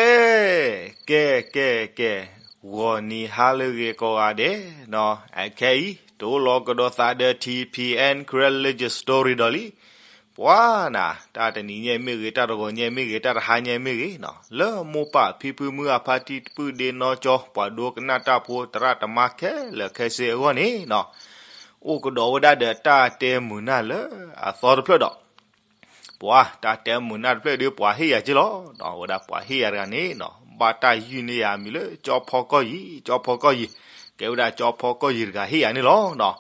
ကဲ ကဲ ကဲ ကဲ, ဂီၤနံၤဟါလၢအဂ့ၤကိးဂၤဒဲးနီၤ, အခဲအံၤ တအိၣ်လီၤကဒီးသးဒီး ထံဖံအဲၣ် Karen Legend Story ဒီးလံ. ပှၤနၤ တၢ်တနံၤညါမ့ၢ်ဂ့ၤ, တၢ်တဂီၤညါမ့ၢ်ဂ့ၤ, တၢ်တဟါညါမ့ၢ်ဂ့ၤနီၤ, လၢမိၢ်ပၢ်ဖံဖုမုၢ်အဖါတံၢ်တပုၢ်ဒ့နီၢ်ကၠီ ပှၤဒိကနၣ်တၢ်ဖိသရၣ်သမါခဲလၢာ်ခဲဆ့အဂီၢ်န့ၣ်နီၤ, အိၣ်ကဒီးဝဲဒၣ်ဒီးတၢ်တဲမုာ်နၢ်လၢအသီတဖျၢၣ်ဒီး ပှၤတၢ်တဲမုာ်နၢ်တဖျၢၣ်ဒီး ပှၤဟ့ၣ်ယၤက့လီၤ. ဒီးဝဲဒၣ်ပှၤဟ့ၣ်ယၤတဂၤန့ၣ်နီၤ, ဘၣ်တၢ်ယုၢ်န့ၢ်ယၤအမံၤလၢ ကၠီဖီကီၢ်ယံၤ, ကၠီဖီကီၢ်ယံၤ, ကဲဝဲဒၣ်ကၠီဖီကီၢ်ယံၤတဂၤဟ့ၣ်ယၤန့ၣ်လီၤနီၤ.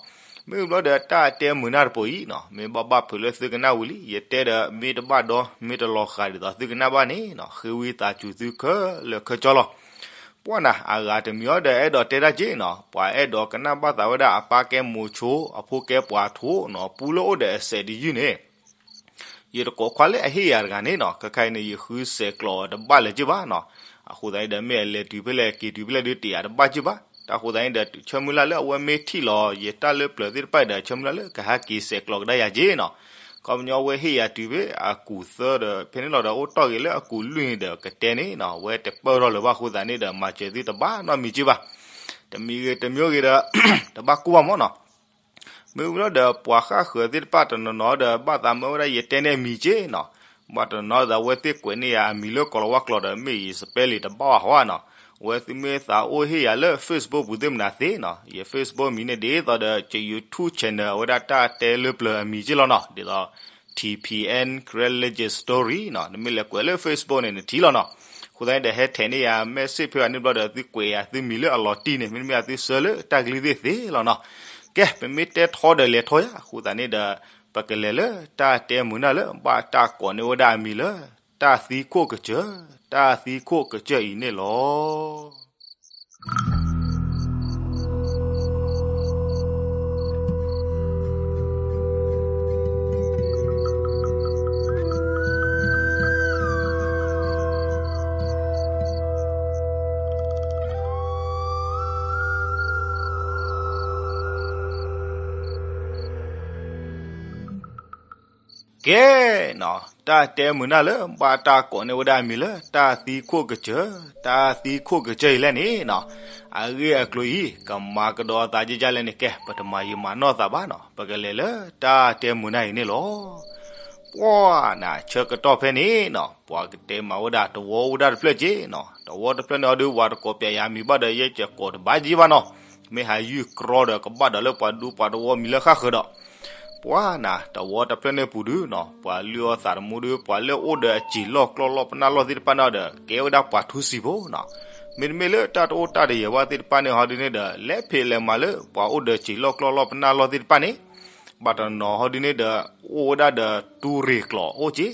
မ့ၢ်ဘျီဒီးတၢ်တဲမုာ်နၢ်တပိၤအံၤနီၤ, မ့ၢ်ဘၣ်ဘၣ်ဖုးလၢသုကနၣ်ဝံၤလံ, ယတဲဒီးမ့ၢ်တဘၣ်ဒီး မ့ၢ်တလီၤဃာ်ဒ်သိးသုကနၣ်ဘၣ်န့ၣ်နီၤ, ဃ့ဝံသးစူၤသုခဲလၢာ်ခဲဆ့လီၤ. ပှၤနၤ အဂၤတမံၤအံၤဒီး အဲၣ်ဒိးတဲတၢ်က့နီၤ, ပှၤအဲၣ်ဒိးကနၣ်ဘၣ်သးဝဲဒၣ် အပၢ်ကဲမိၤဆိ, အဖိကဲပှၤထိနီၤ, ပူလၢအိၣ်ဒီးအစဲးတယုၢ်န့ၣ် ယတကိးခွါလၢအဟ့ၣ်ယၤတဂၤန့ၣ်နီၤ, ခဲခါအံၤန့ၣ် ယဃုစဲးကျိးတဘၣ်လၢၤက့ဘၣ်နီၤ. အဃိသတးန့ၣ်ဒီး မ့ၢ်အလဲၤတုၤဖဲလဲၣ်က့ၤတုၤဖဲလဲၣ်ဒီး တယာ်တဘၣ်က့ဘၣ်. တၢ်ဃိသတးန့ၣ်ဒီး ဆၢမုၢ်လၢ်လၢအဝဲမ့ၢ်ထံၣ်လီၤယတၢ်လၢပျၢၤသ့ၣ်တဖၣ်ဒီး ဆၢမုၢ်လၢ်လၢကဟဲက့ၤစဲးကျိးကဒါယၤက့နီၤ. ခီပညီဝဲဟ့ၣ်ယၤတုၤဖဲအကူာ်သၢဒီး ဖဲန့ၣ်လီၤဒီး အိၣ်တီၢ်ဂ့ၤလၢအကူာ်လွံၢ်န့ၣ်ဒီး ကတဲန့ၣ်နီၤ, ဝဲတပၢၢ်ထီၣ်လၢၤဘၣ်အဃိသတးန့ၣ်ဒီး မၤစၢၤသုတဘၣ်နီတမံၤက့ဘၣ်. တမံၤဂ့ၤတမံၤဂ့ၤဒီး တဘၣ်ကူၣ်ဘၣ်မၢ်နီၤ. မ့ၢ်ဝံၤလီၤဒီး ပှၤဃၣ်ဃၢၤသ့ၣ်တဖၣ်တနီၤနီၤဒီး ဘၣ်သးမၢဝဲဒၣ်ယတဲန့ၢ်အမံၤက့နီၤ. ဘၣ်တနီၤနီၤဒီးအဝဲသ့ၣ်ကွဲးန့ၢ်ယၤအမံၤလၢကိးလီၤဝါကျိာ်ဒီး မ့ၢ်ယ spelling တဘၣ်ဘၣ်ဟီနီၤ. အဝဲသုမ့ၢ်သးအိၣ်ဟ့ၣ်ယၤလၢ Facebook ပူၤသ့ၣ်မနုၤသ့နီၤ, ယ Facebook မံၤန့ၣ်ဒ်သိးဒီး ယ YouTube channel အဝဲဒၣ်တၢ်တဲလၢပျၢၤအမံၤက့လီၤနီၤ, ဒ်သိး ထံဖံအဲၣ် Karen Legend Story နီၤ. နမ့ၢ်လဲၤကွဲးလၢ Facebook န့ၣ် နထံၣ်လီၤနီၤ. အဃိသတးန့ၣ်ဒီး ဟဲထဲးန့ၢ်ယၤ message ဖဲအန့ၣ်ဘျီဒီး သုကွဲးယၤသုမံၤလၢအလီၤတံၢ်န့ၣ် မ့တမ့ၢ်သုဆှၢလၢတၢ်ကလုၢ်သ့ၣ်သ့လီၤနီၤ. ကဲ ပမ့ၢ်တဲထီဒီးလဲၤထီယၤ, အဃိသတးန့ၣ်ဒီး ပကလဲၤလၢတၢ်တဲမုာ်နၢ်လၢ ဘၣ်တၢ်ကိးန့ၢ်ဝဲဒၣ်အမံၤလၢ တၢ်သံခိၣ်ကစၢၢ်, တၢ်သံခိၣ်ကစၢၢ်အံၤန့ၣ်လီၤ. ကဲနီၤ, တၢ်တဲမုာ်နၢ်လၢ ဘၣ်တၢ်ကိးန့ၢ်ဝဲဒၣ်အမံၤလၢ တၢ်သံခိၣ်ကစၢၢ်, တၢ်သံခိၣ်ကစၢၢ်အံၤလဲၣ်န့ၣ်နီၤ, အဂ့ၢ်အကျိၤအံၤ ကမၤကဒီးအသးကကလဲၣ်န့ၣ် ကဲ ပတမၤယံာ်မၤနီၢ်သးဘၣ်နီၤ, ပကလဲၤလၢတၢ်တဲမုာ်နၢ်အံၤန့ၣ်လီၤ. ပှၤနၤ ဆၢကတီၢ်ဖဲန့ၣ်နီၤ, ပှၤကတဲမၤဝဲဒၣ်တဝီအိၣ်ဝဲဒၣ်တဖျၢၣ်က့နီၤ, တဝီတဖျၢၣ်န့ၣ်အီၤဒီး ပှၤတကိးပၠးယၤမံၤဘၣ်ဒီး ယဲယကိးတဘၣ်က့ဘၣ်နီၤ, မ့ၢ်ဟးယုၢ်ကြီဒီး ကဘၣ်ဒီးလၢပှၤဒူပှၤတဝီမံၤလၢဃၣ်ဃၢၤဒီး ပှၤနၤ တဝီတဖျၢၣ်န့ၣ်ပူၤဒုနီၤ, ပှၤလုၢ်အီၣ်သးတမူဒီး ပှၤလၢအိၣ်ဒီးအစံာ်လီၢ်ကျီၢ်လီၢ်ပနၢ်လီၢ်သ့ၣ်တဖၣ်န့ၣ်ဒီး ကဲဝဲဒၣ်ပှၤထူစံာ်ဖိနီၤ, မ့တမ့ၢ်လၢတၢ်တအိၣ်တၢ်တယၢၤဘၣ်သ့ၣ်တဖၣ်န့ၣ်ဟီဒုန့ၣ်ဒီး လဲၤဖံးလဲၤမၤလၢပှၤအိၣ်ဒီးစံာ်လီၢ်ကျီၢ်လီၢ်ပနၢ်လီၢ်သ့ၣ်တဖၣ်န့ၣ်, ဘၣ်တနီၤဟီဒုန့ၣ်ဒီး အိၣ်ဝဲဒၣ်ဒီးတူၢ်ရ့ၣ်ကျိာ်အိၣ်က့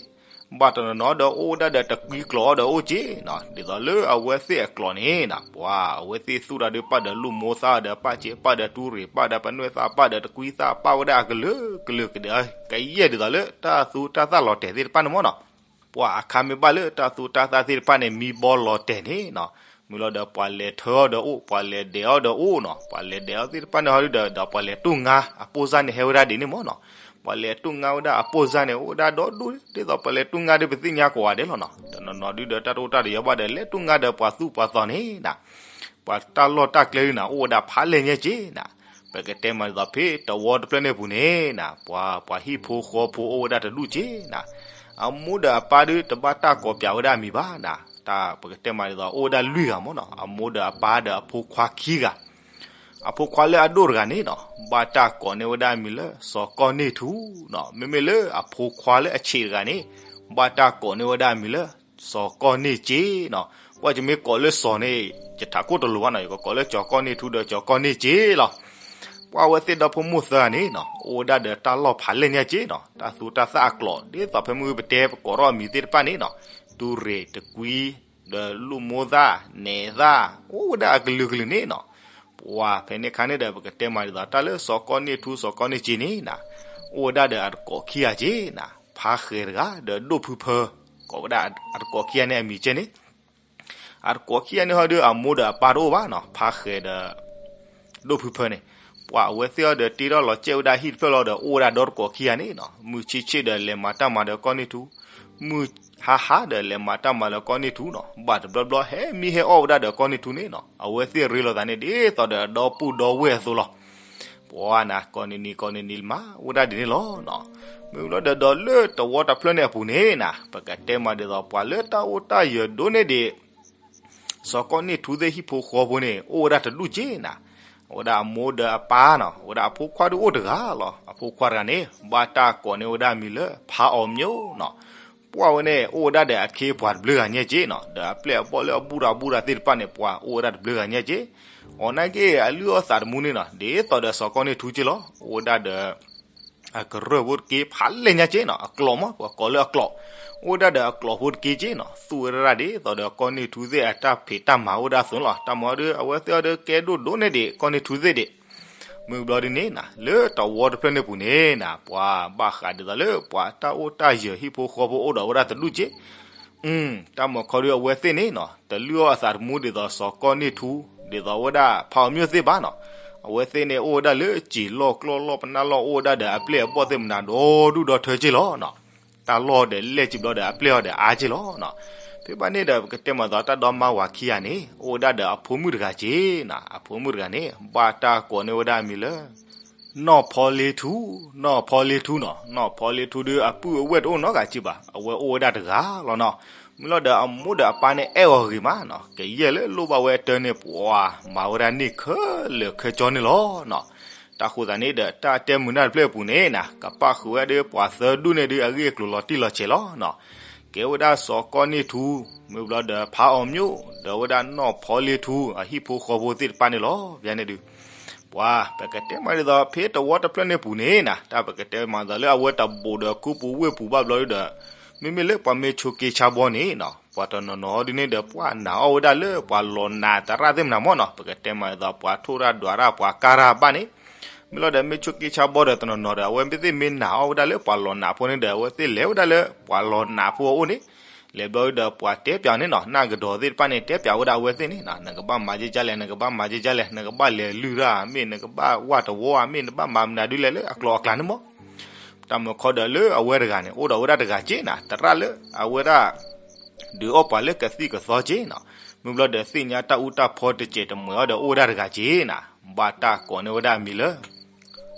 ဘၣ်တနီၤနီၤဒီး အိၣ်ဝဲဒၣ်ဒီးတကွံကျိာ်အီၤဒီးအိၣ်က့နီၤ, ဒ်သိးလၢအဝဲသ့ၣ်အကျိာ်န့ၣ်နီၤ, ပှၤအဝဲသ့ၣ်သူၣ်တၢ်ဒုးပာ်ဒီးလူၢ်မိၢ်သၣ်ဒီး ပာ်စ့ပာ်ဒီးတူၢ်ရ့ၣ်ပာ်ဒီးပနွဲၣ်သၣ်ပာ်ဒီးတကွံသၣ်ပာ်ဝဲဒၣ်အကလုာ်ကလုာ်ကဒဲး ကယဲၢ်ဒ်သိးလၢတၢ်သူတၢ်သၣ်လီၤတဲာ်သ့ၣ်တဖၣ်န့ၣ်မၢ်နီၤ, ပှၤအခါမ့ၢ်ဘၣ်လၢတၢ်သူတၢ်သၣ်သ့ၣ်တဖၣ်န့ၣ် မံဘီလီၤတဲာ်န့ၣ်နီၤ, မ့ၢ်လီၤဒီးပှၤလဲၤထၢအီၤဒီးအိၣ် ပှၤလဲၤဒဲးအီၤဒီးအိၣ်နီၤ, ပှၤလဲၤဒဲးအီၤသ့ၣ်တဖၣ်န့ၣ်ဟီဒုဒီး ဒီးပှၤလဲၤတူၢ်ငါအပိၢ်စၢ်န့ၣ်ဟဲဝဲဒၣ်ဒ်န့ၣ်မၢ်နီၤ, ပှၤလဲၤတူၢ်ငါဝဲဒၣ်အပိၢ်စၢ်န့ၣ် အိၣ်ဝဲဒၣ်ဒီဒူၣ် ဒ်သိးပှၤလဲၤတူၢ်ငါဒီးပသ့ၣ်ညါကိးဂၤဒဲးလီၤနီၤ, တနီၤနီၤဒုဒီးတၢ်တအိၣ်တၢ်တယၢၤဘၣ်ဒီး လဲၤတူၢ်ငါဒီးပှၤသူၣ်ပှၤသီန့ၣ်နီၤ, ပှၤတၢ်လီၢ်တၢ်ကျဲဒုနီၤ အိၣ်ဝဲဒၣ်ဖးလဲၢ်ညါက့နီၤ, ပကတဲမးဒ်သိးဖဲတဝီတဖျၢၣ်န့ၣ်ပူၤန့ၣ်နီၤ, ပှၤ ပှၤဟံၣ်ဖိဃီဖိအိၣ်ဝဲဒၣ်တဒူၣ်က့နီၤ, အမိၢ်ဒီးအပၢ်ဒုတဘၣ်တၢ်ကိးပၠးဝဲဒၣ်အမံၤဘၣ်နီၤ, တၢ်ပကတဲမးဒ်သိး အိၣ်ဝဲဒၣ်လွံၢ်ဂၤမၢ်နီၤ, အမိၢ်ဒီးအပၢ်ဒီးအဖိခွါခံဂၤ အဖိခွါလၢအဒိၣ်တဂၤန့ၣ်နီၤ ဘၣ်တၢ်ကိးန့ၢ်ဝဲဒၣ်အမံၤလၢ စီၤကီၢ်န့ၢ်ထူနီၤ, မ့မ့ၢ်လၢအဖိခွါလၢအဆံးတဂၤန့ၣ် ဘၣ်တၢ်ကိးန့ၢ်ဝဲဒၣ်အမံၤလၢ စီၤကီၢ်န့ၢ်စ့နီၤ, ပှၤယမ့ၢ်ကိးလၢစီၤန့ၣ် ယထးခိၣ်တလိၤဘၣ်နီၤ, ယကကိးလၢစီၤကီၢ်န့ၢ်ထူဒီး စီၤကီၢ်န့ၢ်စ့လီၤ. ပှၤအဝဲသ့ၣ်ဒီဖိမိၢ်သၢဂၤန့ၣ်နီၤ အိၣ်ဝဲဒၣ်ဒီးတၢ်လီၢ်ဖးလဲၢ်ညါက့နီၤ, တၢ်သူတၢ်သၣ်အကျိာ် ဒ်သိးဖဲမုၢ်ပတဲပကိးထီၣ်အမံၤသ့ၣ်တဖၣ်န့ၣ်နီၤ, တူၢ်ရ့ၣ်တကွံ ဒီးလူၢ်မိၢ်သၣ် နဲၣ်သၣ် အိၣ်ဝဲဒၣ်အကလုာ်ကလုာ်န့ၣ်နီၤ, ပှၤဖဲန့ၣ်အခါန့ၣ်ဒီး ပကတဲမးဒ်သိး တၢ်လၢစီၤကီၢ်န့ၢ်ထူ စီၤကီၢ်န့ၢ်စ့န့ၣ်နီၤ, အိၣ်ဝဲဒၣ်ဒီးအတကိးခံဂၤက့နီၤ, ဖါဃဲၤတဂၤ ဒီးဒိၣ်ဖုဖၢ, ကိးဝဲဒၣ်အတကိးခံဂၤန့ၣ်အမံၤကဲန့ၣ် အတကိးခံဂၤန့ၣ်ဟီဒီး အမိၢ်ဒီးအပၢ်တအိၣ်ဘၣ်နီၤ, ဖါဃဲၤဒီး ဒိၣ်ဖုဖၢန့ၣ်, ပှၤအဝဲသ့ၣ်အီၤဒီးတ့ထီၣ်လီၤစဲးဝဲဒၣ်ဟံၣ်တဖျၢၣ်လီၤဒီး အိၣ်ဝဲဒၣ်ဒီတကိးခံဂၤန့ၣ်နီၤ, မုၢ်ဆ့ၣ်ဆ့ၣ်ဒီးလဲၤမၤတၢ်မၤဒီးကီၢ်န့ၢ်ထူ, မုၢ်ဟါဟါဒီးလဲၤမၤတၢ်မၤလၢကီၢ်န့ၢ်ထူနီၤ, ဘၣ်တဘျီဘျီဟဲမံဟဲအီၣ်ဝဲဒၣ်ဒီးကီၢ်န့ၢ်ထူန့ၣ်နီၤ, အဝဲသ့ၣ်ရ့လိာ်သးန့ၣ်ဒ်သိးဒီးဒီပုၢ်ဒီဝဲၢ်အသိးလီၤ. ပှၤနၤ ကိးနံၤနံၤကိးနံၤနံၤမၤဝဲဒၣ်ဒ်န့ၣ်လီၤနီၤ. မ့ၢ်ဘျီဒီးဒီးလၢတဝီတဖျၢၣ်န့ၣ်အပူၤန့ၣ်နၤ, ပကတဲမးဒ်သိးပှၤလၢတၢ်အိၣ်တၢ်ယၢၤဒိၣ်န့ၢ်ဒံး စီၤကီၢ်န့ၢ်ထူသ့ၣ်ဟံၣ်ဖိဃီဖိန့ၣ် အိၣ်ဝဲဒၣ်တဒူၣ်က့နၤ, အဝဲဒၣ်အမိၢ်ဒီးအပၢ်နီၤ, အဝဲဒၣ်အဖိခွါဒုးအိၣ်တဂၤလီၤ. အဖိခွါတဂၤန့ၣ် ဘၣ်တၢ်ကိးန့ၢ်ဝဲဒၣ်မံၤလၢဖါအီၤမျိၣ်နီၤ. ပှၢ်ဝဲန့ၣ် အိၣ်ဝဲဒၣ်ဒီးအခ့အပှၤတဘျုးဂၤညါက့နီၤ, ဒီးအပျဲၢ်အဘီၣ်လၢအဘူၣ်တၢ်ဘူၣ်တၢ်သ့ၣ်တဖၣ်န့ၣ် ပှၤအိၣ်ဝဲဒၣ်တဘျုးဂၤညါက့. အီၤနာ်က့ အလုၢ်အီၣ်သးတမူန့ၣ်နီၤ, ဒ်သိးဒီးစီၤကီၢ်န့ၢ်ထူက့လီၤ. အိၣ်ဝဲဒၣ်ဒီး အကရၢၢ်ဖိတက့ဖးလဲၢ်ညါက့နီၤ, အကျိးမး ပှၤကိးလၢအကျိး, အိၣ်ဝဲဒၣ်ဒီးအကျိးဖိတက့က့နီၤ, သူၣ်ဝဲဒၣ်ဒ်သိးဒီးကီၢ်န့ၢ်ထူသ့ၣ်အတၢ်ဖံးတၢ်မၤအိၣ်ဝဲဒၣ်အသိးန့ၣ်လီၤ. တၢ်မၤအီၤဒီး အဝဲသ့ၣ်အီၤဒီးကဲဒိၣ်ဒိၣ်န့ၢ်ဒံးကီၢ်န့ၢ်ထူသ့ၣ်ဒံး. မ့ၢ်ဘျီဒ်န့ၣ်နၤ, လၢတဝီတဖျၢၣ်န့ၣ်ပူၤန့ၣ်နၤ, ပှၤဘၣ်ဃးဒ်သိးလၢပှၤတၢ်အိၣ်တၢ်ယၢၤဟံၣ်ဖိဃီဖိအိၣ်ဒီးဝဲဒၣ်တဒူၣ်က့ တၢ်မၤခီဒုးအဝဲသ့ၣ်န့ၣ်နီၤ, တလုၢ်အီၣ်အသးတမူဒ်သိးစီၤကီၢ်န့ၢ်ထူ, ဒ်သိးဝဲဒၣ်ဖါအီၤမျိၣ်သ့ၣ်ဘၣ်နီၤ. အဝဲသ့ၣ်န့ၣ်အိၣ်ဝဲဒၣ်လၢစံာ်လီၢ်ကျီၢ်လီၢ်ပနၢ်လီၢ် အိၣ်ဝဲဒၣ်ဒီးအပျဲၢ်အဘီၣ်သ့ၣ်မနၤဒီဒူၣ်ဒီထၢက့လီၤနီၤ. တၢ်လီၢ်ဒီးလဲၢ်က့ဘျီဒီးအပျဲၢ်အီၤဒီးအါက့လီၤနီၤ. ဖဲဘၣ်န့ၣ်ဒီးပကတဲမးသိးတၢ်ဒီမါဝၤခံဂၤန့ၣ် အိၣ်ဝဲဒၣ်ဒီးအဖိမုၣ်တဂၤက့နၤ, အဖိမုၣ်တဂၤန့ၣ် ဘၣ်တၢ်ကိးန့ၢ်ဝဲဒၣ်မံၤလၢ နီၢ်ဖီလ့ထူ, နီၢ်ဖီလ့ထူနီၤ, နီၢ်ဖီလ့ထူဒီးအပုၢ်အဝဲၢ်တအိၣ်နီတဂၤက့ဘၣ်, အဝဲအိၣ်ဝဲဒၣ်တဂၤလီၤနီၤ. မ့ၢ်လီၤဒီးအမိၢ်ဒီးအပၢ်န့ၣ်အဲၣ်အီၤဂ့ၤမးနီၤ, ကယဲၢ်လၢလိၣ်ဘၣ်ဝဲအတၢ်န့ၣ် ပှၤမၤဝဲဒၣ်န့ၢ်ခဲလၢာ်ခဲဆ့န့ၣ်လီၤနီၤ. တၢ်ဃိသးန့ၣ်ဒီးတၢ်တဲမုာ်နၢ်တဖျၢၣ်အပူၤန့ၣ်နၤ, ကပၣ်ဃုာ်ဝဲဒၣ်ပှၤသၢဒူၣ်န့ၣ်ဒီးအဂ့ၢ်အကျိၤလီၤတံၢ်လီၤဆဲးလီၤနီၤ. ကဲဝဲဒၣ်စီၤကီၢ်န့ၢ်ထူ, မ့ၢ်ဘျီဒီးဖါအီၤမျိၣ်, ဒီးဝဲဒၣ်နီၢ်ဖီလ့ထူ အဟံၣ်ဖိဃီဖိသ့ၣ်တဖၣ်န့ၣ်လီၤ. ဘၣ်န့ၣ်ဒုး ပှၤ ပကတဲမးဒ်သိး ဖဲတဝီတဖျၢၣ်န့ၣ်ပူၤန့ၣ်နၤ, တၢ်ပကတဲမးဒ်သိးလၢအဝဲတဘူးဒီးကူပူၤဝ့ၢ်ပူၤဘၣ်ဘျီဒုးဒီး, မ့မ့ၢ်လၢပှၤမ့ၢ်ဆိးက့ဆါဘီန့ၣ်နီၤ, ပှၤတနီၤနီၤဒ်န့ၣ်ဒီး ပှၤနာ်အီၣ်ဝဲဒၣ်လၢပှၤလီၤနးသရၣ်သ့ၣ်မနၤမ့ၢ်နီၤ, ပကတဲမးဒ်သိး ပှၤထိၣ်တၢ်ဒွးတၢ် ပှၤကါတၢ်ဘၣ်န့ၣ်, မ့ၢ်လီၤဒီးမ့ၢ်ဆိးက့ဆါဘီဒီးတနီၤနီၤဒီး အဝဲသ့ၣ်မ့ၢ်နာ်အီၣ်ဝဲဒၣ်လၢပှၤလီၤနးဖိန့ၣ်ဒီး အဝဲသ့ၣ်လဲၤဝဲဒၣ်လၢပှၤလီၤနးဖိအအိၣ်န့ၣ်, လဲၤဘျီဒုးဒီးပှၤတဲပၠးန့ၣ်နီၤ, နၢ်ကဒီးသ့ၣ်တဖၣ်န့ၣ် တဲပၠးဝဲဒၣ်အဝဲသ့ၣ်န့ၣ်, နကဘၣ်မၤကကလဲၣ်, နကဘၣ်မၤကကလဲၣ်, နကဘၣ်လဲၤလုၢ်တၢ်မ့ၢ်, နကဘၣ်ဝၢ်တဝီဧါမ့ၢ်, နဘၣ်မၤမနုၤဒုးလဲၣ်လၢအကျိၤအကျဲန့ၣ်မ့ၢ်. တၢ်မုာ်ခီဒီးလၢအဝဲတဂၤန့ၣ် အိၣ်ဒီးဝဲဒၣ်တဂၤက့နၤ, သရၣ်လၢအဝဲဒၣ် ဒုးအီၣ်ပှၤလၢကသံၣ်ကသီက့နီၤ, မ့ၢ်ဘျီဒီးသ့ၣ်ညါတၢ်အူတၢ်ဖီတစဲးတမှဲၤအီၤဒီးအိၣ်ဝဲဒၣ်တဂၤက့နၤ, ဘၣ်တၢ်ကိးန့ၢ်ဝဲဒၣ်အမံၤလၢ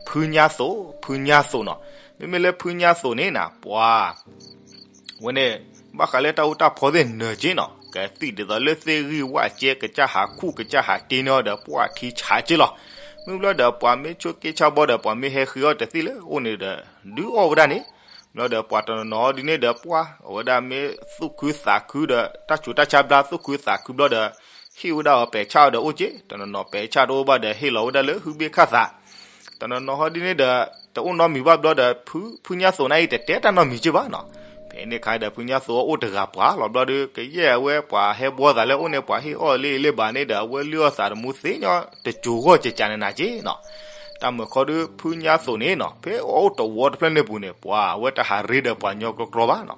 ဖုညါသိး, ဖုညါသိးနီၤ. မ့မ့ၢ်လၢဖုညါသိးန့ၣ်နၤ ပှၤ ဝဲန့ၣ် ဘၣ်ဃးလၢတၢ်အူတၢ်ဖီသ့ၣ်နၢၤက့နီၤ, ကသံၣ်ဒ်သိးလၢသ့ၣ်ဂံၢ်ဝၣ်ကဲ ကစၢ်ဟးခူၣ်ကစၢ်ဟးတ့န့ၢ်အီၤဒီး ပှၤထံဆးက့လီၤ. မ့ၢ်ဘျီဒီးပှၤမ့ၢ်ဆိးက့ဆါဘီဒီး ပှၤမ့ၢ်ဟဲဃ့အီၣ်တသံၣ်လၢအိၣ်န့ၣ်ဒီး ဒုးအီၣ်ဝဲဒၣ်န့ၣ်, ဘျီဒီးပှၤတနီၤနီၤဒ်န့ၣ်ဒီး ပှၤအဝဲဒၣ်မ့ၢ်သူၣ်ခုသးခုဒီး တၢ်ဆူးတၢ်ဆါဘျါသူၣ်ခုသးခုဘျီဒီး ဟ့ၣ်ဝဲဒၣ်အီၤပဲာ်ဆၣ်အီၤဒီးအိၣ်က့, တနီၤနီၤပဲာ်ဆၣ်တအိၣ်ဘၣ်ဒီး ဟ့ၣ်လီၤဝဲဒၣ်လၢဟုဘ့ၣ်ခၣ်သး, တနီၤနီၤဟီဒ်န့ၣ်ဒီး တအိၣ်နီတမံၤဘၣ်ဘျီဒီး ဖုညါသိးန့ၣ်အံၤတတဲတၢ်နီတမံၤက့ဘၣ်နီၤ. ဖဲန့ၣ်အခါဒီး ဖုညါသိးအိၣ်တဂၤပှၤလီၤဘျီဒီး ကယဲၢ်အဝဲပှၤဟဲဘှီသးလၢအအိၣ်န့ၣ် ပှၤဟ့ၣ်အီၣ်လၢအလၢဘၣ်န့ၣ်ဒီး အဝဲလုၢ်အီၣ်သးတမူသ့ညီတစိၤဂီၢ်ကကးန့ၣ်နၤက့နီၤ. တၢ်မုာ်ခီဒီး ဖုညါသိးန့ၣ်နီၤ ဖဲအအိၣ်တဝီတဖျၢၣ်န့ၣ်ပူၤန့ၣ် ပှၤအဝဲတဟးရ့ဒီးပှၤညီကျီကျီဘၣ်နီၤ.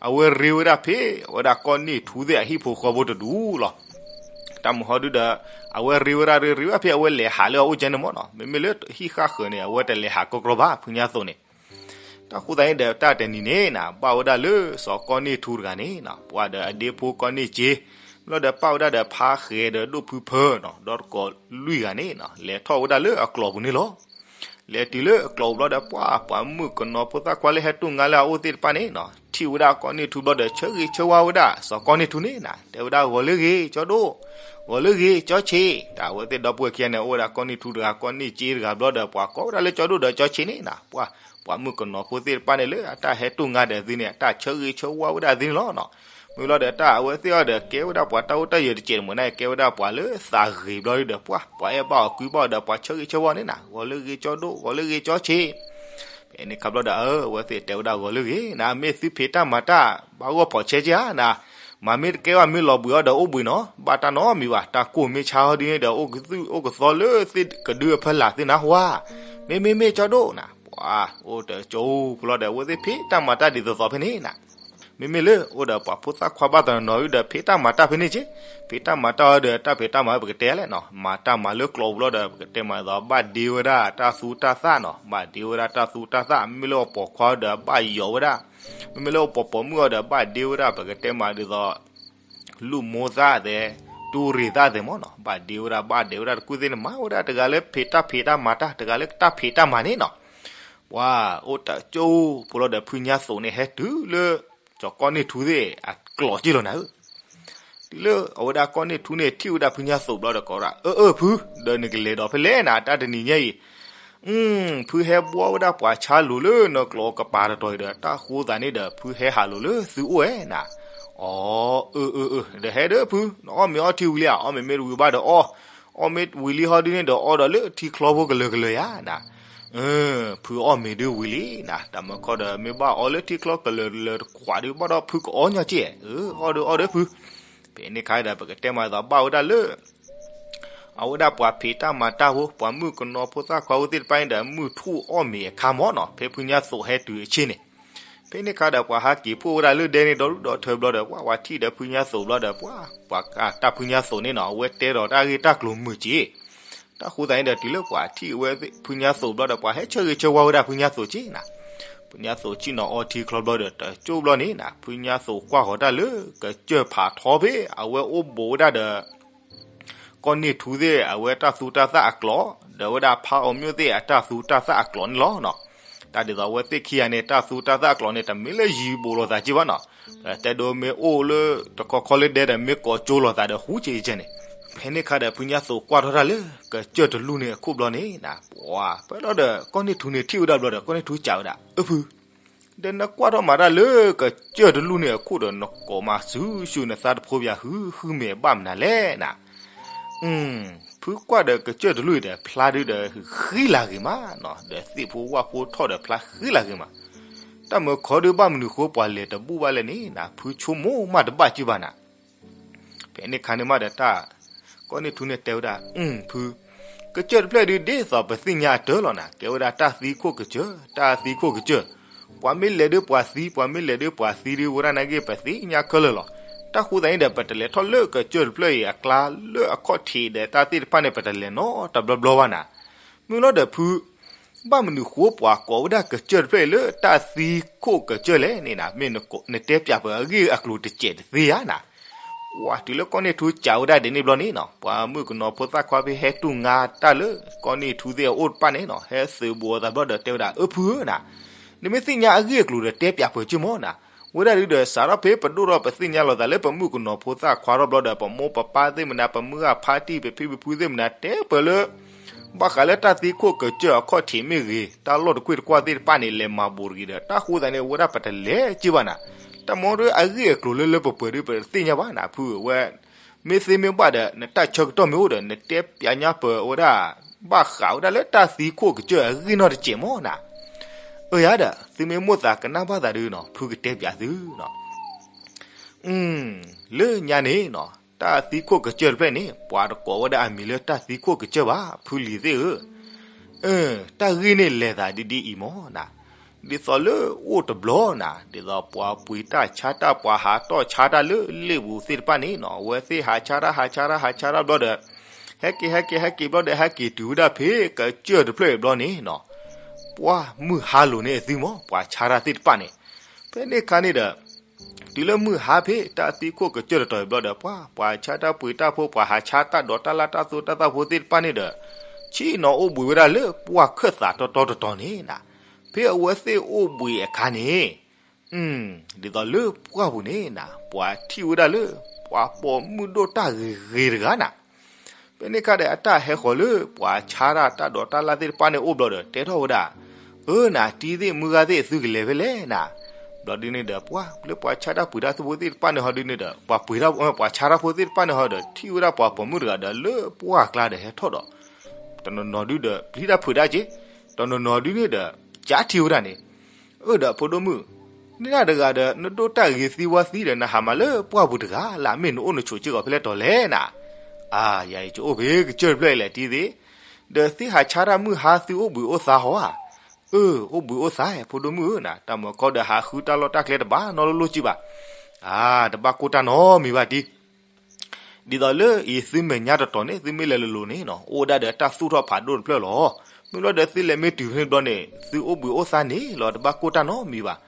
အဝဲရ့ဝဲဒၣ်ဖဲအဝဲဒၣ်ကီၢ်န့ၢ်ထူသ့ၣ်အဟံၣ်ဖိဃီဖိတဒူၣ်လီၤ. တၢ်မုာ်ခီဒုဒီး အဝဲရ့ဝဲဒၣ်ရ့ ရ့ဝဲဖဲအဝဲလဲၤဟးလၢအအိၣ်ကဲန့ၣ်မ့ၢ်နီၤ. မ့မ့ၢ်လၢဟံၣ်ဃၣ်ဃၢၤန့ၣ် အဝဲတလဲၤဟးကျီကျီဘၣ် ဖုညါသိးန့ၣ်. တၢ်ဃိသတးန့ၣ်ဒီး တၢ်တနံၤန့ၣ်နၤ ဘၣ်ဝဲဒၣ်လၢစီၤကီၢ်န့ၢ်ထူတဂၤန့ၣ်နီၤ ပှၤဒီးအဒ့ဖိကီၢ်န့ၢ်စ့ ဘျီဒီးပာ်ဝဲဒၣ်ဒီးဖါဃဲၤဒီးဒိၣ်ဖုဖၢနီၤ ဒီးတကိးလွံၢ်ဂၤန့ၣ်နီၤ လဲၤထီၣ်ဝဲဒၣ်လၢအကျိာ်ပူၤန့ၣ်လီၤ. လဲၤတုၤလၢအကျိာ်ပူၤဘျီဒီး ပှၤ ပှၤမုၣ်ကနီၤဖိသၣ်ခွါလၢဟဲတူၢ်ငါလၢအအိၣ်သ့ၣ်တဖၣ်န့ၣ်နီၤ ထံၣ်ဝဲဒၣ်ကီၢ်န့ၢ်ထူဘျီဒီး ဆၢဂ့ၤဆၢဝါဝဲဒၣ် စီၤကီၢ်န့ၢ်ထူန့ၣ်နၤ တဲဝဲဒၣ် ဂီၤလၢဂ့ၤ ကၠီဒိၣ်, ဂီၤလၢဂ့ၤ ကၠီဆံး. တၢ်အဝဲသ့ၣ်ဒီပုၢ်ဝဲၢ်ခံဂၤန့ၣ် အိၣ်ဝဲဒၣ်ကီၢ်န့ၢ်ထူတဂၤ ကီၢ်န့ၢ်စ့တဂၤဘျီဒီး ပှၤကိးဝဲဒၣ်လၢကၠီဒိၣ်ဒီးကၠီဆံးန့ၣ်နၤ ပှၤ ပှၤမုၣ်ကနီၤဖိသ့ၣ်တဖၣ်န့ၣ်လၢအတၢ်ဟဲတူၢ်ငါဒီးအသ့ၣ်န့ၣ် အတၢ်ဆၢဂ့ၤဆၢဝါဝဲဒၣ်အသ့ၣ်န့ၣ်လီၤနီၤ. မ့ၢ်ဘျီဒီးတၢ်အဝဲသ့ၣ်အီၤဒီး ကဲဝဲဒၣ်ပှၤတၢ်အိၣ်တၢ်ယၢၤတစဲးတမှဲၤန့ၣ် ကဲဝဲဒၣ်ပှၤလၢသးဂ့ၤဘျီဒီး ပှၤ ပှၤအဲၣ်ဘၣ်အီၤကွံဘၣ်အီၤဒီး ပှၤဆၢဂ့ၤဆၢဝါန့ၣ်နၤ ဂီၤလၢဂ့ၤကၠီဒိၣ် ဂီၤလၢဂ့ၤကၠီဆံး. ဖဲန့ၣ်ခါဘျီဒီး အဝဲသ့ၣ်တဲဝဲဒၣ်ဂီၤလၢဂ့ၤနၤ မ့ၢ်သုဖံးတၢ်မၤတၢ် ဘၣ်ဂီၢ်ဖီးဆဲက့ဧါနၤ. မၤမ့ၢ်တကဲဘၣ် မ့ၢ်လီၤဘှံးအီၤဒီးအိၣ်ဘှံးနီၤ ဘၣ်တၢ်နီတမံၤဘၣ် တၢ်ကိၢ်မ့ၢ်ဆါဟီဒ်န့ၣ်ဒီး အိၣ်ကသံၣ်အိၣ်ကသီလၢသ့ၣ်ကဒုအဖၢလာ်သ့ၣ်နၤဟါ. မ့မ့ၢ်မ့ၢ်ကၠီဒိၣ်နၤ ပှၤ အိၣ်တကၠိပူၤလီၤဒီး အဝဲသ့ၣ်ဖံးတၢ်မၤတၢ်ဒ်သိးသိးဖဲန့ၣ်နၤ. မ့မ့ၢ်လၢအိၣ်ဒီးပှၤဖိသၣ်ခွါဘၣ်တနီၤနီၤဒီး ဖံးတၢ်မၤတၢ်ဖဲန့ၣ်က့ ဖံးတၢ်မၤတၢ်အီၤဒီး တၢ်ဖံးတၢ်မၤပကတဲလဲၣ်နီၤ မၤတၢ်မၤလၢကျိာ်ပူၤလီၤဒီး ပကတဲမးသိး ဘၣ်ဒ့ဝဲဒၣ်တၢ်သူတၢ်သၣ်နီၤ ဘၣ်ဒ့ဝဲဒၣ်တၢ်သူတၢ်သၣ် မ့မ့ၢ်လၢအပိာ်ခွါဒီး ဘၣ်ယီၤဝဲဒၣ် မ့မ့ၢ်လၢအပိာ်ပိာ်မုၣ်အီၤဒီး ဘၣ်ဒ့ဝဲဒၣ်ပကတဲမးဒ်သိး လူၢ်မိၢ်သၣ်သဲး, တူၢ်ရ့ၣ်သၣ်သဲးမ့ၢ်နီၤ, ဘၣ်ဒ့ဝဲဒၣ် ဘၣ်ဒ့ဝဲဒၣ်တကူၣ်သ့ၣ်န့ၣ် မၤဝဲဒၣ်တဂၤလၢဖံးတၢ်ဖံးတၢ်မၤတၢ်, တဂၤလၢတၢ်ဖံးတၢ်မၤန့ၣ်နီၤ. ပှၤအိၣ်တကၠိဖိလီၤဒီး ဖုညါသိးန့ၣ် ဟဲတုၤလၢ ကၠီၤကီၢ်န့ၢ်ထူသ့ၣ်အကျိးက့ၢ်လီၤနၤဧၢ. တုၤလၢအဝဲဒၣ်ကီၢ်န့ၢ်ထူန့ၣ် ထံၣ်ဝဲဒၣ်ဖုညါသိးဘျီဒီး ကိးဝဲဒၣ် အၢ အၢ ဖု, ဒီးနကလဲၤဒီးဖဲလဲၣ်နၤ တၢ်တနံၤညါအံၤ ဖုဟဲဘှီဝဲဒၣ်ပှၤဆါလိၤလၢနကျိးကပၤတတီၤအံၤဒီး တၢ်ဃိသးန့ၣ်ဒီး ဖုဟဲဟးလိၤလၢသုအိၣ်ဧါနၤ. အီ, အၢ အၢ အၢ ဒီးဟဲဒီးဖု, နအီၣ်မ့ၤအီထံဝံၤလံဧါ, အီၣ်မ့ၤမ့ၢ်တဝံၤဘၣ်ဒီးအီၣ်, အီၣ်မ့ၢ်ဝံၤလံဟီဒုန့ၣ်ဒီး အီၣ်ဒီးလၢထံချီဖိကလၢာ်ကလၢာ်ဧါနၤ. ဖုအီၣ်မ့ၤဒုဝံၤလံနၤ, တၢ်မၢခီဒီး မ့ၢ်ဘၣ်အီၣ်လၢထံချီကလၢာ်ကလၢာ်တခွးဒု ဘၣ်ဒီးဖုကအီၣ်ညီက့ၢ်, အၢ အီၣ်ဒီးအီၣ်ဒီးဖု. ဖဲန့ၣ်ခါဒီး ပကတဲမးဒ်သိးဘၣ်ဝဲဒၣ်လၢ အဝဲဒၣ်ပှၤဖံးတၢ်မၤတၢ်ဖိ ပှၤမုၣ်ကနီၤဖိသၣ်ခွါဖိသ့ၣ်တဖၣ်န့ၣ်ဒီး မုၢ်ထူၣ်အီၣ်မ့ၤအခါမ့ၢ်နီၤ, ဖဲဖုညါသိးဟဲတုၤအဆ့န့ၣ်. ဖဲန့ၣ်ခါဒီး ပှၤဟးက့ၤဖှိၣ်ဝဲဒၣ်လၢဒဲန့ၣ် ဒီဒူၣ်ဒီထၢဘျီဒီး ပှၤ ပှၤထံၣ်ဒီးဖုညါသိးဘျီဒီး ပှၤ ပှၤတၢ်ဖုညါသိးန့ၣ်နီၤ အဝဲတဲဒီးတၢ်ဂ့ၢ်တၢ်ကျိၤမုာ်က့ၢ်. တၢ်ဃိသးန့ၣ်ဒီး တုၤလၢပှၤထံၣ်ဝဲဖုညါသိးဘျီဒီး ပှၤဟဲဆၢဂ့ၤဆၢဝါဝဲဒၣ်ဖုညါသိးက့ၢ်နၤ. ဖုညါသိးဆ့ၣ်နီၤအီထံချီဘျီဒီး တကၠိဘျီန့ၣ်နၤ, ဖုညါသိးကွၢ်ဃီၤတၢ်လၢ ကစၢၢ်ဖးထီဖဲ အဝဲအိၣ်ဘူးဝဲဒၣ်ဒီး ကီၢ်န့ၢ်ထူသ့ၣ် အဝဲတၢ်သူတၢ်သၣ်အကျိး, ဒီးဝဲဒၣ်ဖးအီၤမၠိၣ်သ့ၣ်အတၢ်သူတၢ်သၣ်အကျိးန့ၣ်လီၤနီၤ. တၢ်ဒ်သိးအဝဲသ့ၣ်ခံဂၤန့ၣ် တၢ်သူတၢ်သၣ်အကျိးန့ၣ် တမ့ၢ်လၢယံၤဘူးလိာ်သးက့ၢ်ဘၣ်နီၤ. တဲဒိမ့ၢ်အိၣ်လၢတခီခီလၢဒဲဒီး မ့ၢ်ကိးကၠိလိာ်သးဒီး ဃူက့ၤကဲန့ၣ်. ဖဲန့ၣ်ခါဒီး ဖုညါသိးကွၢ်ထီၣ်တၢ်လၢ ကစၢၢ်တလူၢ်န့ၣ်အခိၣ်ဘျီန့ၣ်နၤ, ပှၤ ဖဲလီၤဒီး ကီၢ်န့ၢ်ထူန့ၣ်ထံၣ်ဝဲဒၣ်ဘျီဒီး ကီၢ်န့ၢ်ထူစံးဝဲဒၣ် အၢ ဖု ဒီးနကွၢ်ထီၣ်မၤတၢ်လၢကစၢၢ်တလူၢ်န့ၣ်အခိၣ်ဒီး နကိးမၤစုာ်စုာ် နသးတဖိးဘၣ် ဟုဟုမဲာ်ဘၣ်မနုၤလဲၣ်နၤ. ဖုကွၢ်ဒီးကစၢၢ်တလူၢ်အံၤဒီး ဖျါဒုဒီးဃံလၤဂ့ၤမးနီၤ, ဒီးသ့ၣ်ဖိဝၣ်ဖိထီၣ်ဒီးဖျါဃံလၤဂ့ၤမး. တၢ်မၢခီဒုဘၣ်မနုၤဃိပှၤလဲၤတဘူၣ်ဘၣ်လဲၣ်န့ၣ်နၤ, ဖုဆိကမိၣ်မးတဘၣ်က့ၢ်ဘၣ်နၤ. ဖဲန့ၣ်ခါန့ၣ်မးဒီးတၢ် ကီၢ်န့ၢ်ထူန့ၣ်တဲဝဲဒၣ်, ဖု, ကစၢၢ်တဖျၢၣ်ဒုဒ်သိးပသ့ၣ်ညါအတၢၢ်လီၤနၤ, ကဲဝဲဒၣ်တၢ်သံခိၣ်ကစၢၢ်, တၢ်သံခိၣ်ကစၢၢ်, ပှၤမ့ၢ်လဲၤဒုပှၤသံ, ပှၤမ့ၢ်လဲၤဒုပှၤသံဒုဝဲဒၣ်နာ်က့ ပသ့ၣ်ညါခဲလၢာ်လီၤ. တၢ်ဃိသတးန့ၣ်ဒီး ပတလဲၤထီၣ်လၢကစၢၢ်တဖျၢၣ်အံၤအကျါလၢအခီၣ်ထံးဒီးတၢ်သ့ၣ်တဖၣ်န့ၣ် ပတလဲၤနီတဘျီဘျီဘၣ်နၤ. မုၢ်လီၤဒီးဖု ဘၣ်မနုၤဃိပှၤကိးဝဲဒၣ်ကစၢၢ်တဖျၢၣ်အံၤလၢတၢ်သံခိၣ်ကစၢၢ်လဲၣ်န့ၣ်နၤ, မ့ၢ်နတဲပၠးပှၤအဂ့ၢ်အကျိၤတစဲးတသ့ဧါနၤ. ဝၤ တုၤလၢကီၢ်န့ၢ်ထူစံးဝဲဒၣ်ဒ်န့ၣ်ဘျီန့ၣ်နီၤ, ပှၤမုၣ်ကနီၤဖိသၣ်ခွါဖဲဟဲတူၢ်ငါတၢ်လၢ ကီၢ်န့ၢ်ထူသ့ၣ်အအိၣ်တဖၣ်န့ၣ်နီၤ, ဟဲသုးဘူးအသးဘျီဒီးတဲဝဲဒၣ်, အၢ ဖုဧၢနၤ, နမ့ၢ်သ့ၣ်ညါအဂ့ၢ်အကျိၤဒီးတဲပၠးပှၤက့ၢ်မးနၤ. ဝဲဒၣ်ဒုဒီး စးထီၣ်ဖဲပဒိၣ်ထီၣ်ပသ့ၣ်ညါလိာ်သးလၢပမုၣ်ကနီၤဖိသၣ်ခွါထီၣ်ဘျီဒီး ပမိၢ်ပပၢ်သ့ၣ်မနၤ, ပမုၢ်အဖါတံၢ် ပဖံပဖုသ့ၣ်မနၤ တဲပၢၤလၢ ဘၣ်ဃးလၢတၢ်သံခိၣ်ကစၢၢ်အခီၣ်ထံးမ့ၢ်ဂ့ၤ, တၢ်လီၢ်တကွ့ၢ်တကွၢ်သ့ၣ်တဖၣ်န့ၣ် လဲၤမၤဘူးတဂ့ၤဒီး တၢ်ဃိသတးန့ၣ် ဝဲဒၣ်ပတလဲၤက့ၢ်ဘၣ်နၤ. တၢ်မ့ၢ်ဒုအဂ့ၢ်အကျိၤလၢလၢပှဲၤပှဲၤဒု ပတသ့ၣ်ညါဘၣ်နၤ ဖုဧၢ, ဝဲ မ့ၢ်သ့မ့ၢ်ဘၣ်ဒီး နတၢ်ဆၢကတီၢ်မ့ၢ်အိၣ်ဒီး နတဲပၠးညါပၢၤဝဲဒၣ် ဘၣ်ဃးဝဲဒၣ်လၢတၢ်သံခိၣ်ကစၢၢ်အဂ့ၢ်နီတစဲးမးနၤ. အၢ ယၤဒီး သုမ့ၢ်မိၣ်သးကနၣ်ဘၣ်သးဒုနီၤ ဖုကတဲပၠးသုနီၤ. လၢညါန့ၣ်နီၤ တၢ်သံခိၣ်ကစၢၢ်တဖျၢၣ်န့ၣ် ပှၤတကိးဝဲဒၣ်အမံၤလၢတၢ်သံခိၣ်ကစၢၢ်ဘၣ် ဖုလံၤသ့ၣ်ဧၢ. တၢ်ဂ့ၢ်န့ၣ်လဲၤသးဒ်ဒ်အံၤမးနၤ, ဒ်သိးလၢအိၣ်တဘျီနၤ ဒ်သိးပှၤပှ့ၤတၢ်ဆါတၢ် ပှၤဟးတီၣ်ဆါတၢ်လၢလ့ၣ်ပူၤသ့ၣ်တဖၣ်န့ၣ်နီၤ အဝဲသ့ၣ်ဟးဆါတၢ် ဟးဆါတၢ် ဟးဆါတၢ်ဘျီဒီး ဟဲက့ၤ ဟဲက့ၤ ဟဲက့ၤဘျီဒီး ဟဲက့ၤတုၤဝဲဒၣ်ဖဲကစၢၢ်တဖျၢၣ်အံၤဘျီန့ၣ်နီၤ ပှၤမုၢ်ဟါလိၤန့ၣ်အသုမး ပှၤဆါတၢ်သ့ၣ်တဖၣ်န့ၣ်. ဖဲန့ၣ်အခါန့ၣ်ဒီး တုၤလၢမုၢ်ဟါဖဲတၢ်သံခိၣ်ကစၢၢ်တတီၤအံၤဘျီဒီး ပှၤ ပှၤဆါတၢ်ပှ့ၤတၢ်ဖိ ပှၤဟးဆါတၢ်ဒိးတၢ်လၢ်တၢ်သိတၢ်သၣ်ဖိသ့ၣ်တဖၣ်န့ၣ်ဒီး ဆ့ၣ်နီၤအိၣ်ဘှံးဝဲဒၣ်လၢပှၢ်ခၢၣ်သးတီတီတတီၤန့ၣ်နၤ. ဖဲအဝဲသ့ၣ်အိၣ်ဘှံးအခါန့ၣ် ဒ်သိးလၢပှၢ်ပူၤန့ၣ်နၤ ပှၤထံၣ်ဝဲဒၣ်လၢ ပှၤပိာ်မုၣ်ဒိၣ်တၢ်ဂ့ၤဂ့ၤတဂၤနၤ. ဖဲန့ၣ်အခါဒီး အတၢ်ဟဲဃီၤလၢ ပှၤဆါတၢ်တၢ်ဒိးတၢ်လၢ်သ့ၣ်တဖၣ်န့ၣ်အိၣ်ဘျီဒီး တဲထီၣ်ဝဲဒၣ်, အၢနၤ တံၤသ့ၣ်မုၢ်ဂၤသ့ၣ် သုကလဲၤဖဲလဲၣ်နၤ. ဘျီဒ်န့ၣ်ဒီး ပှၤလၢပှၤဆါတၢ်ပှ့ၤတၢ်သၣ်ဖိသ့ၣ်တဖၣ်န့ၣ်ဟီဒ်န့ၣ်ဒီး ပှၤပှ့ၤတၢ် ပှၤဆါတၢ်ဖိသ့ၣ်တဖၣ်န့ၣ်ဟီဒီး ထံၣ်ဝဲဒၣ်ပှၤပိာ်မုၣ်တဂၤဒီးလၢပှၢ်ကျါဒီးဟဲထီၣ်ဒီး တနီၤနီၤဒုဒီး ပျံၤတၢ်ဖုးတၢ်က့ၤ, တနီၤနီၤဒုန့ၣ်ဒီး ကးထံၣ်ဝဲဒၣ်န့ၣ်, အၢဒီးဖိဒိၣ်မုၣ်, နဒၣ်တဂၤဒီး နဒိၣ်တၢ်ဂ့ၤသံဝါသံဒီး နဟးမၤလၢပှၢ်ပူၤတဂၤလၢ် မ့ၢ်နအိၣ်နဆိးက့ၢ်ဂီၤဖဲလဲၣ်တီၤလဲၣ်နၤ. အါ ယၤအံၤ ယအိၣ်ဖဲကစၢၢ်တဖျၢၣ်အံၤလဲၣ်တံၤသ့ၣ်, ဒီးသုဟးဆါတၢ်မုၢ်ဟါ သုအိၣ်ဘှံးအိၣ်သါဟီဧါ. အၢ အိၣ်ဘှံးအိၣ်သါ ဖိဒိၣ်မုၣ်ဧၢနၤ, တၢ်မၢခီဒီးဟးဃုတၢ်လီၢ်တၢ်ကျဲတဘၣ်နီတလိၣ်က့ၢ်ဘၣ်. အါ တဘၣ်ကိၢ်တၢ်နီတမံၤဘၣ်တံၤ ဒ်သိးလၢအံၤသုမဲာ်ညါတတီၤန့ၣ် သုမ့ၢ်လဲၤလိၤလိၤန့ၣ်နီၤ အိၣ်ဝဲဒၣ်ဒီးတၢ်သူၣ်ထီၣ်ဖးဒိၣ်တဖျၢၣ်လီၤ. မ့ၢ်လီၤဒီးသုလဲၤမ့ၢ်တုၤဖဲန့ၣ်ဘျီန့ၣ် သုအိၣ်ဘှံးအိၣ်သါန့ၣ်လီၤ တဘၣ်ကိၢ်တၢ်နီတမံၤဘၣ်.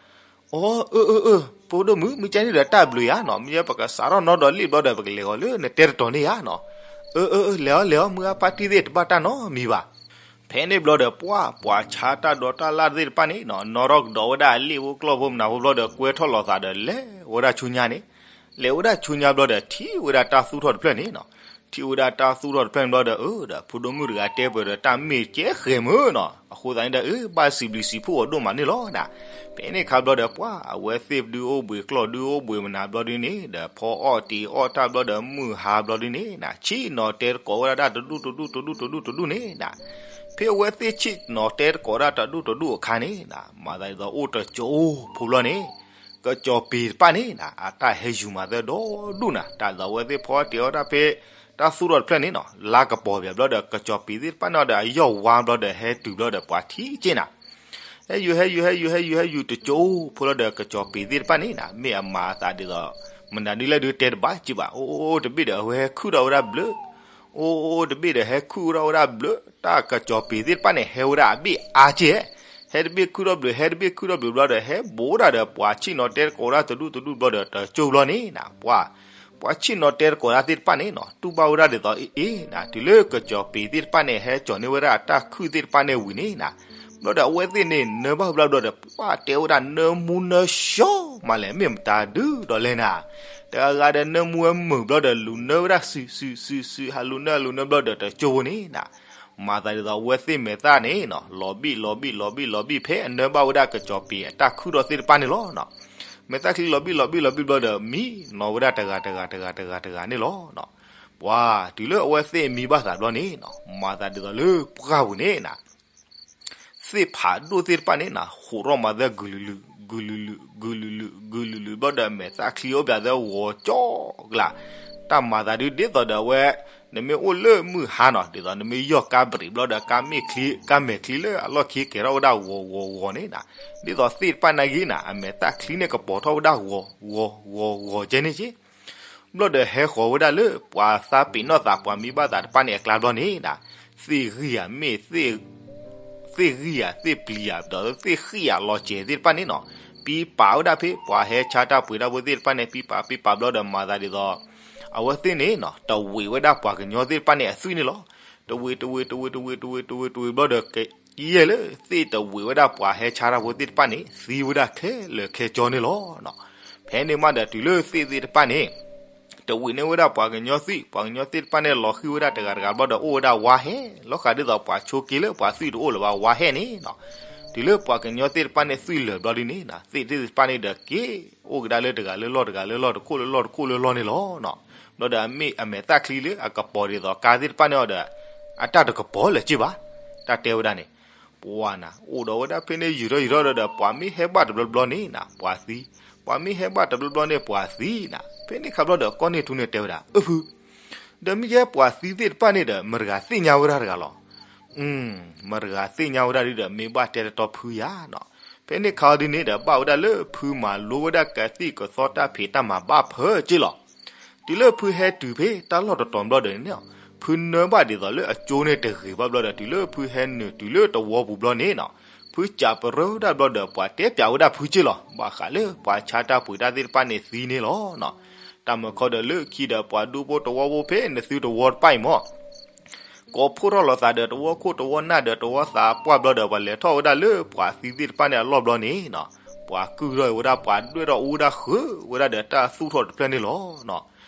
အီ အၢ အၢ အၢ ဖိဒိၣ်မုၣ် မုၢ်ကနံၤဒုးတၢ်ဘျုးယၤနီၤ, မ့ၢ်ပကစးထီၣ်နီၣ်ဒီးလံာ်ဘျီဒီး ပကလဲၤဃီၤလၢနတဲတတီၤန့ၣ်ယၤနီၤ. အၢ အၢ အၢ လဲၤအီၤ လဲၤအီၤ မုၢ်အါ ပၢ်တံၢ်သ့ၣ်တဘၣ်တၢ်နီတမံၤဘၣ်. ဖဲန့ၣ်ဘျီဒီး ပှၤ ပှၤဆါတၢ်ဒိးတၢ်လၢ်သ့ၣ်တဖၣ်န့ၣ်နီၤ နီၣ်ထီၣ်ကဒီးဝဲဒၣ်အလ့ၣ်ဖိကျီၢ်ဖိမနၤဖိဘျီဒီး ကွဲထီၣ်လိာ်သးဒီး လဲၤဝဲဒၣ်ဆူညါန့ၣ်, လဲၤဝဲဒၣ်ဆူညါဘျီဒီး ထံၣ်ဝဲဒၣ်တၢ်သူၣ်ထီၣ်တဖျၢၣ်န့ၣ်နီၤ. ထံၣ်ဝဲဒၣ်တၢ်သူၣ်ထီၣ်တဖျၢၣ်န့ၣ်ဘျီဒီး အၢ ဒီးဖိဒိၣ်မုၣ်တဂၤတဲပှဲၤဒီး တၢ်မ့ၢ်ကဲဃဲၤမုၢ်နီၤ, အဃိသတးန့ၣ်ဒီး အၢ ဘၣ်စံးဘျုးစံးဖှိၣ်အီၤဒိၣ်မးန့ၣ်လီၤနီၤ. ဖဲန့ၣ်အခါဘျီဒီး ပှၤ အဝဲသ့ၣ်ဒုးအိၣ်ဘှံးကျီၢ်ဒုးအိၣ်ဘှံးမနၤဘျီဒုန့ၣ်ဒီး ဖီအီၣ်တံၤအီၣ်တၢ်ဘျီဒီး မုၢ်ဟါဘျီဒုန့ၣ်နီၤ ဆ့ၣ်နီၤတဲသကိးဝဲဒၣ်တဒူၣ်တဒူၣ်တဒူၣ်တဒူၣ်တဒူၣ်န့ၣ်နီၤ. ဖဲအဝဲသ့ၣ်ဆ့ၣ်နီၤတဲသကိးဒၣ်တဒူၣ်တဒူၣ်အခါန့ၣ်နီၤ မၤသးဒ်သိးအိၣ်တကၠိဖိဘျီန့ၣ် ကစီၤပ့ၤတဖၣ်န့ၣ်နီၤ အတၢ်ဟဲယူၤမၤသၢဒီဒူၣ်နီၤ, တၢ်သးဝဲသ့ၣ်ဖီအီၣ်တံၤအီၣ်တၢ်ဖဲ တၢ်သူၣ်ထီၣ်တဖျၢၣ်န့ၣ်နီၤ လါကပီၤပၠးဘျီဒီး ကစီၤပ့ၤသ့ၣ်တဖၣ်န့ၣ်ဒီး အယီၢ်ဝါဘျီဒီး ဟဲတုၤဘျီဒီး ပှၤထံၣ်က့ၤနီၤ ဟဲယူၤ ဟဲယူၤ ဟဲယူၤ ဟဲယူၤ ဟဲယူၤတကၠိဖိလီၤဒီး ကစီၤပ့ၤသ့ၣ်တဖၣ်န့ၣ်နီၤ မ့ၢ်အမၤအသးဒ်သိး မနုၤဒ်လဲၣ်ဒုးတဲတဘၣ်က့ၤဘၣ်, အိၣ်အိၣ်တဘ့ၣ်ဒီး အဝဲဟဲခုၣ်ထီၣ်ဝဲဒၣ်ဘျၢ, အိၣ်အိၣ်တဘ့ၣ်ဒီး ဟဲခုၣ်ထီၣ်ဝဲဒၣ်ဘျၢ, တၢ်ကစီၤပ့ၤသ့ၣ်တဖၣ်န့ၣ် ဟဲဝဲဒၣ်အဘ့ၣ်အါက့ၤ, ဟဲတဘ့ၣ်ခုၣ်ထီၣ်ဘျၢ ဟဲတဘ့ၣ်ခုၣ်ထီၣ်ဘျၢဘျီဒီး ဟဲဘိးဒၣ်ဒီး ပှၤဆ့ၣ်နီၤတဲသကိးဒၣ်တဒူၣ်တဒူၣ်ဘျီဒီး တကၠိဘျီန့ၣ်နီၤ ပှၤ ပှၤဆ့ၣ်နီၤတဲသကိးဒၣ်သ့ၣ်တဖၣ်န့ၣ်နီၤ တူၢ်ဘၣ်ဝဲဒၣ်ဒ်သိးအ့ၣ်အ့ၣ်နီၤ တုၤလၢကစီၤပ့ၤသ့ၣ်တဖၣ်န့ၣ် ဟဲကၠီၤန့ၢ်ဝဲဒၣ်အတၢ်ခုၣ်သ့ၣ်တဖၣ်န့ၣ်ဝံၤန့ၣ်နီၤ ဘျီဒီးအဝဲသ့ၣ်န့ၣ် နၢဘၣ်ဝဲဒၣ်ဘျီဒီး ပှၤတဲဝဲဒၣ်နၢမူနၢဆှီမးလဲၣ် မ့ၢ်မတၤဒုဒီးလဲၣ်နီၤ, တဂၤဂၤဒီးနၢမူဝဲမုာ်ဘျီဒီး လူၤနၢဝဲဒၣ်စုးစုးစုးစုး ဟးလူၤနၢလူၤနၢဘျီဒီး တကၠိဖိန့ၣ်နီၤ မၤသးဒ်သိးအဝဲသ့ၣ်မဲာ်သၣ်န့ၣ်နီၤ လီၤဘံၣ်လီၤဘံၣ်လီၤဘံၣ်လီၤဘံၣ် ဖဲအနၢဘၣ်ဝဲဒၣ်ကစီၤပ့ၤအတၢ်ခုၣ်ထီၣ်သ့ၣ်တဖၣ်န့ၣ်လီၤနီၤ မဲာ်သၣ်ချံလီၤဘံၣ်လီၤဘံၣ်လီၤဘံၣ်ဘျီဒီး မံနီၤဝဲဒၣ်တဂၤတဂၤတဂၤတဂၤတဂၤန့ၣ်လီၤနီၤ ပှၤ တုၤလၢအဝဲသ့ၣ်မံဘၣ်သးဘျီန့ၣ်နီၤ မၤသးဒ်သိးလၢပှၢ်ပူၤန့ၣ်နီၤ သ့ၣ်ဖးဒိၣ်သ့ၣ်တဖၣ်န့ၣ်နီၤ ဟူးထီၣ်မၤသၢ ဂုာ်လုာ်လုာ် ဂုာ်လုာ်လုာ် ဂုာ်လုာ်လုာ် ဂုာ်လုာ်လုာ်ဘျီဒီး မဲာ်သၣ်ချံအိၣ်ပၠးသၢဂီၤကၠီကလး တၢ်မၤသးဒုဒ်သိးဒီးအဝဲ နမ့ၢ်အိၣ်လၢမုၢ်ဟါနီၤ ဒ်သိးနမ့ၢ်ယီၢ်ကါဘြ့းဘျီဒီး ကါမဲာ်ချံ ကါမဲာ်ချံလၢအလီၢ်ခံကဲၤထီၣ်ဝဲဒၣ်ဂီၤဂီၤဂီၤန့ၣ်နီၤ ဒ်သိးသ့ၣ်တဖၣ်နာ်က့နီၤ အမဲာ်သၣ်ချံန့ၣ်ကပီၤထီၣ်ဝဲဒၣ်ဂီၤဂီၤဂီၤဂီၤကဲန့ၣ်က့ ဘျီဒီးဟဲဃီၤဝဲဒၣ်လၢ ပှၤသးပ့ၤနီၣ်သး ပှၤမံဘၣ်သးတဖၣ်န့ၣ်အကျါဘျီန့ၣ်နီၤ သ့ၣ်ဂံၢ်ယၤမ့ၢ် သ့ၣ်ဂံၢ်ယၤသ့ၣ်ပျံၤယၤ ဒီးသ့ၣ်ဃံၣ်ယၤလီၤစဲၤသ့ၣ်တဖၣ်န့ၣ်နီၤ ပံပာ်ဝဲဒၣ်ဖဲ ပှၤဟဲဆါတၢ်ပှ့ၤတၢ်ဖိသ့ၣ်တဖၣ်န့ၣ် ပံပာ်ပံပာ်ဘျီဒီး မၤသးဒ်သိး အဝဲသ့ၣ်န့ၣ်နီၤ တဝံးဝဲဒၣ်ပှၤကညီသ့ၣ်တဖၣ်န့ၣ်အသွံၣ်န့ၣ်လီၤ. တဝံး တဝံး တဝံး တဝံး တဝံး တဝံး တဝံးဘျီဒီး ကယဲၢ်လၢသ့ၣ်တဝံးဝဲဒၣ်ပှၤဟဲဆါတၢ်ဖိသ့ၣ်တဖၣ်န့ၣ် သံဝဲဒၣ်ခဲလၢာ်ခဲဆ့န့ၣ်လီၤ. ဖဲန့ၣ်မးဒီး တုၤလၢသ့ၣ်သ့ၣ်တဖၣ်န့ၣ် တဝံးန့ၢ်ဝဲဒၣ်ပှၤကညီသွံၣ်, ပှၤကညီသ့ၣ်တဖၣ်န့ၣ် လီၤဃံၤဝဲဒၣ်တဂၤတဂၤဘျီဒီး အိၣ်ဝဲဒၣ်ဝါဟဲ, လီၤဃာ်ဒ်သိးပှၤဆိးက့လၢပှၤသွံၣ်တအိၣ်လၢၤဘၣ် ဝါဟဲန့ၣ်နီၤ. တုၤလၢပှၤကညီသ့ၣ်တဖၣ်န့ၣ် သွံၣ်လၢာ်ဘျီဒ်န့ၣ်နီၤ, သ့ၣ်သ့ၣ်တဖၣ်န့ၣ်ဒီးက့ၤအိၣ်ကဒါလၢတဂၤလၢလီၢ်တဂၤလၢလီၢ် တခိၣ်လၢလီၢ်တခိၣ်လၢလီၢ်န့ၣ်လီၤနီၤ. ဘျီဒီးအမ့ၢ်အမဲာ်သၣ်ချံလၢအကပီၤဒ်သိးကါသ့ၣ်တဖၣ်န့ၣ်အီၤဒီး အတၢ်တကပီၤလၢၤက့ဘၣ်, တၢ်တဲဝဲဒၣ်န့ၣ် ပှၤနၤ အိၣ်ဒီးဝဲဒၣ်ဖဲန့ၣ် ယံာ်ထီၣ်ယံာ်ထီၣ်ဒီး ပှၤမ့ၢ်ဟဲဘၣ်တဘျီဘျီန့ၣ်နၤ ပှၤသံ, ပှၤမ့ၢ်ဟဲဘၣ်တဘျီဘျီန့ၣ် ပှၤသံနၤ. ဖဲန့ၣ်ခါဘျီဒီး ကီၢ်န့ၢ်ထူန့ၣ်တဲဝဲဒၣ် အၢဖု, ဒီးမ့ၢ်ယဲပှၤသံသ့ၣ်တဖၣ်န့ၣ်ဒီး မတၤတဂၤသ့ၣ်ညါဝဲဒၣ်တဂၤလီၤ. မတၤတဂၤသ့ၣ်ညါဝဲဒၣ်ဒ်ဒီး မ့ၢ်ဘၣ်တဲတတီဖုယၤနီၤ. ဖဲန့ၣ်ခါအီၤဒ်န့ၣ်ဒီး ဘၣ်ဝဲဒၣ်လၢဖုမၤလိဝဲဒၣ်ကသံၣ်ကသီတၢ်ဖံးတၢ်မၤဘၣ်ဖၢက့လီၤ. တုၤလၢဖုဟဲတုၤဖဲတၢ်လီၢ်တတီၤဘျီဒီးန့ၣ်, ဖုနၢဘၣ်ဒ်သိးလၢအကၠိန့ၣ်တဂ့ၤဘၣ်ဘျီဒီး တုၤလၢဖုဟဲနုာ်တုၤလၢတဝီပူၤဘျီန့ၣ်နီၤ, ဖုစံးပရၢဝဲဒၣ်ဘျီဒီး ပှၤတဲပၠးဝဲဒၣ်ဖုက့လီၤ. ဘၣ်ဃးလၢပှၤဆါတၢ်ပှ့ၤတၢ်သ့ၣ်တဖၣ်န့ၣ်သံန့ၣ်လီၤနီၤ. တၢ်မၢခီဒီးလၢခံဒီး ပှၤဒူဖိတဝီဖိဖဲနသုတဝီတဖၣ်အံၤမၢ် ကိးဖှိၣ်ထီၣ်လိာ်သးဒီးတဝီခိၣ်တဝီနၢ်ဒီးတဝီသးပှၢ်ဘျီဒီး ပှၤလဲၤထီၣ်ဝဲဒၣ်လၢပှၤသံသ့ၣ်တဖၣ်န့ၣ်အလီၢ်ဘျီန့ၣ်နီၤ, ပှၤကုၢ်ထီၣ်ဝဲဒၣ် ပှၤဒွဲၣ်ထီၣ်အူဝဲဒၣ်ဃုာ်ဝဲဒၣ်ဒီးတၢ်သူၣ်ထီၣ်တဖျၢၣ်န့ၣ်လီၤနီၤ.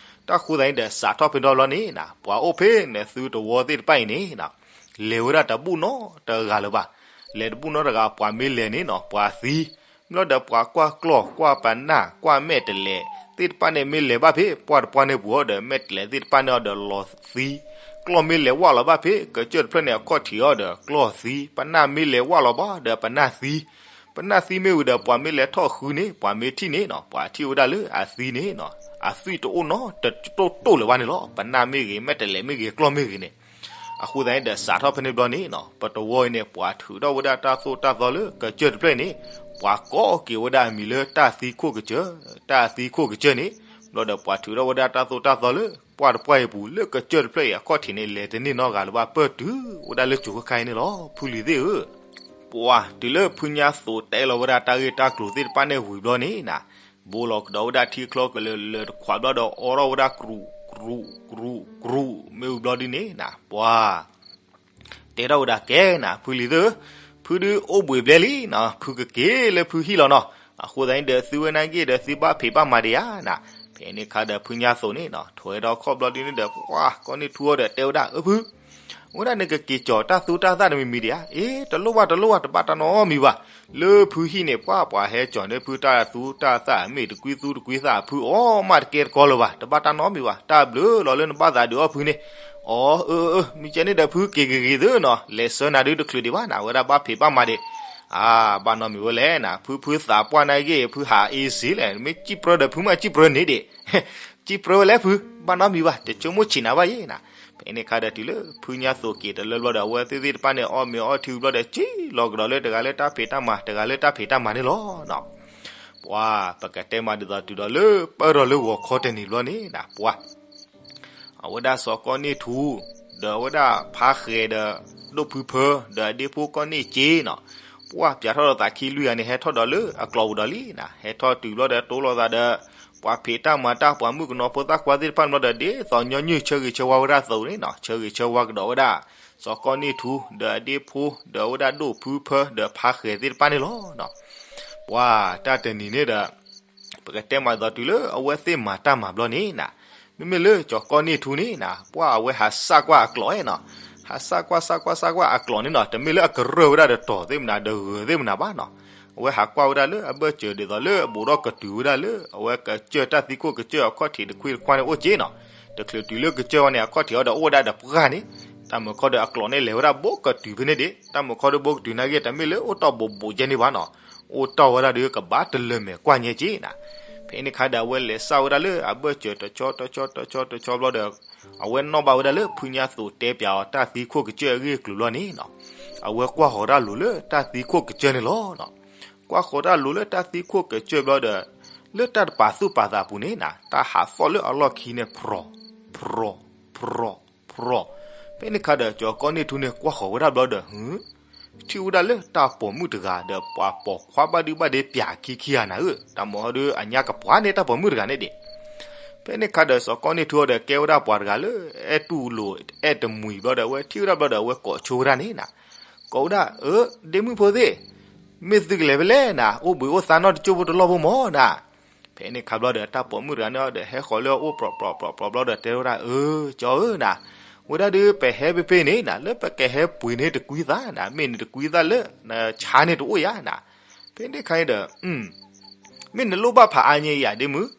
တၢ်ဃိသတးန့ၣ်ဒီး စးထီၣ်ဖဲန့ၣ်ဘျီန့ၣ်နီၤ, ပှၤအိၣ်ဖဲနသုတဝီသ့ၣ်တဖၣ်အံၤန့ၣ်နီၤ, လဲၤဝဲဒၣ်တဘူၣ်နီတဂၤလၢၤဘၣ်. လဲၤတဘူၣ်နီတဂၤ ပှၤမ့ၢ်လဲၤန့ၣ်နီၤ ပှၤသံ ဘျီဒီးပှၤကွၢ်ကျီၢ် ကွၢ်ပနၢ် ကွၢ်မဲာ်တဲးလဲးသ့ၣ်တဖၣ်န့ၣ် မ့ၢ်လဲၤဘၣ်ဖဲပှၢ်တပှၢ်န့ၣ်ပူၤအီၤဒီး မဲာ်တဲးလဲးသ့ၣ်တဖၣ်န့ၣ်အီၤဒီးလီၤသံ, ကျီၢ်မ့ၢ်လဲၤဝၢ်လီၤဘၣ်ဖဲကစၢၢ်တဖျၢၣ်န့ၣ်အခီၣ်ထံးအီၤဒီးကျီၢ်သံ, ပနၢ်မ့ၢ်လဲၤဝၢ်လီၤဘၣ်ဒီးပနၢ်သံ, ပနၢ်သံမ့ၢ်ဝံၤဒီး ပှၤမ့ၢ်လဲၤထီၣ်ဃုန့ၣ် ပှၤမ့ၢ်ထံၣ်န့ၣ်နီၤ ပှၤထံၣ်ဝဲဒၣ်လၢအသံန့ၣ်နီၤ အသွံၣ်တအိၣ်နီတတိၢ်တိၢ်လၢၤဘၣ်န့ၣ်လီၤ. ပနၢ်မ့ၢ်ဂ့ၤ မဲာ်တဲးလဲးမ့ၢ်ဂ့ၤ ကျီၢ်မ့ၢ်ဂ့ၤန့ၣ် အဃိသတးန့ၣ်ဒီး စးထီၣ်ဖဲန့ၣ်ဘျီန့ၣ်နီၤ ပတဝီအံၤန့ၣ် ပှၤထုးထီၣ်ဝဲဒၣ်တၢ်သိၣ်တၢ်သီလၢကစၢၢ်တဖျၢၣ်အံၤန့ၣ် ပှၤကိးက့ၤဝဲဒၣ်အမံၤလၢတၢ်သံခိၣ်ကစၢၢ်, တၢ်သံခိၣ်ကစၢၢ်န့ၣ်, ဘျီဒီးပှၤထုးထီၣ်ဝဲဒၣ်တၢ်သိၣ်တၢ်သီလၢ ပှၢ်တပှၢ်အံၤအပူၤ လၢကစၢၢ်တဖျၢၣ်အံၤအခီၣ်ထံးန့ၣ် လဲၤတန့ၢ်နီတဂၤလၢၤဘၣ် ပၢၢ်တုၤဝဲဒၣ်လၢကၠိၤခါခါအံၤန့ၣ်လီၤ. ဖုလံၤသ့ၣ်ဧၢ, ပှၤတုၤလၢဖုညါသိးတဲလီၤဝဲဒၣ်တၢ်ဂ့ၢ်တၢ်ကျိၤသ့ၣ်တဖၣ်န့ၣ်ဝံၤဘျီန့ၣ်နၤ, ဘိလီၤကဒီးဝဲဒၣ်ထံချီကလၢာ်လၢာ်တခွးဘျီဒီး အိးထီၣ်ဝဲဒၣ်ကြူးကြူးကြူး မ့ၢ်ဝံၤဘျီဒ်န့ၣ်နၤ, ပှၤ တဲထီၣ်ဝဲဒၣ်ကဲနၤ ဖုလံၤသၢ, ဖုဒုးအိၣ်ဘှံးဘျဲလံနၤ, ဖုကက့ၤလၢဖုဟံၣ်လီၤနီၤ. အဃိသတးန့ၣ်ဒီး သုဝဲနာ်က့ဒီး သုဘၣ်ဖံးဘၣ်မၤဒံးဧါနၤ. ဖဲန့ၣ်အခါဒီး ဖုညါသိးန့ၣ်နၤ ထိးဝဲဒီးခီၣ်ဘျီဒ်န့ၣ်ဒီး ပှၤကိးန့ၢ်ထူအီၤဒီးတဲဝဲဒၣ် အၢ ဖု အဝဲဒၣ်နကက့ၤကၠီၤတၢ်သူတၢ်သၣ်တမံၤမံၤဒံးဧါ. အ့ တလိၣ်ဘၣ်တလိၣ်ဘၣ် တဘၣ်တၢ်နီတမံၤဘၣ်. လၢဖုဟံၣ်န့ၣ် ပှၤပှၤဟဲကၠီၤန့ၢ်ဖုတၢ်သူတၢ်သၣ် မ့ၢ်တကွံသူတကွံသၣ် ဖုအီၣ်မးတကဲတကီလၢၤဘၣ်, တဘၣ်တၢ်နီတမံၤဘၣ်. တၢ်ဘျုးလီၤလၢနဘၣ်သးဒုးအီၣ်ဖုန့ၣ်. အီ အၢ အၢ မ့ၢ်ကဲန့ၣ်ဒီး ဖုက့ၤဂ့ၤဂ့ၤသုနီၤ, လဲၤဆှၢနၤဒုးတချုးဒံးဘၣ်နၤ, အဝဲဒၣ်ဘၣ်ဖံးဘၣ်မၤဒံး. အါ ဘၣ်နီတမံၤဝဲလဲၣ်နၤ, ဖုဖုသးပှၢ်နာ်က့ ဖုဟးအ့စ့လဲၣ်, မ့ၢ်စံၣ်ပြၢဒီး ဖုမ့ၢ်စံၣ်ပြၢန့ၣ်ဒံး စံၣ်ပြၢဝဲလဲၣ်ဖု, ဘၣ်နီတမံၤဘၣ်, တဆိကမိၣ်ဆံးနၤဘၣ်ယဲနၤ. ဖဲန့ၣ်အခါဒီးတုၤလၢ ဖုညါသိးက့ၤတလၢဘျီဒီး အဝဲသ့ၣ်သ့ၣ်တဖၣ်န့ၣ် အီၣ်မ့ၤအီထံဝံၤဘျီဒီး စံၣ်လီၤကဒီးလၢတဂၤလၢတၢ်ဖံးတၢ်မၤ တဂၤလၢတၢ်ဖံးတၢ်မၤန့ၣ်လီၤ. ပှၤ ပကတဲမးဒ်သိးတုၤဒီးလၢ ပၢၢ်ထီၣ်လၢဂီၤခီတနံၤဘျီန့ၣ်နၤ ပှၤ အဝဲဒၣ်စီၤကီၢ်န့ၢ်ထူ ဒီးအဝဲဒၣ်ဖါဃဲၤဒီး ဒိၣ်ဖုဖၢ ဒီးအဒ့ဖိကီၢ်န့ၢ်စ့နီၤ, ပှၤပၠးထီၣ်ဒီးသးခံလွံၢ်ဂၤန့ၣ် ဟဲထီၣ်ဒီးလၢအကျိးပူၤဒီးလံနၤ, ဟဲထီၣ်တုၤဘျီဒီး တိလီၤသးဒီး ပှၤဖံးတၢ်မၤတၢ် ပှၤမုၣ်ကနီၤဖိသၣ်ခွါသ့ၣ်တဖၣ်န့ၣ်ဘျီဒီး ဒ်သိးညီနုၢ်ဆၢဂ့ၤဆၢဝါဝဲဒၣ်အသိးန့ၣ်နီၤ, ဆၢဂ့ၤဆၢဝါကဒီးဝဲဒၣ် စီၤကီၢ်န့ၢ်ထူ ဒီးအဒ့ဖိ ဒီးအဝဲဒၣ်ဒိၣ်ဖုဖၢ ဒီးဖါဃဲၤသ့ၣ်တဖၣ်န့ၣ်လီၤ. ပှၤတၢ်တနံၤန့ၣ်ဒီး ပကတဲမးဒ်သိးတုၤလၢအဝဲသ့ၣ်မၤတၢ်မၤဘျီန့ၣ်နၤ, မ့မ့ၢ်လၢစီၤကီၢ်န့ၢ်ထူန့ၣ်နၤ ပှၤအဝဲဟးစၢ်ကွၢ်အကျိးနီၤ, ဟးစၢ်ကွၢ်စၢ်ကွၢ်စၢ်ကွၢ်အကျိးန့ၣ်နီၤ, တမ့ၢ်လၢအကရၢၢ်ဝဲဒၣ်ဒီးတီၤသ့ၣ်မနၤ ဒီးဂၢၤသ့ၣ်မနၤဘၣ်နီၤ, အဝဲဟးကွၢ်ဝဲဒၣ်လၢအဘၢၣ်စၢၤ ဒ်သိးလၢအဘူးဒီးကတုၤဝဲဒၣ်လၢ အဝဲကစၢၢ်တၢ်သံခိၣ်ကစၢၢ်အခီၣ်ထံးတခွံတခွါန့ၣ်အိၣ်က့နီၤ, တချုးတုၤလၢကစၢၢ်ဝဲန့ၣ် အခီၣ်ထံးအီၤဒီးအိၣ်ဝဲဒၣ်ဒီးပှၢ်န့ၣ်, တၢ်မုၢ်ခီဒီးအကျိးန့ၣ်လဲၤဝဲဒၣ်ဘူးကတုၤဖဲန့ၣ်ဒံး, တၢ်မုၢ်ခီဒီးဘူးကတုၤနာ်က့ တမ့ၢ်လၢအိၣ်တီၢ်ဘူးဘူးကဲန့ၣ်ဘၣ်နီၤ, အိၣ်တီၢ်ဝဲဒၣ်ဒီးကဘၣ်တလၢာ်မဲာ်ကွၢ်ညဲက့နၤ, ဖဲန့ၣ်အခါဒီးအဝဲလဲၤစၢ်ဝဲဒၣ်လၢအဘၢၣ်စၢၤတဆီတဆီတဆီတဆီဘျီဒီး အဝဲနီၣ်ဘၣ်ဝဲဒၣ်လၢဖုညါသိးတဲပၠးအီၤတၢ်သံခိၣ်ကစၢၢ်အဂ့ၢ်အကျိၤလီၤန့ၣ်နီၤ, အဝဲကွၢ်ဃီၤတၢ်လိၤလၢတၢ်သံခိၣ်ကစၢၢ်န့ၣ်လီၤ. ကွၢ်ဃီၤတၢ်လိၤလၢတၢ်သံခိၣ်ကစၢၢ်ဘျီဒီး လၢတၢ်တပာ်သူၣ်ပာ်သးအပူၤန့ၣ်နၤ တၢ်ဟးသီၣ်လၢအလီၢ်ခံန့ၣ် ဖြီၣ် ဖြီၣ် ဖြီၣ် ဖြီၣ်, ဖဲန့ၣ်အခါဒီး စီၤကီၢ်န့ၢ်ထူန့ၣ် ကွၢ်ဃီၤဝဲဒၣ်ဘျီဒီး ထံၣ်ဝဲဒၣ်လၢတၢ်ပိာ်မုၣ်တဂၤဒီး ပှၤပိာ်ခွါဘၣ်ဒုဘၣ်ဒ့ပၠးခံခံဂၤနၤဧၢ, တၢ်မုၢ်ဟီဒုအညါကပှၢ်န့ၣ် တၢ်ပိာ်မုၣ်တဂၤန့ၣ်ဒံး, ဖဲန့ၣ်အခါဒီး စီၤကီၢ်န့ၢ်ထူအီၤဒီး ကဲဝဲဒၣ်ပှၤတဂၤလၢ အဲၣ်တူၢ်လိာ်အဲၣ်တမှံၤဘျီဒီး အဝဲထံၣ်ဝဲဒၣ်ဘျီဒီး အဝဲကိးဆိဝဲဒၣ်န့ၣ်နၤ, ကိးဝဲဒၣ် အၢ ဒ့မုၣ်ဖိသ့ၣ်, မ့ၢ်သုကလဲၤဖဲလဲၣ်နၤ အိၣ်ဘှံးအိၣ်သါနီတကၠိဖိတလီၢ်ဖိမၢ်နၤ, ဖဲန့ၣ်အခါဘျီဒီး တၢ်ပိာ်မုၣ်တဂၤန့ၣ်ဒီး ဟဲဃီၤလၢအအိၣ်ပြီပြီပြီပြီဘျီဒီး တဲဝဲဒၣ် အၢ ကၠီဧၢနၤ, ဝဲဒၣ်ဒုး ပဟဲဖဲဖဲန့ၣ်နၤ လၢပကဟဲပှ့ၤန့ၢ်တကွံသၣ်နၤ မ့ၢ်နတကွံသၣ်လၢ နဆါန့ၣ်တအိၣ်ယၤနၤ, ဖဲန့ၣ်အခါန့ၣ်ဒီး မ့ၢ်နလိၣ်ဘၣ်ဖးအါညါယၤဒ့မုၣ်,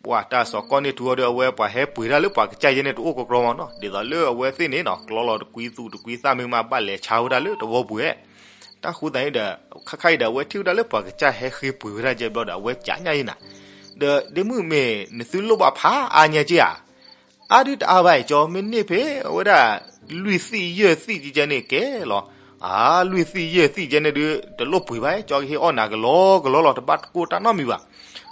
ပှၤတၢ်စီၤကီၢ်န့ၢ်ထူအီၤဒီး အဝဲပှၤဟဲပှ့ၤတၢ်လၢပှၤကစၢ်ယဲန့ၣ် တအိၣ်ကကြီမၢ်နီၤ, ဒ်သိးလၢအဝဲသ့ၣ်န့ၣ်နီၤ ကျီလီၤတကွံသူတကွံသၣ်မ့ၢ်မး ဘၣ်လဲၤဆါဝဲဒၣ်လၢတဝီပူၤဧဲ, တၢ်ဃိသးန့ၣ်ဒီး ခါခါအံၤဒီး အဝဲထံၣ်ဝဲဒၣ်လၢပှၤကစၢ်ဟဲဃ့ပှ့ၤဝဲဒၣ်ကဲဘျီဒီး အဝဲကးညါအံၤနၤ, ဒီးဒ့မုၣ်မ့ၢ်နသုလိၣ်ဘၣ်ဖးအါညါက့ဧါ အါဒုတအါဘၣ်အံၤ ကၠီ မ့ၢ်န့ၢ်ဖဲအဝဲဒၣ် လွံၢ်သံၣ်ယဲၢ်သံၣ်ကဲန့ၣ်ကဲလီၤ. အါ လွံၢ်သံၣ်ယဲၢ်သံၣ်ကဲန့ၣ်ဒုး တလိၣ်ပှ့ၤဘၣ် ကၠီကဟ့ၣ်အီၣ်နၤကလီကလီလီၤ တဘၣ်ကိၢ်တၢ်နီတမံၤဘၣ်.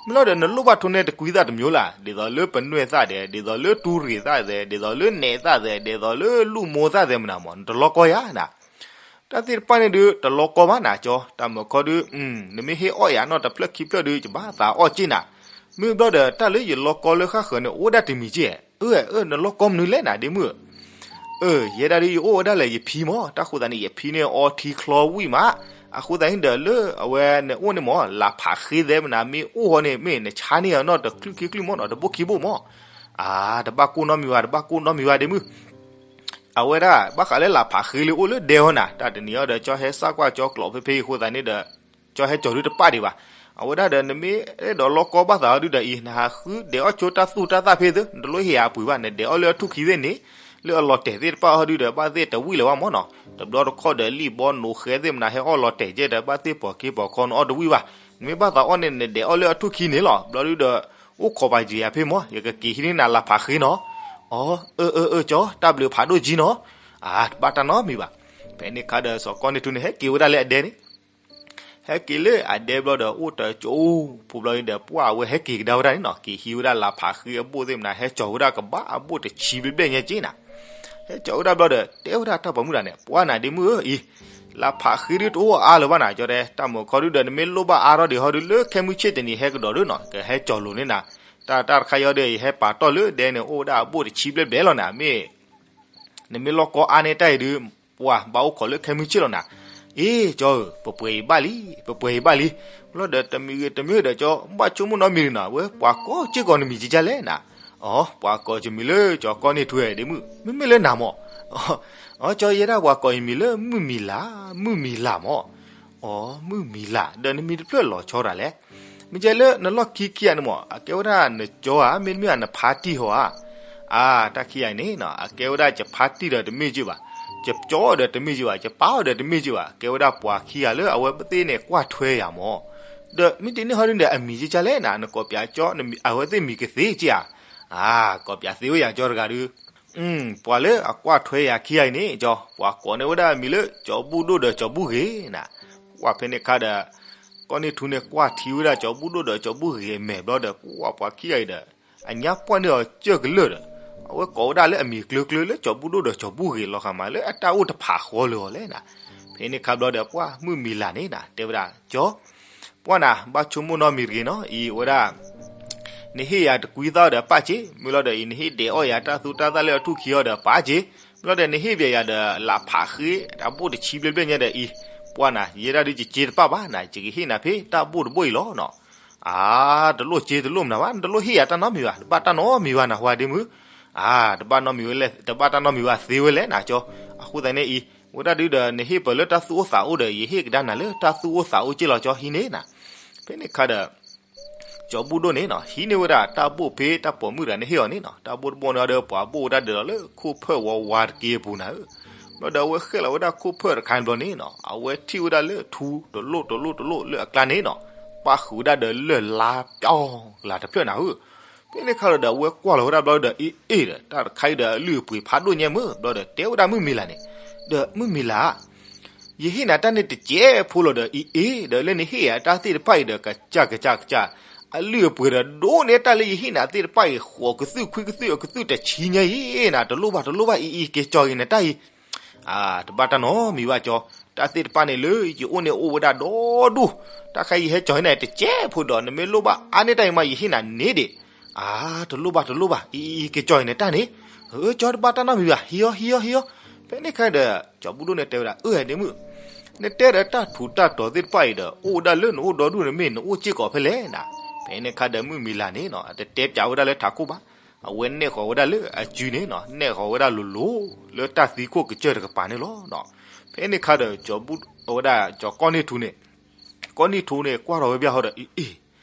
မ့ၢ်လီၤဒီး နလိၣ်ဘၣ်ထိၣ်န့ၢ်တကွံသၣ်တမျိုးလၢ် ဒ်သိးလၢပနွဲၣ်သၣ်ဒဲး ဒ်သိးလၢတူၢ်ရ့ၣ်သၣ်ဒဲး ဒ်သိးလၢနဲၣ်သၣ်ဒဲး ဒ်သိးလၢလူၢ်မိၢ်သၣ်ဒဲးမနုၤမၢ် နတလီကီယၤနၤ တၢ်သ့ၣ်တဖၣ်န့ၣ်ဒုး တလီကီဘၣ်နၤကၠီ တၢ်မုၢ်ခီဒုး နမ့ၢ်ဟ့ၣ်အီၣ်ယၤနီၢ်တဖျၢၣ်ခံဖျၢၣ်ဒုး ယဘၣ်သးအီၣ်က့ၢ်နၤ. မ့ၢ်ဘျီဒီး တၢ်လၢယလီကီလၢဃၣ်ဃၢၤန့ၣ် အိၣ်ဝဲဒၣ်တမံၤက့ၢ်. အၢ အၢ နလီကီမနုၤလဲၣ်နၤဒ့မုၣ်. အၢ ယဲဒၣ်ဒုး ယအိၣ်ဝဲဒၣ်လၢယဖံမၢ် တၢ်ဃိသတးန့ၣ် ယဖံန့ၣ်အီထံချီဝံၣ်မး. အဃိသတးန့ၣ်ဒီး လၢအဝဲန့ၣ်အိၣ်န့ၣ်မၢ် လၢ်ဖးဃ့သဲးမနၤ မ့ၢ်အိၣ်ဃီန့ၣ် မ့ၢ်နဆါန့ၢ်အနီၢ်တချုးခံချုးမၢ်နီၤ တဘိခံဘိမၢ်. အါ တဘၣ်ကိၢ်နီတမံၤဘၣ် တဘၣ်ကိၢ်နီတမံၤဘၣ်ဒ့မုၣ်. အဝဲဒၣ် ဘၣ်ဃးလၢလၢ်ဖးဃ့လၢအိၣ်လၢဒဲအီၤနၤ တၢ်တနံၤအံၤဒီး ကၠီဟဲစၢ်ကွၢ်ကၠီကျိးဖဲဖဲအံၤအဃိသတးန့ၣ်ဒီး ကၠီဟဲကၠီၤဒုးတပာ်ဒံးဘၣ်. အဝဲဒၣ်ဒီးနမ့ၢ်အဲၣ်ဒိးလီကီဘၣ်သးအီၤဒုးဒီးအံၤ နဟးဃုဒဲးအီၣ်ဆိတၢ်သူၣ်တၢ်သၣ်ဖဲသု နတလိၣ်ဟ့ၣ်ယၤအပှ့ၤဘၣ် နဒဲးအီၣ်လၢအထူၣ်ခံသ့ၣ်န့ၣ် လၢအလီၤတဲာ်သ့ၣ်တဖၣ်အီၤဒုးဒီး ဘၣ်သ့ၣ်တဝံၣ်လၢၤဘၣ်မၢ်နီၤ. တဘျီတခီၣ်ဒီး လံၣ်ဘီနိၣ်ဃဲသ့ၣ်မနၤဟဲအီၣ်လီၤတဲာ်ကဲဒီး ဘၣ်သ့ၣ်ပိာ်က့ၤပိာ်ခီနအီၣ်တဝံၣ်ဘၣ်. နမ့ၢ်ဘၣ်သးအီၣ်န့ၣ် နဒဲးအီၣ်လၢအထူၣ်ခံန့ၣ်လီၤ. ဘျီဒုးဒီး အိၣ်ခိးပာ်ယံၤယၤဖဲမၢ် ယကက့ၤဟံးန့ၢ်နၤလၢ်ဖးဃ့နီၤ. အီ အၢ အၢ အၢ ကၠီ တၢ်ဘျုးဖးဒိၣ်ကၠံနီၤ. အါ တဘၣ်တၢ်နီတမံၤဘၣ်. ဖဲန့ၣ်အခါဒီး စီၤကီၢ်န့ၢ်ထူန့ၣ် ဟဲက့ၤဝဲဒၣ်လၢအဒဲန့ၣ် ဟဲက့ၤလၢအဒဲဘျီဒီး အိၣ်တကၠိဖိဘျီန့ၣ်ဒီး ပှၢ်အဝဲဟဲက့ၤကဒါဝဲဒၣ်န့ၣ်နီၤ က့ၤဟံးဝဲဒၣ်လၢ်ဖးဃ့အဘိၣ်သ့ၣ်မနၤ ဟဲကၠီၤဝဲဒၣ်ကဘၣ်အဘိၣ်တဆံဘျဲၣ်ဘျဲၣ်ညါက့ၢ်နၤ. ဟဲကၠီၤဝဲဒၣ်ဘျီဒီး တဲဝဲဒၣ်တၢ်ပိာ်မုၣ်တဂၤန့ၣ် ပှၢ်နၤဒ့မုၣ်ဧၢအံၤ လၢဖးဃ့ဒုတအိၣ်အါလၢၤဘၣ်နၤ ကၠီတဲ, တၢ်မုၢ်ခီဒုဒီး နမ့ၢ်လိၣ်ဘၣ်အါထီၣ်ဒံးဟီဒု လၢခဲမုၢ်ဆ့ၣ်တနံၤဟဲကဒီးဒုနီၤ ကဟဲကၠီၤလိၤန့ၢ်နၤ, တၢ်တၢ်တခါအံၤဒီး ယဟဲပာ်တီၢ်လၢဒဲန့ၣ် အိၣ်ဝဲဒၣ်အဘိၣ်တဆံဘျဲၣ်ဘျဲၣ်လီၤနၤ, မ့ၢ် နမ့ၢ်လီၢ်ကီအါန့ၢ်တၢ်အံၤဒု ပှၤဘၣ်အိၣ်ခိးလၢခဲမုၢ်ဆ့ၣ်လီၤနၤ, အ့ ကၠီဧၢ, ပပှဲၤအံၤဘၣ်လံ, ပပှဲၤအံၤဘၣ်လံ, လီၤဒီးတမံၤဂ့ၤတမံၤဂ့ၤဒီး ကၠီဘၣ်ဆိကမိၣ်နီတမံၤန့ၣ်နီၤ, ဝဲပှၤကိးစ့ၢ်ကီးနမံၤကကၢ်လဲၣ်နၤ, အိ ပှၤကိးယမံၤလၢကၠီကီၢ်န့ၢ်ထူဧါဒ့မုၣ်, မ့မ့ၢ်လၢနၤမၢ်, အိ ကၠီယဲဒၣ်ပှၤကိးယမံၤလၢ မုၢ်မံၤလၢ်, မုၢ်မံၤလၢ်မၢ်, အိ မုၢ်မံၤလၢ်, ဒီးနမံၤတဖျၢၣ်လီၤဆီတၢ်လဲၣ်, မ့ၢ်ကဲလၢနလီၢ်ခံခံဂၤန့ၣ်မၢ် အကဲဝဲဒၣ်နကၠီဧါ မ့တမ့ၢ်ဧါ နဖါတံၢ်ဟီဧါ, အါ တၢ်ခံဂၤအံၤန့ၣ်နီၤ အကဲဝဲဒၣ်ယဖါတံၢ်ဒီးတမ့ၢ်က့ၤဘၣ်, ယကၠီအီၤဒီးတမ့ၢ်က့ၤဘၣ်, ယပၢ်အီၤဒီးတမ့ၢ်က့ၤဘၣ်, ကဲဝဲဒၣ်ပှၤခံဂၤလၢအဝဲသ့ၣ်န့ၣ်ကွၢ်ထွဲယၤမၢ်, ဒီးမ့ၢ်တ့ၢ်န့ၢ်ဟီဒုန့ၣ် အမံၤကကၢ်လဲၣ်နၤ, နကိးပၠးကၠီ အဝဲသ့ၣ်မံၤကသ့က့ၤဧါ, အါ ကိးပၠးသ့ဝဲယၤကၠီတဂၤဒု ပှၤလၢအကွၢ်ထွဲယၤခံဂၤအံၤန့ၣ် ကၠီ ပှၤကိးန့ၢ်ဝဲဒၣ်အမံၤလၢ ကၠီဘူၣ်ဒိၣ်ဒီးကၠီဘူၣ်ဂ့ၤနၤ, ပှၤဖဲန့ၣ်ခါဒီး ကီၢ်န့ၢ်ထူန့ၣ်ကွၢ်ထံဝဲဒၣ်ကၠီဘူၣ်ဒိၣ်ဒီးကၠီဘူၣ်ဂ့ၤအမဲာ်ဘျီဒီး ပှၤ ပှၤခံဂၤအံၤဒီး အညါပှၢ်န့ၢ်အီၤစၢၢ်ကလၢာ်ဒီး အဝဲကိးဝဲဒၣ်လၢအမံၤကျၢၤကျၢၤလၢကၠီဘူၣ်ဒိၣ်ဒီးကၠီဘူၣ်ဂ့ၤလီၤဃးမးလၢအတၢ်အိၣ်တဖးဃီလၢၤအီၤလဲၣ်နၤ, ဖဲန့ၣ်ခါဘျီဒီး ပှၤမုၢ်မံၤလၢ်န့ၣ်နၤ တဲဝဲဒၣ် ကၠီ ပှၤနၤ ဘၣ်ဆိကမိၣ်နီတမံၤတဂ့ၤနီၤ, အံၤဝဲဒၣ် နဟ့ၣ်ယၤတကွံသၣ်အီၤဒီးပာ်စ့, မ့ၢ်လီၤဒီးအံၤ နဟ့ၣ်ဒဲးအီၣ်ယၤတၢ်သူတၢ်သၣ်လၢအထူၣ်ခံအီၤဒီးပာ်စ့, မ့ၢ်လီၤဒီးနဟ့ၣ်ဘၣ်ယၤဒီးလၢဖးဃ့ အဘိၣ်တဆံဘျဲၣ်ဘျဲၣ်ညါဒီးအံၤ, ပှၤနၤ ယဲဒၣ်ဒုးယစ့တပာ်ဘၣ်နၤ ယကဟ့ၣ်နၤဖဲတၢ်ဘိၣ်တဘိၣ်အံၤလီၤနီၤ, အါ တလိၣ်စ့တလိၣ်မနုၤဘၣ် နတလိၣ်ဟ့ၣ်ယၤတၢ်နီတမံၤဘၣ် တဘၣ်တၢ်နီတမံၤဘၣ်နၤ ဟိဒ့မုၣ်, အါ တဘၣ်နီတမံၤဝဲလဲၣ် တဘၣ်တၢ်နီတမံၤဘၣ်သ့ဝဲလဲၣ်နၤ ကၠီ, အဃိသတးန့ၣ်အံၤ ဝဲဒၣ်ဒုဒီးနဟ့ၣ်ပၢၢ်လၢတၢ်သူၣ်အိၣ်သးအိၣ်ဒီး ယဟ့ၣ်ကဒါနၤလၢတၢ်သူၣ်အိၣ်သးအိၣ်က့ၢ်လီၤကၠီ ဟံးန့ၢ်နၤ, ဖဲန့ၣ်ခါဒီး ကၠီဘူၣ်ဒိၣ်န့ၣ်နီၤ ဟံးန့ၢ်ဝဲဒၣ်တၢ်ဘိၣ်ဖဲတၢ်ပိာ်မုၣ်တဂၤန့ၣ်ဟ့ၣ်အီၤန့ၣ်နီၤ, တၢ်ဘိၣ်တဘိၣ်န့ၣ်ဒီးပှၤဘိၣ်ဝဲဒၣ်ဒီးလီၤလၢခိၣ်ဖၢၣ်ဝါဝါတက့ၢ်အပူၤနၤဧၢ, ဘျီဒီးအဝဲဃဲၣ်လီၤဝဲဒၣ်ခိၣ်ဖၢၣ်တခါန့ၣ်ဘျီန့ၣ်နီၤ အဝဲထံၣ်ဝဲဒၣ်လၢထူတလိၣ်တလိၣ်တလိၣ်လၢအကျါန့ၣ်နီၤ, ပၣ်ဃုာ်ဝဲဒၣ်ဒီးလၢၢ်လါပျီလၢ်တဖျၢၣ်နၤဧၢ, ဖဲန့ၣ်ခါဒီးအဝဲကွၢ်လီၤဝဲဒၣ်ဘျီဒီး အ့ အ့ၣ်ဒီး တၢ်တခါအံၤဒီးအလုၢ်အပှ့ၤဖးဒိၣ်ညါမုၢ် ဘျီဒီးတဲဝဲဒၣ်မုၢ်မံၤလၢ်န့ၣ်, ဒီးမုၢ်မံၤလၢ် ယဟ့ၣ်နၤတၢ်န့ၣ်တစဲးဖိလီၤဒီး အံၤအ့ၣ် ဒီးလၢနဟ့ၣ်ယၤတၢ်သ့ၣ်တဖၣ်အံၤဒီး ကစၢ်ကစၢ်ကစၢ်, အလုၢ်အပှ့ၤဒီးဒိၣ်န့ၢ်တၢ်လၢယဟ့ၣ်နၤသ့ၣ်တဖၣ်အံၤ ဃိးကသုၣ်ခွံကသုၣ်အကသုၣ်တဆံညါအံၤနၤ, တလိၣ်ဘၣ်တလိၣ်ဘၣ် အံၤအံၤက့ၤကၠီဂ့ၤနတၢ်အံၤ, တဘၣ်တၢ်နီတမံၤဘၣ်ကၠီ, တၢ်သ့ၣ်တဖၣ်န့ၣ်လၢယအိၣ်န့ၣ်အိၣ်ဝဲဒၣ်ဒီဒူၣ်, တၢ်ခါအံၤယဟဲကၠီဟ့ၣ်နၤတစဲးဖိဒီး နမ့ၢ်လိၣ်ဘၣ်အါန့ၢ်တၢ်အံၤမး ယဟ့ၣ်နၤန့ၣ်ဒံး, အါ တလိၣ်ဘၣ်တလိၣ်ဘၣ် အံၤအံၤက့ၤကၠီဂ့ၤနတၢ်န့ၣ်, အၢ ကၠီတဘၣ်တၢ်နီတမံၤဘၣ် ဟ့ၣ်အီၤဟ့ၣ်အီၤဟ့ၣ်အီၤ, ဖဲန့ၣ်ခါဒီး ကၠီဘူၣ်ဒိၣ်န့ၣ်တဲဝဲဒၣ် အၢ ဒ့မုၣ် နတဲဒီးတၢ်ထူးတၢ်တီၤသ့ၣ်တဖၣ်အံၤဒီး အိၣ်ဝဲဒၣ်လၢနအိၣ်ဒီဒူၣ်န့ၣ်မ့ၢ် နအိၣ်စ့ၢ်ကီးဖဲလဲၣ်နၤ, ဖဲန့ၣ်ခါဒီးမုၢ်မံၤလၢ်န့ၣ်နီၤ တတဲပၠးဝဲဒၣ်လၢထးခိၣ်ဘၣ်, အဝဲနဲၣ်ဃီၤဝဲဒၣ်လၢအစုန့ၣ်နီၤ နဲၣ်ဃီၤဝဲဒၣ်လိၤလိၤ လၢတၢ်သံခိၣ်ကစၢၢ်တကပၤန့ၣ်လီၤ. ဖဲန့ၣ်ခါဒီး ကၠီဘူၣ် အဝဲဒၣ်ကၠီကီၢ်န့ၢ်ထူန့ၣ် ကီၢ်န့ၢ်ထူန့ၣ် ကွၢ်ထီၣ်ဝဲဘၣ်ဟီဒီး အ့ အ့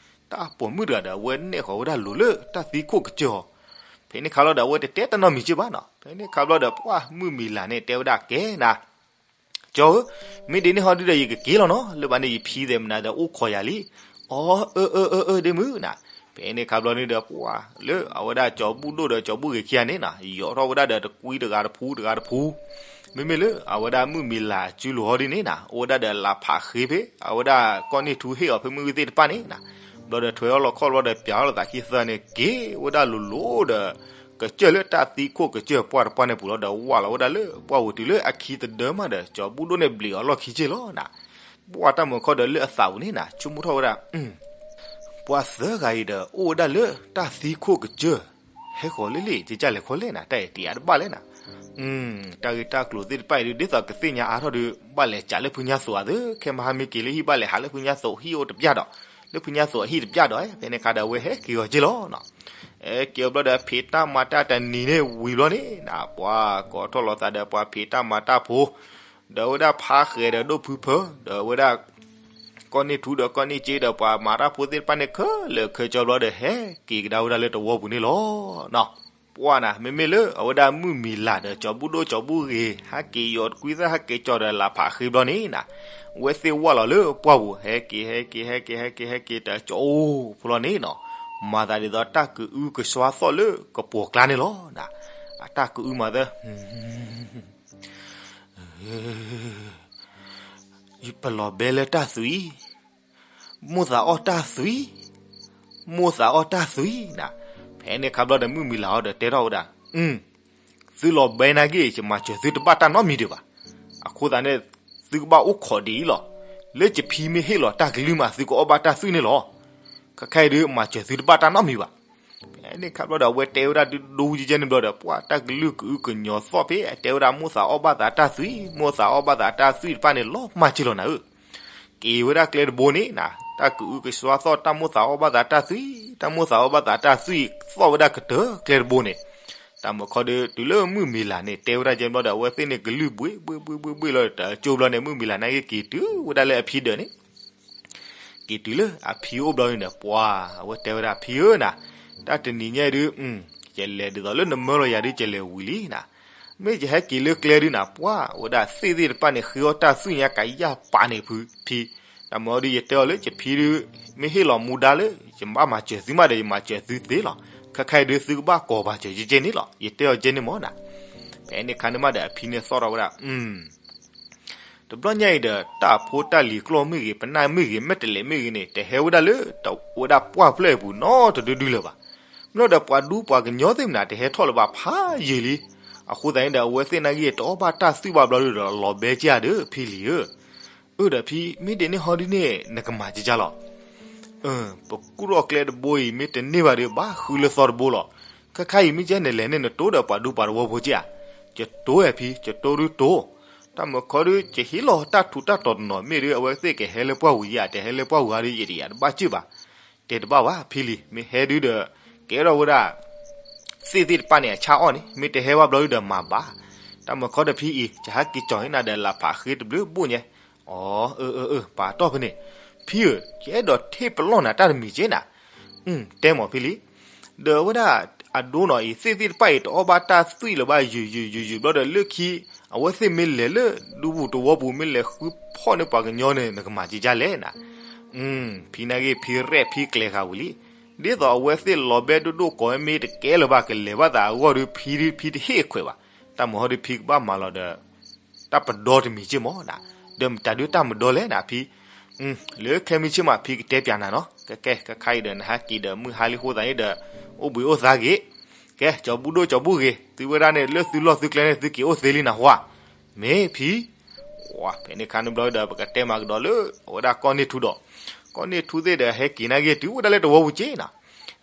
တၢ်ပိာ်မုၣ်တဂၤဒီး အဝဲနဲၣ်ဃီၤဝဲဒၣ်လိၤလၢတၢ်သံခိၣ်ကစၢၢ်အီၤ, ဖဲန့ၣ်ခါလီၤဒီး အဝဲတတဲတၢ်နီတမံၤက့ဘၣ်နီၤ. ဖဲန့ၣ်ခါဘျီဒီး ပှၢ်မုၢ်မံၤလၢ်န့ၣ် တဲဝဲဒၣ်ကဲနၤ ကၠီဧၢ, မ့ၢ်ဒ်န့ၣ်ဟီဒုဒီး ယကက့ၤလီၤနီၤ, လၢဘၣ်န့ၣ် ယဖံသဲးမနၤဒီးအိၣ်ခိးယၤလံ. အီ အၢ အၢ အၢ အၢ ဒ့မုၣ်နၤ. ဖဲန့ၣ်ခါဘျီန့ၣ်ဒီး ပှၢ်လၢအဝဲဒၣ်ကၠီဘူၣ်ဒိၣ်ဒီးကၠီဘူၣ်ဂ့ၤခံဂၤန့ၣ်နီၤ ယီၤထီၣ်ဝဲဒၣ်ဒီးတကွံတဂၤတဖူတဂၤတဖူ မ့မ့ၢ်လၢအဝဲဒၣ်မုၢ်မံၤလၢ်အစုလိၤဟီဒ်န့ၣ်နီၤ အိၣ်ဝဲဒၣ်ဒီးလၢဖးဃ့ဖဲ အဝဲဒၣ်ကီၢ်န့ၢ်ထူဟ့ၣ်အီၤဖဲမုၢ်ဂ့ၤသ့ၣ်တဖၣ်န့ၣ်နီၤ. ဘျီဒီးထွဲအီၣ်လီၤခီၣ်ဘျီဒီးပၠးအီၣ်လီၤသးခံသၢန့ၣ် က့ၤဝဲဒၣ်လိၤလိၤဒီး ကစၢၢ်လၢတၢ်သံခိၣ်ကစၢၢ်ပှၢ်တပှၢ်န့ၣ်ပူၤလီၤဒီး ဝၢ်လီၤဝဲဒၣ်လၢပှၢ်ဝံၤတုၤလၢအခံတဒၢမးဒီး ကၠီဘူၣ်ဒိၣ်န့ၣ်ဘျံးအီၤလီၢ်ခံက့ၢ်လီၤနၤ. ပှၢ်တၢ်မုၢ်ခီဒီးလၢအသးပူၤန့ၣ်နၤ ဆိကမိၣ်ထီၣ်ဝဲဒၣ် ပှၤသၢဂၤအံၤဒီး အိၣ်ဝဲဒၣ်လၢတၢ်သံခိၣ်ကစၢၢ် ဟဲဃီၤလံလံ ကကၢ်လဲၤခီလဲၣ်နၤ တၢ်အဲၣ်တယၤတဘၣ်လဲၣ်နၤ. တၢ်ဂ့ၢ်တၢ်ကျိၤသ့ၣ်တဖၣ်အံၤဒုး ဒ်သိးကသ့ၣ်ညါအါထီၣ်ဒီး ဘၣ်လဲၤကးလၢဖုညါသိးအသး ခဲမဟါမ့ၢ်က့ၤလၢဟံၣ်ဘၣ်လဲၤဟးလၢဖုညါသိးဟံၣ်အိၣ်တပျၢ်ဒီး လၢဖုညါသိးအဟံၣ်တပျၢ်ဒီး ဖဲန့ၣ်ခါဒီးအဝဲဟဲက့ၤအီၤက့ၢ်လီၤနၤ. ဟဲက့ၤအီၤဘျီဒီး ဖံးတၢ်မၤတၢ်တနံၤန့ၣ်ဝံၤဘျီန့ၣ်နၤ ပှၤကိးထီၣ်လီၤသးဒီးပှၤဖံးတၢ်မၤတၢ်ဖိ ဒီးဝဲဒၣ်ဖါဃဲၤဒီးဒိၣ်ဖုဖၢ ဒီးဝဲဒၣ် ကီၢ်န့ၢ်ထူဒီးကီၢ်န့ၢ်စ့ဒီး ပှၤမၤတၢ်ဖိသ့ၣ်တဖၣ်န့ၣ် ခဲလၢာ်ခဲဆ့ဘျီဒီး ဟဲက့ၤကဒါဝဲဒၣ်လၢတဝီပူၤန့ၣ်လီၤနၤ. ပှၢ်နၤ မ့မ့ၢ်လၢအဝဲဒၣ်မုၢ်မံၤလၢ်ဒီး ကၠီဘူၣ်ဒိၣ်ကၠီဘူၣ်ဂ့ၤ ဟဲက့ၤယီၤတကွံသၣ်ဟဲက့ၤကၠီၤဒီးလၢဖးဃ့ဘျီန့ၣ်နၤ အဝဲသ့ၣ်ဝၢ်လီၤလၢပှၢ်ပူၤ ဟဲက့ၤ ဟဲက့ၤ ဟဲက့ၤ ဟဲက့ၤ ဟဲက့ၤ တၢ်ကၠီအိၣ်ဖိလီၤန့ၣ်နၤ မၤသးဒ်သိးတၢ်ကအုကဆှါသီၣ်လၢကပိာ်ကျါန့ၣ်လီၤနၤ. အတၢ်ကအုမၤသၢ ယပလီၤဘဲလၢတၢ်သွံၣ်, မိၢ်သးအီၣ်တၢ်သွံၣ်, မိၢ်သးအီၣ်တၢ်သွံၣ်နၤ. ဖဲန့ၣ်ခါဘျီဒီးမုၢ်မံၤလၢ်အီၤဒီးတဲထီၣ်ဝဲဒၣ်, သုလီၤဘဲနာ်က့ ယမၤစၢၤသုတဘၣ်တၢ်နီတမံၤဒံးဘၣ်. အဃိသတးန့ၣ် သုကဘၣ်အိၣ်ခိးဒ်အံၤလီၤ. လၢယဖံမ့ၢ်ဟ့ၣ်လီၤတၢ်ကလုၢ်မး သုကအီၣ်ဘၣ်တၢ်သွံၣ်န့ၣ်လီၤ. ခဲခါအံၤဒုး မၤစၢၤသုတဘၣ်တၢ်နီတမံၤဘၣ်. ဖဲန့ၣ်ခါဘျီဒီး အဝဲတဲဝဲဒၣ်ဒိဒိဝူကဲကဲန့ၣ်ဘျီဒီး ပှၤတၢ်ကလုၢ်ကအုကညီၤသီၣ်ဖဲ အတဲဝဲဒၣ်မိၣ်သးအီၣ်ဘၣ်သးတၢ်သွံၣ်, မိၣ်သးအီၣ်ဘၣ်သးတၢ်သွံၣ်တဖၣ်န့ၣ် လီၤမၢ်က့လီၤနၤဧၢ. က့ၤဝဲဒၣ်ကျဲတဘိန့ၣ်နၤ, တၢ်ကအုကစွါသီၣ်တၢ်မိၣ်သးအီၣ်ဘၣ်သးတၢ်သွံၣ်, တၢ်မိၣ်သးအီၣ်ဘၣ်သးတၢ်သွံၣ်သီၣ်ဝဲဒၣ်ကတၢၢ်ကျဲတဘိန့ၣ်. တၢ်မုၢ်ခီဒုး တုၤလၢမုၢ်မံၤလၢ်န့ၣ် တဲဝဲဒၣ်ကဲဘျီဒီး အဝဲသ့ၣ်န့ၣ်ကလုၢ်ဘှံးဘှံးဘှံးဘှံးဘှံးလီၤဒီး တၢ်ကၠိဘျီန့ၣ် မုၢ်မံၤလၢ်န့ၣ်က့ၤတုၤဝဲဒၣ်လၢအဖံဒၢးန့ၣ် က့ၤတုၤလၢအဖံအိၣ်ဘျီန့ၣ်ဒီး ပှၤ အဝဲတဲဝဲဒၣ် ဖံဧၢနၤ, တၢ်တနံၤညါအံၤဒုး ယလဲၤဒ်သိးလၢနမၢလီၤယၤဒုး ယလဲၤဝံၤလံနၤ. မ့ၢ်ယဟဲက့ၤလၢကျဲဒုးနၤ ပှၤ အဝဲဒၣ်သ့ၣ်သ့ၣ်တဖၣ်န့ၣ် ဃ့အီၣ်တၢ်သွံၣ်ညါကယၢ်ပာ်န့ၣ်ဖု ဖံ. တၢ်မုၢ်ခီဒုး ယတဲအီၤလၢယဖံဒုး မ့ၢ်ဟ့ၣ်လီၤမူဒါလၢ ယဘၣ်မၤစၢၤသုမးဒီး ယမၤစၢၤသုသ့လီၤ. ခဲခါအံၤဒုး သုကဘၣ်ကိးပာ်စၢၤယကဲန့ၣ်လီၤ. ယတဲအီၤကဲန့ၣ်မ့ၢ်နၤ. ဖဲန့ၣ်ခါန့ၣ်မးဒီး အဖံန့ၣ်သီၣ်ထီၣ်ဝဲဒၣ် တဘျီညါအံၤဒီး တၢ်ဖိတၢ်လံၤကျီၢ်မ့ၢ်ဂ့ၤ, ပနၢ်မ့ၢ်ဂ့ၤ, မဲာ်တဲးလဲးမ့ၢ်ဂ့ၤန့ၣ် တဟဲဝဲဒၣ်လၢ ဝဲဒၣ်ပှၢ်ဖျၢၣ်အပူၤနီတဒုဒုလၢၤဘၣ်. မ့ၢ်လီၤဒီးပှၤဒူပှၤကညီသ့ၣ်မနၤ တဟဲထီၣ်လၢၤဘၣ်ဖးယံာ်လံ. အဃိသတးန့ၣ်ဒီး အဝဲသ့ၣ်နာ်က့ တအီၣ်ဘၣ်တၢ်သွံၣ်ဘၣ်ဘျီဒုးဒီး လီၤဘဲက့ၤဧါဒီး ဖံလံၤဧၢ. အၢဒီးဖံ မ့ၢ်ဒ်န့ၣ်ဟီဒ်န့ၣ် နကမၤကကလီၤ. ပကူၣ်ထီၣ်ကျဲတဘိအံၤ မ့ၢ်တန့ၢ်ဘၣ်ဒီး ဘၣ်ဃုလၢသီတဘိလီၤ. ခဲခါအံၤမ့ၢ်ကဲနလဲၤန့ၣ် နတိၢ်ဒီးပှၤဒူပှၤတဝီဖိက့ၤဧါ. ယတိၢ်ဝဲဖံ, ယတိၢ်ဒုးတိၢ်. တၢ်မုၢ်ခီဒုး ယဟ့ၣ်လီၤတၢ်ထူးတၢ်တီၤတနီၤ မ့ၢ်ဒုး အဝဲသ့ၣ်ကဟဲလၢပှၢ်ဝံၤဧါ, တဟဲလၢပှၢ်ဝံၤဧါဒီး ယတယၤတဘၣ်စ့ၢ်ဘၣ်. တဲတဘၣ်ဘၣ် ဖံလံၤ, မ့ၢ်ဟဲဒုးဒီး ကဲထီၣ်ဝဲဒၣ် သ့ၣ်သ့ၣ်တဖၣ်န့ၣ် အဆၣ်အီၣ်န့ၣ် မ့ၢ်တဟဲဘၣ်ဘျီဒုးဒီးမၤဘၣ်. တၢ်မုၢ်ခီဒီးဖံအံၤ ယဟဲက့ၤကၠီၤန့ၢ်နၤဒီး လၢဖးဃ့တဘျုးဘိၣ်ညါ. အီၤ အၢ အၢ အၢ ပာ်တီၢ်ဖဲန့ၣ်. ဖံဧၢ, ယအဲၣ်ဒိးထံၣ်ပလီၢ်နၤတၢ်တမံၤက့ၤနၤ. တဲမ့ၢ်ဖံလံၤ. ဒီးအဝဲဒၣ်အဒိနီၤအံၤ သ့ၣ်သ့ၣ်တဖၣ်အံၤ တအီၣ်ဘၣ်တၢ်သွံၣ်လၢၤဘၣ် ယုၢ်ယုၢ်ယုၢ်ယုၢ်ဘျီဒီး လၢခံ အဝဲသ့ၣ်မ့ၢ်လဲၤလၢ ဒူပူၤတဝီပူၤ မ့ၢ်လဲၤဃုဖီၣ်န့ၢ်ပှၤကညီန့ၣ် နကမၤကကလဲၣ်နၤ. ဖံနာ်က့ ဖံရဲၣ်ဖံကျဲၤဃာ်ဝံၤလံ. ဒ်သိးအဝဲသ့ၣ်လီၤဘဲဒိၣ်ဒိၣ်ကိးဝဲ မ့ၢ်တကဲလၢၤဘၣ် ကလဲၤဘၣ်သးအဂီၢ်ဒီး ဖံဒုးဖံတဟ့ၣ်အခွဲးဘၣ်. တၢ်မုၢ်ခီဒုးဖံကဘၣ်မၤလီၤဒီး တၢ်ပဒီတမံၤက့ၤမ့ၢ်နၤ. ဒီးမတၤဒုးတၢ်မဒီလဲၣ်နၤဖံ. လၢခဲမုၢ်ဆ့ၣ်မး ဖံကတဲပၠးနၤနီၤ. ကဲကဲ ခဲခါအံၤဒီး နဟဲက့ၤဒီးမုၢ်ဟါလံအဃိသတးန့ၣ်ဒီး အိၣ်ဘှံးအိၣ်သါဂ့ၤ. ကဲ ကၠီၤဘူၣ်ဒိၣ်ကၠီၤဘူၣ်ဂ့ၤ, သုဝဲဒၣ်န့ၣ် လၢသုလီၢ်သုကျဲန့ၣ် သုက့ၤအိၣ်သ့လံနၤဟါ. မ့ၢ်ဖံ ဝဲ ဖဲန့ၣ်ခါန့ၣ်ဘျီဒီး ပကတဲမၤကဒီးလၢ အဝဲဒၣ်ကီၢ်န့ၢ်ထူဒီး ကီၢ်န့ၢ်ထူသ့ၣ်ဒီး ဟဲက့ၤနာ်က့ တုၤဝဲဒၣ်လၢတဝီပူၤက့ၤနၤ.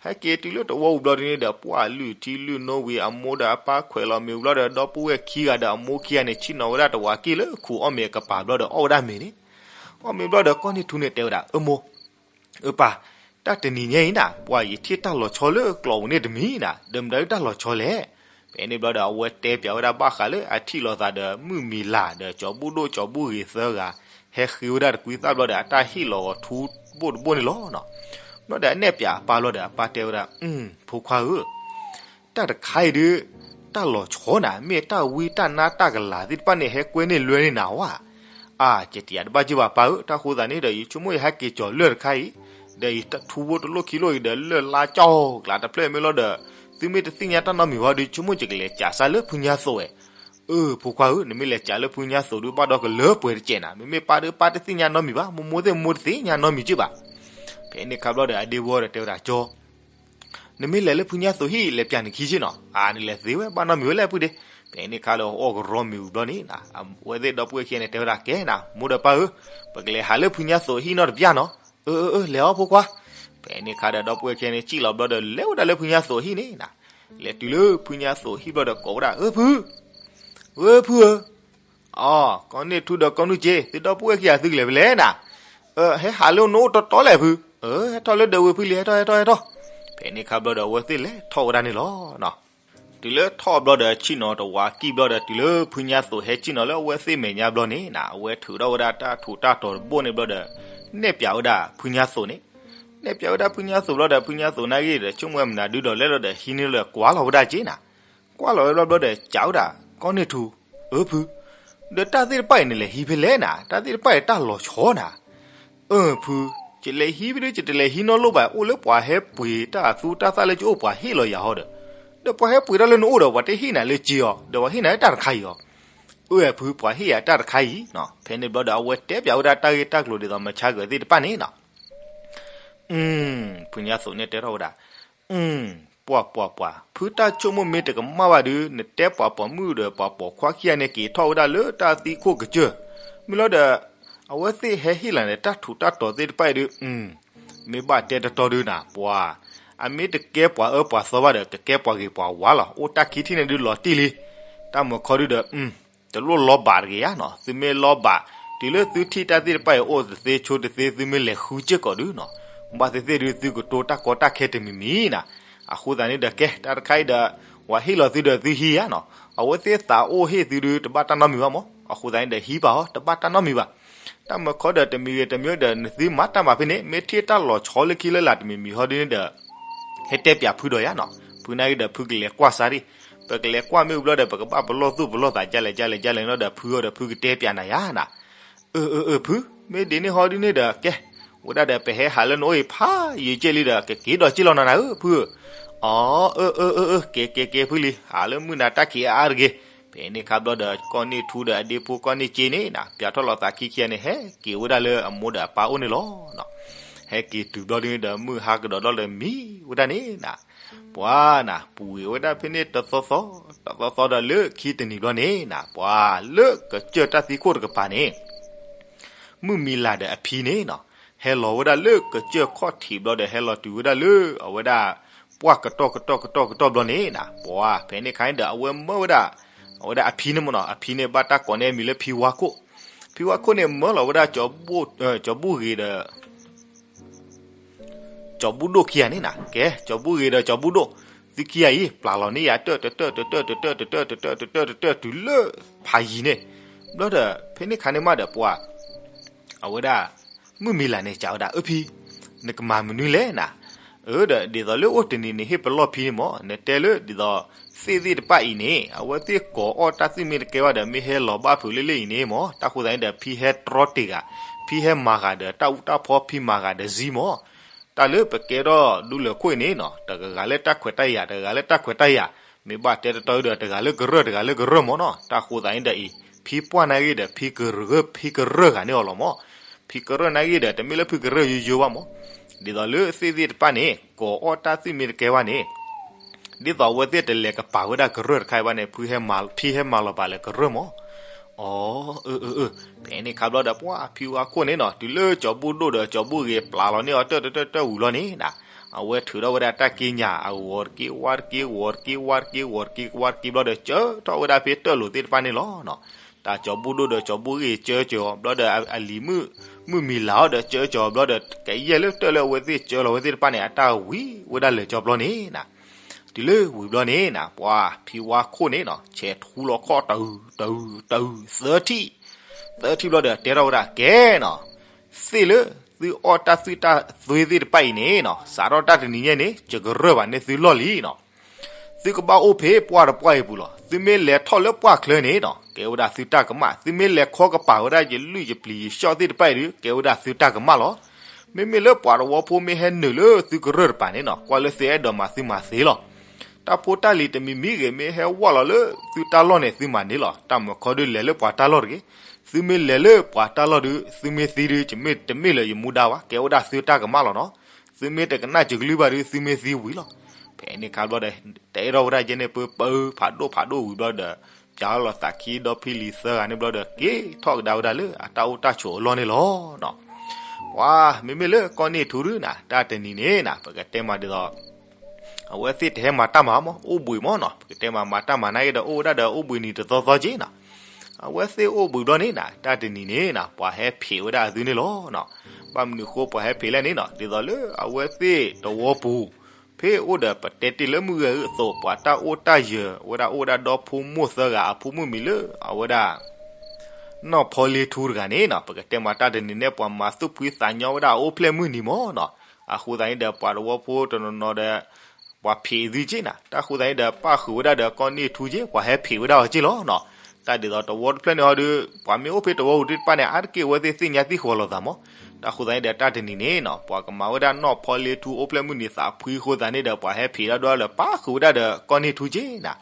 ဟဲက့ၤတုၤလၢတဝီပူၤဘျီဒ်န့ၣ်ဒီး ပှၢ်လုၢ်ထံလုၢ်နိဝံၤ အမိၢ်ဒီးအပၢ်ခွဲးလီၤမ့ၤဝံၤဘျီဒီး ဒီပုၢ်ဝဲၢ်ခံဂၤဒီးအမိၢ်ခံဂၤန့ၣ် ဆ့ၣ်နီၤဝဲဒၣ်တဝးကံၢ်လၢခူးအီၣ်မ့ၤအကပၤဘျီဒီး အီၣ်ဝဲဒၣ်မ့ၤန့ၣ်. အီၣ်မ့ၤဘျီဒီး ကီၢ်န့ၢ်ထူန့ၣ်တဲဝဲဒၣ် အၢမိၢ် အၢပၢ်, တၢ်တနံၤညါအံၤနၤ ပှၤယထံၣ်တၢ်လီၤဆီလၢကျိးပူၤန့ၣ်တမံၤနၤ, ဒီးမတၤဒုးတၢ်လီၤဆီလဲၣ်. ဖဲန့ၣ်ဘျီဒီး အဝဲတဲပၠးဝဲဒၣ်ဘၣ်ဃးလၢအထံၣ်လိာ်သးဒီး မုၢ်မံၤလၢ်ဒီး ကၠီၤဘူၣ်ဒိၣ်ကၠီၤဘူၣ်ဂ့ၤသၢဂၤ ဟဲဃ့ဝဲဒၣ်တကွံသၣ်ဘျီဒီး အတၢ်ဟ့ၣ်လီၤဂီၤထူဘိၣ်တဘိၣ်န့ၣ်လီၤ. ဘျီဒီးအနဲၣ်ပၠးအပၢ်ဘျီဒီး အပၢ်တဲဝဲဒၣ် အၢ ဖိခွါဧၢ တၢ်တခါအံၤဒုး တၢ်လီၤဆီနၤ မ့ၢ်တၢ်ဝံတၢ်နါတၢ်ကလၤသ့ၣ်တဖၣ်န့ၣ် ဟဲကွဲန့ၢ်လွဲန့ၢ်နၤဝဲ. အါ ယတယၤတဘၣ်က့ၤဘၣ်ပၢ်ဧၢ, တၢ်ဃိသးန့ၣ်ဒီး ယဆိကမိၣ်ယဟဲက့ၤကၠီၤလၢၢ်တခါအံၤ, ဒီးယထူဘိၣ်တလိၣ်ခံလိၣ်အံၤဒီး လၢၢ်လါကၠီကျးတဖျၢၣ်မ့ၢ်လီၤဒီး သုမ့ၢ်တသ့ၣ်ညါတၢ်နီတမံၤဝဲဒီး ဆိကမိၣ်ယကလဲၤကးစၢ်လၢဖုညါသိးဝဲ. အၢ ဖိခွါဧၢ, နမ့ၢ်လဲၤကးလၢဖုညါသိးဒုး ဘၣ်ဒီကလၢပှဲၤတကဲးနၤ, မ့မ့ၢ်ပၢ်ဒုးပၢ်တသ့ၣ်ညါနီတမံၤဘၣ်, မိၢ်မိၢ်သ့ၣ်မိၢ်တသ့ၣ်ညါနီတမံၤက့ၤဘၣ်. ဖဲန့ၣ်ခါဘျီဒီး အဒ့ဝီဒီးတဲဝဲဒၣ် ကၠီ နမ့ၢ်လဲၤလၢဖုညါသိးဟံၣ် လဲၤပၠးနခံက့ၤနီၤ, အါ နလဲၤသ့ဝဲ ဘၣ်နီတမံၤဝဲလဲၣ်ပုၢ်ဒ့. ဖဲန့ၣ်ခါလၢအီၣ်ကရီမ့ၤဝံၤဘျီန့ၣ် အဝဲသ့ၣ်ဒီပုၢ်ဝဲၢ်ခံဂၤန့ၣ် တဲဝဲဒၣ် ကဲနၤ မိၢ်ဒီးပၢ်ဧၢ, ပကလဲၤဟးလၢဖုညါသိးဟံၣ်နီတပျၢ်နီၤ. အၢ အၢ အၢ လဲၤအီၤဖိခွါ. ဖဲန့ၣ်ခါဒီး ဒီပုၢ်ဝဲၢ်ခံဂၤန့ၣ် စံၣ်လီၤဘျီဒီး လဲၤဝဲဒၣ်လၢဖုညါသိးဟံၣ်န့ၣ်နၤ. လဲၤတုၤလၢဖုညါသိးဟံၣ်ဘျီဒီး ကိးဝဲဒၣ် အၢ ဖု ဝဲဖုဧၢ, အီ ကီန့ၢ်ထူဒီးကီနူၢ်က့, သုဒီပုၢ်ဝဲၢ်ခံဂၤသုကလဲၤဖဲလဲၣ်နၤ. ဟဲဟးလၢနအိၣ်တီတီလဲၣ်ဖု. ဟဲထီၣ်လၢဒၢးဝ့ၤဖုလံ, ဟဲထီၣ် ဟဲထီၣ် ဟဲထီၣ်. ဖဲန့ၣ်ခါဘျီဒီး အဝဲသ့ၣ်လဲၤထီၣ်ဝဲဒၣ်န့ၣ်လီၤ. တုၤလၢထီၣ်ဘျီဒီး ဆ့ၣ်နီၤတဝးကံၢ်ဘျီဒီး တုၤလၢဖုညါသိးဟဲဆ့ၣ်နီၤလၢအဝဲသ့ၣ်မဲာ်ညါဘျီန့ၣ်နၤ, အဝဲထုးထီၣ်ဝဲဒၣ်တၢ်ထူးတၢ်တီၤတဘိၣ်န့ၣ်ဘျီဒီး နဲၣ်ပၠးဝဲဒၣ်ဖုညါသိးန့ၣ်. နဲၣ်ပၠးဝဲဒၣ်ဖုညါသိးဘျီဒီး ဖုညါသိးနာ်က့ဒီး ဆိကမိၣ်ဝဲမနုၤဒုဒီး လဲၤလီၤဒီးဟံးန့ၢ်လၢကွၢ်လီၤဝဲဒၣ်က့နၤ. ကွၢ်လီၤဝဲဘျီဘျီဒီး စံးဝဲဒၣ် ကီန့ၢ်ထူ, အၢဖု, ဒီးတၢ်သ့ၣ်တဖၣ်အံၤနလဲၤဟံးဖဲလဲၣ်နၤ, တၢ်သ့ၣ်တဖၣ်အံၤတၢ်လီၤဆီနၤ. အၢဖု, ယလဲၤဟံးဖဲဒုး ယတလဲၤဟံးနီတလိၣ်ဘၣ်, အိၣ်လၢပှၤဟဲပှ့ၤတၢ်သူတၢ်သၣ်လၢယအိၣ် ပှၤဟ့ၣ်လီၤယၤဟီဒီး, ဒီးပှၤဟဲပှ့ၤတၢ်လၢနအိၣ်ဒီး ပှၤတဟ့ၣ်နၤလၢက့အီၤ, ဒီးပှၤဟ့ၣ်နၤလၢတၢ်တခါအံၤအီၤ. အၢဖု, ပှၤဟ့ၣ်ယၤတၢ်တခါအံၤ. ဖဲန့ၣ်ဘျီဒီး အဝဲတဲပၠးဝဲဒၣ်တၢ်ဂ့ၢ်တၢ်ကျိၤဒ်သိးမဆါကၢၤသ့ၣ်တဖၣ်န့ၣ်နၤ. ဖုညါသိးန့ၣ်တဲထီၣ်ဝဲဒၣ်, ပှၤပှၤပှၤ, ဖုတၢ်ဆိကမိၣ်မ့ၢ်တကမၣ်ဘၣ်ဒီး နတဲပှၤပိာ်မုၣ်ဒီးပှၤပိာ်ခွါခံဂၤန့ၣ် က့ၤထီၣ်ဝဲဒၣ်လၢတၢ်သံခိၣ်ကစၢၢ်, မ့ၢ်လီၤဒီး အဝဲသ့ၣ်ဟဲဟ့ၣ်လီၤန့ၣ် တၢ်ထူးတၢ်တီၤသ့ၣ်တဖၣ်အံၤဒုး မ့ၢ်ဘၣ်တဲတတီဒုးနၤ ပှၤ အမ့ၢ်တကဲပှၤအၢပှၤသီဘၣ်ဒီး ကကဲပှၤဂ့ၤပှၤဝါလီၤ. အိၣ်တၢ်ခံထံၣ်န့ၣ်ဒုးလီၤတံၢ်လံ. တၢ်မုၢ်ခီဒုးဒီး တလိၣ်လီၤဘၣ်တဂ့ၤဧါနီၤ. သုမ့ၢ်လီၤဘၣ် တုၤလၢသုထံၣ်တၢ်သ့ၣ်တဖၣ်အံၤ အိၣ်တသ့ဆိတသ့ သုမ့ၢ်လဲၤဃုစ့ၢ်ကီးဒုးနီၤ, ဘၣ်သ့ၣ်သ့ၣ်ဒုး သုကတိၤတၢ်ကီတၢ်ခဲတမံၤမံၤနၤ. အဃိသတးန့ၣ်ဒီး ကဲ တၢ်တခါအံၤဒီး ဝဲဟ့ၣ်လီၤသုဒီးသုဟံးဧါနီၤ. အဝဲသ့ၣ်သးအိၣ်ဟ့ၣ်သုဒုး တဘၣ်တၢ်နီတမံၤဘၣ်မး. အဃိသတးန့ၣ်ဒီး ဟံးပာ်အီၤ တဘၣ်တၢ်နီတမံၤဘၣ်. တၢ်မုၢ်ခီဒီး တမံၤဂ့ၤတမံၤဒီး နသုမၤတၢ်မၤဖဲန့ၣ် မ့ၢ်ထံၣ်တၢ်လီၤဆီလၢခံလၢလာ်တမံၤမံၤဟီဒုးန့ၣ်ဒီး ဟဲတဲပၠးဖုဒီးယၤနီၤ. ဖုနာ်က့ဒီး ဖုကလဲၤကွၢ်စးဒံး, ပကလဲၤကွၢ်မ့ၢ်ဝံၤဘျီဒီး ပကဘၣ်ပလီၢ်သူၣ်ပလီၢ်သး ကလဲၣ်ကလဲၣ်ကလဲၣ်နီၤဒီး ဖုအီၤဒီး ဖုကတဲပၠးနၤယၤနၤ. အၢ အၢ အၢ ဖု, မ့ၢ်ဒ်န့ၣ်ဟီဒုးန့ၣ်ဒီး ကဲ, ဝဲဒၣ်ဒီးပဟဲဟးလၢနအိၣ်အံၤဖးယံာ်က့လံဒီး ကက့ၤဒီးက့လီၤနၤနၤဧၢ ဖုဧၢ. အီ အၢ အၢ အၢ အၢ က့ၤ က့ၤ က့ၤ ဖုလံ, ဟးလၢမုၢ်နၤတၢ်ခံးအါအါတဂ့ၤ. ဖဲန့ၣ်ခါဘျီဒီး ကီၢ်န့ၢ်ထူဒီးအဒ့ဖိ ကီၢ်န့ၢ်စ့န့ၣ်နၤ ပၠးထီၣ်လီၤသးခံခံဂၤန့ၣ် ဟဲက့ၤဝဲဒၣ်လၢအမိၢ်ဒီးအပၢ်အိၣ်န့ၣ်လီၤ. ဟဲက့ၤတုၤဘျီဒုးဒီး မုၢ်ဟါကဒီးဒီးလၢမံဝဲဒၣ်န့ၣ်နၤ ပှၤနၤ ပူၤဝံၤဝဲဒၣ်ဖဲန့ၣ်တသီသီ, တသီသီဒီးလၢခံတနံၤဘျီန့ၣ်နၤ ပှၤလၢကစၢၢ်တၢ်သံခိၣ်တကပၤန့ၣ် မုၢ်မံၤလၤဒီးအဖံန့ၣ်နီၤ ဟဲလီၤဝဲဒၣ်လၢကစၢၢ်ခီၣ်ထံးဘျီဒီး ဟဲလီၤတုၤဝဲဒၣ်လၢအဝဲဒၣ် ပှၢ်ကတီၢ်ကတီၢ်ကတီၢ်ကတီၢ်ဘျီန့ၣ်နၤ ပှၤဖဲန့ၣ်ခါန့ၣ်ဒီး အဝဲမၢဝဲဒၣ် အဝဲဒၣ်အဖံန့ၣ်မ့ၢ်နီၤ အဖံန့ၣ်ဘၣ်တၢ်ကိးန့ၢ်အမံၤလၢဖံဝါခိၣ်, ဖံဝါခိၣ်န့ၣ်မၢလီၤဝဲဒၣ် ကၠီၤဘူၣ်ဂ့ၤဒီး ကၠီၤဘူၣ်ဒိၣ်ခံဂၤန့ၣ်နၤ ကဲ ကၠီၤဘူၣ်ဂ့ၤဒီးကၠီၤဘူၣ်ဒိၣ် သုခံဂၤအံၤ ပျၢ်လီၤန့ၢ်ယၤတၢၢ်တတၢၢ်တတၢၢ်တတၢၢ်တတၢၢ်တတၢၢ်တတၢၢ်တုၤလၢဖးယံၤန့ၣ်, ဘျီဒီး ဖဲန့ၣ်ခါန့ၣ်မးဒီးပှၤ အဝဲဒၣ် မုၢ်မံၤလၤန့ၣ် ကးဝဲဒၣ် အၢဖံ, နကမၤမနုၤလဲၣ်နၤ, အၢဒီး ဒ်သိးလၢအိၣ်တနံၤန့ၣ် ဟ့ၣ်ပလီၢ်ဖံန့ၣ်မး နတဲလၢဒ်သိး သ့ၣ်သ့ၣ်တဖၣ်အံၤန့ၣ် အဝဲသ့ၣ်ကိးအီၣ်တၢ်သွံၣ်မ့ၢ်တကဲဘၣ်ဒီး မ့ၢ်ဟဲလီၤဘၣ်ဖုးလၢလၢအံၤန့ၣ်မး တၢ်ဃိသတးန့ၣ်ဒီး ဖံဟဲတြီတ့ၢ်ဂၤ, ဖံဟဲမၤဂၤဒီးတၢ်အူတၢ်ဖီ ဖံမၤဂၤဒီးစ့မး တၢ်လၢပကဲထီၣ်ဒူလၢာ်ခိၣ်အံၤန့ၣ်နီၤ တဂၤဂၤလၢတၢ်ခွဲးတၢ်ယာ် တဂၤဂၤလၢတၢ်ခွဲးတၢ်ယာ်, မ့ၢ်ဘၣ်တဲတတီဒီး တဂၤလၢကရၢၢ် တဂၤလၢကရၢၢ်မးနီၤ, တၢ်ဃိသတးန့ၣ်ဒီးအံၤ ဖံပှၢ်နာ်ဂ့ၤဒီး ဖံကရၢၢ် ဖံကရၢၢ်ဂၤန့ၣ်အီၤလီၤမး, ဖံကရၢၢ်နာ်ဂ့ၤဒီး တမ့ၢ်လၢဖံကရၢၢ်ယိယိဘၣ်မး, ဒ်သိးလၢသ့ၣ်သ့ၣ်တဖၣ်န့ၣ် ကိးအီၣ်တၢ်သွံၣ်မ့ၢ်တကဲဘၣ်န့ၣ် ဒ်သိးအဝဲသ့ၣ်တလဲၤကပၤဝဲဒၣ်ကရၢၢ်တခါအံၤဘၣ်န့ၣ် ဖံဟဲမၤလီၤပာ်လၢကရၢၢ်မး, အီ အၢ အၢ အၢ, ဖဲန့ၣ်ခါဘျီဒီး ပှၤဖံဝါခိၣ်န့ၣ်နီၤ တုၤလၢကၠီၤဘူၣ်ဒိၣ်ဒီးကၠီၤဘူၣ်ဂ့ၤ ပျၢ်လီၤန့ၢ်အီၤတၢၢ်တတၢၢ်တတၢၢ်ဝံၤလီၤန့ၣ်နၤ, အဝဲထုးထီၣ်ဝဲဒၣ်တၢ်က့ညၣ် အဂီၤတက့ ဝါတက့ ဂီၤတက့ ဝါတက့ ဂီၤတက့ ဝါတက့ဘျီဒီး ကၢထီၣ်ဝဲဒၣ်ဖဲတၢၢ်လိၤသ့ၣ်တဖၣ်န့ၣ်လီၤနီၤ, တၢ်ကၠီၤဘူၣ်ဒိၣ်ဒီးကၠီၤဘူၣ်ဂ့ၤကၢကၢအီၤ ဘျီဒီးအလံၤမုၣ် မုၢ်မံၤလၤအီၤဒီးကၢကၢအီၤ ဘျီဒီး ကယဲၢ်လၢတၢၢ်လၢအဝဲသ့ၣ်ကၢလီၤဝဲသ့ၣ်တဖၣ်န့ၣ် အတၢ်ဝံၤဝဲဒၣ်လၢာ်ကၠီဘျီန့ၣ်နၤ, တုၤလၢဝံၤဘျီန့ၣ်နၤ ပှၤဖံဝါခိၣ်န့ၣ်နီၤ ဆဲးထူလီၤခီၣ်တၢ် တၢ် တၢ် သၢထံၣ်, သၢထံၣ်ဘျီဒီး တဲထီၣ်ဝဲဒၣ်ကဲနီၤ, သ့ၣ်လၢသုအီၣ်တၢ်သွံၣ်တၢ်သွ့သ့ၣ်တဖၣ်အံၤန့ၣ်နီၤ စးထီၣ်တၢ်တနံၤညါန့ၣ် ယကရၢၢ်ဘၣ်န့ၢ်သုလီၢ်လံနီၤ, သုကဘၣ်အိၣ်ဖဲပှၢ်တပှၢ်အံၤပူၤလီၤ. သုမ့ၢ်လဲၤထီၣ်လၢပှၢ်ချၢန့ၣ်နီၤ ကဲဝဲဒၣ်သုတၢ်ကမၣ်, သုမ့ၢ်လဲၤခီကပၤဝဲဒၣ်ယလုၢ်ယပျံၤယရှီၣ်သ့ၣ်တဖၣ်အံၤဒီး ကဲဝဲဒၣ်သုတၢ်ကမၣ်လီၤ. မ့မ့ၢ်လၢပှၤတဝီဖိမ့ၢ်ဟဲနုာ်လၢသုကရၢၢ်တပၤန့ၣ်နီၤ ကွၢ်လၢသုအဲၣ်ဒိးမၤသုမၤသ့လီၤ. တၢ်ဖိတၢ်လံၤတမံၤမံၤဂ့ၤ မ့ၢ်ဟဲဝဲလီၤလၢသုတၢ်လီၢ်န့ၣ် သုမၤန့ၢ်လီၤ. တၢ်မုၢ်ခီဒုးလဲၤလၢပှၤတၢ်လီၢ်တဂ့ၤ, သုမ့ၢ်လဲၤလၢပှၤတၢ်လီၢ်ဒုး သုမ့ၢ်သံဒုး တမ့ၢ်လၢယမူဒါဘၣ် ကဲဝဲဒၣ်သုတၢ်ကမၣ်လီၤနီၤ. သုမ့ၢ်တကနၣ်စကလုၢ်ဘၣ်ဒုး သုမ့ၢ်သံဝံၤလီၤ. ဖဲန့ၣ်ခါဘျီဒီး တအဲၣ်ထီၣ်ဝဲဒၣ်ယဲန့ၣ် ပၢပၢဖးဒိၣ်ဖးဒိၣ်ဝံၤဘျီဒီး ပၠးလီၤသးခံဒီဖံလံၤသၢဂၤန့ၣ်ဘျီဒီး က့ၤထီၣ်ကဒါဝဲဒၣ်လၢအတၢ်အိၣ်တၢ်ဆိးအလီၢ်န့ၣ်လီၤနီၤ. ပှၤမ့မ့ၢ်လၢကီၢ်န့ၢ်ထူဒုးနၤ တၢ်တနံၤန့ၣ်နၤ ပကတဲမးဒ်သိး အဝဲသ့ၣ်တဟဲမၤတၢ်မၤမး အိၣ်ဘှံးမးနီၤ ပကတဲမးမၤတၢ်မၤနာ်က့ဒီး အိၣ်ဝဲဒၣ်ဒီးအိၣ်ဘှံးနံၤတသီသီက့နၤ. အဝဲသ့ၣ်အိၣ်ဘှံးဘျီန့ၣ်နၤ တၢ်တနံၤန့ၣ်နၤ ပှၤဟဲဖံးဝဲဒၣ်အသုန့ၣ်လီၤနီၤ. ဘၣ်မနုၤဃိပှၤဟဲဖံးလဲၣ်န့ၣ်နီၤ ဒ်သိးလၢအဝဲသ့ၣ်တဝီပူၤ ဖဲအိၣ်ဒီးပတဲတ့ၢ်လၢမုၢ်ဂဲၤအသိး ပှၤတၢ်အိၣ်တၢ်ယၢၤ အဝဲဒၣ်အိၣ်ဝဲဒၣ်ဒီဖိမိၢ်သၢဂၤ အဖိမုၣ်မံၤလၢ အဝဲဒၣ် နီၢ်ဖီလ့ထူတဂၤန့ၣ်နီၤ ပကတဲမးတၢ်တနံၤန့ၣ် ပှၤမၤသူၣ်ဖှံသးညီဝဲဒၣ်အအိၣ်ဖျဲၣ်မုၢ်နံၤမးနီၤ. အဃိသတးန့ၣ်ဒီး ပှၤတဝီဖိတနီၤနီၤဒီး ပှၤဖံးသုက့နၤ တၢ်ဃိသတးန့ၣ်ဒီး ပၣ်ဃုာ်ဝဲဒၣ်ဒီးကီၢ်န့ၢ်ထူက့ ပှၤဟဲဖံးဝဲဒၣ်အီၤက့လီၤနီၤ. တၢ်ဒ်သိးတဝီတဖျၢၣ်န့ၣ်ဟီဒုး ပှၤမ့ၢ်အိၣ်ဖဲတဝီပူၤသ့ၣ်တဖၣ်န့ၣ် အါတက့ၢ်အဝဲသ့ၣ်သ့ၣ်ညါသံၣ်ဃီၤလိာ်သးမး. တၢ်ဃိသတးန့ၣ်ဒီး တၢ်တနံၤန့ၣ်နီၤ ပှၤကမၤဝဲဒၣ်နီၢ်ဖီလ့ထူအိၣ်ဖျဲၣ်မုၢ်နံၤသးဖှံအဃိသတးန့ၣ်ဒီး ပှၤဟဲဖံးဒၣ်ဒီးလၢပၣ်ဃုာ်ဝဲဒၣ်ဒီးကီၢ်န့ၢ်ထူက့နၤ.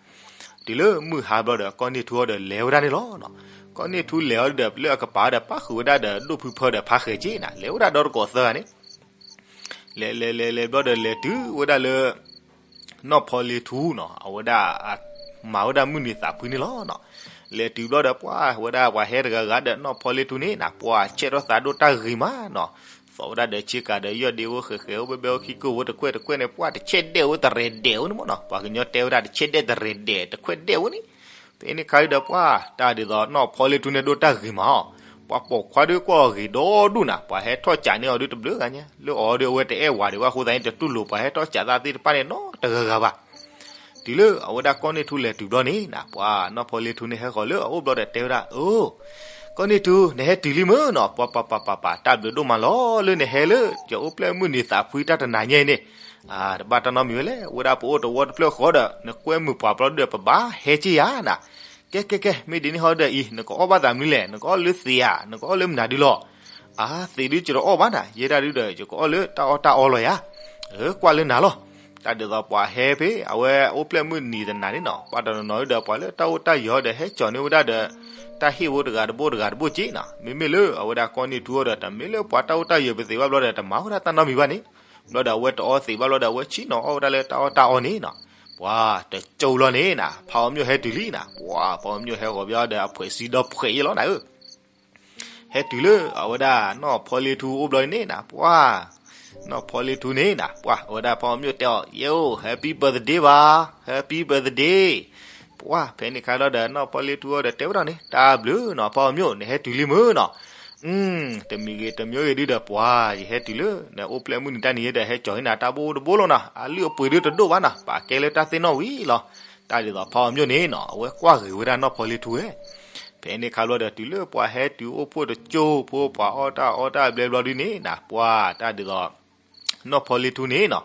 တုၤလၢမုၢ်ဟါဘျီဒီး ကီၢ်န့ၢ်ထူဟီဒီးလဲၤဝဲဒၣ်န့ၣ်လီၤနီၤ. ကီၢ်န့ၢ်ထူလဲၤဟီဒီး လၢအကပၤဒီး ပၣ်ဃုာ်ဝဲဒၣ်ဒီးဒိၣ်ဖုဖၢဒီးဖါဃဲၤက့နၤ လဲၤဝဲဒၣ်ဒီတကိးသၢဂၤန့ၣ် လဲၤလဲၤလဲၤလဲၤဘျီဒီးလဲၤတုၤဝဲဒၣ်လၢ နီၢ်ဖီလ့ထူနီၤ အဝဲဒၣ် မၤဝဲဒၣ်မုၢ်နံၤသးဖှံန့ၣ်လီၤနီၤ. လဲၤတုၤဘျီဒီးပှၤဝဲဒၣ်ပှၤဟဲတဂၤဂၤဒီးနီၢ်ဖီလ့ထူန့ၣ်နၤ ပှၤဆဲးထီၣ်သးဒိၣ်တၢ်ဂ့ၤမးနီၤ, သီၣ်ဝဲဒၣ်ဒီးဆ့ကၤဒီးယီၢ်ဒ့အိၣ်ဃဲးဃဲးအိၣ်ဘဲဘဲအိၣ်ခံကိၢ်ဝဲတကွဲၢ်တကွဲၢ်န့ၣ် ပှၤတဆဲးဒဲးဝဲတရဲၣ်ဒဲးဝဲန့ၣ်မးနီၤ, ပှၤကညီတဲဝဲဒၣ်တဆဲးဒဲးတရဲၣ်ဒဲးတခွဲးဒဲးဝဲန့ၣ်, ဖဲန့ၣ်ခါဒီးပှၤ တၢ်ဒ်သိးနီၢ်ဖီလ့ထူန့ၣ်ဒိၣ်တၢ်ဂ့ၤမးအီၤ, ပှၤပိာ်ခွါဒုးကွၢ်အီၤဂ့ၤဒီဒူၣ်နၤ ပှၤဟဲထီၣ်ကးန့ၢ်အီၤဒုးတဘျုးဂၤညါ လၢအီၤဒုးအဝဲတအဲၣ်ဝၤဒံးဘၣ်အဃိသတးန့ၣ် တတူၢ်လိာ်ပှၤဟဲထီၣ်ကးသးသ့ၣ်တဖၣ်န့ၣ်နီတဂၤဂၤဘၣ် တုၤလၢအဝဲဒၣ်ကီၢ်န့ၢ်ထူလဲၤတုၤဘျီန့ၣ်နၤ ပှၤနီၢ်ဖီလ့ထူန့ၣ်ဟဲဃီၤလၢအအိၣ်ဘျီဒီးတဲဝဲဒၣ် အိ ကီၢ်န့ၢ်ထူ နဟဲတုၤလံမ့ၢ်နီၤ ပှၤပၤပၤပၤပၤ တၢ်ဘျုးဒိၣ်မးလီၤ လၢနဟဲလၢယအိၣ်ဖျဲၣ်မုၢ်နံၤသးဖှံတၢ်တနၤညါအံၤန့ၣ်, တဘၣ်တၢ်နီတမံၤဝဲလဲၣ် အိၣ်ဝဲဒၣ်ပအိၣ်တဝီတဖျၢၣ်ဃီဒီး နကွဲမုာ်ပှၤဘျီဒုဒီးပဘၣ်ဟဲက့ၤယၤနၤ, ကဲကဲကဲ မ့ၢ်ဒ်န့ၣ်ဟီဒီးအံၤ နကအီၣ်ဘၣ်သးမနုၤလဲၣ် နကအီၣ်လၢသံးဧါ နကအီၣ်လၢမနုၤဒုလီၤ အါ သံးဒုးယတအီၣ်ဘၣ်နၤ ယဲဒၣ်ဒုဒီး ယကအီၣ်လၢတၢ်အီၣ်တၢ်အီလီၤယၤ, ကွၢ်လၢနၤလီၤ. တၢ်ဒ်သိးပှၤဟဲဖဲအဝဲအိၣ်ဖျဲၣ်မုၢ်နံၤတနၤန့ၣ်နီၤ ပှၤတနီၤနီၤဒုဒီး ပှၤလၢတၢ်အိၣ်တၢ်ယၢၤဒီးဟဲကၠီၤန့ၢ်ဝဲဒၣ်ဒီး တၢ်ဟ့ၣ်ဖိတဂၤတဘိတဂၤတဘိက့နီၤ မ့မ့ၢ်လၢအဝဲဒၣ်ကီၢ်န့ၢ်ထူအီၤဒီး တမ့ၢ်လၢပှၤတၢ်အိၣ်တၢ်ယၢၤပသ့ဘၣ်ဘျီဒီး တမၤဝဲဒၣ်တၢ်နီတမံၤဘၣ်န့ၣ်, ဘျီဒီးအဝဲတအီသံးဘၣ်ဘျီဒီး အဝဲဆ့ၣ်နီၤအီၣ်ဝဲဒၣ်လၢတၢ်အီၣ်တၢ်အီန့ၣ်နီၤ, ပှၤတကၠိဘျီန့ၣ်နၤ ဖးအီၤမျိၣ်ဟဲတုၤလံနၤ ပှၤဖးအီၤမျိၣ်ဟဲဃီၤဘျီဒီး အဖှဲးစံဒီဖှဲးယဲလီၤနၤဧၢ ဟဲတုၤလၢအဝဲဒၣ်နီၢ်ဖီလ့ထူအိၣ်ဘျီန့ၣ်နၤ ပှၤ နီၢ်ဖီလ့ထူန့ၣ်နၤ ပှၤအဝဲဒၣ်ဖးအီၤမျိၣ်တဲအီၤ ယဲအိၣ် Happy birthday ဘၣ် Happy birthday ပှၤဖဲန့ၣ်ခါလီၤဒီး နီၢ်ဖီလ့ထူအီၤဒီးတဲဝဲဒၣ်န့ၣ် တၢ်ဘျုးနီၤ ဖးအီၤမျိၣ် နဟဲတုၤလံမ့ၢ်နီၤ, တမံၤဂ့ၤတမံၤဂ့ၤဒုဒီး ပှၤယဟဲတုၤလၢ နအိၣ်ဖျဲၣ်မုၢ်နံၤတၢ်နံၤဒီး ဟဲကၠီၤဟံးနၤတၢ်ဘိတဘိလီၤနီၤ အလုၢ်အပှ့ၤဒုတဒိၣ်ဘၣ်နီၤ ပာ်ကဲလၢတၢ်သ့ၣ်နီၣ်ဝံၤလီၤ. တၢ်ဒ်သိးဖးအီၤမျိၣ်န့ၣ်နီၤ အဝဲကွၢ်ဂ့ၤဝဲဒၣ်နီၢ်ဖီလ့ထူဝဲ ဖဲန့ၣ်ခါဘျီဒီး တုၤလၢပှၤဟဲတုၤအိၣ်ဖှိၣ်တကၠိဖိ ပှၤအီၣ်တၢ်အီတၢ်အဘျဲဘျီဒုန့ၣ်နၤ ပှၤတၢ်ဒ်သိး နီၢ်ဖီလ့ထူန့ၣ်နီၤ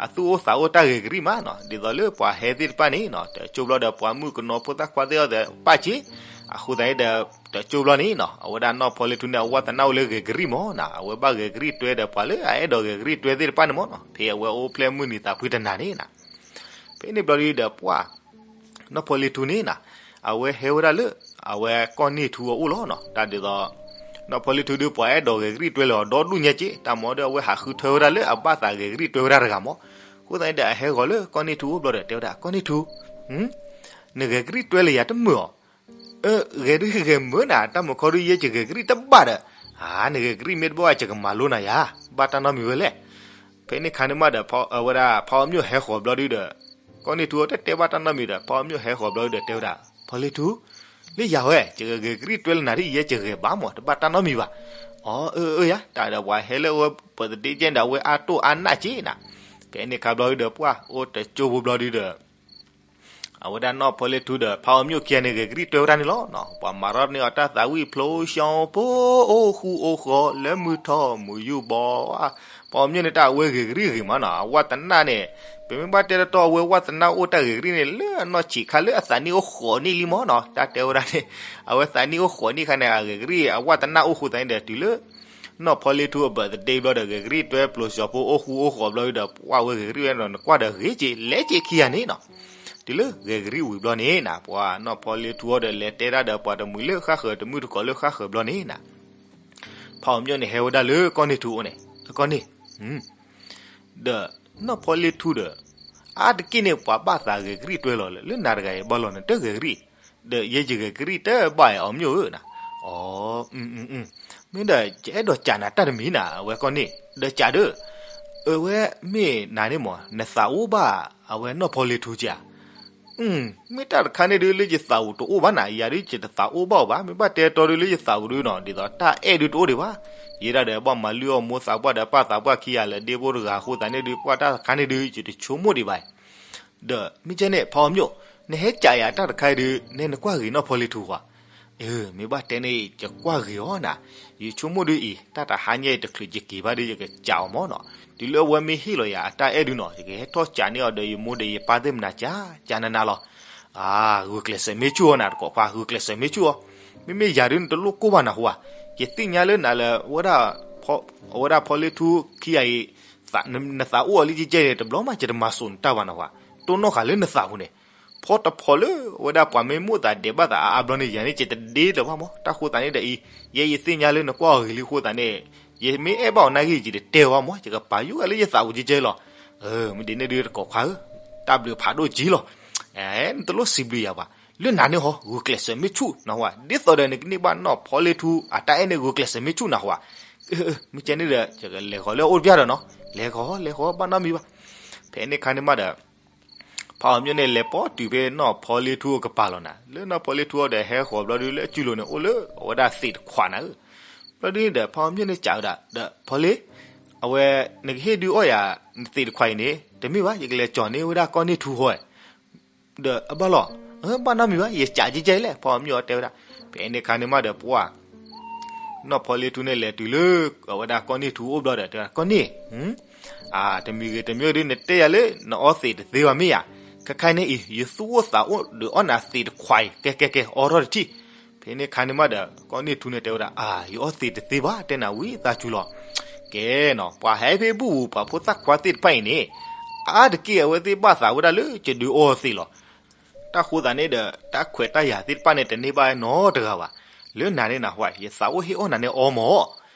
အသူၣ်အိၣ်သးအိၣ်တၢ်ဂဲၤကရံၣ်မးနီၤ ဒ်သိးလၢပှၤဟဲသ့ၣ်တဖၣ်န့ၣ်နီၤ တကၠိဘျီဒီး ပှၤမုၣ်ကနီၤဖိသၣ်ခွါသ့ၣ်အီၤဒီးပာ်က့ၤ, အဃိသတးန့ၣ်ဒီး တကၠိဘျီန့ၣ်နီၤ အဝဲဒၣ်နီၢ်ဖီလ့ထူန့ၣ် အဝဲသနၣ်အိၣ်လၢဂဲၤကရံၣ်မးနီၤ အဝဲဘၣ်ဂဲၤကရံၣ်တွဲဒီးပှၤလၢအအဲၣ်ဒိးဂဲၤကရံၣ်တွဲသ့ၣ်တဖၣ်န့ၣ်မးနီၤ ဖဲအဝဲအိၣ်ဖျဲၣ်မုၢ်နံၤသးဖှံတနၤန့ၣ်နၤ ဖဲန့ၣ်ဘျီဒုဒီးပှၤ နီၢ်ဖီလ့ထူန့ၣ်နၤ အဝဲဟဲဝဲဒၣ်လၢ အဝဲကီၢ်န့ၢ်ထူအအိၣ်လီၤနီၤ တၢ်ဒ်သိး နီၢ်ဖီလ့ထူဒုပှၤအဲၣ်ဒိးဂဲၤကရံၣ်တွဲလၢအီၤဒီဒူၣ်ညါက့ တၢ်မၤဒီးအဝဲဟးဃုထၢဝဲဒၣ်လၢအဘၣ်သးဂဲၤကရံၣ်တွဲဝဲဒၣ်တဂၤမး, အဃိသတးန့ၣ်ဒီးအဟဲဂီၤလၢကီၢ်န့ၢ်ထူအိၣ်ဘျီဒီးတဲဝဲဒၣ် ကီၢ်န့ၢ်ထူ နဂဲၤကရံၣ်တွဲလၢယၤတမုာ်အီၤ, ဂဲၤဒုဂဲၤမုာ်နၤ တၢ်မုာ်ခီဒုယဲယဂဲၤကရံၣ်တဘၣ်ဒီး, အါ နဂဲၤကရံၣ်မ့ၢ်တဘၣ်ဘၣ်ယကမၤလိနၤယၤ, ဘၣ်တၢ်နီတမံၤဝဲလဲၣ်. ဖဲန့ၣ်ခါန့ၣ်မးဒီး အဝဲဒၣ်ဖးအီၤမျိၣ်ဟဲဃီၤဘျီဒုဒီး, ကီၢ်န့ၢ်ထူအတတဲဘၣ်တၢ်နီတမံၤဒီး ဖးအီၤမျိၣ်ဟဲဃီၤဘျီဒုဒီးတဲဝဲဒၣ် ဖီလ့ထူ လၢယၤဝဲ ယကဂဲၤကရံၣ်တွဲလၢနၤဒ်ယဲယဂဲၤဘၣ်မး တဘၣ်တၢ်နီတမံၤဘၣ်. အီ အၢအၢယၤ တၢ်ဒီးပှၤဟဲလၢအဝဲ birthday ကဲန့ၣ်ဒီး အဝဲအါတိၢ်အါနးက့နၤ. ဖဲန့ၣ်ခါဘျီဒုဒီးပှၢ်အိၣ်တကၠိဖိဘျီဒုဒီး အဝဲဒၣ်နီၢ်ဖီလ့ထူဒီး ဖးအီၤမျိၣ်ခံဂၤန့ၣ် ဂဲၤကရံၣ်တွဲဝဲဒၣ်န့ၣ်လီၤ. ပှၤမၤထီၣ်န့ၢ်အီၤတၢ်သးဝံၣ်ဖျိဆှီဖိ အိၣ်ဃူအိၣ်ဃီၤ လၢမုၢ်ထီၣ်မုၢ်ယူၢ်ဘီ. ဖးအီၤမျိၣ်န့ၣ်တၢ်အဝဲဂဲၤကရံၣ်ဂ့ၤမးနီၤ အဝဲသနၣ်န့ၣ်, ပမ့ၢ်ဘၣ်တဲတတီအဝဲဝဲသနၣ်အိၣ်တၢ်ဂဲၤကရံၣ်န့ၣ် လၢအနီၢ်ဆံးခါလၢအသးနံၣ်အိၣ်ဃိးနံၣ်လံမးနီၤ တၢ်တဲဝဲဒၣ်န့ၣ်, အဝဲသးနံၣ်အိၣ်ဃိးနံၣ်ခါန့ၣ် အဂဲၤကရံၣ်အဝဲသနၣ်အိၣ်ဃိသးန့ၣ်ဒီးတုၤလၢ နီၢ်ဖီလ့ထူအ birthday ဘျီဒီး ဂဲၤကရံၣ်တွဲဖျိဆှီဖိအိၣ်ဃူအိၣ်ဃီၤဘျီဒုဒီး ပှၢ်ဝဲဂဲၤကရံၣ်ဝဲဒီး နကွၢ်ဒီးဂ့ၤက့ၤ လဲၤက့ၤခံဂၤန့ၣ်နီၤ. တုၤလၢဂဲၤကရံၣ်ဝံၤဘျီန့ၣ်နၤ ပှၤနီၢ်ဖီလ့ထူအီၤဒီးလဲၤတဲဒၣ်ဒီးပှၤတမှံၤလၢဃၣ်ဃၢၤတမှံၤတကိးလၢဃၣ်ဃၢၤဘျီန့ၣ်နၤ ဖးအီၤမျိၣ်န့ၣ်ဟဲဝဲဒၣ်လၢကီၢ်န့ၢ်ထူအအိၣ်န့ၣ်, ကီၢ်န့ၢ်, ဒီးနီၢ်ဖီလ့ထူဒီး, အါတက့ၢ်န့ၣ်ပှၤဘၣ်သးဂဲၤကရံၣ်တွဲလီၤလၢနၤတဂၤအံၤဘၣ်လီၤနတဂဲၤကရံၣ်, ဒီးယဲယဂဲၤကရံၣ်တဘၣ်အီၤမျိၣ်ဧၢနၤ, အီ မ့ၢ်ဒီးယအဲၣ်ဒိးကးနၤတၢ်တမံၤနၤ အဝဲကီၢ်န့ၢ်, ဒီးကးဒီး, အဝဲမ့ၢ်နၤန့ၣ်မး နသးအိၣ်ဘၣ်အဝဲနီၢ်ဖီလ့ထူဧါ မ့ၢ်တၢ်တခါန့ၣ်ဒုးလၢယသးအိၣ်တအိၣ်ဘၣ်နၤ ယၤဒုးယတသးအိၣ်ဘၣ်အီၤဘၣ် မ့ၢ်ဘၣ်တဲတီဒုးလၢယသးအိၣ်ဒုးနီၤ ဒ်သိးတၢ်အဲၣ်ဒုးတအိၣ်ဒံးဘၣ်, ယဲဒၣ်ဒီးဘၣ်မၤလုၢ်အီၣ်မိၢ်သးပှၢ်ဒီးပၢ်သးပှၢ်ခံဂၤလၢဒ့ဖိတဂၤအဃိသတးန့ၣ်ဒုး ပှၢ်တၢ်တခါန့ၣ်ဒုး ယတဆိကမိၣ်ဒံးဘၣ် ဒီးမ့ၢ်ကဲန့ၣ် ဖးအီၤမျိၣ်, နဟဲကးယၤတၢ်တခါအံၤဒုး နဲနကွၢ်ဂ့ၤနီၢ်ဖီလ့ထူဧါ, အၢ မ့ၢ်ဘၣ်တဲန့ၣ် ယကွၢ်ဂ့ၤအီၤနၤ, ယဆိကမိၣ်ဒုးအံၤ တၢ်တဟါညါအံၤတချုးယက့ၤဘၣ်ဒီး ယကကးအီၤမးနီၤ, တုၤလၢအဝဲမ့ၢ်ဟ့ၣ်လီၤယၤအတၢ်အဲၣ်ဒုးနီၤ ယကဟဲထီၣ်ကးန့ၢ်အီၤဒီးယမိၢ်ဒီးယပၢ်သ့ၣ်မနၤကး ကးနးနးလီၤ. ဂုာ်ကျဲးစၢးမ့ၢ်ဆူၣ်အီၤနၤတကိးခွါ ဂုာ်ကျဲးစၢးမ့ၢ်ဆူၣ်အီၤ, မ့မ့ၢ်ယၤဒုးနတလိၣ်ကိၢ်ဘၣ်နၤဟူဧါ, ယသ့ၣ်ညါလၢနၤလၢ အဝဲဒၣ်ဖီလ့ထူခံဂၤအံၤ နသးအိၣ်အီၤလံကဲကဲန့ၣ် တဘျီမး ယတမၤစိာ်နတၢ်ဘၣ်နဟူဧါ, တိၢ်နီၣ်ဃာ်လၢနသးပူၤန့ၣ်, ဖီတဖီလၢအဝဲဒၣ်ပှၤမ့ၢ်မိၣ်သးဒဲးဘၣ်သးအါအါဘျီန့ၣ် ယၤန့ၣ် ယတဒ့လၢၤဘၣ်မး တၢ်ဃိသးန့ၣ်ဒီးအံၤ, ယဲယသ့ၣ်ညါလၢနကွၢ်အီၤဂ့ၤလံဃိသးန့ၣ်, ယမ့ၢ်အဲၣ်ဘၣ်အီၤနာ်က့ ယတတဲအီၤဘၣ်မး ယကပာ်ယိၣ်ဂၤလၢယသးပူၤကဲကဲလီၤ. မ့ၢ်ဒ်န့ၣ်ဒုးတကိးခွါဧၢ, တၢ်ဘျုးဖးဒိၣ်ကံလီၤ. နတလိၣ်စံးဘျုးယၤဘၣ် လၢနၤန့ၣ်ဟီ ဂုာ်ကျဲးစၢးမ့ၢ်ဆူၣ်နၢ်ဟူဧါ, ဒ်သိးဒီးနကန့ၢ်ဘၣ်နီၢ်ဖီလ့ထူ အတၢ်အဲၣ်န့ၣ်ဂုာ်ကျဲးစၢးမ့ၢ်ဆူၣ်နၢ်ဟူဧါ. မ့ၢ်ကဲန့ၣ်ဒီး ယကလဲၤဃီၤလၢအအိၣ်တပျၢ်ဒီးနီၤ, လဲၤဃီၤ လဲၤဃီၤ ဘၣ်နီတမံၤဘၣ်. ဖဲန့ၣ်အခါန့ၣ်မးဒီး ဖးအီၤမျိၣ်န့ၣ် လဲၤပိာ်တုၤဖဲနီၢ်ဖီလ့ထူအကပၤလီၤနၤ. လၢနီၢ်ဖီလ့ထူအီၤဒီး ဟဲဃီၤဘျီဒုလၢအစုလိၤန့ၣ် အိၣ်လၢအဝဲဒၣ်သ့ၣ်တခွးနၤဧၢ. ဘျီဒုန့ၣ်ဒီး ဖးအီၤမျိၣ်န့ၣ်စံးဝဲဒၣ် ဒီးဖီလ့, အဝဲ နကဟ့ၣ်ဒုးအီၣ်ယၤ နသ့ၣ်တခွးအံၤန့ၣ် တမ့ၢ်ဘၣ်, ယကလဲၤကၠီၤန့ၢ်ဝဲဒၣ်ကီၢ်န့ၢ်ထူဃီဧါ. ဒီးအဘၣ်လီၤ, ဘၣ်နီတမံၤဘၣ်, ယစံးကဲကဲလဲၣ်, ဖးအီၤမျိၣ်အီၤတဲဝဲဒၣ်. ဖဲန့ၣ်အခါန့ၣ်မးဒီး ပှၤ နီၢ်ဖီလ့ထူန့ၣ်လဲၤတုၤလၢ အဝဲဒၣ်ကီၢ်န့ၢ်ထူအိၣ်ဘျီဒီး တဲဝဲဒၣ် ကီၢ်န့ၢ်, တမံၤဂ့ၤတမံၤဒု နတဲယၤလၢ နအီသံးတသ့ဘၣ်မ့ၢ်ဧါ. ခဲခါန့ၣ်အံၤ ယသူၣ်အိၣ်သးအိၣ်ဒီးအီၣ်နၤသ့ၣ်တခွးအံၤ, ကဲကဲကဲ အီထီၣ်တထံၣ်. ဖဲန့ၣ်အခါန့ၣ်မးဒီး ကီၢ်န့ၢ်ထူန့ၣ်တဲဝဲဒၣ် အၢ ယအီသံးတသ့ဘၣ်, တဲနၤဝံသးစူၤလီၤ. ကဲနီၤ, ပှၤဟဲဖဲဘူၣ်ပှၤဖိသၣ်ခွါသ့ၣ်တဖၣ်အံၤန့ၣ် အါတက့ၢ်အဝဲသ့ၣ်ဘၣ်သးဝဲဒၣ်လၢယဒုးအီသံးလီၤ. တၢ်ဃိသးန့ၣ်ဒီး တၢ်ခွဲးတၢ်ယာ်သ့ၣ်တဖၣ်န့ၣ် တန့ၢ်ဘၣ်နီတဂၤဘၣ်. လၢနၤန့ၣ်နၢ်ဟူဧါ, ယသးအိၣ်ဟ့ၣ်အီၣ်နၤန့ၣ်အီမး.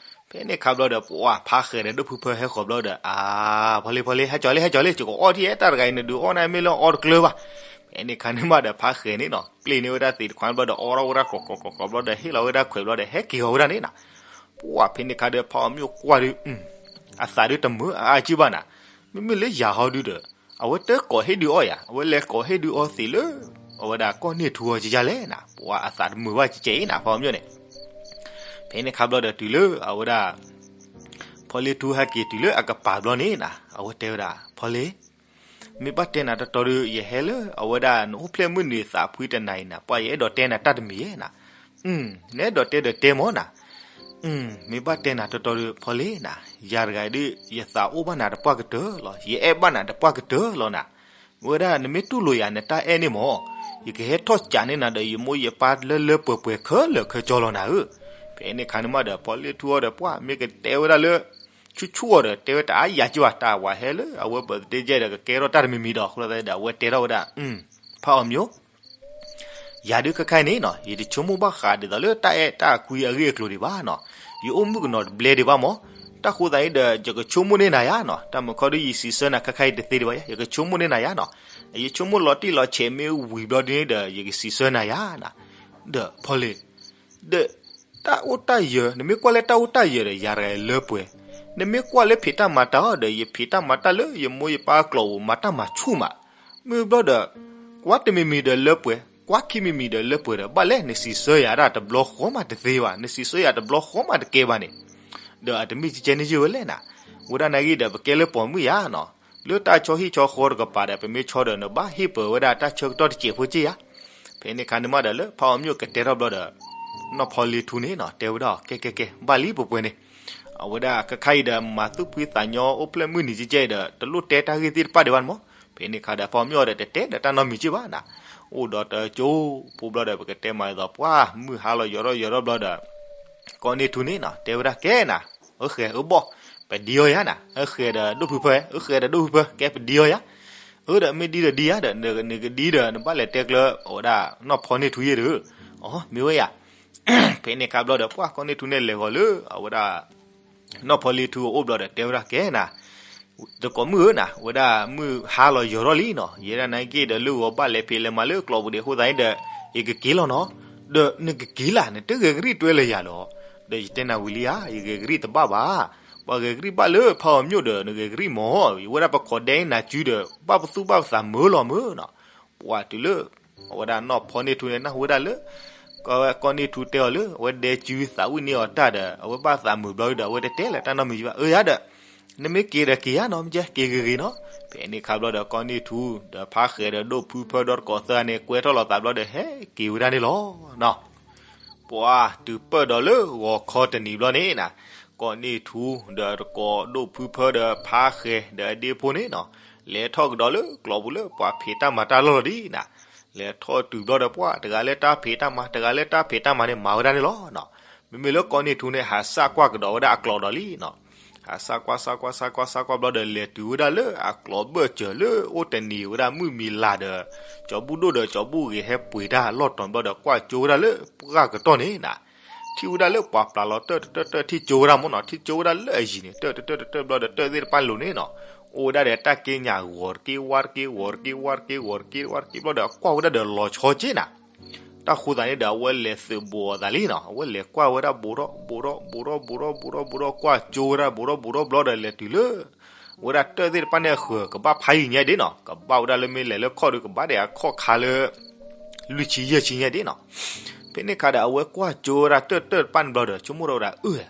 ဖဲန့ၣ်အခါဘျီဒီး ပှၤဖါဃဲၤဒီးဒိၣ်ဖုဖၢဟဲဃီၤဘျီဒီး အၢ ဖီလ့ဖီလ့ ဟဲကၠီၤလံ ဟဲကၠီၤလံ, ယကအီထံၣ်တၢ်တဂၤအံၤ နဒုးအီၣ်နၤမ့ၢ်လၢအီတကျၢၤဘၣ်. ဖဲန့ၣ်အခါန့ၣ်မးဒီး ဖါဃဲၤန့ၣ်နီၤ ပျ့ၢ်န့ၢ်ဝဲဒၣ်သ့ၣ်တခွးဘျီဒီး အီထီၣ်ဝဲဒၣ်ကျီၤကျီၤကျီၤကျီၤဘျီဒီး ဟ့ၣ်လီၤဝဲဒၣ်ခွဲးဘျီဒီး ဟဲက့ၤဃီၤဝဲဒၣ်န့ၣ်နီၤ. ပှၤဖဲန့ၣ်အခါဒီး ဖးအီၤမျိၣ်ကွၢ်ဒု အသးဒုတမုာ်အါကံၢ်ဘၣ်နၤ. မ့မ့ၢ်လၢယၤဟီဒုဒီး အဝဲတကိးဟ့ၣ်ဒုးအီၣ်ယၤ, အဝဲလဲၤကိးဟ့ၣ်ဒုးအီသံးလၢ အဝဲဒၣ်ကီၢ်န့ၢ်ထူအီၤကယါလဲၣ်နၤ, ပှၤအသးတမုာ်ဘၣ်ကဲကဲအံၤနၤ ဖးအီၤမျိၣ်န့ၣ်. ဖဲန့ၣ်အခါဘျီဒီးတုၤလၢအဝဲဒၣ် ဖီလ့ထူဟဲက့ၤတုၤလၢအကပၤဘျီန့ၣ်နၤ အဝဲတဲဝဲဒၣ် ဖီလ့ မ့ၢ်ဘၣ်တဲနၤတတီၤဒီး ယဟဲလၢအဝဲဒၣ်နအိၣ်ဖျဲၣ်မုၢ်နံၤသးဖှံတနၤအံၤနၤ, ပှၤယအဲၣ်ဒိးတဲနၤတၢ်တမံၤယဲနၤ. နအဲၣ်ဒိးတဲဒီးတဲမၢ်နၤ. မ့ၢ်ဘၣ်တဲနၤတတီၤဒီး ဖီလ့နၤ, ယၤတဂၤအံၤဒုး ယသးအိၣ်ဘၣ်နၤတပှၢ်ကတၢၢ်လီၤ, ယအဲၣ်ဘၣ်နၤတပှၢ်ကတၢၢ်လီၤနၤ. ဝဲဒၣ်နမ့ၢ်တူၢ်လိာ်ယၤနတၢ်အဲၣ်န့ၣ်မၢ်, ယကဟဲထီၣ်ကးန့ၢ်နၤဒီး ယမိၢ်ယပၢ်လၢလၢပှဲၤပှဲၤခဲလၢာ်ခဲဆ့လီၤနၤဧၢ. ဖဲန့ၣ်အခါန့ၣ်မးဒီး ဖီလ့ထူအီၤဒီး ပှၤမ့ၢ်ကတဲဝဲဒၣ်လၢ ဆူၣ်ဆူၣ်အီၤဒီး တဲဝဲတအါယၤက့ဘၣ်, တၢ်ဝဲဟဲလၢအဝဲ birthday ကဲဒီး ကကဲထီၣ်တၢ်တမံၤမံၤဒီး အဃိသတးဒီး အဝဲတဲထီၣ်ဝဲဒၣ် ဖးအီၤမျိၣ် ယၤဒုးခဲခါအံၤန့ၣ်နီၤ ယတဆိကမိၣ်ဘၣ်ဃးဒ်သိးလၢတၢ်အဲၣ်တၢ်ကွံအဂ့ၢ်အကျိၤဒံးဘၣ်နီၤ. ယအိၣ်မုၣ်ကနီၤတဘျဲဒံးဘၣ်မၢ်. တၢ်ဃိသးအံၤဒီး ယကဆိကမိၣ်န့ၢ်နၤယါနီၤ, တၢ်မုာ်ခီဒုးယစံးဆၢနၤခဲခါအံၤတသ့ဒံးဘၣ်ယါ, ယကဆိကမိၣ်န့ၢ်နၤယါနီၤ. ယဆိကမိၣ်လီၤတံၢ်လီၤဆဲးမ့ၢ်ဝံၤဘျီဒ်န့ၣ်ဒီး ယကစံးဆၢနၤယါနီၤ. ဒီးဖီလ့ ဒီး တၢ်အိၣ်တၢ်ယၢၤ နမ့ၢ်ကွၢ်လၢတၢ်အိၣ်တၢ်ယၢၤဒီး ယၤတဂၤအံၤလၢပှဲၤ, နမ့ၢ်ကွၢ်လၢဖံးတၢ်မၤတၢ်အီၤဒီး ယဖံးတၢ်မၤတၢ်လၢယမိၢ်ယပၢ်အကျိာ်ပူၤ မၤတၢ်မၤဆူၣ်မး. မ့ၢ်ဘျီဒီး ကွၢ်တမံၤမံၤဒီးလၢပှဲၤ, ကွၢ်ခံမံၤမံၤဒီးလၢပှဲၤဒီး ဘၣ်လဲၣ် နစံးဆၢယၤဒၣ်တဘျီဃီမးတသ့ဘၣ်, နစံးဆၢယၤတဘျီဃီမးတကဲဘၣ်န့ၣ် ဒီးအတမ့ၢ်ကကဲန့ၣ်ယုၢ်ဝဲလဲၣ်နၤ. ဝဲဒၣ်နာ်က့ဒီး ပကဲလၢပိာ်မုၣ်ယါနီၤ, လၢတၢ်ဆီဟံၣ်ဆီဃီတကပၤဒီး ပမ့ၢ်ဆီဒီး နဘၣ်ဟ့ၣ်ပၢၤဝဲဒၣ်တၢ်ဆၢကတီၢ်တစဲးဖိက့ယါ. ဖဲန့ၣ်ခါန့ၣ်မးဒီး လၢဖးအီၤမျိၣ်ကတဲထီၣ်ဘျီဒီး နီၢ်ဖီလ့ထူန့ၣ်နီၤ တဲဝဲဒၣ် ကဲကဲကဲ ဘၣ်လံပှဲၤပှဲၤန့ၣ်. အဝဲဒၣ်ခဲခါအံၤဒီး မၤသူၣ်ဖှံသးညီအိၣ်ဖျဲၣ်မုၢ်နံၤကဲကဲအံၤဒီး တလိၣ်တဲတၢ်ဂ့ၢ်သ့ၣ်တဖၣ်ဒံးဘၣ်န့ၣ်မး. ဖဲန့ၣ်ခါဒီး ဖးအီၤမျိၣ်ဒီး တတဲဒီးတၢ်နီတမံၤက့ဘၣ်နၤ. အိၣ်ဒီးတကၠိဖိဘျီဒီး ပကတဲမးဒ်သိး ပှၤမုၢ်ဟါလီၤယိၤထီၣ်ယိၤထီၣ်ဘျီဒီး ကီၢ်န့ၢ်ထူန့ၣ်နီၤ တဲဝဲဒၣ် ကဲနၤ, အဃဲၤအဘီၣ်, ပဒံအီၤယါနၤ, အဃဲၤဒီးဒိၣ်ဖုဖၢ, အဃဲၤဒီးဒိၣ်ဖုဖၢ ကဲပဒံအီၤယါ. အဒီးမ့ၢ်ဒံဒီးဒံယါဒီး နကဒံဒီး နဘၣ်လဲၤတဲကျၢၤ အဝဲဒၣ်နီၢ်ဖီန့ၢ်ထူယဲဒီး, အ မ့ၢ်ဝဲယါ. ဖဲန့ၣ်ခါဘျီဒီး ပှၤကီၢ်န့ၢ်ထူန့ၣ်လဲၤဃီၤလၢ အဝဲဒၣ် နီၢ်ဖီလ့ထူအအိၣ်ဘျီဒီး တဲဝဲဒၣ် ကဲနၤ တကိးမုၣ်ဧၢနၤ, ဝဲဒၣ်မုၢ်ဟါလီၤယိၤထီၣ်လံနီၤ, ယဲဒၣ်နာ်က့ဒီး လၢဂီၤဘၣ်လဲၤဖံးလဲၤမၤလၢကျိာ်ပူၤဒံးအဃိသတးန့ၣ်ဒီး ယကက့ၤလီၤနီၤ. ဒီးနကက့ၤလၢ် နတဂဲၤကရံၣ်တွဲလၢယၤလီၤ. ဒီးယတဲနၤဝံၤလံဧါ, ယဂဲၤကရံၣ်တဘၣ်ဘၣ်. ပှၤဂဲၤကရံၣ်ဘၣ်လၢဖးအီၤမျိၣ်ဒီး နဂဲၤကရံၣ်မၢ်, ဝဲဒၣ်ပခိးဒဲနၤစုဒီး ဘၣ်ပသူၣ်ဘၣ်ပသးမုာ်လီၤမုာ်နီၤ. ပှၤတုၤလၢ အဝဲဒၣ်နီၢ်ဖီန့ၢ်ထူန့ၣ် နၢ်ဟူဝဲဒၣ်လၢ ကီၢ်န့ၢ်ထူတဲအီၤလၢ အဝဲဒဲစုသးဝံၣ်န့ၢ်အီၤတၢ်ဒီး အဝဲဘၣ်သးမုာ်ဘျီဒီး အဝဲတတဲလၢၤတၢ်နီတမံၤဘၣ်. အၢ ယါဒီး နမ့ၢ်က့ၤဒီးက့ၤယါနီၤ, မ့ၢ်က့ၤဂ့ၤဂ့ၤနီၤ. ဖဲန့ၣ်ခါဘျီဒီး ကီၢ်န့ၢ်ထူ ဒီးဖါဃဲၤဒီးဒိၣ်ဖုဖၢဒီတကိးသၢဂၤန့ၣ် ကွဲထီၣ်လိာ်သးဘျီဒီး ဟဲက့ၤဝဲဒၣ်န့ၣ်လီၤ. ပှၤတုၤပၢၢ်ဒီးလၢဂီၤခီတနံၤဘျီန့ၣ်နၤ, ကီၢ်န့ၢ်ထူ ဒီးတကိးဒိၣ်ဖုဖၢဒီးဖါဃဲၤဒီးအဒ့ဖိန့ၣ်နီၤ, လဲၤထီၣ်ကဒီးလၢကျိာ်ပူၤလၢပှၤဖံးတၢ်မၤတၢ်လီၢ်လီၤဒ်နၤ. လဲၤထီၣ်တုၤဘျီဒီး ပှၤတဂၤလၢတၢ်ဖံးတၢ်မၤ တဂၤလၢတၢ်ဖံးတၢ်မၤန့ၣ် မၤဝဲဒၣ်န့ၣ်လီၤ. မ့မ့ၢ်လၢကီၢ်န့ၢ်ထူန့ၣ် ဟးစၢ်ကွၢ်ကဒီးဝဲဒၣ်အကျိာ်ဒီးလံနီၤ. ဟးစၢ်ကွၢ် စၢ်ကွၢ် စၢ်ကွၢ် စၢ်ကွၢ်ဘျီဒီး လဲၤတုၤဝဲဒၣ်လၢအကျိာ်ဘၢၣ်စၢၤလၢအိၣ်တနံၤဝဲဒၣ်မုၢ်မံၤလၤဒီး ကၠီၤဘူၣ်ဒိၣ်ဒီးကၠီၤဘူၣ်ဂ့ၤဟဲပှ့ၤတၢ်လီၢ်တီၤဘျီဒီး ကွၢ်ကၠိဝဲဒၣ်လၢပှၢ်ကတီၢ်န့ၣ်နၤ, ထံၣ်ဝဲဒၣ်လၢပှၤပျၢ်လီၤတၢၢ်တတၢၢ်တၢၢ် ထံၣ်ကၠိဝဲဒၣ်မၢ်နီၤ, ထံၣ်ကၠိဝဲဒၣ်လၢအယံၤန့ၣ် တၢၢ်တတၢၢ်တတၢၢ်ဘျီဒီး တၢၢ်သ့ၣ်တဖၣ်လိၤန့ၣ်နီၤ, အိၣ်ဝဲဒၣ်ဒီးတၢ်က့ညၣ်ဂီၤတက့ ဝါတက့ ဂီၤတက့ ဝါတက့ ဂီၤတက့ ဝါတက့ဘျီဒီး ကွၢ်ဝဲဒၣ်ဒီးလီၤဆီက့နၤ. တၢ်ဃိသးန့ၣ်ဒီး အဝဲလဲၤသုးဘူးအသးလံနီၤ, အဝဲလဲၤကွၢ်ဝဲဒၣ်ဘူးထီၣ်ဘူးထီၣ်ဘူးထီၣ်ဘူးထီၣ်ဘူးထီၣ်ဘူးထီၣ် ကွၢ်ကၠိဝဲဒၣ်ဘူးထီၣ်ဘူးထီၣ်ဘျီဒီး လဲၤတုၤလၢ ဝဲဒၣ်တၢၣ်သ့ၣ်တဖၣ်န့ၣ်အဃၢၤကဘၣ်ဖးယံာ်ညါဒ်နီၤ, ကဘၣ်ဝဲဒၣ်လၢမ့ၢ်လဲၤလၢခီၣ်ဒီး ကဘၣ်ဒဲးအခီၣ်ခါလၢ လွံၢ်ဆံယဲၢ်ဆံညါဒ်နီၤ. ဖဲန့ၣ်ခါဒီး အဝဲကွၢ်ကၠိဝဲဒၣ်တၢၣ်တၢၣ်တဖၣ်န့ၣ်ဘျီဒီး ဆိကမိၣ်ထီၣ်ဝဲဒၣ် အၢ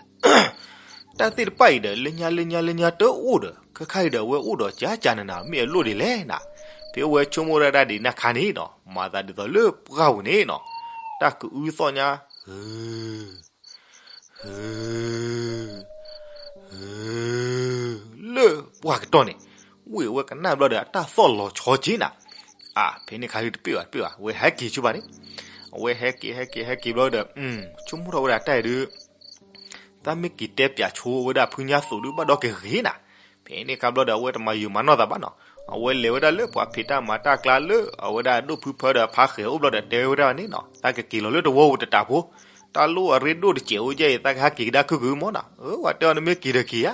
တၢ်သ့ၣ်တဖၣ်အံၤဒီး လၢညါလၢညါလၢညါတအိၣ်ဒီး ခဲခါအံၤဒီး အဝဲအိၣ်ဒီးကၠၢ်ကၠၢ်နးနး မ့ၢ်အလိၣ်ဒ်လဲၣ်နၤ. ဖဲအဝဲဆိကမိၣ်ဝဲဒၣ်ဒ်န့ၣ်အခါန့ၣ်နီၤ, မၤသးဒ်သိးလၢပှၢ်ပူၤန့ၣ်နီၤ, တၢ်ကအုသီၣ်ညါ ဟု ဟု ဟု လၢပှၢ်ကတီၢ်န့ၣ်, ဝံၤအဝဲကနၣ်ဘျီဒီး အတၢ်သီၣ်လီၤဆီက့နၤ. အါ ဖဲန့ၣ်ခါဒုးတပ့ၢ်ဘၣ်တပ့ၢ်ဘၣ်, အဝဲဟဲက့ၤဆူဘၣ်န့ၣ်, အဝဲဟဲက့ၤဟဲက့ၤဟဲက့ၤဘျီဒီး ဆိကမိၣ်ထီၣ်ဝဲဒၣ်တၢ်အံၤဒုး တၢ်မ့ၢ်က့ၤတဲပၠးဆိဝဲဒၣ်ဖုညါသိးဒုး ဘၣ်ဒီးကဂ့ၤနၤ. ဖဲန့ၣ်ခါဘျီဒီး အဝဲတမၤယုာ်မၤနီၢ်သးဘၣ်နီၤ, အဝဲလဲၤဝဲဒၣ်လၢပှၤဖံးတၢ်မၤတၢ်ကျါလၢ အဝဲဒၣ်ဒိၣ်ဖုဖၢဒီးဖါဃဲၤအိၣ်ဘျီဒီး တဲဝဲဒၣ်န့ၣ်နီၤ, တၢ်ကက့ၤလီၤလၢတဝီပူၤတတးဖိ, တၢ်လိၣ်အရ့ဒိၣ်တစဲးအိၣ်ယဲအံၤ တၢ်ကဟဲက့ၤကဒါခုၣ်ခုၣ်မၢ်နီၤ. အဝဲတဲအီၤ နမ့ၢ်က့ၤဒီးက့ၤဧါ.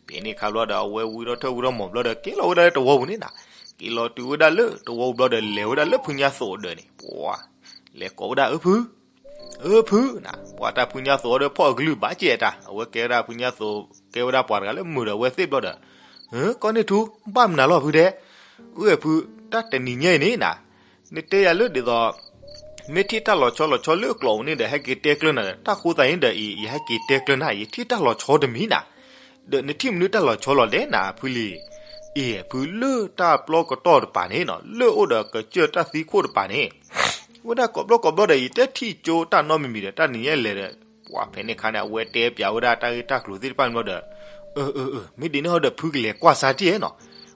ဖဲန့ၣ်ခါဘျီဒီး အဝဲဝံထီၣ်ထၢၣ်ဝံထီၣ်မီၤဘျီဒီး က့ၤလီၤဝဲဒၣ်လၢတဝီပူၤန့ၣ်နၤ. က့ၤလီၤတုၤဝဲဒၣ်လၢတဝီပူၤဘျီဒီး လဲၤဝဲဒၣ်လၢဖုညါသိးအဒၢးန့ၣ်, ပှၤ လဲၤကိးဝဲဒၣ်အၢဖု အၢဖုနၤ, ပှၤတၢ်ဖုညါသိးအဒၢးဖီၣ်အကလုၢ်ဘၣ်ကဲတၢ်, အဝဲကဲဝဲဒၣ်ဖုညါသိး ကဲဝဲဒၣ်ပှၤတဂၤလၢမုာ်ဒီးအဝဲသ့ၣ်ဘျီဒီး, ကီၢ်န့ၢ်ထူ ဘၣ်မနုၤလီၤဖုတဲ, အၢဖု, တၢ်တနံၤညါအံၤန့ၣ်နၤ, နတဲယၤလၢဒ်သိး မ့ၢ်ထံၣ်တၢ်လီၤဆီလီၤဆီလၢကျိာ်ပူၤန့ၣ်ဒီး ဟဲက့ၤတဲကျၢၤနၤဒီး တၢ်ဃိသးန့ၣ်ဒီးအံၤ ယဟဲက့ၤတဲကျၢၤနၤ ယထံၣ်တၢ်လီၤဆီတမံၤနၤ. ဒီးနထံၣ်မနုၤတၢ်လီၤဆီလီၤလဲၣ်နၤ ဖုလံၤ. အ့ၣ် ဖု လၢတၢ်ပျီကတီၢ်တပၤန့ၣ်နီၤ, လၢအိၣ်ဒီးကစၢၢ်တၢ်သံခိၣ်တပၤန့ၣ်, ဝဲဒၣ်ကိးဘျီကိးဘျီဒီး ယတဲထံၣ်ကၠိတၢ်နီတမံၤမံၤဒီး တၢ်နံၤညါလဲၣ်ဒီး, ပှၤဖဲန့ၣ်ခါန့ၣ် အဝဲတဲပၠးဝဲဒၣ်တၢ်ဂ့ၢ်တၢ်ကျိၤသ့ၣ်တဖၣ်န့ၣ်ဘျီဒီး, အၢ အၢ အၢ မ့ၢ်ဒ်န့ၣ်ဟီဒီး ဖုကလဲၤကွၢ်စါတံၢ်နီၤ,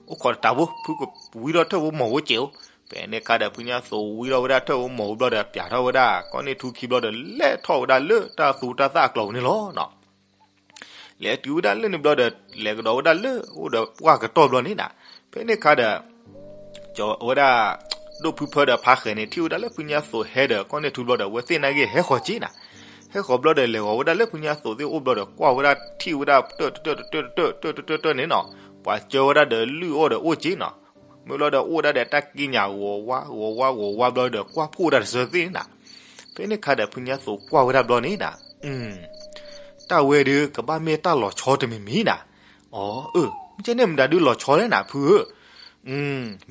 အိၣ်ခိးတတးဖိ ဖုကဝံထီၣ်ထၢၣ်ဖိမီၤဖိစဲးအိၣ်. ဖဲန့ၣ်ခါဒီး ဖုညါသိးဝံထီၣ်ဝဲဒၣ်ထၢၣ်ဖိမီၤဖိဘျီဒီး ပၠးထီၣ်ဝဲဒၣ် ကီၢ်န့ၢ်ထူခံဘျီဒီး လဲၤထီၣ်ဝဲဒၣ်လၢတၢ်သူတၢ်သၣ်အကျိာ်ပူၤန့ၣ်လီၤနီၤ. လဲၤတုၤဝဲဒၣ်လၢန့ၣ်ဘျီဒီး လဲၤကဒီးဝဲဒၣ်လၢအိၣ်ဒီးပှၢ်ကတီၢ်ဘျီန့ၣ်နၤ. ဖဲန့ၣ်ခါဒီး ကၠီဝဲဒၣ် ဒိၣ်ဖုဖၢဒီးဖါဃဲၤန့ၣ် ထံၣ်ဝဲဒၣ်လၢဖုညါသိးဟဲဒီး ကီၢ်န့ၢ်ထူဘျီဒီး အဝဲသ့ၣ်နာ်က့ဟဲဃီၤက့နၤ. ဟဲဃီၤဘျီဒီး လဲၤဃီၤဝဲဒၣ်လၢဖုညါသိးသ့ၣ်အိၣ်ဘျီဒီး ကွၢ်ဝဲဒၣ်ထံၣ်ဝဲဒၣ်တၢၣ်တတၢၣ်တတၢၣ်တတၢၣ်တတၢၣ်တတၢၣ်န့ၣ်နီၤ. ပှၤကၢဝဲဒၣ်ဒီးလုၢ်အီၣ်ဒီးအိၣ်က့နီၤ. မ့ၢ်ဘျီဒီးအိၣ်ဝဲဒၣ်ဒီးတၢ်က့ညၣ်ဂီၤဝါဂီၤဝါဂီၤဝါဘျီဒီး ကွၢ်ဖှိၣ်ဝဲဒၣ်တစၢသ့ၣ်နၤ. ဖဲန့ၣ်ခါဒီး ဖုညါသိးကွၢ်ဝဲဒၣ်ဘျီန့ၣ်နၤ, တၢ်ဝဲဒုးကဘၣ်မ့ၢ်တၢ်လီၤဆီတမံၤမံၤနၤ. အီ အၢ မ့ၢ်ကဲန့ၣ်မတၤဒုးလီၤဆီလဲၣ်နၤ ဖုဧၢ.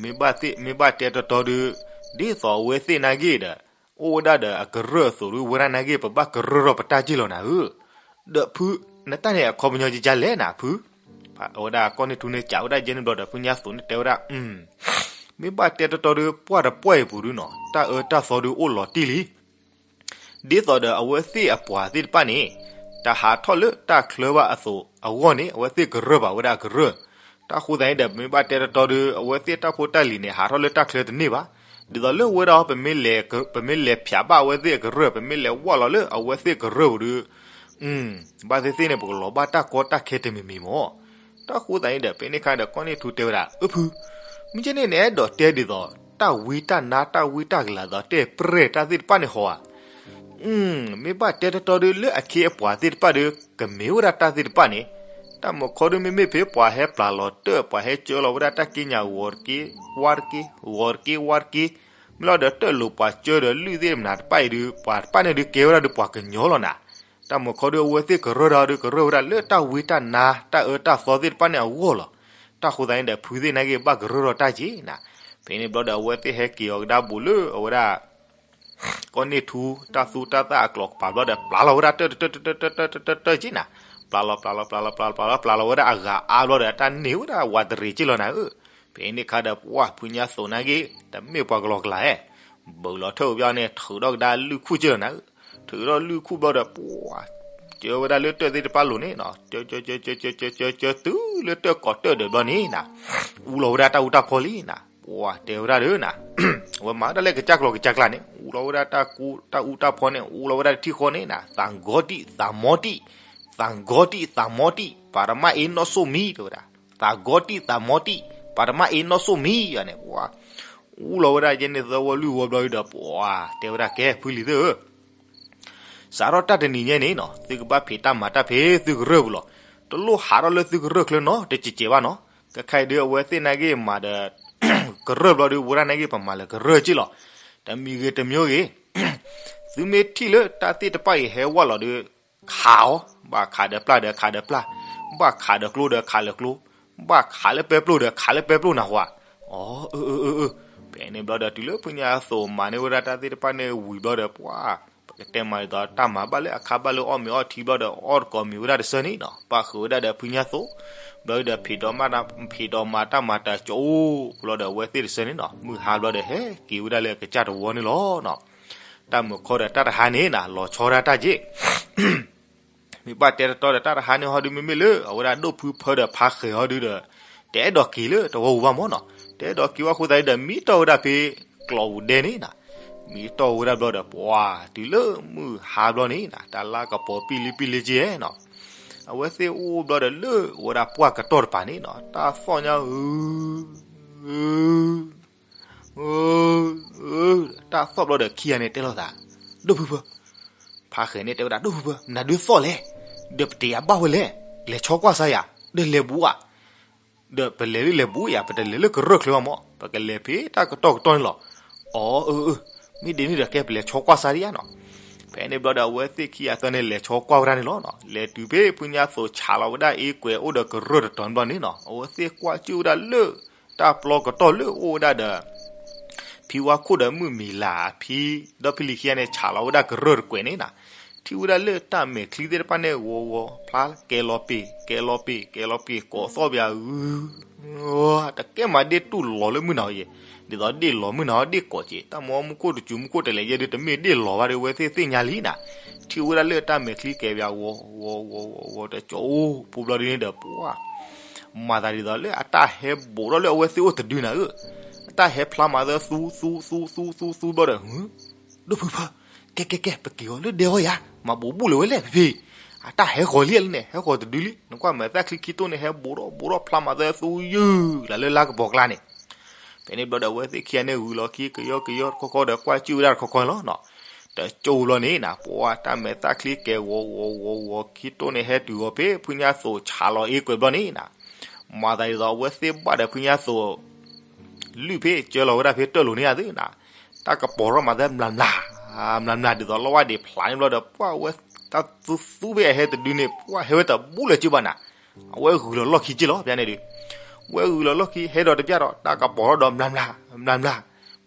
မ့ၢ်ဘၣ်တဲတတီဒုး ဒ်သိးအဝဲသ့ၣ်နာ်က့ဒီး အိၣ်ဝဲဒၣ်ဒီးအကရၢၢ်အသိးဒုး ဝဲဒၣ်နာ်က့ ပဘၣ်ကရၢၢ်ထီၣ်ပတၢ်က့ၢ်လီၤနၤဧၢ. ဒီးဖု နတၢ်န့ၣ်အခီပညီကကလဲၣ်နၤ ဖု. ဝဲဒၣ်ကီၢ်န့ၢ်ထူန့ၣ် ကးဝဲဒၣ်ယဲန့ၣ်ဘျီဒီး ဖုညါသိးန့ၣ်တဲဝဲဒၣ် မ့ၢ်ဘၣ်တဲတတီဒုး ပှၢ်တပှၢ်အံၤပူၤဒုးနီၤ တၢ်အၢတၢ်သီဒုးအိၣ်လီၤတံၢ်လံ. ဒ်သိးဒီးအဝဲသ့ၣ်အပှၤသ့ၣ်တဖၣ်န့ၣ် တဟးထီၣ်လၢတၢ်ချၢဘၣ်အသိးအဂီၢ်န့ၣ် အဝဲသ့ၣ်ကရၢၢ်ဘၣ်ဝဲဒၣ်အကရၢၢ်. တၢ်ဃိသတးန့ၣ်ဒီး ပမ့ၢ်ဘၣ်တဲတတီဒုး အဝဲသ့ၣ်တၢ်ဖိတၢ်လံၤန့ၣ် ဟးထီၣ်လၢတၢ်ချၢတန့ၢ်ဘၣ်. ဒ်သိးလၢဝဲဒၣ် ပမ့ၢ်လဲၤဖၠးဘၣ်အဝဲသ့ၣ်အကရၢၢ် ပမ့ၢ်လဲၤဝၢ်လီၤလၢအဝဲသ့ၣ်ကရၢၢ်ပူၤဒုး ဘၣ်သ့ၣ်သ့ၣ်န့ၣ် ပကလီၤဘၣ်တၢ်ကီတၢ်ခဲတမံၤမံၤမၢ်. တၢ်ဃိသတးန့ၣ်ဒီး ဖဲန့ၣ်ခါဒီး ကီၢ်န့ၢ်ထူတဲဝဲဒၣ် အၢဖု, မ့ၢ်ကဲန့ၣ် နအဲၣ်ဒိးတဲဒ်သိး တၢ်ဝံတၢ်နါ တၢ်ဝံတၢ်ကလၤ ဒီးတဲပရဲၣ်တၢ်သ့ၣ်တဖၣ်န့ၣ်ဟီဧါ. မ့ၢ်ဘၣ်တဲတတီဒုး လၢအခ့အပှၤသ့ၣ်တဖၣ်ဒီး ကမ့ၢ်ဝဲဒၣ်တၢ်သ့ၣ်တဖၣ်န့ၣ်, တၢ်မုၢ်ခီဒုး မ့မ့ၢ်ဖဲပှၤဟဲပျၢ်လီၤတၢၣ် ပှၤဟဲကၢလီၤဝဲဒၣ်တၢ်က့ညၣ်ဂီၤတက့ ဝါတက့ ဂီၤတက့ ဝါတက့, မ့ၢ်လီၤဒီးတၢၣ်လိာ်ပှၤကၢဒီးလုၢ်သ့ၣ်မနၤတဖၣ်အံၤဒုး ပှၤတဖၣ်န့ၣ်ဒုးကဲဝဲဒၣ်ဒီးပှၤကညီလီၤနၤ. တၢ်မုၢ်ခီဒုး အဝဲသ့ၣ်ကရၢၢ်ဒီးဒုး ကရၢၢ်ဝဲဒၣ်လၢတၢ်ဝံတၢ်နါ တၢ်အၢတၢ်သီသ့ၣ်တဖၣ်န့ၣ်အဂီၢ်လီၤ. တၢ်ဃိသတးန့ၣ်ဒီး ဖုသ့ၣ်နာ်က့ဘၣ်ကရၢၢ်ထီၣ်တၢ်က့နၤ. ဖဲန့ၣ်ဘျီဒီး အဝဲသ့ၣ်ဟဲက့ၤအီၤကဒါဘူးလၢအဝဲဒၣ် ကီၢ်န့ၢ်ထူ တၢ်သူတၢ်သၣ်အကျိာ်ကပၤဘျီဒီး ပျၢ်လီၤဝဲဒၣ်တၢၣ်တတၢၣ်တတၢၣ်တတၢၣ်က့နၤ. ပျၢ်လီၤ ပျၢ်လီၤ ပျၢ်လီၤ ပျၢ်လီၤ ပျၢ်လီၤ ပျၢ်လီၤဝဲဒၣ်အဂၤအါဘျီဒီး တၢ်န့ၢ်ဝဲဒၣ်ဝးတရံးက့လီၤနၤဧၢ. ဖဲန့ၣ်ခါဒီး ပှၢ်ဖုညါသိးနာ်က့ တမ့ၢ်ပှၤကလီကလၤဧဲ, ဘုးလီၤထၢၣ်ပျီန့ၣ် ထုးထီၣ်ကဒါလုၢ်ခူၣ်က့လီၤနၤဧၢ. ထုးထီၣ်လုၢ်ခူၣ်ဘျီဒီး ပှၢ် ကၢဝဲဒၣ်လၢတၢၣ်သ့ၣ်တဖၣ်လိၤန့ၣ်နီၤ, ကၢ ကၢ ကၢ ကၢ ကၢ ကၢ တုၤလၢတၢၣ်ကီးတၢၣ်ဒၢးဘျီန့ၣ်နၤ, အူလီၤဝဲဒၣ်တၢ်အူတၢ်ဖီလံနၤ. ပှၢ်တဲဝဲဒၣ်ဒီးနၤ, အဝဲမၤဝဲဒၣ်လၢကစၢ်ကျိာ်ကစၢ်ကျါန့ၣ် အူလီၤဝဲဒၣ်တၢ်အူတၢ်ဖီန့ၣ် အူလီၤဝဲဒၣ်တထံၣ်ဃီန့ၣ်နၤ, သးဂီၤတံၢ်သးမီတံၢ်, သးဂီၤတံၢ်သးမီတံၢ် ပၤတမၣ်အ့နီၣ်စိမံၤ တဲဝဲဒၣ်, သးဂီၤတံၢ်သးမီတံၢ် ပၤတမၣ်အ့နီၣ်စိမံၤန့ၣ်, ပှၢ် အူလီၤဝဲဒၣ်ယဲန့ၣ်သၢဝီလွံၢ်ဝီဘျီဒီး ပှၢ်တဲဝဲဒၣ် ကဲ ဖုလံၤသ့ၣ်ဧၢ စးထီၣ်တၢ်တနံၤညါန့ၣ်နီၤ သုကဘၣ်ဖံးတၢ်မၤတၢ်ဖဲသုကရၢၢ်ပူၤလီၤ. တလိၣ်ဟးထီၣ်လၢသုကရၢၢ်ချၢနီတစဲးစဲးဘၣ်နီၤ. ကဲခဲအံၤဒုး အဝဲသ့ၣ်နာ်က့မၤဒီး ကရၢၢ်ဘျီဒီး ဝဲဒၣ်နာ်က့ပမၤလၢကရၢၢ်က့လီၤ. တမံၤဂ့ၤတမံၤဂ့ၤ သုမ့ၢ်ထံၣ်လၢတၢ်သ့ၣ်တဖၣ်အံၤဟဲဝဲလီၤဒီး ခးအီၤ, ဘၣ်ခးဒီးပျၢ်ဒီးခးဒီးပျၢ်, ဘၣ်ခးဒီးကျိဒီးခးလၢကျိ, ဘၣ်ခးလၢပဲပျိဒီးခးလၢပဲပျိနၢ်ဟူဧါ. အၢ အၢ အၢ အၢ, ဖဲန့ၣ်ဘျီဒီး တုၤလၢဖုညါသိးမၤန့ၢ်ဝဲဒၣ်တၢ်သ့ၣ်တဖၣ်န့ၣ်ဝံၤဘျီဒီး ပှၤ ပကတဲမးဒ်သိး တၢ်မၤဘၣ်လၢအခါဘၣ်လၢအီၣ်မ့ၤအီထံဘျီဒီး အီၣ်တကိးမ့ၤဝဲဒၣ်တဆၢန့ၣ်နီၤ, ပၣ်ဃုာ်ဝဲဒၣ်ဒီးဖုညါသိး, ဘျီဒီး ဖံးဒီးမၤတၢ်မၤတၢ်ကၠိ, ဘျီဒီးအဝဲသ့ၣ်တဆၢန့ၣ်နီၤ, မုၢ်ဟါဘျီဒီးဟဲက့ၤဝဲဒၣ်လၢကစၢ်တဝီန့ၣ်လီၤနီၤ. တၢ်မုာ်ခီဒီးတၢ်တဟါန့ၣ်နီၤ လီၤဆီဒၣ်တၢ်က့ၢ် မ့ၢ်ဘၣ်တဲတတီဒီး တၢ်တဟါန့ၣ်ဟီဒု မ့မ့ၢ်လၢအဝဲဒၣ်ဒိၣ်ဖုဖၢဒီးဖါဃဲၤဟီဒုဒီး တအဲၣ်ဒိးက့ၤလၢတဝီပူၤဘၣ်မၢ်နီၤ, တအဲၣ်ဒိးက့ၤဝဲအဃိသတးဒီး မံတီၢ်ဝဲဒၣ်ဖဲကျိးပူၤဒဲန့ၣ်နီၤ, မံတီၢ်ဝဲဒၣ်ဘျီဒီး ပှၤ တုၤလၢမုၢ်ဟါဘျီန့ၣ်နီၤ တၢ်လါကပီၤပံၣ်လံပံၣ်လံက့နီၤ, အဝဲသ့ၣ်အိၣ်ဘျီဒီးလၢအဝဲဒၣ်ပှၢ်ကတီၢ်တပၤန့ၣ်နီၤ တၢ်သီၣ်ညါဧၢ တၢ်သီၣ်ဘျီဒီးခံဂၤန့ၣ်တဲလိာ်သး, ဒိၣ်ဖုဖၢ, ဖါဃဲၤန့ၣ်တဲဝဲဒၣ် ဒိၣ်ဖုဖၢ မနုၤဒုးသီၣ်လဲၣ်, ဒီးပတယၤဘၣ်ဝဲလဲၣ်, လဲၤဆီကွၢ်စါယၤ, ဒီးလဲၤဘူးဧါ, ဒီးပလဲၤလၢလဲၤဘူးယၤ ပတလဲၤလၢကရၢၢ်ချၢဘၣ်မၢ် ပကလဲၤဖဲတၢ်ကတီၢ်ကတီၢ်န့ၣ်လီၤ. အီ အၢ အၢ, မ့ၢ်ဒ်န့ၣ်ဒီးကဲပလဲၤဆီကွၢ်စါဒံးယါနီၤ. ဖဲန့ၣ်ဘျီဒီးအဝဲသ့ၣ်ခံဂၤသၢန့ၣ်လဲၤဆီကွၢ်ဝဲဒၣ်န့ၣ်လီၤနီၤ. လဲၤတုၤဖဲဖုညါသိးဆးလီၤဝဲဒၣ်အ့ကွဲးအိၣ်ဒီးကရၢၢ်တတီၤန့ၣ်ဘျီန့ၣ်နီၤ အဝဲသ့ၣ်ကွၢ်ကၠုၣ်ဝဲဒၣ်လၢ တၢ်ပျီကတီၢ်လၢအိၣ်ဝဲဒၣ်ဒီး ဖံဝါခိၣ်ဒီးမုၢ်မံၤလၤအဖံ ဒီဖံလံၤခံဂၤန့ၣ် ဆးလီၤဝဲဒၣ်ကရၢၢ်တကွဲးန့ၣ်နီၤ. ထံၣ်ဝဲဒၣ်လၢတၢ်မဲာ်ချံသ့ၣ်တဖၣ်န့ၣ်ဂီၤဂီၤဖျါ ကဲလီၤပ့ၤ ကဲလီၤပ့ၤ ကဲလီၤပ့ၤ ကိးသီၣ်ပယၤဧၢ တကဲမးဒ့ၣ်တူၢ်လီၤလၢမုၢ်နၤအံၤ, ဒ်သိးဒ့ၣ်လီၤမုၢ်နၤအီၤဒ့ၣ်ကိးက့ၤ တၢ်မ့ၢ်မူခိၣ်တစူၤမူခိၣ်တလဲၤယဲဒုးတမ့ၢ်ဒ့ၣ်လီၤဘၣ်ဒီး အဝဲသ့ၣ်သ့ၣ်ညါလံနီၤ. ထံၣ်ဝဲဒၣ်လၢတၢ်မဲာ်ချံကဲပယၤဂီၤဂီၤဂီၤဂီၤတကၠိဖိဘျီဒ်န့ၣ်ဒီး ပှၤ မၤသးဒ်သိးလၢအတၢ်ဟဲဘူးထီၣ်လၢအဝဲသ့ၣ်အိၣ်တဒုနၤဧၢ, အတၢ်ဟဲဖျါမၤသၢသူသူသူသူသူသူဘျီဒီး ဒိၣ်ဖုဖၢ, ကဲကဲကဲ ပက့ၤအီၤလၢဒဲအီၤယၤ, မၤဘူးဘူးလၢၤဝဲလဲၣ်ဖံဖံ, အတၢ်ဟဲဂီၤလံလၢန့ၣ် ဟဲဂီၤတဒုလံ, နကွၢ်မဲာ်သၣ်ချံခံတိၢ်န့ၣ် ဟဲဘူးထီၣ်ဘူးထီၣ်ဖျါမၤသၢသူယုၢ် လၢလါကပီၤကျါန့ၣ် ဖဲန့ၣ်ဘျီဒီး အဝဲသ့ၣ်ခံဂၤန့ၣ်ဂုာ်လီၤခံကယီကယီတခီခီဒီး ကွၢ်ကၠုၣ်ဝဲဒၣ်တခီခီန့ၣ်လီၤနီၤ. တကၠိဘျီန့ၣ်နီၤ ပှၤတၢ်မဲာ်သၣ်ချံကဲဂီၤဂီၤဂီၤဂီၤ ခံတိၢ်န့ၣ်ဟဲတုၤအီၤဖဲဖုညါသိးဆးလီၤအ့ကွဲးဘျီန့ၣ်နီၤ, မၤသးဒ်သိးအဝဲသ့ၣ်ဘၣ်ဒီးဖုညါသိး လုၢ်ဖဲကၢလီၤဝဲဒၣ်ဖဲတၢၢ်လိၤန့ၣ်ဧါသ့နီၤ, တၢ်ကပီၤထီၣ်မၤသၢမျးမျး မျးမျးဒ်သိးလီဝါဒံးဖျါန့ၣ်ဘျီဒီး ပှၤဝဲတၢ်သူသူဖဲအဟဲတဒုန့ၣ် ပှၤဟဲဝဲတဘူးလၢၤကၢဘၣ်နီၤ, အဝဲဂုာ်လီၤလီၢ်ခံကၢလီၤ ဖဲန့ၣ်ဒီး ဝဲဂုာ်လီၤလီၢ်ခံ ဟဲဒီးတပျၢ်ဒီး တၢ်ကပီၤထီၣ်ဒီးမျးမျး မျးမျး,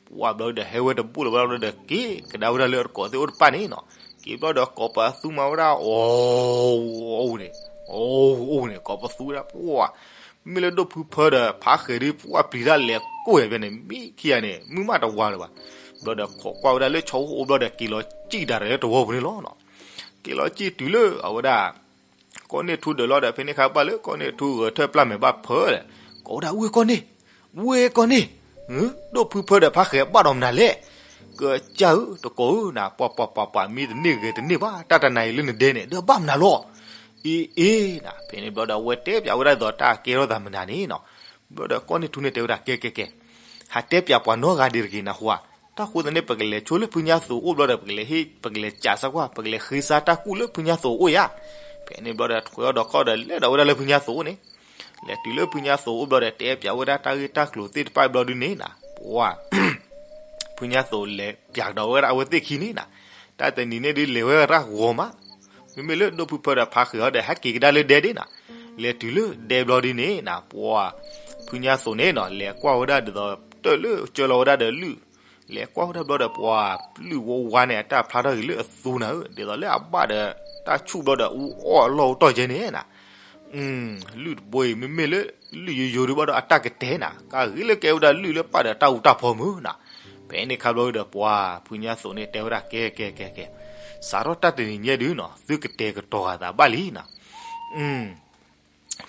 ပှၤဘျီဒီးဟဲဝဲတဘူးလၢၤဘျီဒီး က့ၤကဒါဝဲဒၣ်လၢတကိးသ့ၣ်အိၣ်တပၢ်န့ၣ်နီၤ, က့ၤဘျီဒီးကိးပသူမၤဝဲဒၣ် အိၣ်အိၣ်န့ၣ် အိၣ်အိၣ်န့ၣ် ကိးပသူဝဲဒၣ် ပှၤ မ့ၢ်လၢဒိၣ်ဖုဖၢဒီးဖါဃဲၤဒီး ပှၤပျံၤတၢ်လဲၤကိၢ်ယၤဖဲန့ၣ် မ့ၢ်ခံဂၤန့ၣ် မုၢ်မးတဝါလၢၤဘၣ်, ဘျီဒီးခိးကွၢ်ဝဲဒၣ်လၢဆီအိၣ်ဘျီဒီး က့ၤလီၤစံၣ်တၢ်ဒီးလၢတဝီပူၤန့ၣ်လီၤနီၤ, က့ၤလီၤစံၣ်တုၤလၢအဝဲဒၣ် ကီၢ်န့ၢ်ထူဒၢးလီၤဒီး ဖဲန့ၣ်ခါဘၣ်လၢကီၢ်န့ၢ်ထူဂဲၤထၢၣ်ပျၢ်မဲာ်ဘၣ်ဖၢဒီး ကိးဝဲဒၣ် ဝ့ၢ်ကီၢ်န့ၢ်, ဝ့ၢ်ကီၢ်န့ၢ်, ဒိၣ်ဖုဖၢဒီးဖါဃဲၤဘၣ်ဒီးမနုၤလဲၣ်, ကစၢ်ဧၢ တကိးဧၢနၤ ပှၤပှၤပှၤပှၤ မ့ၢ်တန့ၢ်ဂဲၤတန့ၢ်ဘၣ် တၢ်တနၤအံၤလၢနဒဲန့ၣ် ဒီးဘၣ်မနုၤလီၤ, အ့အ့နၤ ဖဲန့ၣ်ဘျီဒီး အဝဲတဲပၠးဝဲဒၣ်ဒ်သိးတၢ်ကဲထီၣ်သးမနုၤန့ၣ်နီၤ, ဘျီဒီးကီၢ်န့ၢ်ထူန့ၣ်တဲဝဲဒၣ် ကဲကဲကဲ ဟးတဲပၠးပှၤနီတဂၤဒံးတဂ့ၤနၢ်ဟူဧါ, တၢ်ဃိသတးန့ၣ် ပကလဲၤဆိလၢဖုညါသိးအိၣ်ဘျီဒီး ပကလဲၤဟ့ၣ် ပကလဲၤစးစၢ်ကွၢ် ပကလဲၤဃ့စါတၢ်ကူၣ်လၢဖုညါသိးအိၣ်ယါ, ဖဲန့ၣ်ဘျီဒီး ထွဲအီၤဒီးခီၣ်ဒီးလဲၤဒီးဝဲဒၣ်လၢဖုညါသိးန့ၣ်, လဲၤတုၤလၢဖုညါသိးအိၣ်ဘျီဒီး တဲပၠးဝဲဒၣ်တၢ်ဂ့ၢ်တၢ်ကျိၤသ့ၣ်တဖၣ်ဘျီဒုန့ၣ်နၤ, ပှၤ ဖုညါသိးလဲၤပၠးကဒီးဝဲဒၣ်အဝဲသ့ၣ်ခံန့ၣ်နၤ, တၢ်တနံၤန့ၣ်ဒုးလဲၤဝဲရၣ်ဂီၤမး, မ့မ့ၢ်လၢဒိၣ်ဖုဖၢဒီးဖါဃဲၤအီၤဒီး ဟဲက့ၤကဒါလၢဒဲဒၣ်နၤ, လဲၤတုၤလၢဒဲဘျီဒုန့ၣ်နၤ ပှၤ ဖုညါသိးန့ၣ်နီၤ လဲၤကွၢ်ဝဲဒၣ်ဒ်သိး တၢၢ်လၢကၢလီၤဝဲဒၣ်ဒီးလုၢ်, လဲၤကွၢ်ဝဲဒၣ်ဘျီဒီး ပှၤလုၢ်ဝါဝါန့ၣ် အတၢ်ဖျါထီၣ်ဂ့ၤလၢအသူနၤဧၢ, ဒ်သိးလၢအဘၣ်ဒီး တၢ်ဆူၣ်ဘျီဒီး အူအီၣ်အလီၢ်အိၣ်တီၢ်ကဲန့ၣ်နၤ လုၢ်တဘိအံၤ မ့မ့ၢ်လၢ လုၢ်ယိယိဒုးဘၣ်ဒီး အတၢ်ကတဲနၤ ကဂ့ၤလၢကဲဝဲဒၣ်လုၢ်လၢပာ်ဒီးတၢ်အူတၢ်ဖီမုၢ်နၤ, ဖဲန့ၣ်ခါဘျီဒီး ပှၤ ဖုညါသိးန့ၣ်တဲဝဲဒၣ် ကဲကဲကဲကဲ, စးထီၣ်တၢ်တနံၤညါဒုးနီၤ သုကတဲာ်ကတီၤအသးဘၣ်လံနၤ,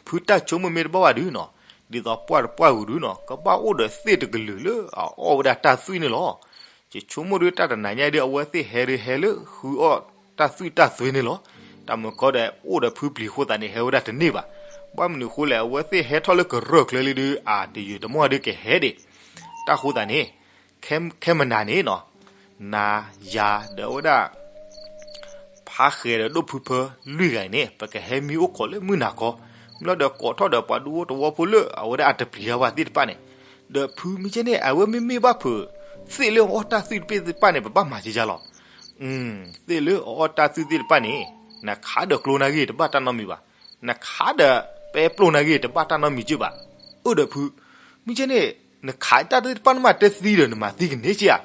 ဖုတၢ်ဆိကမိၣ်မ့ၢ်တဘၣ်ဘၣ်ဒုးနီၤ, ဒ်သိးပှၢ်တပှၢ်ဂုၤဒုးနီၤ ကဘၣ်အိၣ်ဒီးသ့ၣ်တကလုာ်လၢအအီၣ်ဝဲဒၣ်တၢ်သွံၣ်န့ၣ်လီၤ. ယဆိကမိၣ်ဒုးတၢ်တနၤညါဒုး အဝဲသ့ၣ်ဟဲဒုးဟဲလၢဃုအီၣ်တၢ်သွံၣ်တၢ်သွဲန့ၣ်လီၤ. တၢ်မုာ်ခီဒီး အိၣ်ဒီးဖုပျံၤအဃိသတးန့ၣ် ဟဲဝဲဒၣ်တန့ၢ်ဘၣ်. ဘၣ်မနုၤအဃိလဲၣ် အဝဲသ့ၣ်ဟဲထီၣ်လၢကရၢၢ်ချၢလံဒုး အတယုာ်တမီၢ်ဒုးကဟဲဒံး. တၢ်ဃိသတးန့ၣ် ခဲမနၤန့ၣ်နီၤ နၤယၤဒီးဝဲဒၣ် ဖါဃဲၤဒီးဒိၣ်ဖုဖၢလွံၢ်ဂၤအံၤန့ၣ် ပကဟဲမံအိၣ်ခိးလၢမုၢ်နၤခီ, မ့ၢ်လီၤဒီးကိးထီၣ်ဒီးပှၤဒူဖိတဝီဖိလၢအဝဲဒၣ်အတပျံၤတၢ်ဘၣ်သ့ၣ်တဖၣ်န့ၣ်, ဒီးဖုမ့ၢ်ကဲန့ၣ် အဝဲမ့မ့ၢ်ဘၣ်ဖုး သ့ၣ်လၢအအီၣ်တၢ်သွံၣ်တဘ့ၣ်သ့ၣ်တဖၣ်န့ၣ် ပဘၣ်မၤကယၤလီၤ. သ့ၣ်လၢအအီၣ်တၢ်သွံၣ်သ့ၣ်တဖၣ်န့ၣ် နခးဒီးကျိနၢ်ဂ့ၢ်တဘၣ်တၢ်နီတမံၤဘၣ်. နခးဒီးပဲပျိနၢ်ဂ့ၢ်တဘၣ်တၢ်နီတမံၤက့ဘၣ်. အိၣ်ဒီးဖု, မ့ၢ်ကဲန့ၣ် နခးတၢ်သ့ၣ်တဖၣ်န့ၣ်မး တသံဒီးနမၤသံကန့ၢ်က့ဧါ.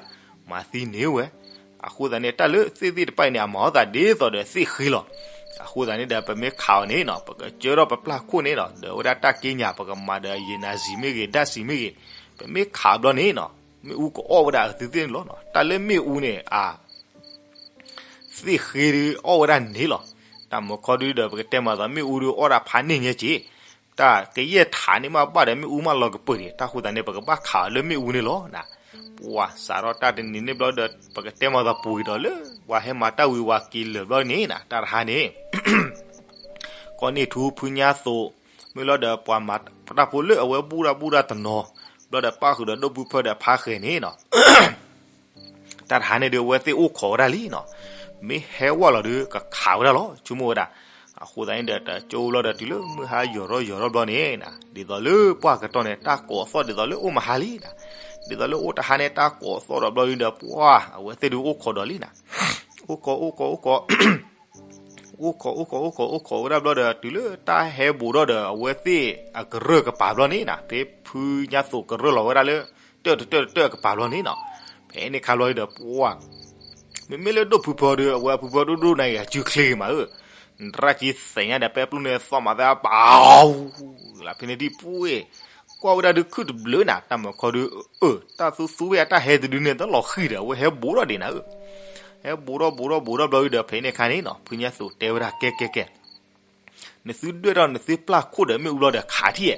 မၤသံန့ၢ်ဝဲ. အဃိသတးန့ၣ် တၢ်လၢသ့ၣ်သ့ၣ်တဖၣ်အံၤန့ၣ် အမၤအီၣ်သးဒ်သိးဒီးသ့ၣ်ဃ့လီၤ. အဃိသတးန့ၣ်ဒီး ပမ့ၢ်ခးအီၤန့ၣ်နီၤ ပကစၢထီၣ်ပပျၢ်ခိၣ်န့ၣ်နီၤ ဒီးဝဲဒၣ်တၢ်က့ညါ ပကမၤဒီးယံာ်နၤစံၤမ့ၢ်ဂ့ၤ ဒၣ်စံၤမ့ၢ်ဂ့ၤ, ပမ့ၢ်ခးဘျီန့ၣ်နီၤ မ့ၣ်အူကအီၣ်ဝဲဒၣ်အသုသ့ၣ်န့ၣ်လီၤ. တၢ်လၢမ့ၣ်အူန့ၣ် အ သ့ၣ်ဃ့ဒုးအီၣ်ဝဲဒၣ်န့ၣ်လီၤ. တၢ်မုၢ်ခီဒုဒီး ပကတဲမၤသးမ့ၣ်အူဒုးအီၣ်ဒၣ်ဖးန့ၢ်ညါက့, တၢ်ကယဲၢ်ထးန့ၣ်မးဘၣ်ဒီး မ့ၣ်အူမးလီၤကပၢၢ်ဒံး. တၢ်ဃိသတးန့ၣ် ပကဘၣ်ခးအီၤလၢမ့ၣ်အူန့ၣ်လီၤနၤ. ပှၤစးထီၣ်တၢ်တနံၤန့ၣ်ဘျီဒီး ပကတဲမၤသးပူၤက့ၤဒီးလၢ ပှၤဟဲမၤတၢ်ဝံၤဝၤက့ၤလၢာ်ဘျီန့ၣ်နၤ တၢ်တဟါန့ၣ် ကီၢ်န့ၢ်ထူဖုညါသိး, မ့ၢ်လီၤဒီးပှၤမၤတၢ်ဖိလၢအဝဲဘူၣ်ဒၣ်ဘူၣ်ဒၣ်တနီၤ, ဘျီဒီးပၣ်ဃုာ်ဒီးဒိၣ်ဘုဖၢဒီးဖါဃဲၤန့ၣ်နီၤ တၢ်တဟါန့ၣ်ဒုး အဝဲသ့ၣ်အိၣ်ခိးဝဲဒၣ်လံနီၤ. မ့ၢ်ဟဲဝဲလီၤဒုး ကခးဝဲဒၣ်လီၤ ဆိကမိၣ်ဝဲဒၣ်. အဃိသတးန့ၣ်ဒီး တကၠိလီၤဒီးတုၤလၢမုၢ်ဟါယိာ်ထီၣ်ယိာ်ထီၣ်ဘျီန့ၣ်နၤ, ဒ်သိးလၢပှၢ်ကတီၢ်န့ၣ် တၢ်ကိးသီၣ်ဒ်သိးလၢအိၣ်မဟါလံနၤ, ဒ်သိးလၢအိၣ်တဟါန့ၣ် တၢ်ကိးသီၣ်ဒီးဘျီဒုးဒီး ပှၤအဝဲသ့ၣ်ဒုးအိၣ်ခိးဒီးလံနၤ. အိၣ်ခိး အိၣ်ခိး အိၣ်ခိး အိၣ်ခိး အိၣ်ခိး အိၣ်ခိး အိၣ်ခိးဝဲဒၣ်ဘျီဒီး တုၤလၢတၢ်ဟဲဘူးထီၣ်ဒီး အဝဲသ့ၣ်အကရၢၢ်ကပၤဘျီန့ၣ်နၤ, ဖဲဖုညါသိးကရၢၢ်လီၤဝဲဒၣ်လၢ တၢၢ်တတၢၢ်တတၢၢ်အကပၤဘျီန့ၣ်နီၤ. ဖဲန့ၣ်ခါဘျီဒီး ပှၤ မ့မ့ၢ်လၢဒိၣ်ဖုဖၢဒီး အဝဲအဖုဖၢဒိၣ်ဒိၣ်န့ၣ် အစုချ့ဂ့ၤမးဧၢ, နရၣ်က့သ့ၣ်ညါဒီး ပဲပျိၢ်န့ၣ်သီၣ်မးသးပာ် လၢဖဲန့ၣ်ဒ်ပှၤ ကွၢ်ဝဲဒၣ်ဒုးခုၣ်တဘျုးနၤ, တၢ်မုၢ်ခီဒုး အၢ တၢ်သူသူဝဲအတၢ်ဟဲတဒုန့ၣ် တလီၤဃံၤဒီး အဝဲဟဲဘူးထီၣ်ဒံးနၤဧၢ. ဟဲဘူးထီၣ်ဘူးထီၣ်ဘူးထီၣ်ဘျီဒုးဒီး ဖဲန့ၣ်ခါန့ၣ်နီၤ ဖုညါသိးတဲဝဲဒၣ် ကဲ ကဲ ကဲ နသုဒွဲၣ်ထီၣ်နသုပျၢ်ခိၣ်ဒီးမ့ၣ်အူဘျီဒီးခးထံၣ်ဧါ.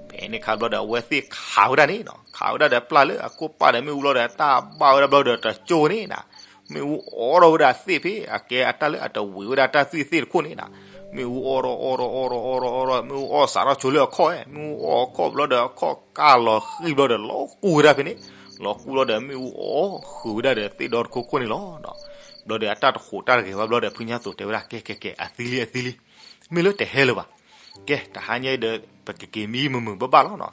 ဖဲန့ၣ်ခါဘျီဒီး အဝဲသ့ၣ်ခးဝဲဒၣ်န့ၣ်နီၤ, ခးဝဲဒၣ်ဒီးပျၢ်လၢအခိၣ်ပၢ်ဒီးမ့ၣ်အူဘျီဒီး တၢ်ဘၣ်ဝဲဒၣ်ဘျီဒီး တကၠိန့ၣ်နၤ, မ့ၣ်အူအီၣ်ထီၣ်ဝဲဒၣ်သ့ၣ်ဖဲအကဲအတၢ်လၢအတဝံၤဝဲဒၣ်တၢ်သွံၣ်သ့ၣ်တခိၣ်န့ၣ်နၤ, မ့ၣ်အူအီၣ်ထီၣ်အီၣ်ထီၣ်အီၣ်ထီၣ်အီၣ်ထီၣ်အီၣ်ထီၣ် မ့ၣ်အူအီၣ်စးထီၣ်ဆိလၢအခီၣ်ဝဲ, မ့ၣ်အူအီၣ်အခီၣ်ဘျီဒီး အခီၣ်ကၢ်လီၤဃံၤဘျီဒီး လီၤကူၢ်ဝဲဒၣ်ဖဲန့ၣ်, လီၤကူၢ်ဘျီဒီး မ့ၣ်အူအီၣ်ဃုာ်ဝဲဒၣ်ဒီးသ့ၣ်ဒီတခိၣ်ခိၣ်န့ၣ်လီၤ. ဘျီဒီးအတၢ်တဟူးတၢ်တဂဲၤဘၣ်ဘျီဒီး ဖုညါသိးတဲဝဲဒၣ် ကဲ ကဲ ကဲ အသံလံ အသံလံ, မ့ၢ်လၢတဟဲလၢၤဘၣ်. ကဲ တဟါညါအံၤဒီး ပကက့ၤမံမုာ်မုာ်ဘၣ်ဘၣ်လီၤနီၤ.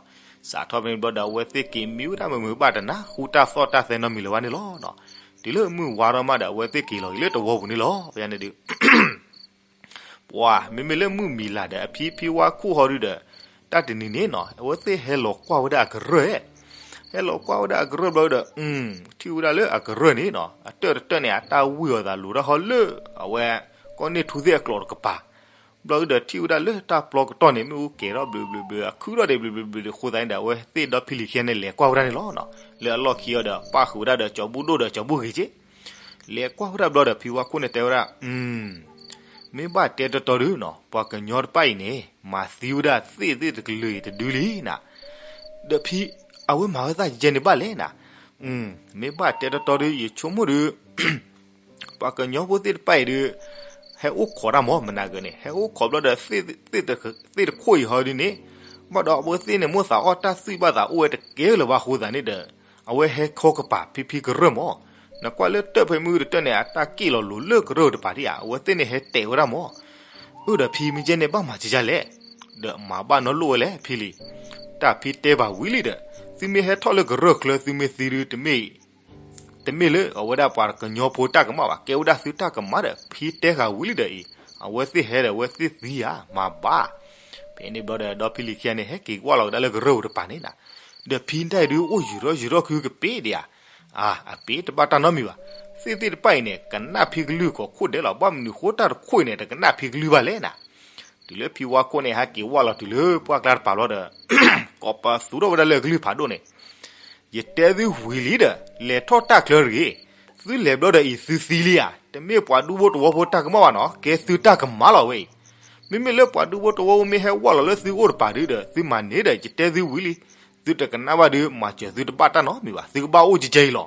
စးထီၣ်ဖဲန့ၣ်ဘျီဒီး အဝဲသ့ၣ်က့ၤမံဝဲဒၣ်မုာ်မုာ်ဘၣ်တနၤ ဃူတၢ်သီၣ်တၢ်သဲနီတမံၤလၢၤဘၣ်န့ၣ်လီၤ. တုၤလၢမုၢ်ဝါထီၣ်မးဒီး အဝဲသ့ၣ်က့ၤလီၤက့ၤလၢတဝီပူၤန့ၣ်လီၤ. ဖဲန့ၣ်ဒုး ပှၤ မ့မ့ၢ်လၢမုၢ်မံၤလာ်ဒီး အဖံဖံဝါခိၣ်ဟီဒုဒီး တၢ်တနံၤန့ၣ်နီၤ အဝဲသ့ၣ်ဟဲလီၤကွၢ်ဝဲဒၣ်အကရၢၢ်, ဟဲလီၤကွၢ်ဝဲဒၣ်အကရၢၢ်ဘျီဒီး ထံၣ်ဝဲဒၣ်လၢအကရၢၢ်န့ၣ်နီၤ အတၢၢ်တတၢၢ်န့ၣ် အတၢ်ဝံၢ်အီၤသးလိၤတၢ်ဟီလၢ အဝဲ ကီၢ်န့ၢ်ထူသ့ၣ်အကျိာ်တကပၤ ဘျီဒုဒီးထံၣ်ဝဲဒၣ်လၢတၢ်ပျီကတီၢ်န့ၣ် မ့ၣ်အူကဲၤထီၣ်ဘျုးဘျုးဘျုး အခုထီၣ်ဒံးဘျုးဘျုးဘျုး အဃိသတးန့ၣ်ဒီး အဝဲသ့ၣ်ဒီဖံလံၤခံဂၤန့ၣ် လဲၤကွၢ်ဝဲဒၣ်န့ၣ်လီၤ. လၢအလီၢ်ခံအီၤဒီး ပၣ်ဃုာ်ဝဲဒၣ်ဒီးကၠီၤဘူၣ်ဒိၣ်ဒီးကၠီၤဘူၣ်ဂ့ၤက့ လဲၤကွၢ်ဝဲဒၣ်ဘျီဒီး ဖံဝါခိၣ်န့ၣ်တဲဝဲဒၣ် မ့ၢ်ဘၣ်တဲတီတီဒုနီၤ ပှၤကညီတဖၣ်အံၤန့ၣ် မၤသံဝဲဒၣ်သ့ၣ်သ့ၣ်တကလုာ်အံၤတဒုလံနၤ, ဒီးဖံ အဝဲမၤဝဲသးယဲန့ၣ်ဘၣ်လဲၣ်နၤ, မ့ၢ်ဘၣ်တဲတီတီဒု ယဆိကမိၣ်ဒု ပှၤကညီဖိသ့ၣ်တဖၣ်အံၤဒု ဟဲအိၣ်ခိးတၢ်မး မနၤဂၤန့ၣ် ဟဲအိၣ်ခိးဘျီဒီး သ့ၣ်တခိၣ်အံၤဟီဒုန့ၣ် ဘၣ်ဒီးအဝဲသ့ၣ်န့ၣ် မိၣ်သးအီၣ်တၢ်သွံၣ်ဘၣ်သးအိၣ်ဝဲတကဲလၢၤဘၣ်အဃိသတးန့ၣ်ဒီး အဝဲဟဲခီကပၤဖံဖံကရၢၢ်မး, နကွၢ်လၢတၢၢ်ဖဲမုၢ်တတၢၢ်န့ၣ် အတၢ်က့ၣ်လီၤလိၤလၢကရၢၢ်တပၤဒံးဧါ အဝဲသ့ၣ်န့ၣ်ဟဲတဲာ်ဝဲဒၣ်မး, အၢဒီးဖံမ့ၢ်ကဲန့ၣ် ဘၣ်မၤကကလဲၣ်, ဒီးမၤဘၣ်နီတလိၣ်ဝဲလဲၣ်ဖံလံၤ, တၢ်ဖံတဲဘၣ်ဝံၤလံဒီး သုမ့ၢ်ဟဲထီၣ်လၢကရၢၢ်ချၢ သုမ့ၢ်သံဒု တမ့ၢ် တမ့ၢ်လၢအဝဲဒၣ်ပှၤကညီဖိတၢ်ကမၣ်ဘၣ် ကဲဝဲဒၣ်သုတၢ်ကမၣ်ဒီး ဖံတဲဃာ်ဝံၤလံဒီးအံၤ အဝဲသ့ၣ်ဟဲဒီးအဝဲသ့ၣ်သံဧါ မၤဘၣ်. ဖဲန့ၣ်ဘျီဒီး ဒီဖံလံၤခံဂၤန့ၣ် ဟဲက့ၤကွၢ်လီၤကဒါလၢကရၢၢ်ပူၤတပၤန့ၣ်နၤ, ဒီးဖံတၢ်အံၤဒု အိၣ်ယူၤထီၣ်ယူၤထီၣ်ခုကပ့ၤဒံးဧါ, အပ့ၤတဘၣ်တၢ်နီတမံၤဘၣ်. သ့ၣ်သ့ၣ်တဖၣ်အံၤန့ၣ် ကနၣ်ဖံကလုၢ်ကိးခိၣ်ဒဲးလီၤ. ဘၣ်မနုၤဃိတၢ်တခိၣ်အံၤန့ၣ် တကနၣ်ဖံကလုၢ်ဘၣ်လဲၣ်နၤ. တုၤလၢဖံဝါခိၣ်န့ၣ် ဟဲက့ၤဝၢ်လီၤတုၤလၢပှၢ်ကျါတပၤလီၤဒီး ကိးပသူထီၣ်ဝဲဒၣ်လၢအကလုၢ်ဖးဒိၣ်န့ၣ်, ယတဲသုဝံၤလံဒီး လဲၤထီၣ်တၢ်ချၢတဂ့ၤ. သုလဲၤဘျီဒီးအံၤသုသံလံဧါ. တမ့ၢ်ပှၤဒူဖိတဝီဖိတၢ်ကမၣ်ဘၣ်နီၤ ကဲသုတၢ်ကမၣ်လီၤဝဲအံၤ. မ့မ့ၢ်လၢပှၤဒူဖိတဝီဖိမ့ၢ်ဟဲဝၢ်လီၤလၢသုအိၣ်တပၤဒုဒီး သုမၤန့ၢ်ဒီး ယတဲသုဝံၤလံ. သုတကနၣ်ဘၣ်ဒု မၤစၢၤသုတဘၣ်တၢ်နီတမံၤဘၣ်. သုကဘၣ်အိၣ်ကဲကဲအံၤလီၤ.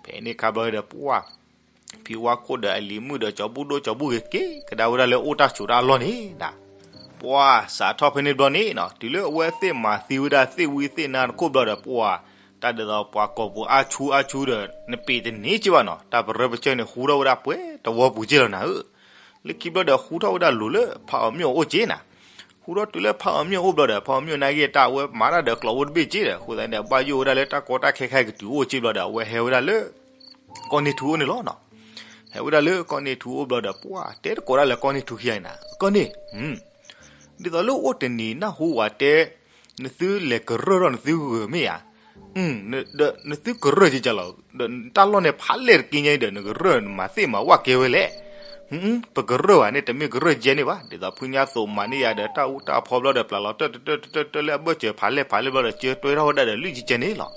ဖဲန့ၣ်ခါဘျီဒီးပှၢ် ဖံဝါခိၣ်ဒီးအလံၤမုၣ်ဒီးကၠီၤဘူၣ်ဒိၣ်ကၠီၤဘူၣ်ဂ့ၤက့ၤကဒါဝဲဒၣ်လၢအိၣ်တၢ်ဆိးတၢ်အလီၢ်န့ၣ်နၤ, ပှၢ်စးထီၣ်ဖဲန့ၣ်ဘျီန့ၣ်နီၤ တုၤလၢအဝဲသ့ၣ်မၤသံဝဲဒၣ်သ့ၣ်ဝံသ့ၣ်နါတခိၣ်ဘျီဒီးပှၢ် တၢ်ဒ်သိးပှၤကိာ်ပူၤအါဆူအါဆူဒီး နပ့ၤတန့ၢ်က့ဘၣ်နီၤ တၢ်ပရၢပကျၢၢ်န့ၣ် ဟူထီၣ်ဝဲဒၣ်ပှဲၤတဝီပူၤက့လီၤနၤဧၢ. လၢခံဘျီဒီးဟူထီၣ်ဝဲဒၣ်လိၤလၢဖးအီၤမ့ၢ်အီၤအိၣ်က့နၤ, ဟူ အိၣ်ဒီးတုၤလၢဖးအီၤမျိၣ်အိၣ်ဘျီဒီး ဖးအီၤမျိၣ်နာ်က့တၢ်အဝဲမၤတၢ်ဒီးကျိးဖိတဘ့ၣ်က့ဒီး အဃိသတးန့ၣ်ဒီး ဘၣ်ယိၣ်ဝဲဒၣ်လၢတၢ်ကီတၢ်ခဲခါကတုၤအိၣ်က့ဘျီဒီး အဝဲဟဲဝဲဒၣ်လၢ ကီၢ်န့ၢ်ထူအိၣ်န့ၣ်လီၤနီၤ. ဟဲဝဲဒၣ်လၢကီၢ်န့ၢ်ထူအိၣ်ဘျီဒီး ပှၤတဲတကိးဒၣ်လၢကီၢ်န့ၢ်ထူခံဂၤအံၤနၤ ကီၢ်န့ၢ် ဒ်သိးလၢအိၣ်တနံၤနၢ်ဟူဝဲတဲ နသုလဲၤကရၢၢ်ထီၣ်နသုဂၢၢ်မ့ၢ်ဧါ. ဒီးနသုကရၢၢ်ကကလီၤ, ဒီးနတၢ်လီၢ်န့ၣ်ဖးလဲၢ်တက့ၢ်ညါအံၤဒီး နကရၢၢ်နမၤသ့ၣ်မၤဝၣ်ကဲဝဲလဲၣ်. ပကရၢၢ်ဘၣ်န့ၣ် တမ့ၢ်ကရၢၢ်ကဲန့ၣ်ဘၣ်. ဒ်သိးဖုညါသိးမၤန့ၢ်ယၤဒီးတၢ်အူတၢ်အဖီဘျီဒီး ပျၢ်လီၤတၢ်တၢ်တၢ်တၢ်တၢ်လၢအဘၢၣ်စၢၤဖးလဲၢ်ဖးလဲၢ်ဘျီဒီး ကၢတွဲထီၣ်ဝဲဒၣ်ဒီးလွံၢ်ကကဲန့ၣ်လီၤ.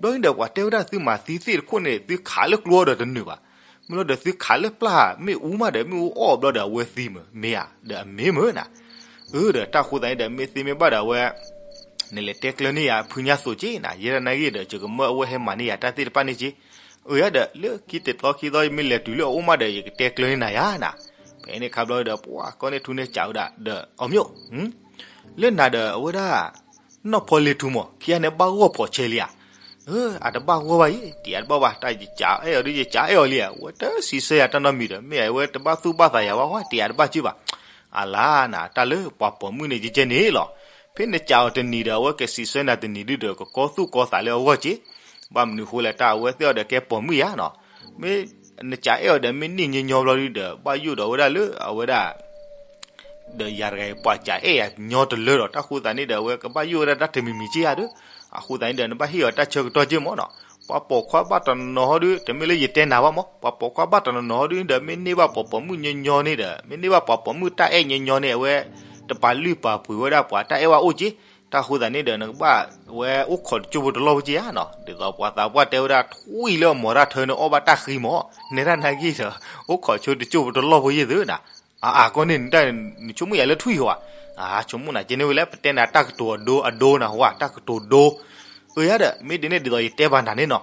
ဘျီန့ၣ်ဒီးပှၤတဲဝဲဒၣ်သုမၤသံသ့ၣ်တခိၣ်န့ၣ် သုခးလၢကျိဒီးတနုာ်ဘၣ်. မ့ၢ်လီၤဒီးသုခးလၢပျၢ်မ့ၣ်အူမးဒီး မ့ၣ်အူအီၣ်ဘျီဒီးအဝဲသံမ့ၢ်ဧါ, ဒီးအမ့ၢ်မ့ၢ်နၤ. အၢ ဒီးတၢ်ဃိသးန့ၣ်ဒီး မ့ၢ်သ့မ့ၢ်ဘၣ်ဒီးအဝဲ နလဲၤတဲကျၢၤန့ၢ်ယၤဖုညါသိးက့နၤ, ယဲဒၣ်နာ်က့ဒီး ယကမၢအဝဲဟဲမၤန့ၢ်ယၤတၢ်သ့ၣ်တဖၣ်န့ၣ်က့. အၢ ယၤဒီး လၢခံတသီခံသီယမ့ၢ်လဲၤတုၤလၢအအိၣ်မးဒီး ယကတဲကျၢၤန့ၢ်နၤယၤနၤ. ဖဲန့ၣ်ခါဘျီဒီး ပှၤကီၢ်န့ၢ်ထူန့ၣ်စံးဝဲဒၣ်ဒီး အီၤမျိၣ် လၢနၤဒီးအဝဲဒၣ် နီၢ်ဖီလ့ၤထူမး ခံဂၤန့ၣ်ဘၣ်ဂီၢ်ဖီးဆဲးလံဧါ. အတဘၣ်ဂီၢ်ဘၣ်အံၤ တယၤတဘၣ်ဘၣ် တၢ်ယစံးအဲၣ်အီၤဒီး ယစံးအဲၣ်အီၤလံဧါ, အဝဲတစံးဆၢယၤတၢ်နီတမံၤဒီး မ့ၢ်အဝဲတဘၣ်သူၣ်ဘၣ်သးယၤဘၣ်ဝဲ တယၤတဘၣ်က့ဘၣ်. အလါနၤ တၢ်လၢပှၤပိာ်မုၣ်န့ၣ်ကကဲန့ၣ်လီၤ. ဖဲနစံးအီၤတနံၤဒီး အဝဲကစံးဆၢနၤတနံၤဒုဒီး ကကီသူၣ်ကီသးလၢအဂီၢ်က့. ဘၣ်မနုၤဃိလဲၣ် တၢ်အဝဲသ့ၣ်အီၤဒီးကဲပိာ်မုၣ်ယါနီၤ. မ့ၢ်နစံးအဲၣ်အီၤဒီး မ့ၢ်န့ၢ်ညီညီဘျီဒုဒီး ဘၣ်ယိၣ်ဒီးဝဲဒၣ်လၢအဝဲဒၣ် ဒီးယၤတဂၤအံၤ ပှၤစံးအဲၣ်ယၤညီတလၢဒီး တၢ်ဃိသးန့ၣ်ဒီး အဝဲကဘၣ်ယိၣ်ဝဲဒၣ်တၢ်တမံၤမံၤက့ယါဒီး အဃိသးန့ၣ်ဒီး နဘၣ်ဟ့ၣ်အီၤတၢ်ဆၢကတီၢ်က့မးနီၤ. ပှၤပိာ်ခွါဘၣ်တနီၤနီၤဟီဒု တမ့ၢ်လၢယတဲနၤဘၣ်မး ပှၤပိာ်ခွါဘၣ်တနီၤနီၤဟီဒုဒီး မ့ၢ်န့ၢ်ဘၣ်ပှၤပိာ်မုၣ်ညီညီန့ၣ်ဒီး မ့ၢ်န့ၢ်ဘၣ်ပှၤပိာ်မုၣ်တၢ်အဲၣ်ညီညီန့ၣ် အဝဲတပာ်လုၢ်ပာ်ပှ့ၤဝဲဒၣ်ပှၤတၢ်အဲၣ်ဝဲအိၣ်က့. တၢ်ဃိသးန့ၣ်ဒီး နကဘၣ်ဝဲအိၣ်ခိးတစိၢ်ဖိတလီၢ်ဖိက့ဧါနီၤ. ဒ်သိးပှၤသးပှၢ်တဲဝဲဒၣ် ထွံၣ်လၢအမိၤတၢ်ထၢန့ၣ် အီၣ်ဘၣ်တၢ်ဃံမး နဲဒၣ်နာ်က့ဒီး အိၣ်ခိးဆိတစိၢ်ဖိတလီၢ်ဖိယဲၢ်သုနၤ. အါအါကီၢ်န့ၣ် နဆိကမိၣ်ယၤလၢထွံၣ်ဧါ. အါ ဆိကမိၣ်နၤက့န့ၣ်ဝဲလဲၣ် ပတဲနၤတၢ်ကတိၤအဒိအဒိနၤဟူဧါ တၢ်ကတိၤဒိ. အၢ ယၤဒီး မ့ၢ်ဒ်န့ၣ်ဒ်သိးယတဲဘၣ်နၤန့ၣ်နီၤ.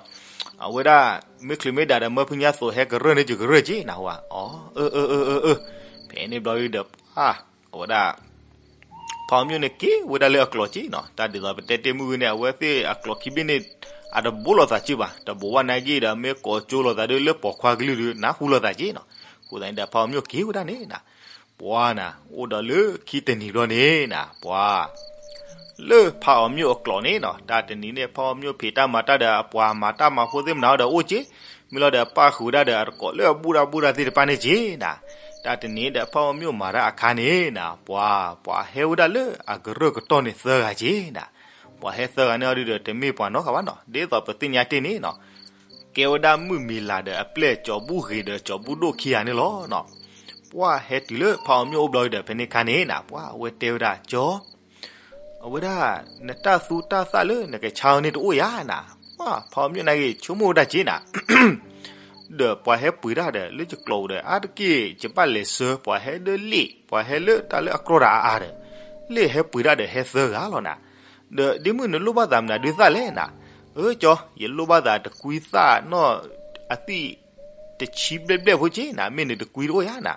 အဝဲဒၣ် မ့ၢ်ချုးမ့ၢ်ဒၣ်ဒီး မၢဖုညါသိးဟဲကရၢၢ်န့ၢ်ယကရၢၢ်က့နၤဟူဧါ. အၢ အၢ အၢ အၢ အၢ ဖဲန့ၣ်ဘျီဒုဒီး အဝဲဒၣ် ဖးအီၤမျိၣ်န့ၣ်က့ၤဝဲဒၣ်လၢအကျိးက့နီၤ. တၢ်ဒ်သိးပတဲတ့ၢ်မုၢ်ဂ့ၤန့ၣ် အဝဲသ့ၣ်အကျိးခံဘ့ၣ်န့ၣ် အတဘိးလိာ်သးက့ဘၣ်. တဘိးဘၣ်နာ်က့ဒီး မ့ၢ်ကိးကၠိလိာ်သးဒုးလၢပိာ်ခွါကလုၢ်ဒုး နၢ်ဟူလိာ်သးက့နီၤ. အဃိသတးန့ၣ်ဒီး ဖးအီၤမျိၣ်က့ၤဝဲဒၣ်န့ၣ်နၤ. ပှၤနၤ အိၣ်ဒီးလၢခံတနံၤဘျီန့ၣ်နၤ ပှၤ လၢဖးအီၤမျိၣ်အကျိးန့ၣ်နီၤ တၢ်တနံၤန့ၣ် ဖးအီၤမျိၣ်ဖံးတၢ်မၤတၢ်ဒီးအပှၤမၤတၢ်မၤဖိသ့ၣ်မနုၤဒီးအိၣ်က့, မ့ၢ်လီၤဒီးပၣ်ဃုာ်ဝဲဒၣ်ဒီးအတကိးလၢအဘူၣ်တၢ်ဘူၣ်တၢ်သ့ၣ်တဖၣ်န့ၣ်က့နၤ. တၢ်တနံၤဒီးဖးအီၤမျိၣ်မၤတၢ်အခါန့ၣ်နၤ ပှၤ ပှၤဟဲဝဲဒၣ်လၢအကရၢၢ်ကတီၢ်န့ၣ်သၢဂၤက့နၤ. ပှၤဟဲသၢဂၤန့ၣ်အီၤဒုဒီးတမ့ၢ်ပှၤနီတဂၤဘၣ်နီၤ ဒ်သိးပသ့ၣ်ညါတ့ၢ်န့ၣ်နီၤ ကဲဝဲဒၣ်မုၣ်မံၤလၤဒီးအပျဲၢ်ကၠီၤဘူၣ်ဂ့ၤဒီးကၠီၤဘူၣ်ဒိၣ်ခံဂၤန့ၣ်လီၤနီၤ. ပှၤဟဲတုၤလၢဖးအီၤမျိၣ်အိၣ်ဘျီဒီး ဖဲန့ၣ်ခါန့ၣ်နၤ ပှၤအဝဲတဲဝဲဒၣ် ကၠီ အဝဲဒၣ် နတၢ်သူတၢ်သၣ်လၢနကဆါအီၤန့ၣ်တအိၣ်ဧါနၤ. ပှၤဖးအီၤမျိၣ်နာ်က့ ဆိကမိၣ်ဝဲဒၣ်က့နၤ ဒီးပှၤဟဲပှ့ၤတၢ်ဒီး လၢယကျိာ်ဒီး အါတက့ၢ်ယဘၣ်လဲၤဆှၢ ပှၤဟဲလၢလ့ၣ် ပှၤဟဲလၢတၢ်လၢအကြီတၢ်အါအါဒီး လၢဟဲပှ့ၤတၢ်ဒီးဟဲသၢဂၤလီၤနၤ. ဒီးဒ့မုၣ်နလိၣ်ဘၣ်သးမနုၤဒုးသၣ်လဲၣ်နၤ. အၢ ကၠီ ယလိၣ်ဘၣ်သးတကွံသၣ်နီၢ် အသံၣ်တဆံဘျဲၣ်ဘျဲၣ်ဖိက့နၤ မ့ၢ်နတကွံတအိၣ်ဧါနၤ.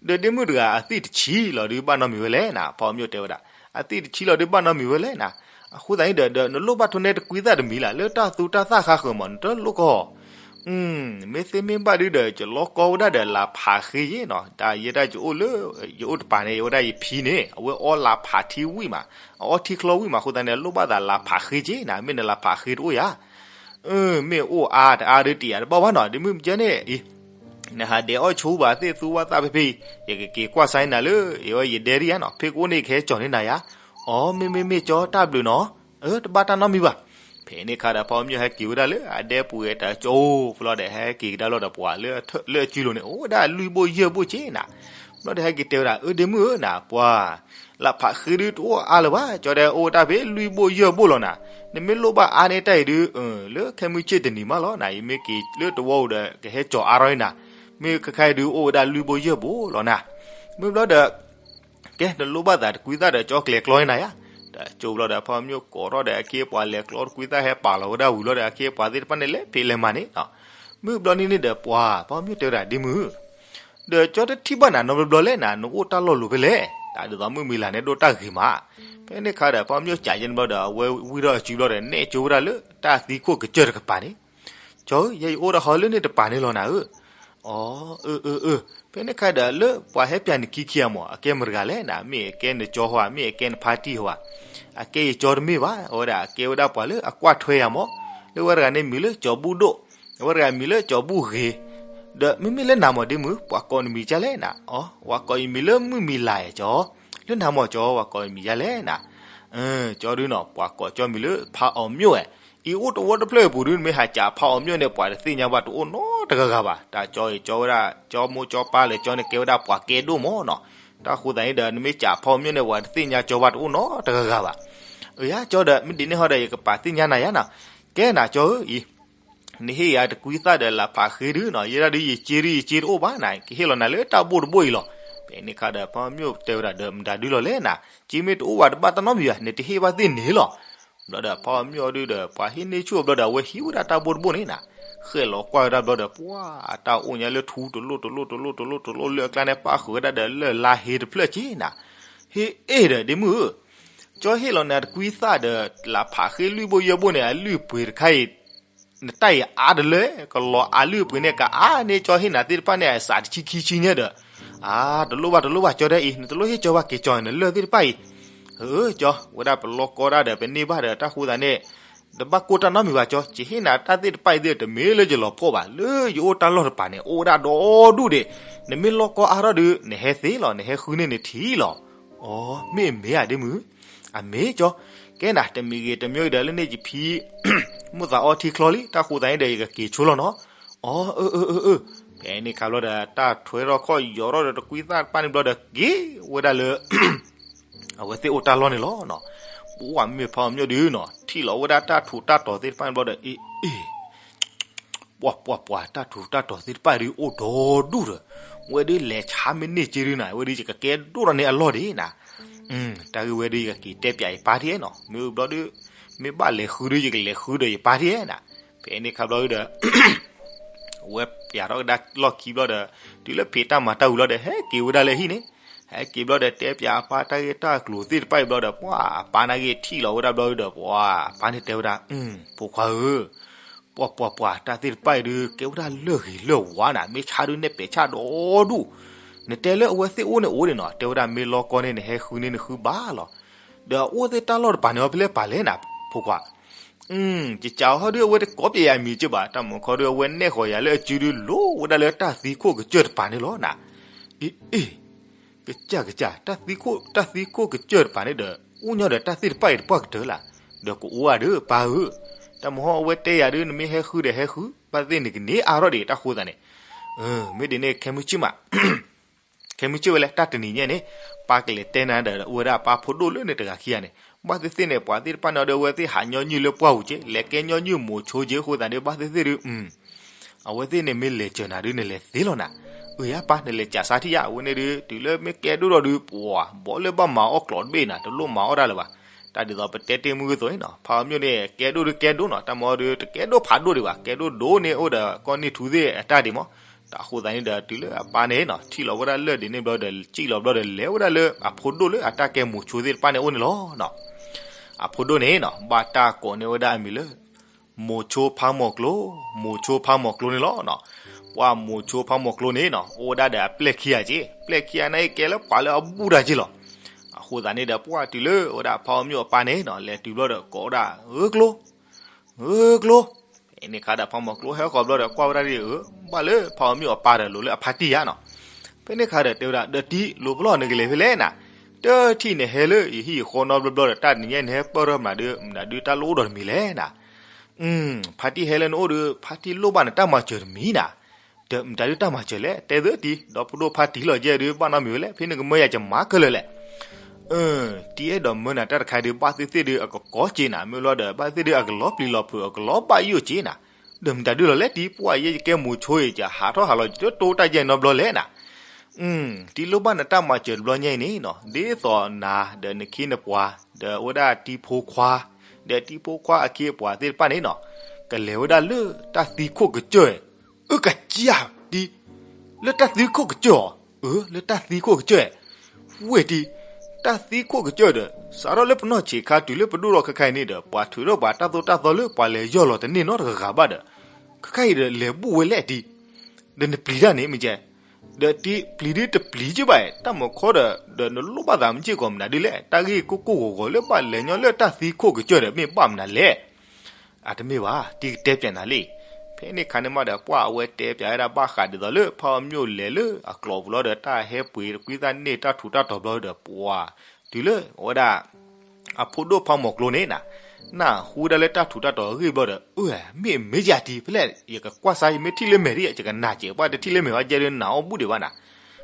ဒီးဒ့မုၣ်တဂၤအသံၣ်တဆံလီၤဒုးဘၣ်နီတမံၤဝဲလဲၣ်နၤ ဖးအီၤမျိၣ်တဲဝဲဒၣ် အသံၣ်တဆံလီၤဒုးဘၣ်နီတမံၤဝဲလဲၣ်နၤ. အဃိသတးန့ၣ်ဒီး ဒီးနလိၣ်ဘၣ်ထိၣ်နဲတကွံသၣ်တမံၤလၢ် လၢတၢ်သူတၢ်သၣ်ဃါဃၢၤမး နတလိၣ်ကီၢ် မ့ၢ်သ့မ့ၢ်ဘၣ်ဒုဒီး ယလီၤကီဝဲဒၣ်ဒီးလၢ်ဖးဃ့ယ့နီၤ တၢ်ယဲဒၣ်ယအိၣ်လၢ ယအိၣ်တပၤန့ၣ် ယဝဲဒၣ်ယဖံန့ၣ် အဝဲအီလၢ်ဖးထံဝံၣ်မး အအီထံချီဝံၣ်မး အဃိသတးန့ၣ် လိၣ်ဘၣ်သးလၢ်ဖးဃ့က့နၤ မ့ၢ်နလၢ်ဖးဃ့တအိၣ်ယၤ မ့ၢ်အိၣ်အါတအါဒုးတယၤတဘၣ်ဘၣ်နီၤ ဒ့မုၣ်ကဲန့ၣ်အံၤ နဟးဒဲးအီၣ်ဆိဘၣ်သ့ၣ်သူဝဲသၣ်ဖဲဖဲအံၤ ယကက့ၤကွၢ်စါနၤလၢ ယဝဲယဒဲဒံယါနီၤ ဖဲကအိၣ်န့ၣ်ကဟဲကၠီၤန့ၢ်နၤယါ. အီ မ့မ့မ့ၢ်ကၠီတၢ်ဘျုးနီၤ အၢ တဘၣ်တၢ်နီတမံၤဘၣ်. ဖဲန့ၣ်ခါဒီး ဖးအီၤမျိၣ်ဟဲက့ၤဝဲဒၣ်လၢအဒဲပူၤဝဲတၢ်ကၠိဖိလီၤဒီး ဟဲက့ၤကဒါလီၤဒီးပှၤလၢ လၢအစုလိၤန့ၣ် အိၣ်ဝဲဒၣ်လွံၢ်ဘိၣ်ယဲၢ်ဘိၣ်က့နၤ. ဘျီဒီးဟဲက့ၤတဲဝဲဒၣ် အၢ ဒ့မုၣ်ဧၢနၤ ပှၤ လၢ်ဖးဃ့ဒုးတအိၣ်အါလၢၤဘၣ် ကၠီဒဲးအိၣ်ဝဲဒၣ်ဖဲလွံၢ်ဘိၣ်ယဲၢ်ဘိၣ်လီၤနၤ. နမ့ၢ်လိၣ်ဘၣ်အါန့ၢ်တၢ်အံၤဒုး လၢခဲမုၢ်ဆ့ၣ်တနံၤမးလီၤနၤ ယမ့ၢ်က့ၤလၢတဝီပူၤဒီး ကဟဲကၠီၤအါထီၣ်အံၤနၤ. မ့ၢ်ခဲခါအံၤဒုးအိၣ်ဝဲဒၣ်လွံၢ်ဘိၣ်ယဲၢ်ဘိၣ်လီၤနၤ. မ့ၢ်ဘျီဒီး ကဲ နလိၣ်ဘၣ်သးတကွံသၣ်ဒီးကၠီကျဲၤကျီန့ၢ်နၤယါ. ဒီးကၠိဘျီဒီး ဖးအီၤမျိၣ်ကိးထီၣ်ဒီးအခ့အပှၤလဲၤကျီတကွံသၣ်ဟဲပာ်လီၤဝဲဒၣ်ဝံၤလီၤဒီး အခ့အပှၤသ့ၣ်တဖၣ်န့ၣ် လဲၤဖံးလဲၤမၤန့ၣ်နီၤ. မ့ၢ်ဘျီန့ၣ်န့ၣ်ဒီးပှၤ ဖးအီၤမျိၣ်တဲဝဲဒၣ် ဒ့မုၣ်ဧၢ ဒီးကၠီတထံၣ်ဘၣ်နၤနီတဘျီဘျီလဲၣ်နၤ နအိၣ်တၢ်လီၢ်လိၤဖဲလဲၣ်. တၢ်ဒ်သိးမုၣ်မံၤလၤန့ၣ်ဒိၣ်တၢ်ဂ့ၤမး. ဖဲန့ၣ်ခါဒီး ဖးအီၤမျိၣ်ကးယဲန့ၣ်ဘျီဒီး အဝဲဝံထီၣ်အစုဘျီဒီး နဲၣ်ကၠိဝဲဒၣ်လၢ တၢ်သံခိၣ်ကစၢၢ်တကပၤန့ၣ်, ကၠီဧၢ, ယဲယအိၣ်ဒၣ်ဟီလၢန့ၣ်တပၤန့ၣ်လီၤနၤဧၢ. အီ, အၢ အၢ အၢ, ဖဲန့ၣ်ခါဒီးလၢပှၤဟဲပၠးနခံခံဂၤမး အကဲမတၤတဂၤလဲၣ်နၤ, မ့ၢ်အကဲနကၠီဧါ, မ့ၢ်အကဲနဖါတံၢ်ဧါ, အကဲယကၠီတမ့ၢ်ဘၣ်, အဝဲဒၣ်အကဲဝဲဒၣ်ပှၤလၢအကွၢ်ထွဲယၤမး, လၢဝဲတဂၤန့ၣ်မံၤလၢကၠီဘူၣ်ဒိၣ်, အဝဲတဂၤမံၤလၢကၠီဘူၣ်ဂ့ၤ, ဒီးမ့မ့ၢ်လၢနၤမးဒ့မုၣ် ပှၤကိးနမံၤဒ်လဲၣ်နၤ, အီ, ပှၤကိးယမံၤလၢမုၢ်မံၤလၤယဲကၠီ, လၢနၤမးကၠီ ပှၤကိးယမံၤဒ်လဲၣ်နၤ, ကၠီဒုနီၤ ပှၤကိးကၠီမံၤလၢဖါအီၤမျိၣ်ဝဲ, အံၤအိၣ်တဝီတဖျၢၣ်အပူၤဒု နမ့ၢ်ဟးကးဖါအီၤမျိၣ်န့ၣ် ပှၤတသ့ၣ်ညါဘၣ်တအိၣ်နီတဂၤဂၤဘၣ်, တၢ်ကၠီအံၤကၠီဝဲဒၣ် ကၠီမိၢ်ကၠီပၢ်လၢကၠီန့ၣ်ကဲဝဲဒၣ်ပှၤကဲဒိၣ်မးနီၤ, တၢ်ဃိသတးန့ၣ်ဒီး နမ့ၢ်ကးဖါအီၤမျိၣ်န့ၣ် ပှၤတသ့ၣ်ညါကၠီဘၣ်တအိၣ်နီတဂၤဂၤဘၣ်, အၢ ယၤကၠီဒီး မ့ၢ်ဒ်န့ၣ်ဟီဒီး ယကပာ်သ့ၣ်ညါနၤယၤနီၤ, ကဲနၤကၠီဧၢအံၤ နဟ့ၣ်ယၤတကွံသၣ်ဒီးလၢဖးဃ့ဒုနီၤ, ယဲဒၣ်ဒုယစ့ဒုယစ့တအိၣ်ဘၣ်နၤ, ကဟ့ၣ်လီၤနၤလၢတၢ်ဘိၣ်တဘိၣ်အံၤလီၤ, ဖဲန့ၣ်ခါဒီးဖါအီၤမျိၣ်တဲဝဲဒၣ်ဒီး မတၤဒုလီၤလဲၣ်နၤ, စ့မ့ၢ်တအိၣ်ဘၣ်တဘၣ်တၢ်နီတမံၤဘၣ် နတဟ့ၣ်ဘၣ်သ့ၣ်န့ၣ်လီၤ, ဘျီဒီးဖါအီၤမျိၣ်ဒုဒီး ပှၤဟံးန့ၢ်ဆူၣ်ဘျီဒီး အဝဲဟံးဝဲဒၣ်တၢ်ဘိၣ်တဘိၣ်န့ၣ်နၤ, ဃဲၣ်လီၤကွၢ်ဝဲဒၣ်ဘျီဒီး ပှၤတၢ်အိၣ်ညါလၢထူတလိၣ်တလိၣ်တလိၣ်တလိၣ်တလိၣ်လၢအကျါန့ၣ် ပၣ်ဃုာ်ဝဲဒၣ်ဒီးလၢၢ်လါဟ့တဖျၢၣ်က့နၤ, ဟ့ၣ်အ့ၣ်ဒီးဒ့မုၣ်ဧၢ ကၠီဟ့ၣ်လီၤနၤတကွံသၣ်ဒီး လၢဖးဃ့လွံၢ်ဘိယဲၢ်ဘိန့ၣ် အလုၢ်အပှ့ၤတခါအံၤ, နတၢ်အံၤအါတလၢ ကလီၤအါလုၢ်အပှ့ၤန့ၣ် ကအါန့ၢ်ကၠီဟ့ၣ်နၤသ့ၣ်တဖၣ်န့ၣ် အစးတဆံခံဆံညါဒီး, အါ, တလိၣ်ဘၣ်တလိၣ်ဘၣ်ကၠီဒဲအံၤ နတလိၣ်ဟ့ၣ်ကၠီဘၣ်က့ၤကၠီနလၢၢ်သ့ၣ်တဖၣ်အံၤ, အၢ ကၠီ ဝဲဒၣ်ပလီၢ်ကီတၢ်ဒီးပန့ၢ်ဘၣ်ဒီးတၢ်ဃိသးန့ၣ်, တဘၣ်ကိၢ်တၢ်နီတမံၤဘၣ်ကၠီ, ကဟ့ၣ်နၤတၢ်သ့ၣ်တဖၣ်အံၤသ့ၣ်တမ့ၢ်လၢယလီၤဖှီၣ်ဘၣ် လၢယအိၣ်တၢ်လီၢ်တပၤန့ၣ် အိၣ်ဝဲဒၣ်ဒီဒူၣ်ဒံး, နမ့ၢ်လီၢ်ကီအါထီၣ်ဒုး နဟဲသ့လီၤ နဟဲဃုန့ၢ်နထံၣ်လီၤ, အီ, မ့ၢ်အမ့ၢ်ဧါဒ့မုၣ်, အမ့ၢ်ကၠီ, ကဲနၤ တမံၤဂ့ၤတမံၤဒီးလၢန့ၣ်ယဖံ မိၣ်သးအီထံချီလံ တၢ်ဃိသးန့ၣ်ဒီးယကက့ၤဆိလီၤနီၤ, အီ, အၢ အၢ အၢ အၢ, ဖဲန့ၣ်ခါဘျီဒီး တၢ်ထွဲထီၣ်ခီၣ်ယီၤထီၣ်ဒီးတကွံသၣ်တဖၣ်န့ၣ်ဘျီဒီးက့ၤဝဲဒၣ်လၢ အဝဲသ့ၣ်အိၣ်တၢ်လီၢ်န့ၣ်လီၤနီၤ, ပှၤမ့ၢ်ဖါအီၤမျိၣ်ဒုနီၤ ထံၣ်လီၤဝဲဒၣ်တၢ်ထူးတၢ်တီၤသ့ၣ်တဖၣ်န့ၣ်ဘျီဒီး အ့ အ့ ပှၤ ပှၤ ပှၤ တၢ်ထူးတၢ်တီၤသ့ၣ်တဖၣ်ဒုးအိၣ်ဒီဒူၣ်ဒီး, ဝဲဒုးလဲၤဆါမ့ၢ်န့ၢ်က့ဒုနီၤ ဝဲဒုးယကကဲဒိၣ်ထီၣ်န့ၢ်အလီၢ်ဒံးနၤ, တၢ်ဂ့ၢ်ဝဲဒုးယကက့ၤတဲပၠးယပၢ်ထံၣ်နီၤ မ့ၢ်ဘျီဒုး, မ့ၢ်ဘၣ်လဲၤဃုဒုးယကလဲၤဃုဒီးယပၢ်ထံၣ်နၤ, ဖဲန့ၣ်ခါဘျီဒုးဒီး ဝဲပၠးထီၣ်ကဒါလီၢ်ခံဘျီဒီး, တုၤလၢဖံးတၢ်မၤတၢ်ဝံၤလီၤဒီး ဟဲက့ၤဝဲဒၣ်လၢဟံၣ်န့ၣ်, ဟဲက့ၤဘျီဒီးတဲပၠးအပၢ်တၢ်ဂ့ၢ်တၢ်ကျိၤသ့ၣ်တဖၣ်အံၤဘျီဒီး ပှၤအပၢ်န့ၣ်က့ၤထံၣ်လီၤဝဲဒၣ်ဘျီဒီး ပှၤအပၢ်န့ၣ်တဲဝဲဒၣ်, ဖိခွါဧၢ, ပှၤ ပှၤ ပှၤ တၢ်သ့ၣ်တဖၣ်အံၤဒုး ကဲဝဲဒၣ်လၢၢ်ဂ့ၤလၢၢ်ဝါနၤ မ့ၢ်ဆါဒုးနဲၣ်ပဲာ်ဆၣ်ဒီဒူၣ်, နတဲလၢအဝဲသ့ၣ်အိၣ်န့ၣ်အိၣ်ဒံးနီၤ တဲဝဲဒၣ်မ့ၢ်လီၢ်ကီန့ၣ် နဟဲဃုန့ၢ်နဃုဘၣ်လီၤ, ဒီးအအိၣ်သ့ၣ်တၢ်လီၢ်တပၤန့ၣ် အဖဲလဲၣ်ပာ်လဲၣ်နၤ, ဖိခွါ ကစးဟီဒုးအဝဲတကိးပျဲယၤအမံၤက့ဘၣ် တၢ်မုၢ်ခီဒုးအဝဲနဲၣ်ဃီၤယၤလၢအစုဒုးလိၤဝဲဒၣ်လၢတၢ်သံခိၣ်ကစၢၢ်တပၤန့ၣ်လီၤနၤ, အ့ အ့ ကစၢ် ကစၢ် တၢ်သံခိၣ်ကစၢၢ်တပၤန့ၣ်ဒီး အိၣ်ညီဒီးတၢ်သ့ၣ်တဖၣ်အံၤတပှၢ်ကတၢၢ်လၢ်, ဒီးကအိၣ်ဧါဒီးပၢ်ဧၢ, တၢ်မုၢ်ဟီအဝဲတဲယၤဒုး နမ့ၢ်ဟဲဃုဒီးဟဲဃု ဘၣ်သ့ၣ်နကန့ၢ်အါထီၣ်ဒံးတၢ်ဃိသးန့ၣ်, မ့ၢ်ဒ်န့ၣ် ခဲမုၢ်ဆ့ၣ်မး ခဲမုၢ်ဆ့ၣ်ဝဲလဲၣ် တၢ်တနံၤညါန့ၣ်, ပၢ်ကလဲၤတဲနၤဒီးအိၣ်ဝဲဒၣ်ပၢ်ဖိဒိၣ်လၢန့ၣ်တဂၤခံဂၤန့ၣ်, ဘၣ်သ့ၣ်သ့ၣ်န့ၣ် ပှၤသ့ၣ်တဖၣ်န့ၣ်ဒီး အဝဲသ့ၣ်ဟးညီနုၢ်လၢပှၢ်ပူၤက့, လဲၤကဲညီနုၢ်မိၤဆိက့အဃိသတးန့ၣ် ဘၣ်သ့ၣ်သ့ၣ်ဒုး, အဝဲသ့ၣ်န့ၣ်မ့ၢ်လဲၤစၢၤနၤဒုး နလဲၤသ့လီၤနၤ, အၢ ယၤပၢ် နလဲၤကးဆါထံၣ်ယၤ အဝဲန့ၣ်ဒုး တုၤလၢမ့ၢ်ကဲဒိၣ်ထီၣ်ဒုး ပှၤဘီလၢဘၣ်မၤအီၣ်ကျိးတဘ့ၣ်နၤ တလိၣ်မၤအီၣ်တၢ်လၢၤဘၣ်, တၢ်ဒ်သိးပတဲတ့ၢ်မုၢ်ဂ့ၤသိးန့ၣ်နီၤ ဖါအီၤမျိၣ်န့ၣ် ကဲဒိၣ်ဒုးကဲဒိၣ်နီၤ တၢ်မၤအီၤဒုး တကဲဒိၣ်ဖးဒိၣ်ဒံးဘၣ် ကဲဒိၣ်ဒိၣ်န့ၢ်အိၣ်ဒီးကီၢ်န့ၢ်ထူသ့ၣ်အတၢ်ဒံးမး, တၢ်ဃိသတးန့ၣ်ဒီး တုၤလၢအပၢ်န့ၣ်နီၤ ထံၣ်လီၤဝဲဒၣ်လၢၢ်ဒ်န့ၣ်ဘျီဒီး စံၣ်လီၤဘျီဒီး လဲၤဝဲဒၣ်လၢအဖိဒိၣ်လၢအတၢ်ကဲမိၤဆိသ့ၣ်တဖၣ်န့ၣ်အိၣ်န့ၣ်လီၤနီၤ, အဖိဒိၣ်န့ၣ်နီၤ ဘၣ်တၢ်ကိးန့ၢ်ဝဲဒၣ်အမံၤလၢ မိၤဆိဖးမီၤကျိ, မိၤဆိဖးမီၤကျိန့ၣ်လီၤနီၤ, ပှၤမိၤဆိဖးမီၤကျိန့ၣ်နီၤ အိၣ်ဝဲဒၣ်ဒီးအပျဲၢ်ခံဂၤက့, ပျဲၢ်ခံဂၤန့ၣ်ကဲလၢပှၤလၢအဘူၣ်တၢ်က့လီၤ, အဃိသတးန့ၣ်ဒီး ပှၤတုၤလၢဝဲဒၣ်ဖါအီၤမျိၣ်အပၢ်န့ၣ်နီၤ လဲၤတုၤဘျီဒီးကိးဝဲဒၣ် ဧၢကျိ ဧၢကျိ, ဖဲန့ၣ်ခါဒီးဖးမီၤကျိဟဲဃီၤဘျီဒီးကွၢ်ဝဲဒၣ်ဒ်အၢ, ဘၣ်လၢဖးအီၤမျိၣ်အပၢ်ဒီးလိၤလၢအဖါတံၢ်ယါနီၤ, ဖဲန့ၣ်ခါဒီးတဲဝဲဒၣ် ဒီးတံၤ လိၤပလီၢ်နကလဲၤဖဲလဲၣ်နၤ, တထံၣ်နဟဲလၢယဟံၣ်ယဃီနီတဘျီဘျီဒီး တၢ်တနံၤညါနဟဲပၢၢ်ထီၣ်မနုၤဒုး မနုၤဒုးတၢ်လိၣ်အိၣ်ဒီးတမံၤလဲၣ်နၤ, ဖါတံၢ်ဟဲလၢနအိၣ်ဒုး ဖါတံၢ်လိၣ်ဘၣ်နတၢ်မၤစၢၤတမံၤနၤ, ဒီးမတၤဒုးတၢ်မၤစၢၤလဲၣ် တဲသ့တံၤ ဒီဖိဒိၣ်ဖါတံၢ်လီၤယဲၢ်ဒုး ဘၣ်နီတမံၤဝဲလဲၣ် ဖဲန့ၣ်ကမၢယၤကမၤခဲလၢာ်လဲၣ် တံၤအဲၣ်ဒိးမၢနၤတၢ်တခါဒုး ဘၣ်သ့ၣ်သ့ၣ်ဒုးအကကီက့နၤ မ့ၢ်လီၤဒီး ဘၣ်သ့ၣ်သ့ၣ်ဒုးအကလီၤပျံၤလီၤဖုး အကလီၤဘၣ်ယိၣ်က့နၤ, ဒီးမတၤဒုးလီၤလဲၣ်တံၤ ပှၤယဲယကဲမိၤဆိအံၤ ယဟးထီၣ်ဟးလီၤယတတိၢ်တၢ်ယဲၢ်နီတဘျီလဲၣ်နၤ, တံၤလိၣ်ဘၣ်နတၢ်မၤစၢၤတဘျီညါအံၤန့ၣ်နီၤ ဒ်သိးနၤဒီးနခ့နပှၤ ဒီးအဝဲဒၣ်တံၤဖိခွါ ဒီးတံၤဖိခွါအခ့အပှၤသ့ၣ်တဖၣ်န့ၣ်နီၤ ကလဲၤဝဲဒၣ်လၢတၢ်သံခိၣ်ကစၢၢ် အၢ ကစၢ်တံၤ, လၢတၢ်သံခိၣ်ကစၢၢ်အီၤ, အၢ လၢတၢ်သံခိၣ်ကစၢၢ်, ဝ့ၢ်တံၤ, တၢ်သံခိၣ်ကစၢၢ်ဒီး စးထီၣ်လၢပနီၢ်ဆံးခါတုၤလၢပဒိၣ်ထီၣ်ခဲခါအံၤန့ၣ်ဒီး ပှၤထုးထီၣ်ပှၤတၢ်သိၣ်တၢ်သီလၢပှၤလဲၤယီၢ်လီၤတန့ၢ်နီတဂၤဂၤဘၣ်ဒီး ခဲခါအံၤဒီးလဲၤဘူၣ်ဝဲလဲၣ်တံၤ, ဒီးနပျံၤတၢ်န့ၣ်မ့ၢ်ကဲ, ဒီးတပျံၤဒုတပျံၤက့ဘၣ်, တၢ်မုၢ်ခီဒီး ဒီးနလိၣ်ဘၣ်သးမ့ၢ်က့ကိးမနုၤဒ်လဲၣ်, တၢ်ဂ့ၢ်ကိၢ်ကိၢ်ဂီၤဂီၤလၢဘၣ်လဲၤညီလၢတၢ်သံခိၣ်ကစၢၢ်ဒီးမ့ၢ်ဘၣ်မနုၤလဲၣ်. အတမ့ၢ်ဘၣ်, တံၤကတဲပၠးနၤလံ. ဖဲန့ၣ်ခါန့ၣ်မးဒီး ပှၢ်အဝဲတဲပၠးဝဲဒၣ်ဘၣ်ဃးဒ်သိးလၢ ဖးအီၤမျိၣ်လဲၤလၢအကျိးပူၤလီၤဒီး တၢ်ဟဲပှ့ၤတကွံသၣ်န့ၢ်တၢ်ထူးတၢ်တီၤဘျီဒီး ပှၤ တုၤလၢအဝဲဒၣ် အဖိဒိၣ်ဖးမိၢ်ကျိန့ၣ်နၤ, နၢ်ဟူဒၣ်လၢတၢ်ထူးတၢ်တီၤအဂ့ၢ်ဘျီဒီး အၢ မ့ၢ်အမ့ၢ်ကဲအတံၤ ဖဲလဲၣ် ယကကွၢ်စါ ယမ့ၢ်ထံၣ်လၢမဲာ်ဒ် ယကနၢ်စဲး, ပှၢ်တထံၣ်လၢမဲာ်ဘၣ်ကဲဒီး နၢ်အီၣ်ဘူၣ်ဒံးဘၣ်နၤ.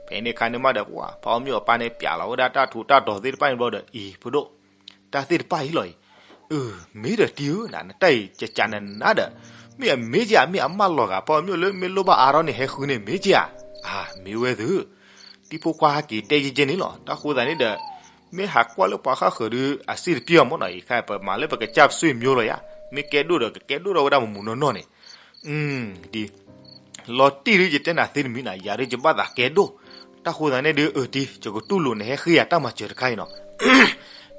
ဖဲန့ၣ်ခါန့ၣ်မးဒီး ပှၢ်ဖးအီၤမျိၣ်အပၢ်န့ၣ် ပၠးလီၤဝဲဒၣ်တၢ်ထူးတၢ်တီၤသ့ၣ်တဖၣ်န့ၣ်ဘျီဒီး အံၤ ဖိဒိၣ် တၢ်သ့ၣ်တဖၣ်အံၤလီၤအံၤ, အၢ မ့ၢ်ဒီးတံၤဧၢ နတၢ်အံၤကကးနနၤဒီး မ့ၢ်အမ့ၢ်ကဲဧါ, မ့ၢ်အမၢလီၤဂာ် ဖးအီၤမျိၣ်လၢမ့ၢ်လိၣ်ဘၣ်အါထီၣ်န့ၣ် ဟဲဃုန့ၣ်မ့ၢ်ကဲဧါ. အၢ မ့ၢ်ဝဲသု တံၤဖိခွါဟဲက့ၤတဲယဲယဲန့ၣ်လီၤ. တၢ်ဃိသးန့ၣ်ဒီး မ့ၢ်ဟးကွၢ်လၢပှၤဃၣ်ဃၢၤဒီး အစ့ၣ်တပျံၤအီၤမ့ၢ်နီၤ, အံၤခါပမၤလၢပကစၢ်ပစိမ့ၢ်လီၤယါ, မ့ၢ်ကဲဒိၣ်ဒီးကကဲဒိၣ်ထီၣ်ဝဲဒၣ်မမူနီၢ်နီၢ်န့ၣ် ဒ် လီၤတံၢ်ဒုးယတဲနၤသ့တမံၤနၤ, ယၤဒုးယဘၣ်သးကဲဒိၣ်. တၢ်ဃိသးန့ၣ်ဒုး အၢ တံၤ ယကတူၢ်လိာ်နဟဲဃ့ယၤတၢ်မၤစၢၤတခါအံၤနီၤ.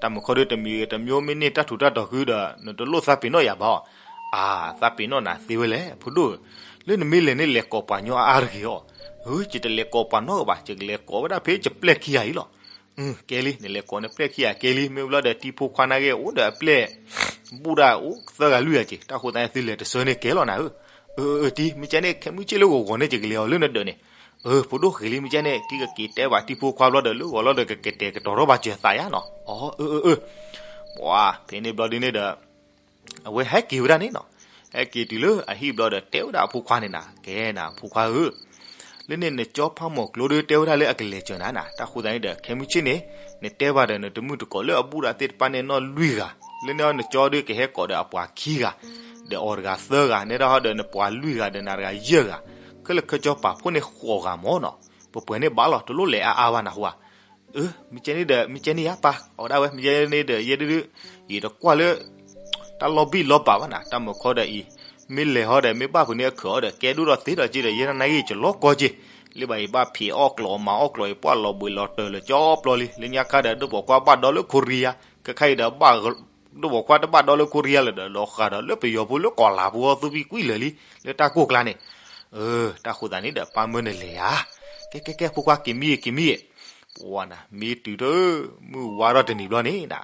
တၢ်မုၢ်ခီဒုးတမံၤဂ့ၤတမံၤ မ့ၢ်န့ၢ်တၢ်ထူးတၢ်တီၤဃုဒီး နတလိၣ်သးပ့ၤနီၣ်ယၤဘၣ်အီၤ. အၢ သးပ့ၤနီၣ်နၤသ့ဝဲလဲၣ် ဖိဒိၣ်ဧၢ, လၢနမ့ၢ်လဲၤန့ၣ် လဲၤကိးပှၤညီအါအါတဂ့ၤအီၤ. အၢ ယတလဲၤကိးပှၤနီတဂၤဘၣ်, ယကလဲၤကိးဝဲဒၣ်ဖဲယပျဲၢ်ခံဂၤအံၤလီၤ. အၢ ကဲလံ နလဲၤကိးနပျဲၢ်ခံဂၤကဲလံ, မ့ၢ်ဘျီဒီးတံၤဖိခွါနာ်က့ အိၣ်ဒီးအပျဲၢ် ဘူၣ်ဒၣ်အိၣ်သၢဂၤလွံၢ်ဂၤက့ၤ, တၢ်ဃိသးန့ၣ်သုလဲၤတဆၢန့ၣ်ကဲလီၤနၤဧၢ. အၢ အၢ တံၤ မ့ၢ်ကဲန့ၣ် ခဲမုၢ်ဆ့ၣ်လၢဂီၤဂီၤန့ၣ် ယကလဲၤအီၤလၢနဒၢးန့ၣ်. အၢ ဖိဒိၣ်ဃ့လံ မ့ၢ်ကဲန့ၣ် တံၤကက့ၤတဲဘၣ်တံၤဖိခွါဘျီဒီး လၢဂီၤလီၤဒီးကကတဲာ်ကတီၤထီၣ်ဘၣ်စၢၤသးယါနီၤ. အၢ အၢ အၢ အၢ ပှၤ ဖဲန့ၣ်ဘျီဒုးန့ၣ်ဒီး အဝဲဟဲက့ၤဝဲဒၣ်န့ၣ်နီၤ, ဟဲက့ၤတုၤလၢအဟံၣ်ဘျီဒီးတဲဝဲဒၣ်အဖိခွါန့ၣ်နၤ, ကဲနၤ ဖိခွါဧၢ, လၢန့ၣ်နကၠီဖးမိၢ်ကျိဒုးတဲဝဲဒၣ်လၢအကလဲၤစၢၤနၤနၤ, တၢ်ဃိသးန့ၣ်ဒီး ခဲမုၢ်ဆ့ၣ်န့ၣ် နတဲဘၣ်ဒီးနတမုၢ်တကိးလၢအဘူၣ်ဒၣ်သ့ၣ်တဖၣ်န့ၣ်နီၢ်လွံၢ်ဂၤ, လၢန့ၣ်နကၠီဒုးကဟဲကိးဒီးအပှၤခံဂၤ, ဒီးအီၤတဂၤသၢဂၤ, နဲဒၣ်ဟီဒီးနပှၤလွံၢ်ဂၤဒီးနၤတဂၤယဲၢ်ဂၤ, ခဲလၢာ်ခဲဆ့ပာ်ဖှိၣ်န့ၣ်ဃိးဂၤမ့ၢ်နီၤ, ပပှဲၤန့ၣ်ဘၣ်လီၤ တလိၣ်လဲၤအါအါဘၣ်နၢ်ဟူဧါ. အၢ မ့ၢ်ကဲန့ၣ်ဒီး မ့ၢ်ကဲန့ၣ်ဧါပၢ်, အဝဲဒၣ်ဝဲ မ့ၢ်ကဲန့ၣ်ဒီး ယဲဒုး ယတကွၢ်လၢ တၢ်လီၤဘံၣ်လီၤဘၣ်ဘၣ်နၤ, တၢ်မုၢ်ခီဒီးအံၤ မ့ၢ်လဲၤဟီဒီး မ့ၢ်ဘၣ်ဖုးန့ၢ်အခၢးအီၤဒီး ကဲဒိၣ်ထီၣ်သ့ထီၣ်က့ဒီး ယဲဒၣ်နာ်က့ ယလီၤကီက့ၤ, လၢဘၣ်ယဘၣ်ဖံးအီၣ်ကျိးမၤအီၣ်ကျိး ယပှၢ်လီၤဘှံးလီၤတၢၤလၢကၠီပျီလံ, လၢညါခါဒီး ဒိၣ်ပိာ်ခွါဘၣ်ဒီလၢခိရံယါ, ခဲခါအံၤဒီး ဒိၣ်ပိာ်ခွါတဘၣ်ဒီလၢခိရံယါလၢၤဒီး လီၤဃာ်ဒီးလၢပယီၤဖိလၢကီၢ်လၤဖိအီၤသူဖံကွံာ်လၢာ်လံ, လၢတၢ်ကိၢ်ကျါန့ၣ်, အၢ တၢ်ဃိသးန့ၣ်ဒီး ပၢ်မၢနလဲၤဧါ, ကဲကဲကဲ ဖိခွါက့ၤမံဂ့ၤက့ၤမံဂ့ၤ, ပှၤနၤ မ့ၢ်တုၤထီၣ် မုၢ်ဝါထီၣ်တနံၤဘျီန့ၣ်နၤ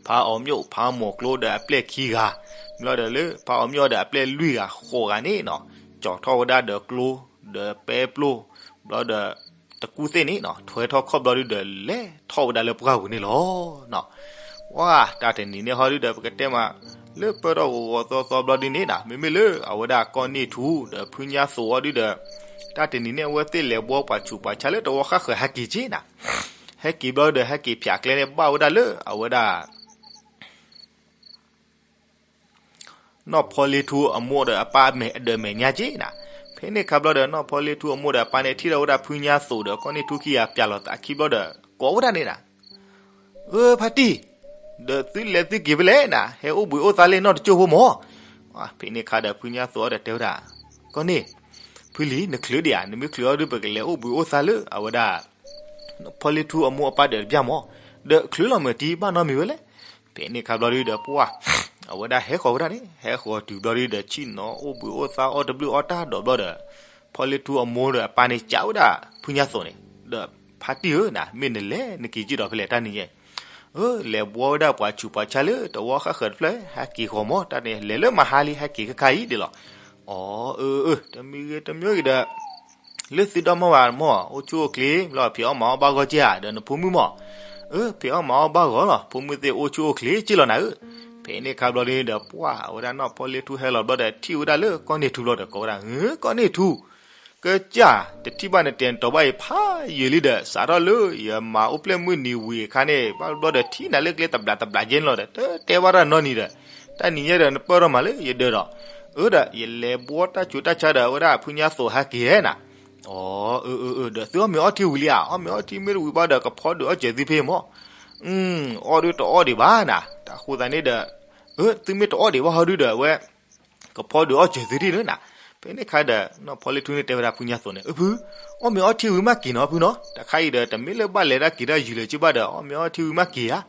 ဖးအီၤမျိာ် ဖးမိၢ်ကျိဒီးအပျဲၢ်ခံဂၤ, ဘျီဒီးလၢဖးအီၤမျိာ်ဒီးအပျဲၢ်လွံၢ်ဂၤဃိးဂၤန့ၣ်နီၤ, ကၠီထီၣ်ဝဲဒၣ်ဒီးကျိ ဒီးပဲပျိ, ဘျီဒီး တကူၣ်သ့ၣ်န့ၣ်နီၤ ထွဲထီၣ်ခီၣ်ဘျီဒုဒီး လဲၤထီၣ်ဝဲဒၣ်လၢပှၢ်ပူၤန့ၣ်လီၤ. ဝါ တၢ်တနံၤန့ၣ်ဟီဒုဒီး ပကတဲမး လၢပၢၢ်ထီၣ်ဂီၤဂီၤသီသီဘျီဒုန့ၣ်နၤ မ့မ့ၢ်လၢအဝဲဒၣ်ကီၢ်န့ၢ်ထူ ဒီးဖုညါသိးအီၤဒုဒီး တၢ်တနံၤန့ၣ် အဝဲသ့ၣ်လဲၤဘှီပှၤဆူးပှၤဆါလၢတဝီဃၣ်ဃၢၤဟဲက့ၤက့နၤ, ဟဲက့ၤဘျီဒီး ဟဲက့ၤဖၠးကျဲန့ၣ် ဘၣ်ဝဲဒၣ်လၢအဝဲဒၣ် နီၢ်ဖီလ့ထူအမိၢ်ဒီးအပၢ်မဲာ်အဒၢးမဲာ်ညါက့နၤ, ဖဲန့ၣ်ခါဘျီဒီး နီၢ်ဖီလ့ထူအမိၢ်ဒီးအပၢ်န့ၣ် ထံၣ်ထီၣ်ဝဲဒၣ်ဖုညါသိးဒီး ကီၢ်န့ၢ်ထူခံဂၤပၠးလီၤသးခံဘျီဒီး ကိးဝဲဒၣ်န့ၣ်နၤ, အၢ ဖါတံၢ်, ဒီးသုလဲၤသုက့ၤဖဲလဲၣ်နၤ, ဟဲအိၣ်ဘှံးအိၣ်သါလၢနီၢ်တကၠိၢ်ဖိမၢ်. ဖဲန့ၣ်ခါဒီး ဖုညါသိးဒီးတဲဝဲဒၣ်, ကီၢ်န့ၢ်, ဖုလံၤ နချုးဒံးဧါ, နမ့ၢ်ချုးအီၤဒုး ပကလဲၤအိၣ်ဘှံးအိၣ်သါလၢအဝဲဒၣ် ဖီလ့ထူအမိၢ်အပၢ်ဒၢးတပျၢ်မၢ်, ဒီးချုးလီၤမုၢ်တံၢ်ဘၣ်နီတမံၤဝဲလဲၣ်. ဖဲန့ၣ်ခါဘျီဒုဒီးပှၢ် အဝဲဒၣ်ဟဲဃီၤဝဲဒၣ်န့ၣ် ဟဲဃီၤတုၤဘျီဒုဒီး ဆ့ၣ်နီၤအိၣ်ဘှံးအိၣ်သါအီၣ်တဘျုးအီၣ်တၢ်ဒီးဘျီဒီး ဖီလ့ထူအမိၢ်ဒီးအပၢ်န့ၣ် ကးဝဲဒၣ်ဖုညါသိးန့ၣ်, ဒီးဖါတံၢ်ဧၢ နၤ မ့ၢ်နလဲၤနက့ၤက့ၤဒီးဖဲလဲၣ်တၢ်နံၤညါ, အၢ လဲၤဘှီဝဲဒၣ်ပှၤဆူးပှၤဆါလၢတဝီဃၣ်ဃၢၤတဖျၢၣ် ဟဲက့ၤဃီၤမၢ် တၢ်န့ၣ် လဲၤလၢမဟါလံ ဟဲက့ၤခါခါအံၤဒ်လီၤ. အီ အၢ အၢ တမံၤဂ့ၤတမံၤဂ့ၤဒီး လၢသုဒီမါဝၤမၢ် အိၣ်ဆူၣ်အိၣ်ချ့ ဘျီဖံးအီၣ်မၤအီၣ်ဘၣ်ဂီၢ်က့ဧါ ဒီးနဖိမုၣ်မၢ်, အၢ ဖံးအီၣ်မၤအီၣ်ဘၣ်ဂီၢ်လီၤ ဖိမုၣ်သ့ၣ်အိၣ်ဆူၣ်အိၣ်ချ့က့လီၤနၤဧၢ. ဖဲန့ၣ်ခါဘျီဒုဒီးပှၢ် အဝဲဒၣ်နီၢ်ဖီလ့ထူဟဲလီၤဘျီဒီး ထံၣ်ဝဲဒၣ်လၢကီၢ်န့ၢ်ထူဘျီဒီး ကိးဝဲဒၣ် ဟု ကီၢ်န့ၢ်ထူ ကစၢ် တထံၣ်ဘၣ်နတဲာ်နတီၤဘၣ်အံၤဖးယံာ်လံဒီး စးထီၣ်လၢယမၤအိၣ်ဖျဲၣ်မုၢ်နံၤဝံၤအခါန့ၣ် ဘၣ်ဘျီဒီးထံၣ်နၤလၢကျဲတဘျးတဘျးကဲန့ၣ်လီၤဒီး တတဲဘၣ်တၢ်နီတမံၤဒီး တၢ်နံၤညါဒီးနပၢၢ်ထီၣ်မးလၢယဒၢးဒီး အၢဒီး ယလဲၤဘှီတၢ်ဆူးတၢ်ဆါဒီးအဝဲဒၣ်ဖုညါသိးဟဲက့ၤနၤ, အီ အၢ အၢ အၢ ဒီးသုအီၣ်မ့ၤအီထံဝံၤလံဧါ, အီၣ်မ့ၤအီထံမ့ၢ်တဝံၤဘၣ်ဒီး ကဖီဒုးအီၣ်စၢၤသုဖဲမၢ်, အီၣ်ဒုးတအီၣ်ဒံးဘၣ်နၤ, တၢ်ဃိသးန့ၣ်ဒီး အၢ သုမ့ၢ်တအီၣ်ဒံးဘၣ်ဟီဒုဒီး အဝဲ ကဖီဒုးအီၣ်စၢၤသုဒ်န့ၣ်နၤ. ဖဲန့ၣ်ခါဒီး နီၢ်ဖီလ့ထူန့ၣ်တဲဝဲဒၣ်ဖုညါသိးန့ၣ် အၢ ဖု, အီၣ်မ့ၤအီထံဝံၤမးက့ၤနီၤဖုနီၤ, တခါအံၤဒီး တမ့ၢ်လၢဘၣ်လဲၤတၢ်က့ၤတၢ်ယုၢ်လၢၤက့ဘၣ်ဒီး အီၣ်မ့ၤအီထံဝံၤမးက့ၤဧါ.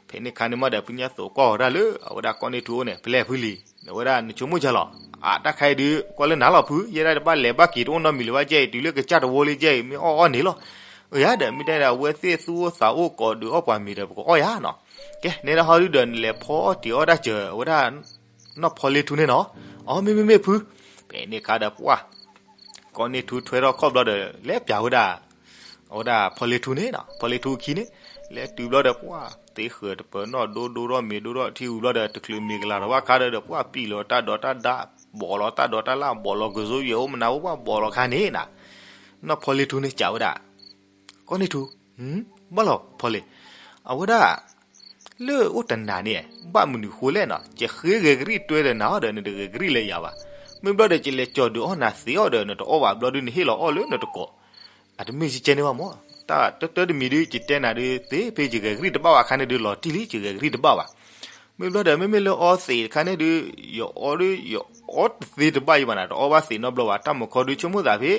ဖဲန့ၣ်ခါန့ၣ်မးဒီး ဖုညါသိးကွၢ်အီၤဒၣ်လၢ အဝဲဒၣ်ကီၢ်န့ၢ်ထူအိၣ်န့ၣ် ဖဲလဲၣ်ဖုလံၤ, အဝဲဒၣ်နဆိကမိၣ်ကလီၤ အတၢ်ခါအံၤဒုး ကွၢ်လၢနၤလီၤဖု, ယဲဒၣ်တဘၣ်လဲၤဘၣ်က့ၤတအိၣ်နီတမံၤလၢၤဘၣ် ကဲအံၤတုၤလၢကစၢ်တဝီလံ ကဲအံၤမ့ၢ်အီၣ်အီၣ်န့ၣ်လီၤ. အၢ ယၤဒီး မ့ၢ်တဲဒၣ် အဝဲသ့ၣ်သူၣ်အိၣ်သးအိၣ် ကိးဒုးအီၣ်ပှၤမ့ၤဒီး ပကအီၣ်ယၤနီၤ. ကဲ နဲဒၣ်ဟီဒုဒီး နလဲၤဖီအီၣ်တ့ၤအီၣ်တၢ်စၢၤဝဲဒၣ် နီၢ်ဖီလ့ထူန့ၣ်နီၤ. အီ မ့မ့ၢ်မ့ၢ်ဖု, ဖဲန့ၣ်အခါဒီးပှၢ် ကီန့ၢ်ထူထွဲထီၣ်ခီၣ်ဘျီဒီး လဲၤပၠးဝဲဒၣ် အဝဲဒၣ်ဖီလ့ထူန့ၣ်နီၤ, ဖီလ့ထူအခံန့ၣ်, လဲၤတုၤဘျီဒီး ပှၢ်သ့ဃၢၤတပၢၤနီၣ်ဒိဒိထီၣ်မ့ၤဒိထီၣ်ထံဝံၤဘျီဒီး တချုးမ့ၤကလၤထီၣ်ဘၣ်ခါဒီး ပှၢ်ပံာ်လီၤတၢ်ဒိးတၢ်ဒါ ဘီးလီၤတၢ်ဒိးတၢ်လၣ် ဘီးလီၤကစိယဲၢ်အိၣ်မနုၤအိၣ်ဘၣ်ဘီးလီၤခါန့ၣ်နီၤ. နီၢ်ဖီလ့ထူန့ၣ်စံးဝဲဒၣ် ကီန့ၢ်ထူ, ဘၣ်လီၤဖီလ့, အဝဲဒၣ် လၢအိၣ်တနၤန့ၣ် ဘၣ်မနုၤဃိလဲၣ်နီၤ, ယဃ့ဂဲၤကရံၣ်တွဲဒီးနၤအီၤဒီး နတဂဲၤကရံၣ်လၢယၤဘၣ်. မ့ၢ်ဘျီဒီး ယလဲၤကၠီၤဒုးအီၣ်နၤသ့အီၤဒီး နတအီၣ်ဘၣ်ဘျီဒုး နဟ့ၣ်လီၤအီၣ်လၢနတကိး, အတမ့ၢ်ယကဲန့ၣ်ဘၣ်မၢ်, တၢ်တၢတၢတမံၤဒုး ယတဲနၤဒုးသ့ဖဲ ယဂဲၤကရံၣ်တဘၣ်ဘၣ်ခါန့ၣ်ဒုး လီၤတံၢ်လံ ယဂဲၤကရံၣ်တဘၣ်ဘၣ်. မ့ၢ်ဘျီဒီး မ့မ့ၢ်လၢအီသံးတခါန့ၣ်ဒုး ယအီဒုး ယအီတသ့တဘၣ်အံၤဘၣ်နၤ, တအီဘၣ်သံးနီတဘျီဘၣ်. တၢ်မုာ်ခီဒုး ဆိကမိၣ်သးဖဲ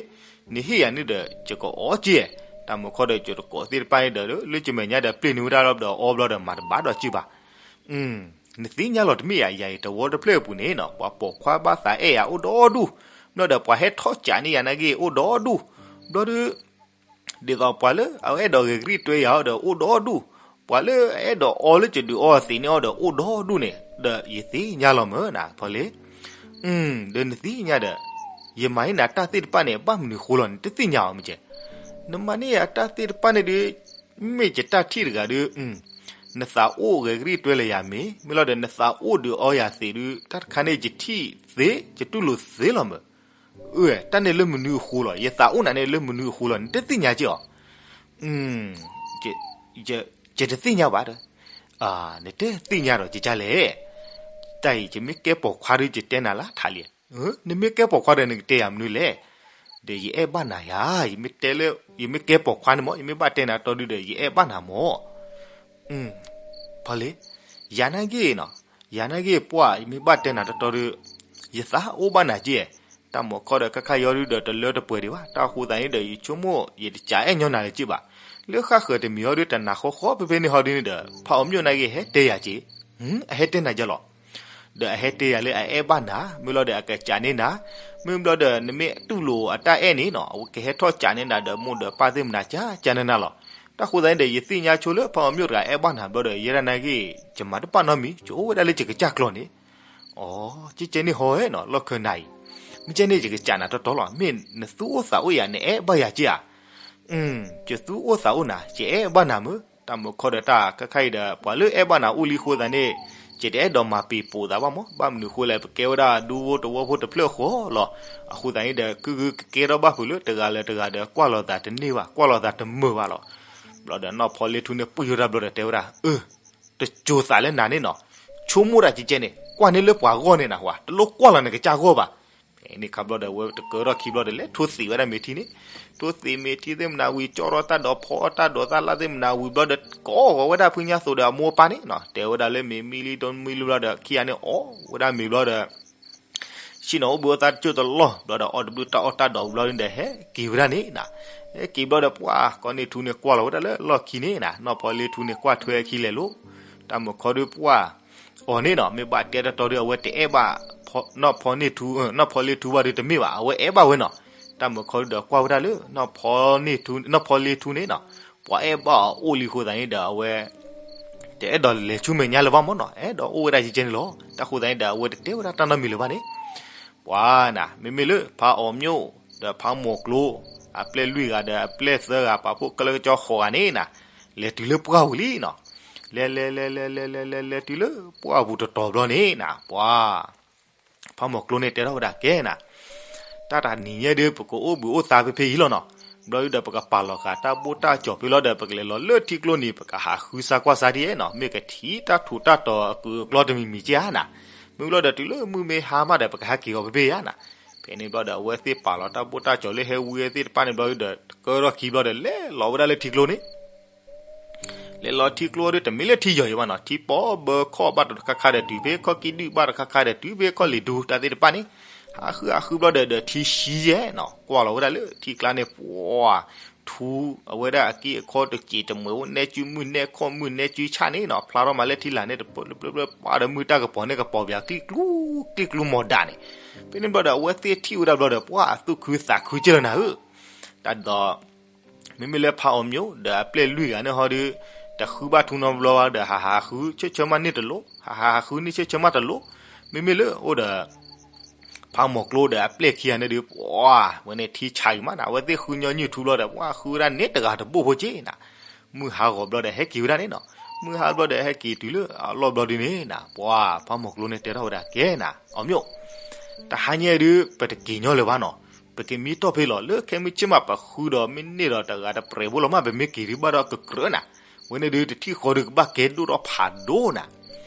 နဟ့ၣ်ယၤန့ၣ်ဒီး ယကအီက့ၢ်, တၢ်မုာ်ခီဒီး ယတကိးသ့ၣ်တဖၣ်န့ၣ်ဒီး လၢယမဲာ်ညါဒီး ပျ့ၤန့ၢ်ဝဲဒၣ်လီၤဒီး အီဘျီဒီး မၤတဘၣ်ဒီးက့ၢ်ဘၣ်. နသ့ၣ်ညါလီၤတမ့ၢ်ဧါ, ယၤအံၤတဝီတဖျၢၣ်အပူၤန့ၣ်နီၤ ပှၤပိာ်ခွါဘၣ်သးအဲၣ်ယၤအိၣ်ဒီဒူၣ်, ဘျီဒီးပှၤဟဲထီၣ်ကးန့ၢ်ယၤနာ်က့ၢ်အိၣ်ဒီဒူၣ်, ဘျီဒုး ဒ်သိးပှၤလၢအအဲၣ်ဒိးဂဲၤကရံၣ်တွဲယၤအီၤဒီးအိၣ်ဒီဒူၣ်, ပှၤလၢအအဲၣ်ဒိးအီလၢယဒုးအီသံးန့ၢ်အီၤဒီးအိၣ်ဒီဒူၣ်န့ၣ် ဒီးယသ့ၣ်ညါလီၤမၢ်နၤ ဖီလ့. ဒီးနသ့ၣ်ညါဒီး ယမၤန့ၢ်နၤတၢ်သ့ၣ်တဖၣ်န့ၣ် ဘၣ်မနုၤဃိလီၤ နတသ့ၣ်ညါအီၤမ့ၢ်ကဲ. နမၤန့ၢ်ယၤတၢ်သ့ၣ်တဖၣ်န့ၣ်ဒုး မ့ၢ်ယတၢ်ထံၣ်တဂၤဒုး နသးအိၣ်ဂဲၤကရံၣ်တွဲလၢယၤမ့ၢ် မ့ၢ်လီၤဒီး နသးအိၣ်ဒုးအီယၤသံးဒုး တၢ်တခါန့ၣ် ယထံၣ်သ့ ယတူၢ်လိာ်သ့လီၤမၢ်. အၢ တၢ်န့ၣ်လၢမနုၤအဃိလီၤ, ယသးအိၣ်နၤန့ၣ်လၢမနုၤအဃိလီၤ နတသ့ၣ်ညါက့ၢ်အီၤ. ယတသ့ၣ်ညါဘၣ်ဒီး. နတသ့ၣ်ညါဒီးကကလဲၣ်. တၢ်အံၤ ယမ့ၢ်ကဲပိာ်ခွါဒုး ယတဲနၤလၢထးလံ. နမ့ၢ်ကဲပိာ်ခွါဒီး နကတဲယၤမနုၤလဲၣ်. ဒီးယအဲၣ်ဘၣ်နၤယၤ, ယမ့ၢ်တဲလၢ ယမ့ၢ်ကဲပိာ်ခွါန့ၣ်မၢ် ယမ့ၢ်ဘၣ်တဲနၤတီဒုဒီး ယအဲၣ်ဘၣ်နၤမၢ်. ဖီလ့, ယၤနာ်က့ၢ်နီၤ, ယၤနာ်က့ၢ်ပှၢ် ယမ့ၢ်ဘၣ်တဲနၤတီတီဒုး ယသးအိၣ်ဘၣ်နၤက့ၢ်. တၢ်မုာ်ခီဒီး ခါခါယီဒုဒီး တလၢတပှဲၤဒံးဘၣ်, တၢ်ဃိသးန့ၣ်ဒီး ယဆိကမိၣ် ယတကးအဲၣ်ညီနၤလၢၤက့ၢ်ဘၣ်. လၢဃၣ်ဃၢၤတမံၤဟီဒု တနၤဃီဃီဖဲဖဲန့ၣ်ဟီဒုန့ၣ်ဒီး ဖးအီၤမျိၣ်နာ်က့ၢ် ဟဲတဲယၤက့ၢ်. အဟဲတဲနၤယၤလီၤ. ဒီးအဟဲတဲယၤလၢအအဲၣ်ဘၣ်နၤ, မ့ၢ်လီၤဒီးအကကးန့ၢ်နၤ, မ့ၢ်ဘျီဒီး နမ့ၢ်တူၢ်လိာ်အတၢ်အဲၣ်န့ၣ်နီၤ အဝဲကဟဲထီၣ်ကးန့ၢ်နၤဒီး မိၢ်ဒီးပၢ်သ့ၣ်မနၤ ကကးန့ၢ်နၤလီၤ. တၢ်ဃိသးန့ၣ်ဒီး ယသ့ၣ်ညါဆိလၢ ဖးအီၤမျိၣ်တဂၤအဲၣ်ဘၣ်နၤဘျီဒီး ယဲဒၣ်နာ်က့ၢ် ယမၤတဘၣ်နီတမံၤ ယအိၣ်ဝဲဒၣ်လၢယကစၢ်ကျီၢ်န့ၣ်. အိ ကကဲန့ၣ်ဟီနီၤ လီၢ်ခၢၣ်နၤအံၤ, မ့ၢ်ကဲန့ၣ် ယကကးနၤတီတီလီၤ. မ့ၢ်နသူၣ်အိၣ်သးအိၣ်ယၤ နအဲၣ်ဘၣ်ယၤက့ၢ်ဧါ. ယသူၣ်အိၣ်သးအိၣ်နၤ ယအဲၣ်ဘၣ်နၤမၢ်. တၢ်မုာ်ခီဒီး တၢ်ခါခါအံၤဒီး ပှၤလၢအဲၣ်ဘၣ်နၤအိၣ်လံအဃိသတးန့ၣ် ယတအဲၣ်ဒိးမၤပံာ်ပိာ်သးဘၣ်မၢ်. ဘၣ်မနုၤအဃိလဲၣ် ပကဲဝဲဒၣ်ဒူဖိတဝီဖိတဖျၢၣ်ဃီလီၤ. အဃိသတးန့ၣ်ဒီး ကုၢ်ကုၢ်ကကဲထီၣ်ဘၣ်ဖုးလၢ တဂၤလၢတဂၤဒီး ကွၢ်လိာ်သးတန့ၢ်ဘၣ် ကွၢ်လိာ်သးတမုာ်ဘၣ်လီၤ. ဘျီဒီး နီၢ်ဖီလ့ထူန့ၣ် ပှ့ၤယိၤတၢ်ဘျီဒီးတဲဝဲဒၣ် အၢ တစိၤသးလၢနၤန့ၣ်နီၤ, ဆိကမိၣ်တၢ်ကကဲန့ၣ် ကွၢ်န့ၢ်လၢပှၤဂီၢ်န့ၣ်နၤဝဲ တလိၣ်ကွၢ်လီၤနကစၢ်ဂီၢ်ဘၣ်. ဖဲန့ၣ်ခါဘျီဒီး အဝဲတကၢထီၣ်ခံဘျီဒီး လဲၤထိသံးဝဲဒၣ်မ့ၤထံန့ၣ်, ထိသံးမ့ၤထံသ့ၣ်မနၤဝံၤ ကၠီထီၣ်တၢ်ဒိးဖီအီၣ်တၢ်ဒိးတၢ်လၣ်သ့ၣ်မနၤဝံၤဘျီဒီး ကိးဂီၤဝဲဒၣ်ဖုညါသိးဒီးအမိၢ်အပၢ်န့ၣ်နီၤ, တဲဝဲဒၣ်လၢမ့ၤမံလံဒိမံလံဘျီဒီး ခံဂၤန့ၣ်အီၣ်ဝဲဒၣ်မ့ၤဘျီဒီး ဆ့ၣ်နီၤအိၣ်ဘှံးအိၣ်သါတစိၢ်တလီၢ်ဘျီဒီး အီၣ်တဘျုးတၢ်အီၣ်တၢ်ဒိးဘျီန့ၣ်ဒီး ဟဲက့ၤဝဲဒၣ်န့ၣ်နီၤ. ဟဲက့ၤဘျီဒီး ပှၢ်ကီန့ၢ်ထူန့ၣ်ကွၢ်လီၤဝဲဒၣ်လၢလီၢ်ခံန့ၣ်နီၤ, နီၢ်ဖီလ့ထူန့ၣ် ကွၢ်ထွဲအခံလဲၤလိၤ, တၢ်မုာ်ခီဒုးပှၢ် အီၤန့ၣ်နီၤ မ့ၢ်ဘၣ်တဲတတီဒုး အဝဲတအဲၣ်ဘၣ် နီၢ်ဖီန့ၢ်ထူ နီၢ်ဖီလ့ထူဘၣ်ဒုးတမ့ၢ်ဘၣ် အဝဲအဲၣ်ဘၣ်ဝဲနီၤ. တၢ်မုာ်ခီဒုးဒီးကွၢ်ဝဲဒၣ်လၢ နီၢ်ဖီန့ၢ်ထူ နီၢ်ဖီလ့ထူန့ၣ်နီၤ, ပှၤအဲၣ်ဘၣ်အီၤအိၣ်လံအဃိသတးန့ၣ်ဒီး အဝဲ တအဲၣ်ဒိးလဲၤဆူမဲာ်ညါလၢၤဘၣ်မၢ်နီၤ, အဲၣ်ဒိးအိၣ်ဝဲဒၣ်ကကဲန့ၣ်လီၤ. တၢ်ဃိသတးန့ၣ်ဒီး အဝဲတတဲဝဲဒၣ်တၢ်နီတမံၤလၢၤဘၣ်န့ၣ် ပှၤနၤ မ့မ့ၢ်လၢဖးအီၤမျိၣ် ဒီးဖးမိၢ်ကျိ အပျဲၢ်လွံၢ်ဂၤဒီးအပျဲၢ်သၢဂၤ ပာ်ဖှိၣ်ကလၢကကၠီဃိးဂၤန့ၣ်နၤ, လဲၤတုၤလၢပှၢ်ပူၤလံနီၤ. လဲၤလဲၤလဲၤလဲၤလဲၤလဲၤလဲၤလဲၤတုၤလၢပှၢ်ပူၤတတီၤဘျီန့ၣ်နၤ ပှၤ ဖးမိၢ်ကျိန့ၣ်တဲထီၣ်ဝဲဒၣ်ကဲနၤ, တၢ်တနံၤညါဒုး ပကအိၣ်ဘှံးအိၣ်သါဖဲဖဲအံၤလီၤနီၤ. ဘျီဒုးဒီး ပကပာ်လီၤဃာ်တၢ်ဘိၣ်တၢ်ကၠီၤဖဲလီၤဒီး ပကလဲၤလီၤလၢထံကျိန့ၣ် ပကဟးဃုစါကွၢ်စါဒ်အဲၣ်နီၤ, မ့ၢ်ကထံၣ်တၢ်ထူးတၢ်တီၤအကုာ်အကျီတမံၤမံၤကဲဧါနၤ. မ့ၢ်ဘျီဒီး တုၤလၢမုၢ်မ့ၢ်ဟါမးဒီး ပကဟဲက့ၤဂီၤဖဲဖဲဧါနၤ. ဖဲန့ၣ်ဘျီဒီး အဝဲသ့ၣ်ပာ်လီၤတၢ်ဘိၣ်တၢ်ကၠီၤလၢဟဲဝံသ့ၣ်တဖၣ်န့ၣ်ဘျီဒုးဒီး တကၢထီၣ်ခံဘျီဒီး လဲၤလီၤဝဲဒၣ်လၢထံကျိန့ၣ် လဲၤလီၤထံကျိဒုး တမ့ၢ်လၢထံယီၤအံၤဘၣ်နီၤ, ထံပီဘၢခီၣ်ဘၣ်တခါခါဒီးတုၤဖဲခီၣ်ကံဒုၣ်ဘၣ်တခါခါဒီးတုၤဖဲခီၣ်လံၤဒူတၢ်သ့ၣ်တဖၣ်န့ၣ်, ဟးဃုဟးဃုဘျီဒီး ဒီးထံဆံယဲၢ်နီၤ, ကွၢ်လီၤဝဲဒၣ်လၢထံကျါန့ၣ် ပှၤ ထူအဝဲဒၣ်အက့အခီတစဲးတမှဲးအိၣ်နဲကၠုမုၢ်နဲခီၣ်မုၢ်နဲကၠုဆၣ်န့ၣ်နီၤ, ဖျါထီၣ်မးလၢထံလာ်န့ၣ်တပၢၢ်လၢပျၢၢ်ပျၢၢ်ပှၤဒီးမုၢ်တၢ်ကပီၤန့ၣ်ကပီၤပၠးကျံကျူ ကျံကျူမီၤဒၣ်န့ၣ်, ဖဲန့ၣ်ဘျီဒီးအဝဲသ့ၣ်ထံၣ်ဝဲဒၣ်ဘျီဒီး ပှၤအသူၣ်ခုသးခုကၢၢ်လီၤနၤဧၢ, တၢ်ဒီး မ့မ့ၢ်လၢဖးအီၤမျိၣ်ဒီးအပျဲၢ်လွံၢ်ဂၤန့ၣ်ဟီဒီး တဃုဘၣ်ထူနီတဘျီဘၣ်ဒီး ဟးဟးဃုဆၢဆၢမးန့ၢ်တလိၣ်, ဟးဟးဃုန့ၢ်ဆၢဆၢမးတလိၣ်, မ့မ့ၢ်လၢအိၣ်ဒီး ဖးမီၤကျိဒီးအပျဲၢ်ခံဂၤန့ၣ်ဒီး ပှၤ ဝဲန့ၣ်ထံဆးဂံၤမးနၤ, အဝဲသ့ၣ်ဃုညီနုၢ်ထူဘျီဒီး ပှၤဃုဝဲဒၣ်န့ၣ်တဂၤတဘိၣ်ဖိက့နၤ, မုၢ်ဟါဂီၤဘျီဒီးဟဲက့ၤဝဲဒၣ်န့ၣ်နီၤ, မုၢ်ဟါဘျီဒီးဟဲက့ၤတုၤလၢအလီၢ်ဘျီဒုန့ၣ်နၤ, ပှၤ ဖးမီၤကျိန့ၣ်တဲထီၣ်ဝဲဒၣ်ကဲနၤ အီၤမျိၣ် တဟါညါဒုး ပတက့ၤညီလၢၤဘၣ်နီၤ, ပကမံတီၢ်ဖဲလီၤ လၢခဲမုၢ်ဆ့ၣ်မးပဃုဒီးမ့ၢ်န့ၢ်ဒီးတဂၤတပြဲးဖိလီၤမး ပမ့ၢ်က့ၤဒုးဘၣ်ဒီးကကြၢးနၤ, ဝဲန့ၣ်ဒုးတထံၣ်ဃီဒုးကဘၣ်ကဲဒိၣ်ထီၣ်ဖးဒိၣ်နၤ,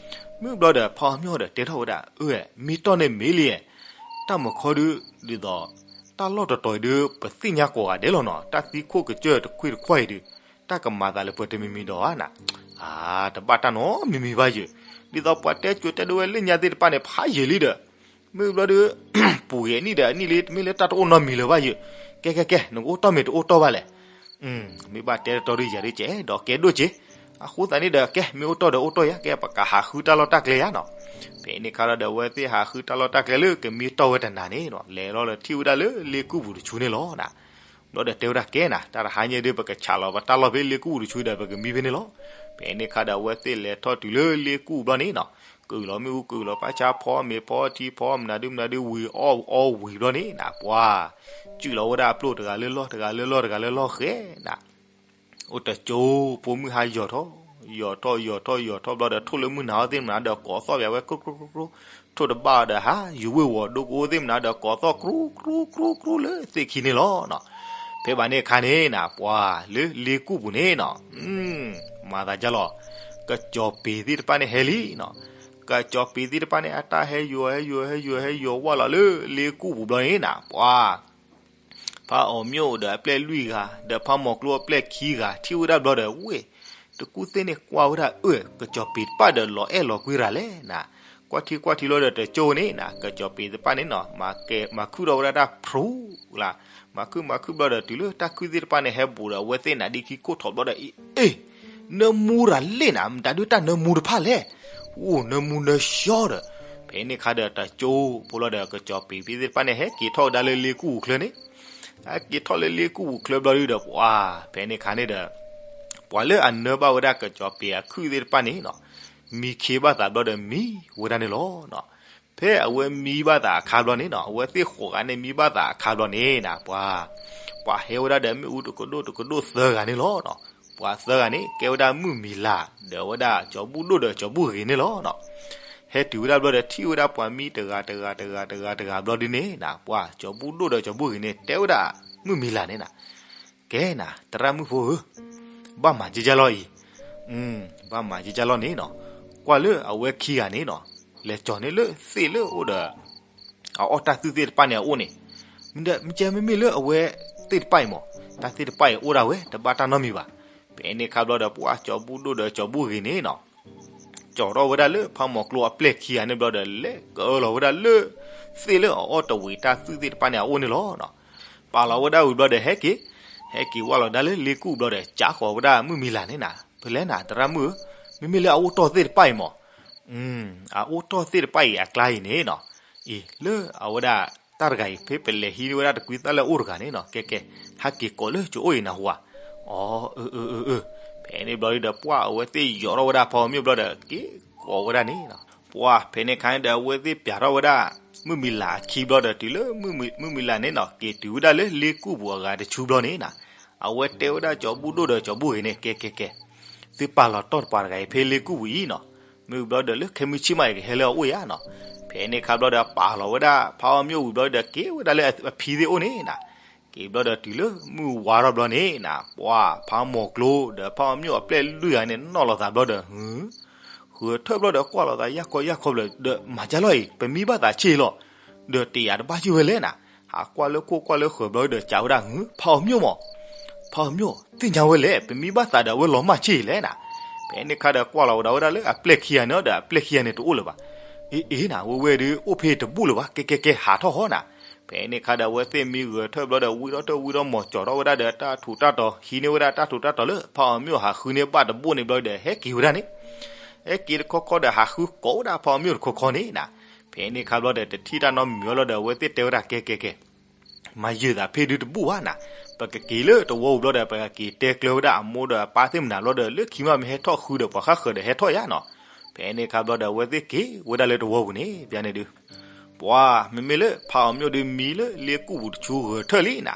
မုၢ်ဘျီဒီးဖးအီၤမျိၣ်ဒီးတဲထီၣ်ဝဲဒၣ် အၢ မံတီၢ်န့ၣ်မ့ၢ်လံ, တၢ်မုၢ်ခီဒုး ဒ်သိး တၢ်လီၢ်တတီၤအံၤဒုး ပသ့ၣ်ညါကိးဂၤဒဲးလီၤနီၤ, တၢ်သံခိၣ်ကစၢၢ်တခွံတခွါအံၤဒုး တၢ်ကမၤသးလၢပှဲၤတမံၤမံၤဒီးဧါနၤ, အါ တဘၣ်တၢ်နီတမံၤမံၤဘၣ်ယဲၢ်, ဒ်သိးပှၤတဲကိးတဲဒိဝဲလၢညါသ့ၣ်တဖၣ်န့ၣ် ဖးယံာ်လံဒီး မ့ၢ်ဘျီဒုး ပူၤဂ့ၤအနံၣ်ဒီးအနံၣ်လံ တမ့ၢ်လၢတၢ်တအိၣ်နီတမံၤလၢၤဘၣ်ယဲၢ်, ကဲကဲကဲ နကအိၣ်တီၢ်မ့ၢ်တအိၣ်တီၢ်ဘၣ်လဲၣ်, မ့ၢ်ဘၣ်တဲတတီဒုးယၤဒုးကဲဒီးကဲဒိၣ်က့, အဃိသတးန့ၣ်ဒီး ကဲ မ့ၢ်အိၣ်တီၢ်ဒီးအိၣ်တီၢ်ယၤ ကဲ ပကဟးဃုတၢ်လီၢ်တၢ်ကျဲယၤနီၤ, ဖဲန့ၣ်ခါဒီးအဝဲသ့ၣ်ဟးဃုတၢ်လီၢ်တၢ်ကျဲလၢကမံတီၢ်ဝဲတနၤန့ၣ်နီၤ လဲၤလီၤဒီးထံၣ်ဝဲဒၣ်လၢလ့ကူၣ်ပူၤတဆူန့ၣ်လီၤနၤ, ဘျီဒီးတဲဝဲဒၣ်ကဲနၤ တၢ်တဟါညါဒုး ပကဆးလီၤပတၢ်လီၢ်ဖဲလ့ကူၣ်ပူၤတဆူဒီး ပကမံဖဲန့ၣ်လီၤ, ဖဲန့ၣ်ခါဒီးအဝဲသ့ၣ်လဲၤထီၣ်တုၤလၢလ့ကူၣ်ပူၤဘျီန့ၣ်နီၤ, ကုာ်လီၤမ့ၣ်အူ ကုာ်လီၤပၢ်ဆါ ဖီမ့ၤဖီထံဖီ မနုၤဒုမနုၤဒု ဝံၤအီၣ်အီဝံၤဘျီန့ၣ်နၤ ပှၤ စုၣ်လီၤဝဲဒၣ်အပျိၢ်တဂၤလၢလီၢ် တဂၤလၢလီၢ် တဂၤလၢလီၢ်ဃဲနၤ, အိၣ်တကၠိဖိမုၢ်ဟါယီၤထီၣ် ယီၤထီၣ် ယီၤထီၣ် ယီၤထီၣ်ဘျီဒီး ထိၣ်လၢမုၢ်နၤအီၤသ့ၣ်မနုၤဒီး ကိးသီၣ်ပၠးဝဲ ကြိကြိကြိကြိ, ထိၣ်တဘၣ်ဒီး ဟး ယူၤဝ့ၢ်ဝီၤဒိကအိၣ်သ့ၣ်မနုၤဒီး ကိးသီၣ် ကြိကြိကြိကြိလၢသ့ၣ်ခံန့ၣ်လီၤနီၤ, ဖဲဘၣ်န့ၣ်အခါန့ၣ်နၤ ပှၤလၢလ့ကူၣ်ပူၤန့ၣ်နီၤ မၤသးဒ်လီၤ, ကစီၤပ့ၤသ့ၣ်တဖၣ်န့ၣ်ဟဲလံနီၤ, ကစီၤပ့ၤသ့ၣ်တဖၣ်န့ၣ် အတၢ်ဟဲယိၤ ဟဲယိၤ ဟဲယိၤ ဟဲယိၤဝဲလီၤလၢလ့ကူၣ်ပူၤဘျီန့ၣ်နၤ ပှၤ ဖးအီၤမျိၣ်ဒီးအပျဲၢ်လွံၢ်ဂၤ ဒီးဖးမီၤကျိအပျဲၢ်ခံဂၤ ထံၣ်ဝဲဒၣ်ဘျီဒီး ဝ့ၢ် တကူၣ်သ့ၣ်န့ၣ်ကွၢ်ဝဲဒၣ် အၢ ကစီၤပ့ၤတဖၣ်ဒီးလီၤအဲၣ်လီၤကွံရၤလဲၣ်နၤ, ကွၢ်ထံကွၢ်ထံဘျီဒီးတကၠိန့ၣ်နၤ ကစီၤပ့ၤတဖၣ်န့ၣ်နီၤ မၤခုၣ်ထီၣ်ဝဲဒၣ်တၢ်ဖရူလၢ်, မၤခုၣ်မၤခုၣ်ဘျီဒီးတုၤလၢတၢ်ခုၣ်သ့ၣ်တဖၣ်န့ၣ် ဟဲဘူးဒီးအဝဲသ့ၣ်နၤဒ်ခံခိၣ်ထီၣ်ဘျီဒီး အ့ အ့ နၢမူရၤလဲၣ်နၤ မတၤဒုးတၢ်နၢမူတဖၣ်လဲၣ်, အိၣ်နၢမူနၢဆှီဒီး, ဖဲန့ၣ်ခါဒီးတကၠိဖိဘျီဒီးကစီၤပ့ၤဖ့သ့ၣ်တဖၣ်န့ၣ် ဟဲက့ၤထီၣ်ဝဲဒၣ်လၢလ့ကူၣ်ပူၤချၢန့ၣ် ဟဲက့ၤထီၣ်လၢလ့ကူၣ်ပူၤချၢဘျီဒုဒီး ပှၤ ဖဲန့ၣ်ခါန့ၣ်ဒီး ပှၤလၢအနၢဘၣ်ဝဲဒၣ်ကစီၤပ့ၤအခုၣ်သ့ၣ်တဖၣ်န့ၣ်နီၤ မံခ့ဘၣ်သးဘျီဒီးမံဝဲဒၣ်န့ၣ်လီၤ. ဖဲအဝဲမံဘၣ်သးအခါဘျီန့ၣ်နီၤ အဝဲသ့ၣ်ဃိးဂၤန့ၣ်မံဘၣ်သးအခါဘျီန့ၣ်နၤ ပှၤ ပှၤဟဲဝဲဒၣ်ဒီးမ့ၣ်အူတကဒိၣ်တကဒိၣ်သၢဂၤန့ၣ်လီၤ. ပှၤသၢဂၤန့ၣ် ကဲဝဲဒၣ်မုၣ်မံၤလၢ် ဒီးဝဲဒၣ်ကၠီၤဘူၣ်ဒိၣ်ဒီးကၠီၤဘူၣ်ဂ့ၤန့ၣ်လီၤ. ဟဲတုၤဝဲဒၣ်ဘျီဒီးထံၣ်ဝဲဒၣ်ပှၤမံတဂၤတဂၤတဂၤတဂၤတဂၤဘျီဒုန့ၣ်နၤ ပှၤကၠီၤဘူၣ်ဒိၣ်ဒီးကၠီၤဘူၣ်ဂ့ၤန့ၣ် တဲဝဲဒၣ်မုၣ်မံၤလၢ်န့ၣ်နၤ ကဲနၤ သရၣ်မုၣ်ဖိဧၢ, ဘၣ်မၤကကၢ်လီၤအံၤ, ဘၣ်မၤကကၢ်လီၤန့ၣ်နီၤ, ကွၢ်လၢအဝဲခံဂၤန့ၣ်နီၤ, လဲၤကၠီၤန့ၢ်လၢသ့ၣ်လၢအအိၣ်ဒီး အအီၣ်တၢ်သူၣ်သ့ၣ်တဖၣ်န့ၣ်အအိၣ်န့ၣ်, မ့ၢ်မ့မ့ၢ်လၢအဝဲသ့ၣ်တဖၣ်အံၤမး, တၢ်သ့ၣ်တဖၣ်အံၤအိၣ်ဒၣ်ဝဲ တဘၣ်တၢ်နီတမံၤဘၣ်. ဖဲန့ၣ်အခါဘျီဒီး ပှၤကၠီၤဘူၣ်ဒိၣ်ဒီးကၠီၤဘူၣ်ဂ့ၤန့ၣ်နီၤ ကၠီၤထီၣ်ဝဲဒၣ်လၢဖးမီၤကျိအပျဲၢ်ခံဂၤန့ၣ်ဘျီဒီး လဲၤကၢလီၤဝဲဒၣ်လၢသ့ၣ်လၢအအီၣ်တဝံၤတၢ်သူၣ်သ့ၣ်တဖၣ်န့ၣ်အအိၣ်န့ၣ်လီၤ. ပာ်လီၤဝဲဒၣ်ဝံၤဘျီဒီး ဟဲက့ၤ, ဟဲက့ၤဝဲလီၤဒၣ်လၢလ့ကူၣ်ဘျီဒီး ကးဃီၤဝဲဒၣ်မုၣ်မံၤလၢ်န့ၣ်နၤ, ဖဲလဲၣ်နၤ သရၣ်မုၣ်ဧၢ, မ့မ့ၢ်လၢအအိၣ်တီၢ်သ့ၣ်တဖၣ်အံၤမး, အအိၣ်တီၢ်သ့ၣ်တဖၣ်အံၤအကျါအံၤန့ၣ်နီၤ, အံၤလၢအဝဲဒၣ်တၢ်တဂၤအံၤ ဖဲပလဲၤဟံးဝဲဒၣ်တကွံသၣ်လၢအအိၣ်တဂၤန့ၣ်နီၤ, ကဲကဲ, ဟဲက့ၤကိးလၢကၠိအိၣ်အံၤနၢ်ဟူဧါ. အီ အၢ အၢ အၢ အၢ, ဖဲန့ၣ်ဘျီဒီး ပှၤအဝဲသ့ၣ်ယီၤထီၣ်ဝဲဒၣ်ဖးအီၤမျိၣ်ဘျီဒီး က့ၤကိးဝဲဒၣ်န့ၣ်နီၤ, ပှၤဖဲန့ၣ်အခါန့ၣ်ဒီး အဝဲသ့ၣ်ပျးထီၣ်ဝဲဒၣ် မုၣ်မံၤလၢ်အခံဘျီဒီး တုၤလၢမုၣ်မံၤလၢ်န့ၣ်နီၤ က့ၤတုၤဝဲဒၣ်လၢလ့ကူၣ်ပူၤအဂၤတဆူဘျီန့ၣ်နၤ, အဝဲတဲဝဲဒၣ်ကၠီၤဘူၣ်ဒိၣ်ဒီးကၠီၤဘူၣ်ဂ့ၤန့ၣ် ကဲကဲကဲ, သုပာ်လီၤတီၢ်တပှၤတဂၤအံၤဖဲလ့ကူၣ်ပူၤအံၤနီၤ, မ့ၢ်ဘျီဒီးလၢခဲမုၢ်ဆ့ၣ်မးအံၤကဟဲလၢအအိၣ်ယါနီၤ, ဖဲန့ၣ်အခါဘျီဒီး ပာ်လီၤဝဲဒၣ်ဖးအီၤမျိၣ်ဝံၤဘျီဒီး က့ၤဝဲဒၣ်လၢအဖံသ့ၣ်အိၣ်န့ၣ်နၤ က့ၤဘျီဒီးတုၤလၢမုၢ်ဝါထီၣ်ဘျီန့ၣ်နၤ ပှၤဖးမီၤကျိဒီးဖးအီၤမျိၣ်အပျဲၢ်လွံၢ်ဂၤန့ၣ် နီၣ်လီၤသးဘျီဒီး ဟု ဃုထၢၣ်ဘျီဒီးကွၢ်လီၤသးယၢ်ခီယၢ်ခီဘျီဒီး မၤကၢ်လီၤအံၤ ပမံဘၣ်သးဆ့ၣ်လီၤ, ဒီးတယာ်တဘၣ်ယုၢ်ဝဲလဲၣ်နၤ, ဟးကွၢ်လၢခိၣ်ကွၢ်လၢဃၢၤဘျီဒီး ကးဝဲဒၣ်ဟု ဖးအီၤမျိၣ်မး, ဖးအီၤမျိၣ် သ့ၣ်ညါဝဲလဲၣ် ပမံဘၣ်သးဒီးအဝဲလီၤမၢ်ဆ့ၣ်လဲၣ်နၤ, ဖဲန့ၣ်အခါဒီးကွၢ်လီၤဝဲဒၣ်ဝဲဒၣ်လၢအပျဲၢ်ခံဂၤန့ၣ်ဒီး အပျဲၢ်ခံဂၤန့ၣ်တအိၣ်လၢၤဘၣ်, အ့အ့နၤ ဝဲဝဲဒုး အိၣ်ဖဲတဘူၣ်လၢၤဘၣ် ကဲကဲကဲ ဟးထီၣ်ဟီနၤ ဖဲန့ၣ်အခါဒီး အဝဲသ့ၣ်မံဂဲၤထၢၣ်ဘျီဒီး ဝံထီၣ်တၢ်ဝံထီၣ်မီၤ ကၠီထီၣ်ဝဲဒၣ်ဒီးတၢ်ထူးတၢ်တီၤ, ဟံးန့ၢ်ဝဲဒၣ်တၢ်ထူးတၢ်တီၤလၢ ဖးအီၤမၠိၣ်ဟးဃုန့ၢ်ဘၣ်တဘိၣ်န့ၣ်ဘျီဒီး ဟဲက့ၤဝဲဒၣ်န့ၣ်, ဟဲက့ၤတခီခီဒီး ဟးဃုကိးဝဲဒၣ်ဖးအီၤမၠိၣ်တခီခီန့ၣ်နၤ. ဖဲန့ၣ်အခါဘျီဒီး တထံၣ်တၢ်နီတမံၤဘၣ်လီၤဒီး အဝဲသ့ၣ်တဲဝဲဒၣ် ကဲကဲကဲ မၤယုာ်သးဖဲဒုတဘူၣ်ဘၣ်နၤ, ပကက့ၤလၢတဝီပူၤဘျီဒီး ပကက့ၤတဲကျၢၤဝဲဒၣ်အမိၢ်ဒီးအပၢ်သ့ၣ်မနုၤဘျီဒီး လၢခံမးမ့ၢ်ဟဲထီၣ်ဃုဒီး ပှၤဃၣ်ဃၢၤဒီးဟဲထီၣ်ယါနီၤ. ဖဲန့ၣ်အခါဘျီဒီး အဝဲသ့ၣ်က့ၤဝဲဒၣ်လၢတဝီပူၤန့ၣ် ပျၢ်န့ၣ်ဒုး ပှၤမ့မ့ၢ်လၢဖးအီၤမၠိၣ်ဒုး မံလၢလ့ကူၣ်ပူၤတဆူဂဲၤထၢၣ်လံနၤ.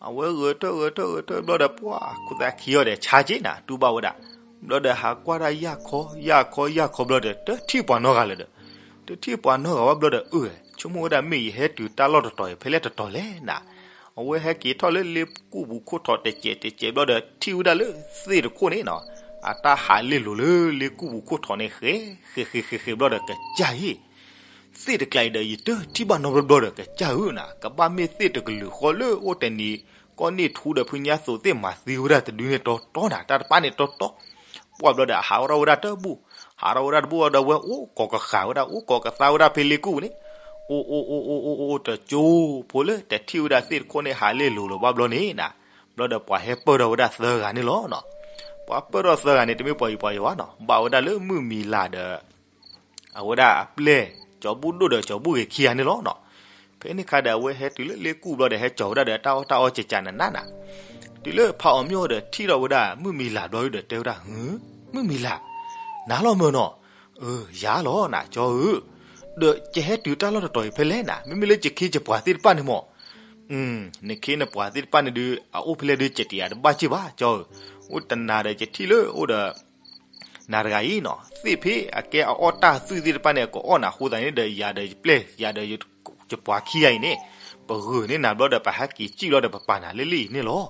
အဝဲဂဲၤထၢၣ်ဂဲၤထၢၣ်ဂဲၤထၢၣ်ဘျီဒီး ပှၤခိၣ်သးခံအီၤဒီး ဆါက့နၤ တူၢ်ဘၣ်ဝဲဒၣ်, ဘျီဒီးဟးကွၢ်တၢ် ယၢ်ခီ ယၢ်ခီ ယၢ်ခီဘျီဒီး တထံၣ်ပှၤနီတဂၤလၢၤဒီး, တထံၣ်ပှၤနီတဂၤဘၣ်ဘျီဒီး အၢ ဆိကမိၣ်ဝဲဒၣ် မ့ၢ်ယဟဲတုၤတၢ်လီၢ်တတီၤအံၤ ဖဲလဲၣ်တတီၤလဲၣ်နၤ. အဝဲဟဲက့ၤထီၣ်လၢလ့ကူၣ်ပူၤခိၣ်ထိးတစဲးတစဲးဘျီဒီး ထံၣ်ဝဲဒၣ်လၢသ့ၣ်တခိၣ်န့ၣ်နၤ, အတၢ်ဟးလ့လိၤလၢလ့ကူၣ်ပူၤခိၣ်ထိးန့ၣ် ဃဲ ဃဲ ဃဲ ဃဲ ဃဲဘျီဒီး ကစၢ်ဧၢ, သ့ၣ်တကျါအံၤဒီး ယတထံၣ်ဘၣ်နီတဘျီဘျီဒီး ကစၢ်ဧၢနၤ, ကဘၣ်မ့ၢ်သ့ၣ်တကလုာ်ဃီလၢအိၣ်တနံၤ ကီၢ်န့ၣ်ထူဒီး ဖုညါသိးသ့ၣ်မၤသံဝဲဒၣ်တဒုန့ၣ်တီတီနၤ, တၢ်တဖၣ်န့ၣ်တီတီ. ပှၢ်ဘျီဒီး ဟးထီၣ်ဝဲဒၣ်တဘူၣ်, ဟးထီၣ်ဝဲဒၣ်တဘူၣ်ဒီး ဝဲအိၣ်ကိးကဃာ်ဝဲဒၣ် အိၣ်ကိးကသါဝဲဒၣ်ဖဲလ့ကူၣ်ပူၤန့ၣ်, အိၣ်အိၣ်အိၣ်အိၣ်အိၣ်အိၣ် တကၠိဖိလၢတထံၣ်ဝဲဒၣ်သ့ၣ်တခိၣ်န့ၣ် ဟးလ့လိၤလီၤဘၣ်ဘျီန့ၣ်နၤ, ဘျီဒီးပှၤဟဲပၢၢ်ထီၣ်ဝဲဒၣ်သၢဂၤန့ၣ်လီၤနၤ. ပှၤပၢၢ်ထီၣ်သၢဂၤန့ၣ် တမ့ၢ်ပှၤယံၤပှၤယွၤဘၣ်နီၤ, ဘၣ်ဝဲဒၣ်လၢမုၢ်မံၤလၤဒီး အဝဲဒၣ်အပျဲၢ် ကၠီၤဘူၣ်ဒိၣ်ဒီးကၠီၤဘူၣ်ဂ့ၤခံဂၤန့ၣ်လီၤနၤ. ဖဲန့ၣ်အခါဒီး အဝဲဟဲတုၤလၢလ့ကူၣ်ဘျီဒီး ဟဲကၠီၤဝဲဒၣ်ဒီးတၢ်အီၣ်တၢ်အီကကးနးနးနၤ, တုၤလၢဖးအီၤမၠိၣ်ဒီး ထံၣ်ထီၣ်ဝဲဒၣ်မုၢ်မံၤလၤဘျီဒီး တဲဝဲဒၣ် ဟု, မုၢ်မံၤလၤ, နၤလီၤမၢ်နီၤ, အၢ ယၤလီၤနၤ ကၠီဧၢ, ဒီးယဟဲတုၤတၢ်လီၢ်တတီၤအံၤဖဲလဲၣ်နၤ, မ့မ့ၢ်လၢယခ့ယပှၤသ့ၣ်တဖၣ်န့ၣ်မၢ် နခ့နပှၤသ့ၣ်တဖၣ်န့ၣ်ဒုး အအိၣ်ဖဲလဲၣ်ဒုး ယတယၤတဘၣ်စ့ၢ်ဘၣ် ကၠီဧၢ, အိၣ်တနၤဒီး ယထံၣ်လၢအိၣ်ဒီး နၤတဂၤအံၤနီၤ, သ့ၣ်ဖဲအကဲအအီၣ်တၢ်သွံၣ်သ့ၣ်တဖၣ်န့ၣ် ကအီၣ်နၤအဃိသတးန့ၣ်ဒီး ယၤဒီးယပျဲၢ် ယၤဒီး ယပှၤခံဂၤအံၤန့ၣ် ပဂုာ်န့ၢ်နၤဘျီဒီး ပဟဲက့ၤစံၣ်ဘျီဒီး ပပာ်နၤလၢလံာ်အံၤန့ၣ်လီၤ.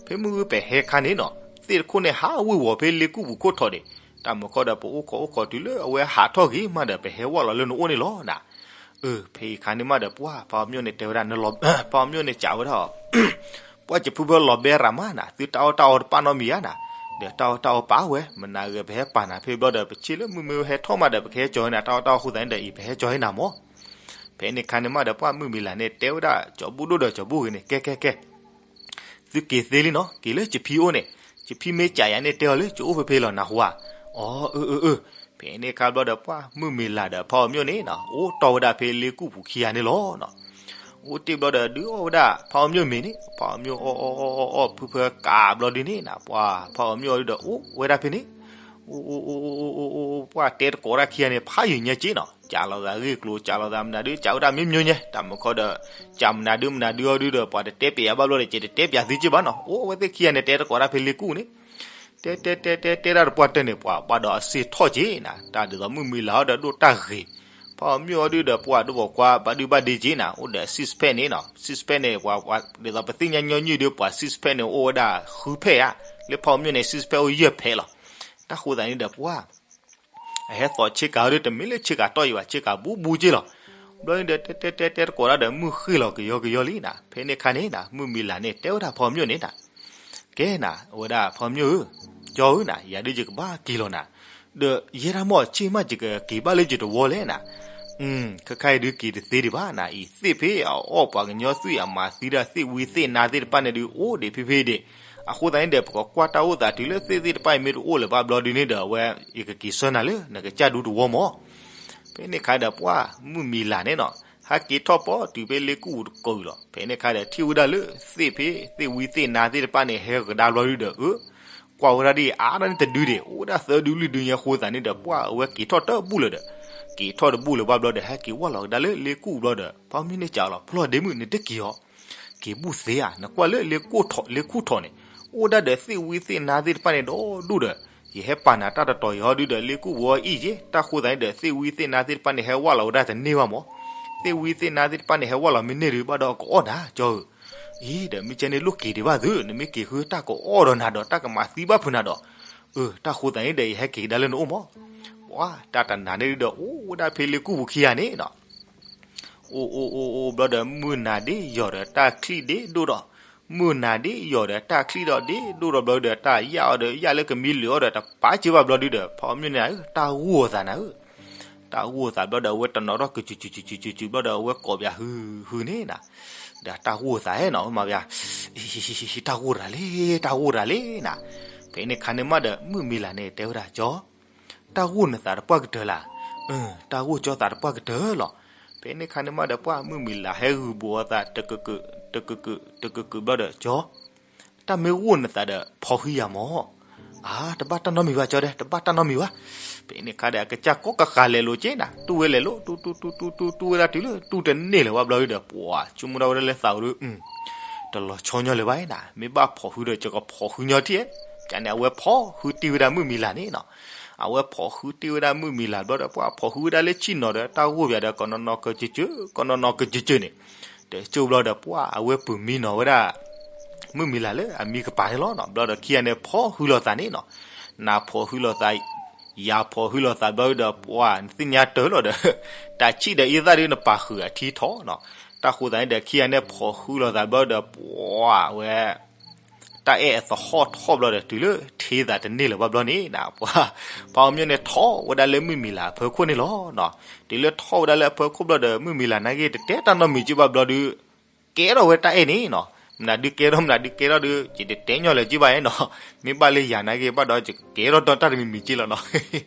ဖဲမုၢ်ဂုၢ်ပဟဲခါန့ၣ်နီၤ, သ့ၣ်တခိၣ်န့ၣ် ဟးဝ့ၤဝီၤဖဲလ့ကူၣ်ပူၤခိၣ်ထိးဒံး, တၢ်မုၢ်ခီဒီး ပအိၣ်ခိးအိၣ်ခိးတုၤလၢအဝဲဟးထီၣ်ဂ့ၤမးဒီး ပဟဲဝၢ်လီၤလၢနအိၣ်န့ၣ်လီၤနၤ. အၢ ဖဲအံၤခါန့ၣ်မးဒီး ပှၢ်ဖးအီၤမၠိၣ်န့ၣ် တဲဝဲဒၣ် နလီၤ ဖးအီၤမၠိၣ်န့ၣ် ကးဝဲဒၣ်အီၤ ပှၢ်ကဖုဖၢလီၤဘဲရၤမးနၤ, သုတၢ်အီၣ်တၢ်အီတပာ်နီတမံၤဧါနၤ, ဒီးတၢ်အီၣ်တၢ်အီပာ်ဝဲ, မနၤဂ့ၤ ပဟဲပာ်နၤဖဲဘျီဒီး ပဆ့လၢမုၢ်မ့ၢ်ဟဲထီၣ်မးဒီး ပကဟဲကၠီၤဝဲနၤ တၢ်အီၣ်တၢ်အီအဃိသတးန့ၣ်ဒီး အံၤပဟဲကၠီၤဝဲနၤမၢ်. ဖဲန့ၣ်ခါန့ၣ်မးဒီး ပှၢ်မုၢ်မံၤလၤန့ၣ် တဲဝဲဒၣ်ကၠီၤဘူၣ်ဒိၣ်ဒီးကၠီၤဘူၣ်ဂ့ၤန့ၣ် ကဲကဲကဲ သုက့ၤသ့လံနီၤ, က့ၤလၢယဖံအိၣ်န့ၣ်, ယဖံမ့ၢ်ကးယၤန့ၣ် တဲအီၤလၢယအိၣ်ဖဲဖဲလီၤနၢ်ဟူဧါ. အီ အၢ အၢ အၢ. ဖဲန့ၣ်အခါဘျီဒီး ပှၢ်မုၢ်မံၤလၤဒီးဖးအီၤမၠိၣ်န့ၣ်နီၤ အိၣ်တီၢ်ဝဲဒၣ်ဖဲလ့ကူၣ်ပူၤခံဂၤန့ၣ်လီၤနီၤ. အိၣ်တ့ၢ်ဘျီဒီး ဒုးအီၣ်ဝဲဒၣ်ဖးအီၤမၠိၣ်မ့ၤန့ၣ်, ဖးအီၤမၠိၣ်အီၣ်အီၣ်အီၣ်အီၣ်အီၣ် ဖုဖၢကးဘျီဒုန့ၣ်နီၤ, ပှၢ်ဖးအီၤမၠိၣ်အီၤဒုဒီး အိၣ်ဝဲဒၣ်ဖဲန့ၣ် အိၣ်အိၣ်အိၣ်အိၣ်အိၣ်အိၣ် ပှၢ်တဲတကိးတၢ်ခံဂၤန့ၣ် ဖးယံာ်ညါက့နီၤ, ကးလိာ်သးဂ့ၢ်ကျိၤ ကးလိာ်သးမနုၤဒုး ကးဝဲဒၣ်မ့ၢ်မၠိၣ်ညါ တၢ်မုၢ်ခီဒီး ကးမနုၤဒုးမနုၤဒုးအီၤဒုဒီး ပှၤတတဲပျးယၤဘၣ်ဘျီဒီး ကဲတတဲပျးသုက့ဘၣ်နီၤ, အိၣ်ဝဲသ့ၣ်ခံဂၤန့ၣ် တဲတကိးတၢ်ဖဲလ့ကူၣ်န့ၣ် တဲတဲတဲတဲတဲတၢ်တပှၢ်တၢၢ်န့ၣ် ပှၤဘၣ်ဒီးအစ့ၣ်ထီၣ်က့နၤ, တၢ်ဒ်သိးမုၢ်မံၤလၤအီၤဒီးဒိၣ်တၢ်ဂ့ၤ, ဖးအီၤမၠိၣ်အီၤဒုဒီး ပှၤဒိၣ်ပိာ်ခွါဘၣ်ဒုဘၣ်ဒ့က့နၤ, အိၣ်ဒီး six pack န့ၣ်နီၤ, six pack န့ၣ် ပှၤဒ်သိးပသ့ၣ်ညါညီနုၢ်ဒုး ပှၤ six pack န့ၣ် အိၣ်ဝဲဒၣ်ဃုဖဲးဧါ, လၢဖးအီၤမၠိၣ်န့ၣ် six pack အိၣ်ယဲၢ်ဖဲးလီၤ. တၢ်ဃိသးန့ၣ်ဒီးပှၤ အဟဲသိးဆ့ကၤအီၤဒုး တမ့ၢ်လၢဆ့ကၤတီၢ်အံၤဘၣ်, ဆ့ကၤဘူးဘူးက့လီၤ. ဘျီန့ၣ်ဒီး တဲတဲတဲတဲတကိးတၢ်ဒီး မုၢ်ဃ့ၢ်လီၤကယီကယီလံနၤ, ဖဲန့ၣ်ခါန့ၣ်နၤ မုၢ်မံၤလၤန့ၣ် တဲဝဲဒၣ်ဖးအီၤမၠိၣ်န့ၣ်နၤ, ကဲနၤ ဝဲဒၣ်ဖးအီၤမၠိၣ်ဧၢ, ကၠီဧၢနၤ, ယၤဒုးယကဘၣ်က့ၤလီၤနၤ, ဒီးယဲဒၣ်မ့ၢ်ဆ့ၣ်မးယကက့ၤဘၣ်လၢယတဝီလဲၣ်နၤ, ခဲခါအံၤဒုးက့ၤတသ့ဒံးဘၣ်နၤ, အံၤသ့ၣ်ဖဲအအီၣ်ပှၤကညီသွံၣ်အမၤသံဒၣ်သ့ၣ်ဝံသ့ၣ်နါသ့ၣ်တဖၣ်န့ၣ်ဒုး အိၣ်ဒံးဖဲဖဲဒံး, အဃိသတးန့ၣ်ဒီး ပကကွၢ်တၢ်အိၣ်သးတုၤလၢသ့ၣ်သ့ၣ်တဖၣ်အံၤမ့ၢ်တအိၣ်လၢၤဘၣ်ဘျီဒုန့ၣ်ဒီး အဝဲ ယကက့ၤဆှၢနၤလၢနကစၢ်ဒူတဝီမၢ်. ဖဲန့ၣ်ခါဒီးပှၢ်မုၢ်မံၤလၤန့ၣ်နီၤ ဟဲက့ၤထီၣ်ပီၣ်တုၤဖဲလ့ကူၣ်တကိးအံၤလီၤ. ဖဲန့ၣ်ခါဒီး ထံၣ်ဝဲဒၣ်လၢသ့ၣ်ဖဲသ့ၣ်ဝံသ့ၣ်နါသ့ၣ်တဖၣ်န့ၣ် ဟဲကဒါဘျီဒုဒီး အၢ ကွၢ်ဝဲဒၣ်ဒ်အါဒၣ်န့ၣ်တဒုဒံး အိၣ်ဝဲဒၣ်သၢဒုလွံၢ်ဒုညါအဃိသတးန့ၣ်ဒီး ပှၢ်အဝဲက့ၤထီၣ်တဘူၣ်လၢၤဒီး က့ၤထီၣ်တဘူၣ်လၢၤဘၣ်ဘျီဒီး ဟဲက့ၤဝၢ်လီၤကဒါလၢလ့ကူၣ်ဘျီဒီး ဖးမုၢ်န့ၣ်ကးလီၤ ဖျီၣ်ဒ့မုၣ် နတက့ၤအီၤ က့ၤဘူၣ်သ့ဧါ, နကွၢ်လၢလ့ကူၣ်ထိး လ့ကူၣ်ထိးန့ၣ် အိၣ်ဒၣ်ဒီးသ့ၣ်ဝံသ့ၣ်နါသ့ၣ်တဖၣ်န့ၣ်ဒီဒူၣ်ဒီး ယဟဲပာ်နၤတၢ်တတီၤအံၤဟီဒုဒီး လ့ကူၣ်ပူၤအီၤအံၣ်က့ တၢ်ဃိသတးန့ၣ်ဒီး သ့ၣ်ဝံသ့ၣ်နါသ့ၣ်တဖၣ်န့ၣ် ဟဲဝၢ်လီၤဝဲဒၣ်တန့ၢ်ဘၣ်မၢ်. သ့ၣ်ဝံသ့ၣ်နါသ့ၣ်တဖၣ်န့ၣ် ဟဲဝၢ်လီၤမ့ၢ်န့ၢ်ဒုး ဘၣ်ဒီးကအီၣ်နၤ ကၠီဧၢ. အံၤဒီး မ့ၢ်ကဲန့ၣ်လိၣ်က့ၤဒံးဘၣ်သု, နမ့ၢ်က့ၤဃုတၢ်ကအီၣ်ဒီးနၤဒီး တၢ်ကမၤသံဘၣ်ဖုးနၤဒီး အၢ တၢ်ဃိသတးန့ၣ်ဒီး ယဟဲက့ၤကဒါလၢနအိၣ်မၢ်. ပှၤတၢ်တနၤန့ၣ်ဒုဒီး အိၣ်ဝဲဒၣ်ဖဲလ့ကူၣ်ပူၤခံဂၤန့ၣ်နီၤ အိၣ်အိၣ်အိၣ်အိၣ်ဘျီဒီး မုၢ်နၤဒ့ယီၤဒီးတၢ်ချံၣ်ဒ့ဒိၣ်ဒီး, မုၢ်နၤဒ့ယီၤဒီးတၢ်ချံၣ်ဒီးဒ့ဒိၣ်ဒီးဘျီဒီး တၢ်ယၢ်အီၤဒီးယၢ်လၢကမံလၢာ်အီၤဒီး တပာ်စၢၤဘၣ်ဘျီဒုဒီး ဖးမုၢ်န့ၣ်ဧၢ တၢ်ဂိၢ်အသးနၤဧၢ. တၢ်ဂိၢ်သးဘျီဒီး အဝဲတနီၤထီၣ်ကစုာ်ကစုာ်ကစုာ်ကစုာ်ဘျီဒီး အဝဲကိးပၠးဟုဟုန့ၣ်နၤ, ဒီးတၢ်ဂိၢ်သးဟဲနီၤ မၤပၠး, တၢ်ဂိၢ်တဂၤလံ, တၢ်ဂိၢ်တဂၤလံနၤ. ဖဲန့ၣ်ခါန့ၣ်မးဒီး မုၢ်မံၤလၤန့ၣ်တဲဝဲဒၣ် ကၠီ, တၢ်ဂိၢ်နသးတပှၢ်ကတၢၢ်လၢ်, တၢ်ဂိၢ်ကၠီသးတပှၢ်ကတၢၢ်လီၤ. ဖဲန့ၣ်ခါန့ၣ်မးဒီး ပှၢ်မုၢ်မံၤလၤဟဲဂုာ်ဘူးအသး တကကုာ် တကကုာ် တကကုာ်ဘျီဒီး ကၠီ တၢ်မ့ၢ်ဂိၢ်နသးဒီး ဖီၣ်ဃုယၤမၢ်. အါ တဘၣ်တၢ်နီတမံၤဘၣ် ကၠီဒဲး တဘၣ်တၢ်နီတမံၤဘၣ်. ဖဲန့ၣ်ခါဒီး အကစၢ်ကိးကဃာ်လဲၤလိာ်က့နၤ, တူၢ်ဝဲလဲၤလိာ် တူၢ်တူၢ်တူၢ်တူၢ်တူၢ်တူၢ်ဝဲဒၣ်တုၤလၢ တူၢ်တန့ၢ်လၢၤဘၣ်ဘျီဒီး ပှၤဆိကမိၣ်ဒၣ်ဝဲဒၣ်လၢသးအိၣ်ဒီး တလီၤဆီညီလၢၤဘၣ်နၤ, မ့ၢ်ဘၣ်ဖီၣ်ဃုဒီး ကကဖီၣ်ဃုညီထံၣ်, ကန့ၣ် အဝဲဖီၣ်ဃုတ့ၢ်ဝဲဒၣ်မုၢ်မံၤလၤန့ၣ်နီၤ. အဝဲဖီၣ်ဃုတ့ၢ်ဝဲဒၣ်မုၢ်မံၤလၤဘျီဒီး ပှၢ်ဖီၣ်ဃုဝဲဒၣ်လၢဆံၣ်နီၤဒီး တၢ်ဂိၢ်ပၠးဒီး ကနီၤနီၤကစၢ်ကစၢ် ကနီၤနီၤကစၢ်ကစၢ်န့ၣ်, တကၠိဘျီဒီး ပှၢ်အဝဲပုၢ်မံနီၤဝဲဒၣ် မုၢ်မံၤလၤလၢအမံကပၤန့ၣ်လီၤနီၤ. ဘျီဒီးခံဂၤန့ၣ် ဖီၣ်ဃုလိာ်သးန့ၣ်နီၤ, နၤဖီၣ်ဃုလိာ်သး, ယၤဖီၣ်ဃုလိာ်သးဘျီဒီး ပှၢ်နသ့ၣ်ညါတၢၢ်လီၤဒီး တၢ်ဆံၣ်ဒီးအံသၣ်ဒီး နပာ်ဃုာ်အထံထီၣ်နီၤ. တၢ်ဃိသးန့ၣ်ဒီး ခံဂၤန့ၣ် ဖီၣ်ဃုလိာ်သးဘျီဒီး ပှၢ်ဝဲ တၢ်အဲၣ်အသဟီၣ်ထီၣ်ဘျီဒီး တုၤလၢထံသးတန့ၢ်လၢၤဘၣ်ဘျီန့ၣ်နၤ, ပှၢ်ဖးအီၤမျိၣ်န့ၣ် ထီၣ်ဝဲဒၣ်လၢမုၢ်မံၤလၤအဖၢခိၣ်န့ၣ်လီၤနီၤ. တုၤလၢထီၣ်ဝဲဒၣ်လၢအဖၢခိၣ်ဘျီဒီး မုၢ်မံၤလၤနာ်က့ တတဲတၢ်နီတမံၤက့ဘၣ်ဘျီဒီး ကဲထီၣ်ဝဲတၢ်အဲၣ်န့ၣ်နီၤ. မနုၤဒုးကဲထီၣ် မနုၤဒုးကဲထီၣ်ဒီး ယတတဲညီလၢၤက့ဘၣ်နီၤ. မ့ၢ်ဘၣ်လၢယၤနာ်က့ဘၣ်ဒီး ယကကဲထီၣ်ဒီးတၢ်တမံၤမံၤက့လီၤနီၤ.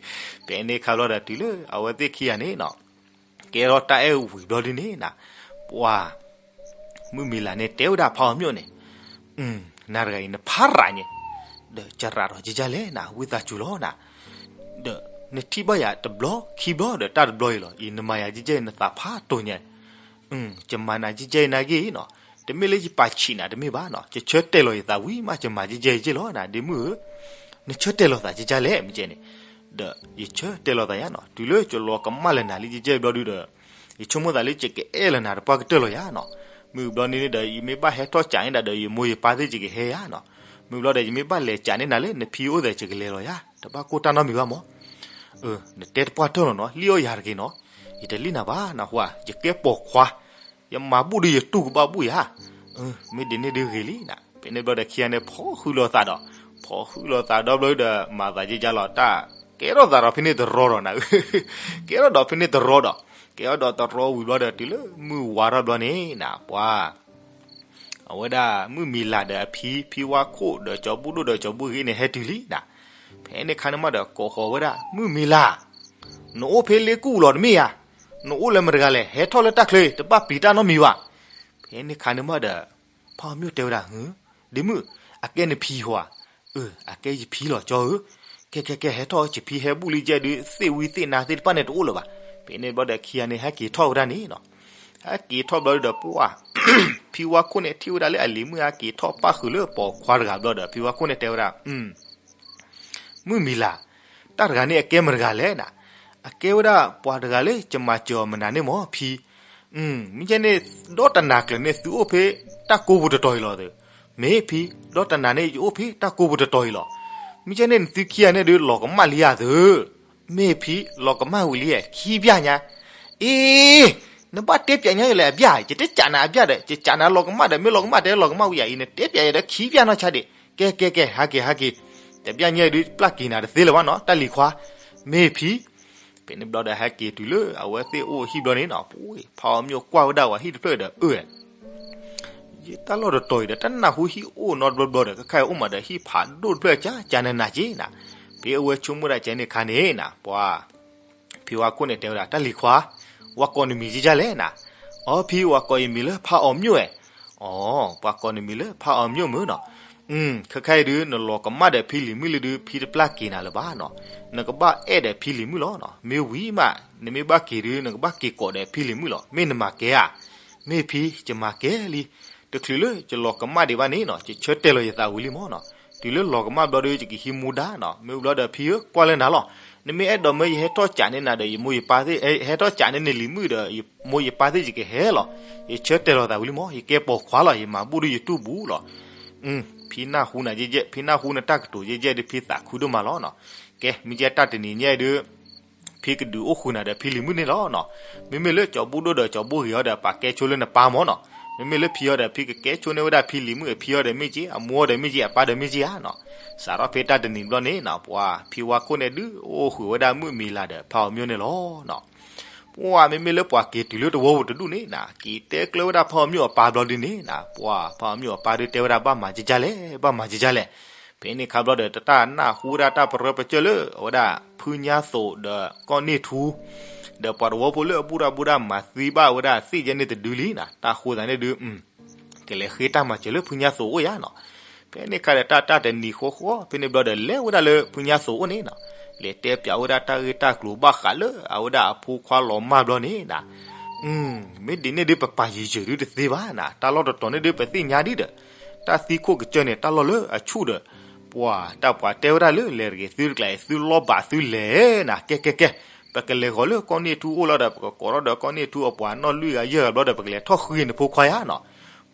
ဖဲန့ၣ်ခါဘျီဒီး တုၤလၢအဝဲသ့ၣ်ခံဂၤန့ၣ်နီၤ ကဲထီၣ်တၢ်အဲၣ်ဝံၤဘျီဒုန့ၣ်နၤ, ပှၢ်မုၢ်မံၤလၤန့ၣ် တဲဝဲဒၣ်ဖးအီၤမျိၣ်န့ၣ်, နၤတဂၤအံၤ နဖးရၤညါ ဒီးကရၤထီၣ်ကကၢ်လဲၣ်နၤ, ဝံသးစူၤလီၤနၤ, ဒီးနထံၣ်ဘၣ်ယၤတဘျီခံဘျီဒီး တၢ်တဘျီအံၤလီၤ. အံၤနမၤယၤကကၢ်အံၤ နသးဖးတိၢ်ညါ, ကမၤနၤကကၢ်အံၤနာ်က့နီၤ, တမ့ၢ်လၢယပာ်ဆံးနၤတမ့ၢ်ဘၣ်နီၤ, ယဆၢတဲာ်လီၤယသးဝံၤမး ယမၤကကၢ်အံၤက့လီၤနၤ, ဒ့မုၣ်ဧၢ, နဆၢတဲာ်လီၤသးကကၢ်လဲၣ် မ့ၢ်ကဲန့ၣ်, ဒီးယဆၢတဲာ်လီၤသးယါနီၤ, တုၤလၢယလီၤကမၣ်လၢနၤလံကကၢ်အံၤဘျီဒုဒီး ယဆိကမိၣ်သးလၢယကအဲၣ်လၢနၤတပှၢ်ကတၢၢ်လီၤယါနီၤ. မုၢ်ဘျီန့ၣ်န့ၣ်ဒီး ယမ့ၢ်ဘၣ်ဟဲထီၣ်ကးန့ၢ်ဒၣ်ဒီး ယမိၢ်ယပၢ်သ့ၣ်ယကဟဲယါနီၤ. မုၢ်ဘျီဒီး ယမ့ၢ်ဘၣ်လဲၤကးန့ၢ်နၤလၢနဖံအိၣ်သ့ၣ် ယကလဲၤလီၤယါ, တဘၣ်ကိၢ်တၢ်နီတမံၤဘၣ်မၢ်. နတဲတပှၢ်တၢၢ်လီၤနီၤ, လံၣ်အီၣ်ယၤတဂ့ၤနီၤ, ယတလံၣ်နၤဘၣ်နဟူဧါ, ယကဲပိာ်ခွါ, ယမၤဘူၣ်ဒီးယတူၢ်ကဘၣ်ဘူၣ်ယါ, မ့ၢ်ဒ်န့ၣ်ဒုဂ့ၤလံနၤ. ဖဲန့ၣ်ဘျီဒီးခံဂၤန့ၣ် ဖီၣ်ဃုလိာ်သးဒီး, ဖီၣ်ဃုလိာ်သးဒီဘျီဒီး မၤသးကကၢ်လီၤတၢ်, ကဲထီၣ်သးဒီးဖဲန့ၣ်တရီဒီးနၤ, ကဲထီၣ်ဒီးဖဲန့ၣ်တရီဒီး, ကဲထီၣ်ဒီးတရီဝံၤဘျီဒီး တုၤလၢမုၢ်ဝါထီၣ်ဘျီန့ၣ်နၤ ပှၤ အဝဲဒၣ်မုၢ်မံၤလၤဒီးအဖံ, ဖံဝါခိၣ်ဒီး ကၠီၤဘူၣ်ဒိၣ်ဒီးကၠီၤဘူၣ်ဂ့ၤန့ၣ် ဟဲတုၤလံနၤ. ဖဲန့ၣ်ခါန့ၣ်မးဒီး ကိးဃီၤဝဲဒၣ် မုၢ်မံၤလၤ, နအိၣ်ဖဲလ့ကူၣ်လီၤတမ့ၢ်ဧါ, နအိၣ်လၢမတၤတဂၤလဲၣ်, ဟဲထီၣ်လၢတၢ်ချၢ တဘၣ်ပျံၤတၢ်နီတမံၤဘၣ်. ဖဲန့ၣ်ခါန့ၣ်မးဒီး ဖးအီၤမျိၣ်တဲဝဲဒၣ် ဒ့မုၣ်, အကဲနဖံဟီဧါ. အကဲယဖံလီၤကၠီဧၢ. ကဲကဲကဲ ဟဲထီၣ် ယဖံဟဲဘူၣ်လံကဲဒုး သ့ၣ်ဝံသ့ၣ်နါသ့ၣ်တဖၣ်န့ၣ်တအိၣ်လၢၤဘၣ်. ဖဲန့ၣ်ဘျီဒီးခံဂၤန့ၣ် ဟဲက့ၤထီၣ်ဝဲဒၣ်န့ၣ်နီၤ. ဟဲက့ၤထီၣ်ဘျီဒီးပှၢ် ဖံဝါခိၣ်န့ၣ်ထံၣ်ဝဲဒၣ်လၢအလံၤမုၣ်ဟဲက့ၤထီၣ်ပၣ်ဃုာ်လၢပိာ်ခွါတဂၤဘျီဒီး ဖံဝါခိၣ်န့ၣ်တဲဝဲဒၣ် မုၢ်မံၤလၤ, တၢ်တဂၤန့ၣ်အကဲမတဂၤလဲၣ်နၤ. အကဲဝဲဒၣ်ပှၤတဂၤလၢယမၤစၢၤအီၤမနုၤန့ၣ်မၢ်ဖံ. မ့ၢ်ကဲန့ၣ် ဒီတနၤကျၢၤန့ၣ်သုအိၣ်ဖဲတၢ်ကိးပူၤတတီၤအံၤလီၤ. မ့ၢ်ဖံ, ဒီတနၤန့ၣ်ယအိၣ်ဖဲတၢ်ကိးပူၤတတီၤအံၤလီၤ. မ့ၢ်ကဲန့ၣ်နသုခံဂၤန့ၣ်ဒုးလီၤကမၣ်လံဧါသၢ. မ့ၢ်ဖံ, လီၤကမၣ်ဝံၤလံဧါ ခံပျၢ်ညါ. အ့ နဘၣ်တဲပျၢ်ညါယလဲၣ်အပျၢ်, ယတကးနၤအပျၢ်ဒီး ယကးနၤလီၤကမၣ်ဒီး မ့ၢ်လီၤကမၣ်တဲလီၤကမၣ်ဝံၤဧါအံၤ နတဲပျၢ်ယၤဒီးခံပျၢ်နီၢ်ဆါဒံး. ကဲကဲကဲ ဟဲက့ၤဟဲက့ၤ, တပျၢ်ညါဒုးပျၢ်က့ၤနၤတသ့လၢၤဘၣ်နီၤ တၢ်လံၤခွါ. မ့ၢ်ဖံ. ဖဲန့ၣ်ဘျီဒီးဟဲက့ၤတုၤလၢအဝဲသ့ၣ်အိၣ်ဟံၣ်ဘျီန့ၣ်နီၤ, ဖးအီၤမျိၣ်ကွၢ်ဝဲဒၣ်ဝဲဟံၣ်တဖျၢၣ်ဒီး အၢ ယတၢ်လီၢ်တတီၤအံၤဒီး တနၢ်ဟူဟံၣ်အိၣ်နီတဘျီဘျီဒီး ခဲခါအံၤအိၣ်မးဒီးဟံၣ်ဖးဒိၣ်တဖျၢၣ်ကၠၢ်ကၠၢ်နးနးက့နၤ. ဖဲအဝဲဆိကမိၣ်ဒၣ်ကဲန့ၣ်ခါန့ၣ်နၤ ပှၤ ဖံဝါခိၣ်န့ၣ်တဲဝဲဒၣ် တၢ်လံၤခွါ, ဝၤကိးနမံၤကဲကၢ်လဲၣ်နၤ. အီ ဖံဝၤကိးယမံၤလၢဖးအီၤမျိၣ်ဧဲ. အီ ပှၤကိးနမံၤလၢဖးအီၤမျိၣ်မုၢ်နီၤ. ခဲခါအံၤဒုး နလီၤကမၣ်ဒီးဖံလံၤမုၣ်လံဒုး ဖံတပျၢ်က့ၤနၤလၢၤဘၣ်နီၤ. နကဘၣ်အဲၣ်ဒီးဖံလံၤမုၣ်လီၤနီၤ. မ့ၢ်ဝံၤမး နမ့ၢ်ဘၣ်က့ၤဒုး နကဘၣ်က့ၤကိးဒီးဖံလံၤမုၣ်လီၤ. မ့ၢ်နမၤကဲဧါ. မ့ၢ်ဖံ ယမၤကဲလံ. တချုးလၢယလီၤကမၣ်ဒံးဘၣ်န့ၣ်နီၤ ယဆၢတဲာ်လီၤယသးဝံၤလံမၢ်နီၤ. တုၤလၢလီၤကမၣ်ဘျီဒီး ယကဟံးမူဒါနီၤ. မ့ၢ်ဘျီဒီးဖံဧၢ ကွၢ်လၢနၤလီၤ. နမ့ၢ်အဲၣ်ဒိးမၢယဟဲထီၣ်ကးန့ၢ်နၤဒီး ယမိၢ်ယပၢ်သ့ၣ် ဟဲထီၣ်ကးန့ၢ်နလံၤမုၣ်ဒီး ယမိၢ်ယပၢ်သ့ၣ်ယကဟဲလီၤ. ယဆၢတဲာ်လီၤသးဝံၤလံမၢ်. ယကဲပိာ်ခွါလီၤ. ယမၤဘူၣ်ဒီးယတူၢ်ဘူးလီၤ. ဖံနၢ်ဟူနၤယဲၢ်ယဲၢ်, ဖံနၢ်ဟူနတၢ်ကတိၤယဲၢ်ယဲၢ်ဒီး ဖံသးခုဒိၣ်မးလီၤနီၤ. ကဲ မ့ၢ်ကဲတၢ်တနံၤညါဒုး ဖံကဒုးအိၣ်ဃုာ်နၤဒီးဖံလံၤမုၣ်န့ၣ်လီၤနီၤ. မ့မ့ၢ်လၢကၠီၤဘူၣ်ဒိၣ်ဒီးကၠီၤဘူၣ်ဂ့ၤအီၤဒီး ပာ်ကဲဆိလၢနပၢ်မၢ်နီၤ. မ့မ့ၢ်လၢဖံအီၤဒီး ဖံကကဲဆိန့ၢ်ဝဲဒၣ်ဖံလံၤမုၣ် အဖံအီၤဒီးမ့ၢ်က့ အမိၢ်အီၤဒီးမ့ၢ်က့ အပၢ်ဒီးမ့ၢ်က့ဧါနီၤ. စးထီၣ်ဖဲတၢ်တနံၤဘျီန့ၣ်နီၤ ပှၤဖံဝါခိၣ်န့ၣ်ဒုးအိၣ်ဃုာ်ဝဲဒၣ်မုၣ်မံၤလၤဒီးဖးအီၤမျိၣ်န့ၣ်လီၤနီၤ. ပှၢ်မ့မ့ၢ်လၢပှၤက့ၤတုၤလၢတဝီပူၤတဒူၣ်န့ၣ်နီၤ က့ၤတဲကျၢၤဝဲဒၣ်ဖါအီၤမၠိၣ်အပၢ်ဘျီဒုန့ၣ်နီၤ ပှၢ်ဖါအီၤမၠိၣ်အပၢ်ဒုတဲဝဲဒၣ် ဘၣ်မၤကကလဲၣ် ဘၣ်မၤကကလဲၣ်. ဖဲန့ၣ်ခါဘျီဒီး တၢ်နၢ်ဟူဝဲဒၣ်တၢ်ပရၢပစၢၢ်လၢ အဝဲဒၣ်ဖုညါသိးဒီးကီၢ်န့ၢ်ထူ ဒီးပှၤတဝီဖိလၢအဘူၣ်တၢ်ဘူၣ်တၢ်မၤသံဘၣ်ဝဲဒၣ်သ့ၣ်ကဲန့ၣ်တဒုလံနီၤ တၢ်ဃိသးန့ၣ်ဒု ကလဲၤဃ့တၢ်မၤစၢၤလၢဖုညါသိးအိၣ်ယါနီၤ. ဖဲန့ၣ်ခါဒီးတၢ်တၢ်တနံၤဃီဃီ ဖဲန့ၣ်ဘျီဒီးလဲၤဝဲဒၣ်လၢဖုညါသိးအိၣ်န့ၣ်နီၤ လဲၤတဲပၠးဝဲဒၣ်တၢ်ဂ့ၢ်တၢ်ကျိၤဘၣ်ဃးလၢအဝဲဒၣ်အဖိခွါလီၤမၢ်ဘျီန့ၣ်နီၤ မ့ၢ်ဒ်န့ၣ်ဒုပပာ်ယံာ်ယံာ်ဒုတသ့ဘၣ်နီၤ တၢ်လီၢ်တတီၤန့ၣ်ဒုပသ့ၣ်ညါဒ်ဒီး တၢ်သံခိၣ်ကစၢၢ်န့ၣ် တၢ်လီၢ်လၢအဆူၣ်ဒီး ပှၢ်တၢ်ပှၤတဲဝဲဒၣ်လၢလဲၤတဂ့ၤသုတကျါအံၤ သုလီၢ်ဘၣ်သုလဲၤနီၤ ကဲကဲကဲ ပကလဲၤဃီၤလၢကီၢ်န့ၢ်ထူအိၣ်လီၤဒီး ပကကိးထီၣ်ဒီးကီၢ်န့ၢ်ထူအပှၤနီၣ်လွံၢ်ဂၤယဲၢ်ဂၤဘျီဒီး ပကလဲၤထီၣ်ဃ့နဖိခွါယါနီၤ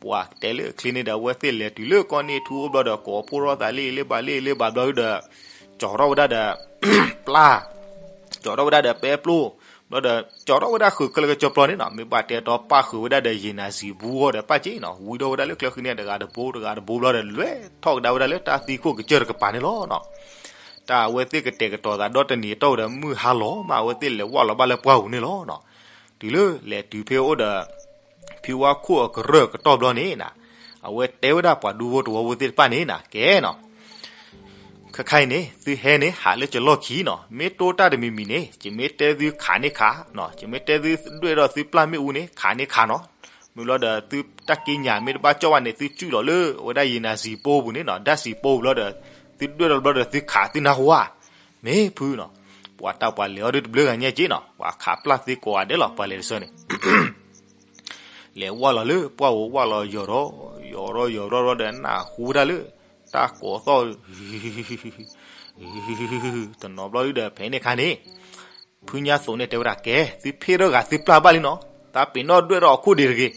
ပှၢ်တဲလၢအချ့န့ၣ်ဒီး အဝဲသ့ၣ်လဲၤတုၤလၢကီၢ်န့ၢ်ထူအိၣ်ဘျီဒီး ကိးဖှိၣ်ထီၣ်သးလ့ၣ်လ့ၣ်ဘၣ်လ့ၣ်လ့ၣ်ဘၣ်ဘျီဒီး ကၠီၤထီၣ်ဝဲဒၣ်ဒီး ပျၢ် ကၠီၤထီၣ်ဝဲဒၣ်ဒီးပဲပျိ ဘျီဒီး ကၠီၤထီၣ်ဝဲဒၣ်ဃုာ်ခဲလၢာ်ကၠီၤပျီန့ၣ်နီၤ မ့ၢ်ဘၣ်တဲတီပၣ်ဃုာ်ဝဲဒၣ်ဒီး ယံာ်နၤစံာ်ဘူအီၤဒီးပၣ်က့နီၤ ဝံထီၣ်ဝဲဒၣ်လၢချၢဃံန့ၣ် တဂၤတဘိတဂၤတဘိဘျီဒီး လဲၤထီၣ်ကဒါဝဲဒၣ်လၢတၢ်သံခိၣ်ကစၢၢ်တကပၤန့ၣ်လီၤနီၤ တၢ်အဝဲသ့ၣ်ကတဲာ်ကတီၤသးဒီတနံၤအတီၢ်ဝဲဒီး မုၢ်ဟါလီၤမး အဝဲသ့ၣ်လဲၤဝၢ်လီၤဘၣ်လၢပှၢ်ပူၤန့ၣ်လီၤနီၤ တုၤလၢလဲၤတုၤဖဲအိၣ်ဒီး ဖံဝါခိၣ်အကရၢၢ်ကတီၢ်ဘျီန့ၣ်နီၤ အဝဲတဲဝဲဒၣ်ပှၤဒူဖိတဝီဖိသ့ၣ်တဖၣ်န့ၣ်နီၤ ကဲနီၤ ခဲခါအံၤန့ၣ် သုဟဲန့ၣ် ဟးလၢကလီၢ်ခံနီၤ မ့ၢ်တိၢ်တၢ်တမံၤမံၤန့ၣ် ယမ့ၢ်တဲသုခးန့ၢ်ခး ယမ့ၢ်တဲသုဒွဲၣ်ထီၣ်သုပျၢ်မ့ၣ်အူန့ၣ် ခးန့ၢ်ခးနီၤ မ့ၢ်ဘျီဒီး သုတၢ်က့ညါမ့ၢ်တဘၣ်ကၠီၣ်ဘၣ်န့ၣ် သုစုၣ်လီၤလၢအဝဲဒၣ်ယံာ်နၤစံာ်ပိပူၤန့ၣ်နီၤ ဒၣ်စံာ်ပိပူၤဘျီဒီး သုဒွဲၣ်ထီၣ်ဘျီဒီး သုခးသုနၢ်ဟူဧါ မ့ၢ်ဖုနီၤ ပှၤတၢ်ပှၤလဲၤအီၤဒုတဘျုးဂၤညါက့နီၤ ပှၤခးပျၢ်သ့ကိးဂၤဒဲးလီၤ ပှၤလဲၤတဆၢန့ၣ် လဲၤဝၢ်လီၤလၢပှၢ်ဧိၤ ဝၢ်လီၤယီၤထီၣ် ယီၤထီၣ်ယီၤထီၣ်ထီၣ်ဒီး နၢ်ဟူဝဲဒၣ်လၢ တၢ်ကိးသီၣ် တနီၤဘျီဒုဒီး ဖဲန့ၣ်ခါန့ၣ် ဖုညါသိးန့ၣ်တဲဝဲဒၣ် ကဲ သုဖ့ထီၣ်ဂၤသုပျၢ်ဘၣ်လံနီၤ သးပ့ၤနီၣ်ဒွဲၣ်ထီၣ်အခိၣ်ဒံးတဂ့ၤ.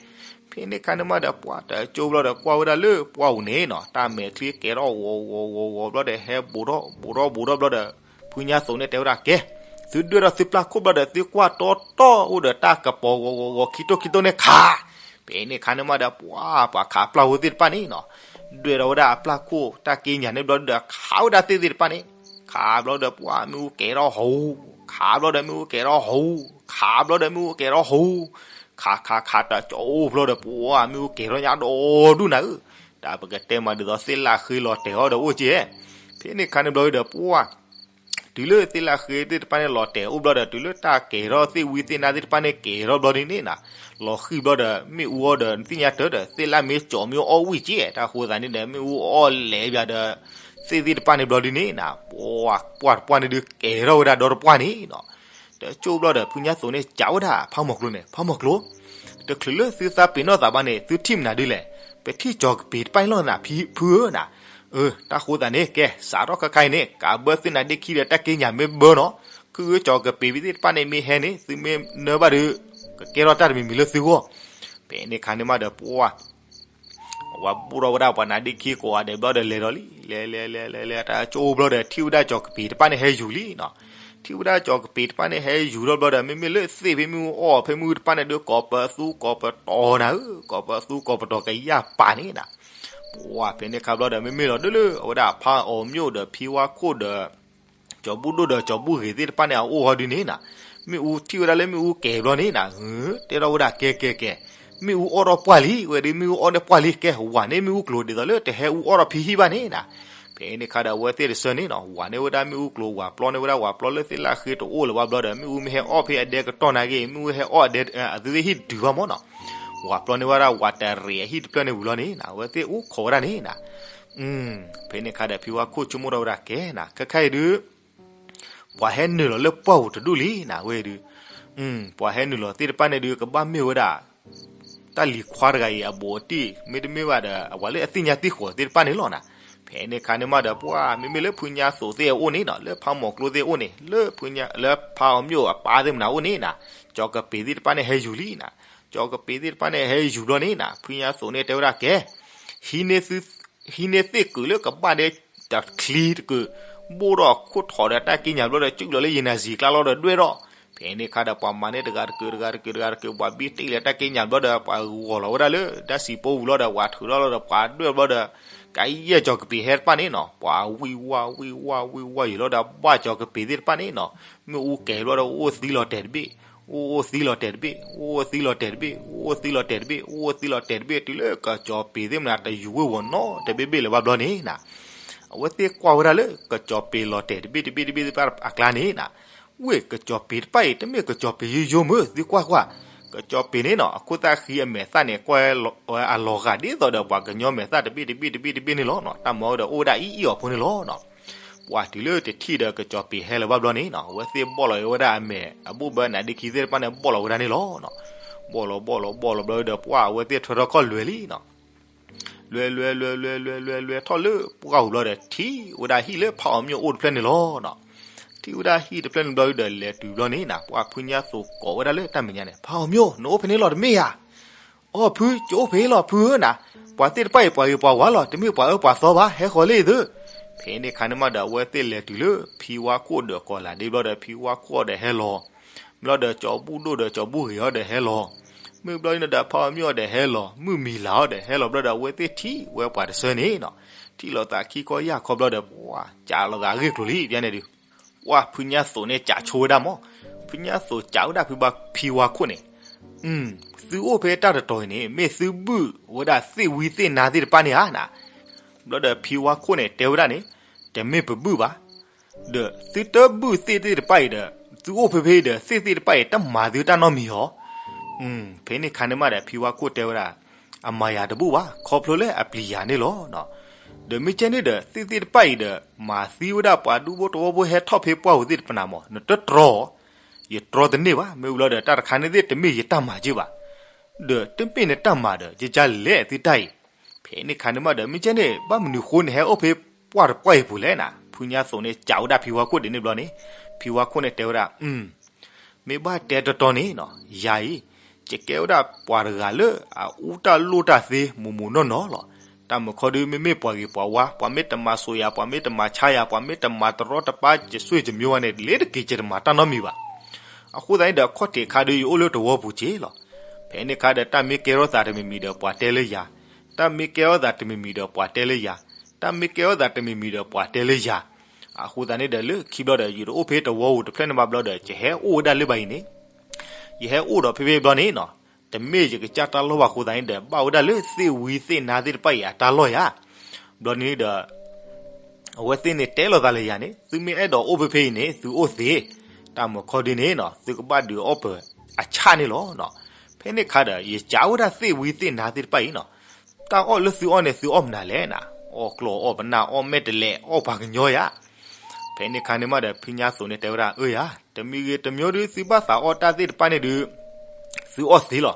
ဖဲန့ၣ်ခါန့ၣ်မးဒီး ပှၢ်တကၠိဘျီဒီး ကွၢ်ဝဲဒၣ်လၢပှၢ်ပူၤန့ၣ်နီၤ တၢ်မဲာ်ချံကဲထီၣ်ဂီၤဂီၤဂီၤဂီၤဘျီဒီး ဟဲဘူးထီၣ်ဘူးထီၣ်ဘူးထီၣ်ဘျီဒီး ဖုညါသိးန့ၣ်တဲဝဲဒၣ် ကဲ သုဒွဲၣ်ထီၣ်သုပျၢ်ခိၣ်ဘျီဒီး သုကွၢ်တီတီအိၣ်ဒီးတၢ်ကပီၤဂီၤဂီၤဂီၤ ခံတိၢ်ခံတိၢ်န့ၣ်ခး ဖဲန့ၣ်ခါန့ၣ်မးဒီး ပှၢ် ပှၤခးပျၢ်ဖိသ့ၣ်တဖၣ်န့ၣ်နီၤ ဒွဲၣ်ထီၣ်ဝဲဒၣ်အပျၢ်ခိၣ် တၢ်က့ညါန့ၣ်ဘျီဒီး ခးဝဲဒၣ်သ့ၣ်သ့ၣ်တဖၣ်န့ၣ် ခးဘျီဒီး ပှၢ်မ့ၣ်အူကဲထီၣ်ဟူး ခးဘျီဒီးမ့ၣ်အူကဲထီၣ်ဟူး ခးဘျီဒီးမ့ၣ်အူကဲထီၣ်ဟူး ခးခးခးတကၠိဘျီဒီး ပှၢ်မ့ၣ်အူကဲထီၣ်ညါဒီဒူၣ်နၤဧၢ တၢ်ပကတဲမးဒ်သိးသ့ၣ်လၢ်ဃ့လီၤတဲာ်အီၤဒီးအိၣ်က့ ဖဲန့ၣ်ခါန့ၣ်ဘျီဒီး ပှၢ် တုၤလၢသ့ၣ်လၢ်ဃ့သ့ၣ်တဖၣ်န့ၣ်လီၤတဲာ်အိၣ်ဘျီဒီး တုၤလၢတၢ်ကဲထီၣ်သ့ၣ်ဝံသ့ၣ်နါသ့ၣ်တဖၣ်န့ၣ် ကဲထီၣ်ဘျီဒ်န့ၣ်နီၤ လီၤဃံၣ်ဘျီဒီး မ့ၣ်အူအီၤဒီး နသ့ၣ်ညါတၢ်ဒီး သ့ၣ်လၢ်မ့ၢ်ကၠီၤမ့ၢ်အီၣ်ဝံၣ်က့ တၢ်ဃိသးန့ၣ်ဒီး မ့ၣ်အူအီၣ်လဲၤဘၣ်ဒီး သ့ၣ်သ့ၣ်တဖၣ်န့ၣ်ဘျီဒ်န့ၣ်နီၤ ပှၢ် ပှၢ်တပှၢ်န့ၣ်ဒုးကဲထီၣ်ဝဲဒၣ်ဒီတပှၢ်န့ၣ်နီၤ တကၠိဘျီဒီး ဖုညါသိးန့ၣ် ကးဝဲဒၣ်ဖးမီၤကျိၤန့ၣ် ဖးမီၤကျိၤ တချုးလၢသုသးပ့ၤနီၣ်သးဘၣ်န့ၣ် သုထံၣ်မနုၤဒ်လဲၣ် ပထံၣ်ကၠီၤကပ့ၤတပၣ်အံၤလီၤနၤ ဖုဧၢနၤ အၢ တၢ်ဃိသးန့ၣ် ကဲ စးထီၣ်ခဲခါအံၤန့ၣ် ကးဘၢသုနါဒ့ခံဒီး တၢ်က့ညါမ့ၢ်ဘၢနီၤ ခုၣ်ဧၢ ကၠီၤကပ့ၤသ့ၣ်တဖၣ်န့ၣ် မ့ၢ်ဟဲန့ၣ် သုမ့ၢ်နၢဘၣ်ဒီး ကကဲထီၣ်တၢ်တမံၤမံၤလၢသုဂီၢ် ဖဲန့ၣ်ခါန့ၣ်မးဒီး ပှၢ် ဝဲဘူးထီၣ်ဝဲဒၣ်ပှၤနါဒ့ခံကိးဂၤဒဲးဘျီဒီး လဲၤဒီးလံ လဲၤလဲၤလဲၤလဲၤလဲၤ တၢ်ကၠိဘျီဒီး ထံၣ်ဝဲဒၣ်ကၠီၤကပ့ၤတပၣ်န့ၣ် ဟဲယူၤလံနီၤ ထံၣ်ဝဲဒၣ်ကၠီၤကပ့ၤတပၣ်န့ၣ် ဟဲယူၤထီၣ်ဘျီဒီး မ့မ့ၢ်လၢသ့ၣ်ဖဲမ့ၣ်အူအီၣ်ဖဲမ့ၣ်အူတပၣ်န့ၣ်ဒုး ကိးပသူကိးပတီၤနၤဧၢ ကိးပသူကိးပတီၤကယၢ်ပာ်န့ၣ်နီၤ ပှၢ် ဖဲန့ၣ်ခါဘျီဒီး မ့မ့ၢ်လီၤဒုးလၢ အဝဲဒၣ်ဖးအီၤမၠိၣ်ဒီးဖံဝါခိၣ်ဒီး ကၠီၤဘူၣ်ဒိၣ်ဒီးကၠီၤဘူၣ်ဂ့ၤသ့ၣ်တဖၣ်န့ၣ် အအိၣ်ဟီဒုးန့ၣ်နီၤ မ့ၣ်အူထံၣ်ဝဲဒၣ်လၢမ့ၣ်အူကဲၤဘျီန့ၣ်နီၤ တဲထီၣ်ဝဲဒၣ် ကဲကဲကဲ မ့ၣ်အူအီၣ်ထီၣ်ပှၢ်လံ ဝဲဒုး မ့ၣ်အူအီၣ်န့ၢ်ပှၢ်လံ ကဲ ဝၤန့ၢ်မ့ၣ်အူကျိၤဒ်သိးလၢတဟဲအူအီၣ်ထီၣ်ဖံဟံၣ်ဘၣ်န့ၣ်နီၤ ဖဲန့ၣ်ခါဒီး အဝဲသ့ၣ်တဆၢန့ၣ်နီၤ ဝၤန့ၢ်ဝဲဒၣ်မ့ၣ်အူကျိၤ ဝၤပျီန့ၢ်ဝဲဒၣ် ဝၤပျီလၢသ့ၣ်လၢ်ဃ့တအိၣ်လၢၤဘၣ်ဘျီဒီး မ့ၣ်အူမ့ၢ်ဟဲအီၣ်ဖဲအဒဲကတီၢ်နာ်က့ မ့ၣ်အူဟဲအီၣ်အဒဲ အသုသ့ၣ်ဟံၣ်တတုၤဘၣ်မးနီၤ ဝၤပျီန့ၢ်ဝဲဒၣ် ဝၤတရံးအဟံၣ်တဖျၢၣ်န့ၣ်ဝံၤလီၤန့ၣ်နီၤ အဝဲသ့ၣ်အိၣ်ခိးဝဲဒၣ်န့ၣ်နီၤ ဖဲန့ၣ်ခါဒီး ဖံဝါခိၣ်ဆိကမိၣ်ထီၣ်ဝဲဒၣ် ကဲနီၤ ခဲခါအံၤဒုး ပှၤဟဲနုာ်လီၤလၢပှၢ်ပူၤတဒူၣ်လံနီၤ ဝဲဒုး ပှၤဟဲနုာ်လီၤသ့ၣ်တဖၣ်န့ၣ်ဒုး ကဘၣ်မ့ၢ်ဝဲဒၣ် တၢ်လံၤခွါတဂၤအံၤအဘူးအတံၢ် မ့တမ့ၢ်ဘၣ်ဒီး အဝဲလၢအသ့ၣ်ညါသ့ၣ်ဃီၤသ့ၣ်တဖၣ်န့ၣ်လီၤနီၤ ဖဲန့ၣ်ခါန့ၣ်မးဒီး ပှၢ် မ့မ့ၢ်လၢဖုညါသိးသ့ၣ်အအိၣ်န့ၣ်နီၤ လၢဖးမီၤကျိၤသ့ၣ်အအိၣ်န့ၣ် လၢဖုညါ လၢဖးအီၤမၠိၣ်အပၢ်သ့ၣ်မနုၤအိၣ်န့ၣ်နီၤ ကၠီၤကပ့ၤသ့ၣ်တဖၣ်န့ၣ်ဟဲယူၤလံနီၤ ကၠီၤကပ့ၤသ့ၣ်တဖၣ်န့ၣ်ဟဲယူၤဘျီန့ၣ်နီၤ ဖုညါသိးန့ၣ်တဲဝဲဒၣ် ကဲ ဟံးန့ၢ်သု ဟံးန့ၢ်သ့ၣ်ကုာ်လၢကဘၣ်ဒဲးတချံတကုာ် ဘိၣ်ထီၣ်ခိၣ်ထီၣ်ဒီးတၢ်က့ညါဘျီဒီး စုၣ်လီၤလၢယံာ်နၤစံာ်ကျါလီၤဒီးဒွဲၣ်ထီၣ် ဖဲန့ၣ်ခါဒီးပှၤမၤန့ၢ်တဂၤတကုာ်တဂၤတကုာ်တဂၤတကုာ် ပှၤဘံၣ်တ့ၢ်လၢတၢ်က့ညါဘျီဒီး ပှၤဂီၤလီၤဝဲဒၣ်လၢတၢ်စံာ်ပိပူၤလီၤဒီး ပှၤထုးထီၣ်လီၤဒီး ပှၤဒွဲၣ်ဘျီဒီး ကယဲၢ်ကၠီၤကပ့ၤဟဲတဖၣ်န့ၣ်နီၤ ပှၤဝံၣ်ဝါဝံၣ်ဝါဝံၣ်ဝါယံာ်လီၤဒီး ဘၣ်ကၠီၤကပ့ၤသ့ၣ်တဖၣ်န့ၣ်နီၤ မ့ၣ်အူကဲၤဘျီဒီးအိၣ်သံလီၤတဲာ်တဘ့ၣ် အိၣ်အိၣ်သံလီၤတဲာ်တဘ့ၣ်, အိၣ်အိၣ်သံလီၤတဲာ်တဘ့ၣ်, အိၣ်အိၣ်သံလီၤတဲာ်တဘ့ၣ်, အိၣ်အိၣ်သံလီၤတဲာ်တဘ့ၣ်, တုၤလၢကစီၤပ့ၤသ့ၣ်မနၤတယူၤဝ့ၢ်ဝီၤနီတဘ့ၣ်ဘ့ၣ်လၢၤဘၣ်ဘျီန့ၣ်နီၤ, အဝဲသ့ၣ်ကွၢ်ဝဲဒၣ်လၢကစီၤပ့ၤလီၤတဲာ်တဘ့ၣ်တဘ့ၣ်တဘ့ၣ်တဘ့ၣ်အကျါန့ၣ်နီၤ, ဝ့ၢ်ကစီၤပ့ၤတဖၣ်အံၤ တမ့ၢ်ကစီၤပ့ၤယိယိမ့ၢ် သုကွၢ်ကွၢ်, ကစီၤပ့ၤန့ၣ်နီၤ အခိၣ်သၣ်ဃံအမဲာ်သၣ်န့ၣ် ကွၢ်ဝဲအလီၤဂာ်ဒ်သိးဒီးပှၤကညီမဲာ်သၣ်တဘ့ၣ်တဘ့ၣ်တဘ့ၣ်တဘ့ၣ်န့ၣ်လီၤနီၤ, တၢ်မၤဝဲဒီးအိၣ်ဝဲဒၣ်အံၣ်အံၣ်အီၤဖိန့ၣ်လီၤနီၤ. ပှၢ်တုၤလၢတထံၣ်ဒီးကစီၤပ့ၤဟဲလၢၤဘၣ်ဘျီန့ၣ်နီၤ, အဝဲသ့ၣ်ဘီၣ်လီၤဝဲဒၣ်အမဲာ်အဘိၣ်ဘၢနးဒ့ခံသ့ၣ်တဖၣ်န့ၣ် ဘီၣ်လီၤဝဲဒၣ်န့ၣ်လီၤနီၤ. ဘီၣ်လီၤဘီၣ်လီၤဘီၣ်လီၤဘျီဒီး ပှၢ်အဝဲသ့ၣ်ထွဲထီၣ်ခီၣ်လွဲၤလံနီၤ. လွဲၤလွဲၤလွဲၤလွဲၤလွဲၤလွဲၤလွဲၤထီၣ်လၢပှၢ်ပူၤဘျီဒီး ထံၣ်ဝဲဒၣ်ဟံၣ်လၢဖးအီၤမျိၣ်အိၣ်တဖျၢၣ်န့ၣ်လီၤနီၤ. ထံၣ်ဝဲဒၣ်ဟံၣ်တဖျၢၣ်န့ၣ်ဘျီဒီး လဲၤတုၤဘျီန့ၣ်နီၤ, ပှၢ်ဖုညါသိးကိးဝဲဒၣ်လၢတၢ်မဲာ်ညါန့ၣ် ဖးအီၤမျိၣ် နအိၣ်ဖဲန့ၣ်လီၤတမ့ၢ်ဧါ. အိ ဖု ကအိၣ်ဖဲလီၤ ဖုဧၢနီၤ, ပှၤသ့ၣ်တဖၣ်အံၤ ပှၤဂ့ၤပှၤဝါလီၤ, တမ့ၢ်ပှၤအၢပှၤသီဘၣ်, ဟဲဃီၤလံသု. ဖဲန့ၣ်အခါန့ၣ်မးဒီး အဝဲသ့ၣ်လဲၤတုၤလၢဖံဝါခိၣ်ဒီးကီၤလၤဒ့ဘျီဒီး ဖံဝါခိၣ်ဒီးဟဲလီၤ. ဘျီဒီးကၠီၤဘူၣ်ဒိၣ်ဒီးကၠီၤဘူၣ်ဂ့ၤအီၤဒီးဟဲလီၤ. မုၢ်ဘျီန့ၣ်ဒီး ဖးအီၤမျိၣ်အီၤဒီးဟဲလီၤ, မုၢ်မံၤလၤအီၤဒီးဟဲလီၤဘျီဒီး အဝဲသ့ၣ်ထံၣ်ဝဲပှၤတဆၢန့ၣ်နီၤ, ထံၣ်လိာ်သးခံခီယၢ်ခီဘျီဒီး ပှၢ်ကးလိာ်သးအဂ့ၢ်ကျိၤလံ ပန့ၣ်ဒုး ပှၢ်ဖုညါသိးန့ၣ် ကးဆိဝဲဒၣ်မး, ဖုညါသိးကးဝဲဒၣ်ဖံဝါခိၣ်န့ၣ်, သုအိၣ်ဖဲတၢ်တတီၤအံၤန့ၣ် မ့ၢ်သုဘုၣ်ဝဲဒၣ်သ့ၣ်ဝံသ့ၣ်နါသ့ၣ်တဖၣ်န့ၣ်ဧါနီၤ. ဘျီဒီးဖံဝါခိၣ်န့ၣ်တဲဝဲဒၣ်န့ၣ်, တမ့ၢ်ပဘုၣ်ဘၣ်, ဒီးသုတဘုၣ်သ့ၣ်သ့ၣ်တဖၣ်အံၤဒီး သုအိၣ်ဖဲဖဲအံၤဒီး သ့ၣ်သ့ၣ်တဖၣ်အံၤ တမၤသုတၢ်နီတမံၤဧါ. ဖဲန့ၣ်အခါန့ၣ်မးဒီး ဖံဝါခိၣ်တဲဝဲဒၣ်, အမၤယၤတဘူၣ်ဘၣ်, ခီဖျိလၢအပျံၤယၤန့ၣ်လီၤ. ဒီးမ့ၢ်ကဲန့ၣ်ဒီး သ့ၣ်သ့ၣ်တဖၣ်အံၤဒီး မၤသံဝဲဒၣ်ပှၤဒူဖိတဝီဖိဟဲထီၣ်ဖဲပှၢ်ပူၤသ့ၣ်တဖၣ်န့ၣ်မး နတတြီ, ယတြီတန့ၢ်ဘၣ်, မ့ၢ်ဘျီဒီး တၢ်တခါန့ၣ်သ့ၣ်တမ့ၢ်ယတၢ်မၤက့ဘၣ်, ဒီးတမ့ၢ်နတၢ်မၤဒီး ယကလဲၤသုတၢ်အံၤ. ဖဲန့ၣ်အခါန့ၣ်မးဒီး မ့ၢ်ကဲန့ၣ် ဘၣ်မနုၤဃိနဟဲအိၣ်ဖဲပှၢ်တပှၢ်အံၤပူၤလဲၣ်နီၤ. ဖုညါသိးန့ၣ် ကးဝဲဒၣ်ဖံဝါခိၣ်ဒ်န့ၣ်ဘျီန့ၣ်, ဖံဝါခိၣ်န့ၣ်တဲဝဲဒၣ်, မ့ၢ်ဘၣ်တဲတတီၤန့ၣ်နီၤ, ယၤအံၤ ယကဲဝဲဒၣ်ပှၤတဂၤလၢအအူတၢ်လိၣ်တၢ်သ့မိၢ်မိၢ်နီၢ်နီၢ်လီၤ. တၢ်မုၢ်ခီဒု မ့မ့ၢ်ပှၤဂ့ၤပှၤဝါ, ပှၤမ့ၢ်တမၤစိးယၤ, ပှၤမ့ၢ်တမၤဆါယၤ, ပှၤမ့ၢ်တမၤတရီတပါ ယစွ့ၣ်ယမၠိဝဲန့ၣ် လ့ၤတက့ၤယတမၤတၢ်နီတမံၤဘၣ်. အဃိသတးန့ၣ်ဒီး အခီၣ်ထံးအခါဒု ယအိၣ်လၢတဝီပူၤက့လီၤ. ဖဲန့ၣ်အခါဒီး တၢ်မ့ၢ်ကဲထီၣ်သးတမံၤမံၤဒီး ပှၤတဲလၢယၤ, တၢ်မ့ၢ်ကဲထီၣ်သးတမံၤမံၤဒီး ပှၤတဲလၢယၤ, တၢ်မ့ၢ်ကဲထီၣ်သးတမံၤမံၤဒီး ပှၤတဲလၢယၤ. အဃိသတးန့ၣ်ဒီး လၢခံဘျီဒီး ယတအိၣ်ဖဲတဝီပူၤတဖျၢၣ်န့ၣ်ဘၣ်ဘျီဒီး ယဟဲအိၣ်ဝဲဒၣ်လၢဘၣ်အံၤန့ၣ်, ယဟဲအိၣ်ဒီးဖဲဖဲဘျီန့ၣ်နီၤ, တမ့ၢ်ယကစၢ်တၢ်လီၢ်ဘၣ်အဃိသတးန့ၣ်ဒီး ဘၣ်ဝဲဒၣ်လၢသ့ၣ်ဝံသ့ၣ်နါသ့ၣ်တဖၣ်အံၤအတၢ်လီၢ်ယၤ. ဘျီန့ၣ်ဒီး အဝဲသ့ၣ်န့ၣ်တဲလိာ်သးလၢယၤန့ၣ်, သုမ့ၢ်အဲၣ်ဒိးအိၣ်ဖဲဖဲအံၤန့ၣ် သုအိၣ်သ့, တၢ်မုၢ်ခီဒုန့ၣ်နီၤ သုကဘၣ်ဒုးအီၣ်ပၢၤအဆၣ်န့ၣ်လီၤ. ဖဲန့ၣ်အခါဒီး ယကးဝဲဒၣ်သ့ၣ်ဝံသ့ၣ်နါသ့ၣ်တဖၣ်အံၤနီၤ, တၢ်အီၣ်လၢသုအီၣ်န့ၣ် သုအီၣ်မနုၤလဲၣ်နီၤ, အီၣ်ကျီၢ်အီၣ်ပနၢ်အီၣ်မဲာ်တဲးလဲး အီၣ်ပှၤကညီယၤ. ဖဲန့ၣ်အခါန့ၣ်မးဒီး ဖုညါသိးန့ၣ်တဲဝဲဒၣ် အၢယၤ, တမံၤဂ့ၤတမံၤဒု သုဘၣ်သးအီၣ်တၢ်သ့ၣ်တဖၣ်န့ၣ်ဒု သုအီၣ်သ့လီၤ.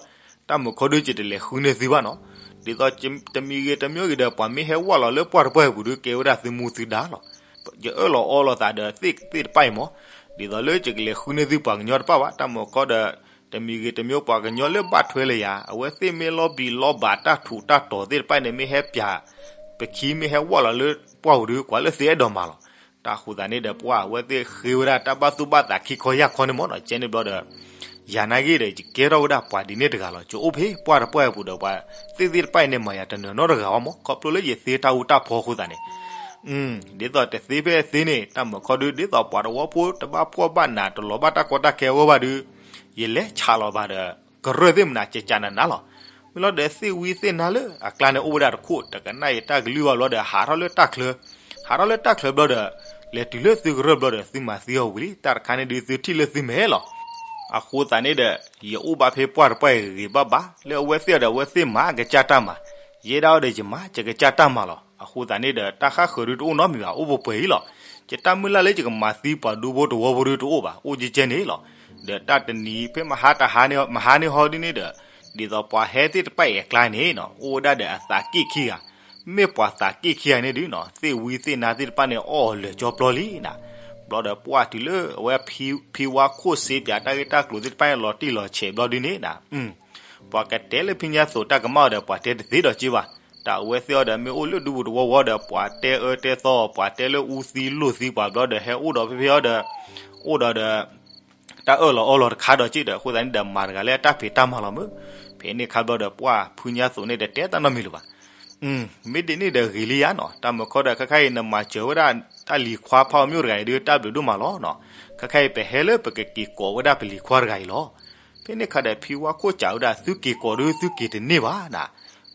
တၢ်မုၢ်ခီဒု ယတလဲၤဃုန့ၢ်သုဘၣ်နီၤ. ဒ်သိးတမံၤဂ့ၤတမံၤဂ့ၤဒီး ပှၤမ့ၢ်ဟဲဝၣ်လီၤလၢပှၢ်တပှၢ်အပူၤဒု ကဲဝဲဒၣ်သုမူသုဒါလီၤ. ယအၢၣ်လီၤအီလီၤသးဒီးသ့ၣ်သ့ၣ်တဖၣ်အံၤမး, ဒ်သိးလၢယကလဲၤဃုန့ၢ်သုပှၤကညီတဖၣ်ဘၣ်. တၢ်မုၢ်ခီဒီး တမံၤဂ့ၤတမံၤပှၤကညီလၢဘၣ်ထွဲလၢယၤ အဝဲသ့ၣ်မ့ၢ်လီၤဘံၣ်လီၤဘၣ်တၢ်ထူးတၢ်တီၤသ့ၣ်တဖၣ်န့ၣ် မ့ၢ်ဟဲပၠး ပခံမ့ၢ်ဟဲဝၣ်လီၤလၢပှၢ်ပူၤဒု ကွၢ်လၢသုအဲၣ်ဒိးမၤလီၤ. တၢ်အဃိသတးန့ၣ်ဒီး ပှၤအဝဲသ့ၣ်ဃ့ဝဲဒၣ်တၢ်ဘၣ်သူၣ်ဘၣ်သးခံခီယၢ်ခီန့ၣ်မးနီၤ. ကဲန့ၣ်ဘျီဒီး ယၤနာ်က့ဒီး ယကဲထီၣ်ဝဲဒၣ်ပှၤဒ်န့ၣ်တဂၤလီၤ. ယအိၣ်ဖဲပှၢ်တပှၢ်အပူၤဒီး ပှၤသ့ၣ်သ့ၣ်တဖၣ်အံၤန့ၣ် မၤယၤတနၢၤနီတဂၤဘၣ်မး ခီဖျိလၢယသ့တၢ်အူတၢ်ဖီအဃိသတးန့ၣ် ဒ်သိးတသ့ဖဲအသ့န့ၣ် တၢ်မုၢ်ခီဒု ဒ်သိးပှၤတဝီဖိတဘၣ်ဖှီၣ်ဘၣ်နး တလီၤဘၣ်တၢ်ကီတၢ်ခဲအဂီၢ်ဘၣ်ဒု ယလဲၤဆးလီၤဘၣ်ဒီး ကရၢၢ်သ့ၣ်မနၤ ကကးနးနးလီၤ. မ့ၢ်လီၤဒီးသ့ၣ်ဝံသ့ၣ်နါလၢအကျါန့ၣ် အိၣ်ဝဲဒၣ်တခိၣ် တကနၣ်ယတၢ်ကလုၢ်ဘၣ်ဘျီဒီး ဟးထီၣ်လၢတၢ်ချၢ, ဟးထီၣ်လၢတၢ်ချၢဘျီဒီး လဲၤတုၤလၢသုကရၢၢ်ဘျီဒီး သုမၤသံအီၤဝံၤလံ. တၢ်တခါန့ၣ်ဒု သုထံၣ်လၢသုမဲာ်လီၤ. အဃိသတးန့ၣ်ဒီး ယအိၣ်ဘၣ်ဖဲပှၢ်တပှၢ်အံၤဂ့ၤဘၣ်ဘၣ် လၢအဝဲသ့ၣ်အီၤဒီး အဝဲသ့ၣ်မၤကစၢ်တၢ်မၤ, ယဲဒၣ်အီၤဒီးယမၤယကစၢ်တၢ်မၤလီၤ. အဃိသတးန့ၣ်ဒီး တၢ်ဃၣ်ဃၢၤဒုတအိၣ်နီတမံၤဘၣ် အိၣ်ပှဲၤပှဲၤအံၤလီၤ. ယတၢ်မုၢ်လၢ်လၢယကမၤသံပှၤဒူဖိတဝီဖိဒုတအိၣ်ဘၣ် အိၣ်ကဲကဲန့ၣ်လီၤ. ဒီးတၢ်တနံၤဖဲမဟါတဟါန့ၣ် မဟါန့ၣ်ဟီဒ်န့ၣ်ဒီး ဒ်သိးပှၤဟဲသ့ၣ်တဖၣ်အံၤအကျါန့ၣ်နီၤ အိၣ်ဝဲဒၣ်ဒီးအသးက့ၣ်ခံဂၤ, မ့ၢ်ပှၤသးက့ၣ်ခံဂၤန့ၣ်ဒုနီၤ သ့ၣ်ဝံသ့ၣ်နါသ့ၣ်တဖၣ်န့ၣ် အီၣ်အီၤလၢာ်ကၠီပျီလံနီၤ. ဘျီဒီးပှၢ်တုၤလၢအဝဲဖံဝါခိၣ်စ့ပၠး တၢ်ဂ့ၢ်တၢ်ကျိၤသ့ၣ်တဖၣ်န့ၣ် လီၤတံၢ်လီၤဆဲးဘျီဒုန့ၣ်နီၤ ပှၤကတဲလၢဖံညါသိးတၢ်ကမၣ်အီၤဒီး ပှၤတဲတသ့ဒီးက့ဘၣ်. တၢ်အဝဲသ့ၣ်အီၤဒီး မ့ၢ်အိၣ်လၢဒူပူၤတဝီဝီဒီး ပှၤတဲအၢတဲသီပှၤတဲလၢအူသံလိၢ်သံပှၤဘျီဒီး ဟဲအိၣ်ဒီးဖဲဖဲအီၤဒီး အိၣ်ဒီးဒီး တၢ်အၢၣ်လီၤအီလီၤတခါဒီးက့ဒီး အဃိသတးန့ၣ်ဒီး မၤတဂၤလၢအတၢ်ဖံးတၢ်မၤလီၤမး. ဖဲန့ၣ်ခါဘျီဒီး ပှၢ်ဖံညါသိးန့ၣ်တတဲတၢ်နီတမံၤလၢၤဘၣ်. မ့ၢ်ဒ်န့ၣ်ဒီးဂ့ၤလံယါနီၤ တၢ်မုၢ်ခီဒီး ခဲခါအံၤနမၤစၢၤဝဲဒၣ်တၢ်လံၤခွါဖးအီၤမျိၣ်တဂၤအံၤဒု တၢ်ဘျုးဒိၣ်မးလီၤနီၤ. ခဲခါအံၤပဟဲလၢပကက့ၤကိးဝဲဒၣ်ပလံၤခွါတဂၤအံၤလီၤ. ဖဲန့ၣ်ခါဒီးဖံဝါခိၣ်စံးဝဲဒၣ် သုက့ၤကိးဒုး သုက့ၤတန့ၢ်ဘၣ်နၤ,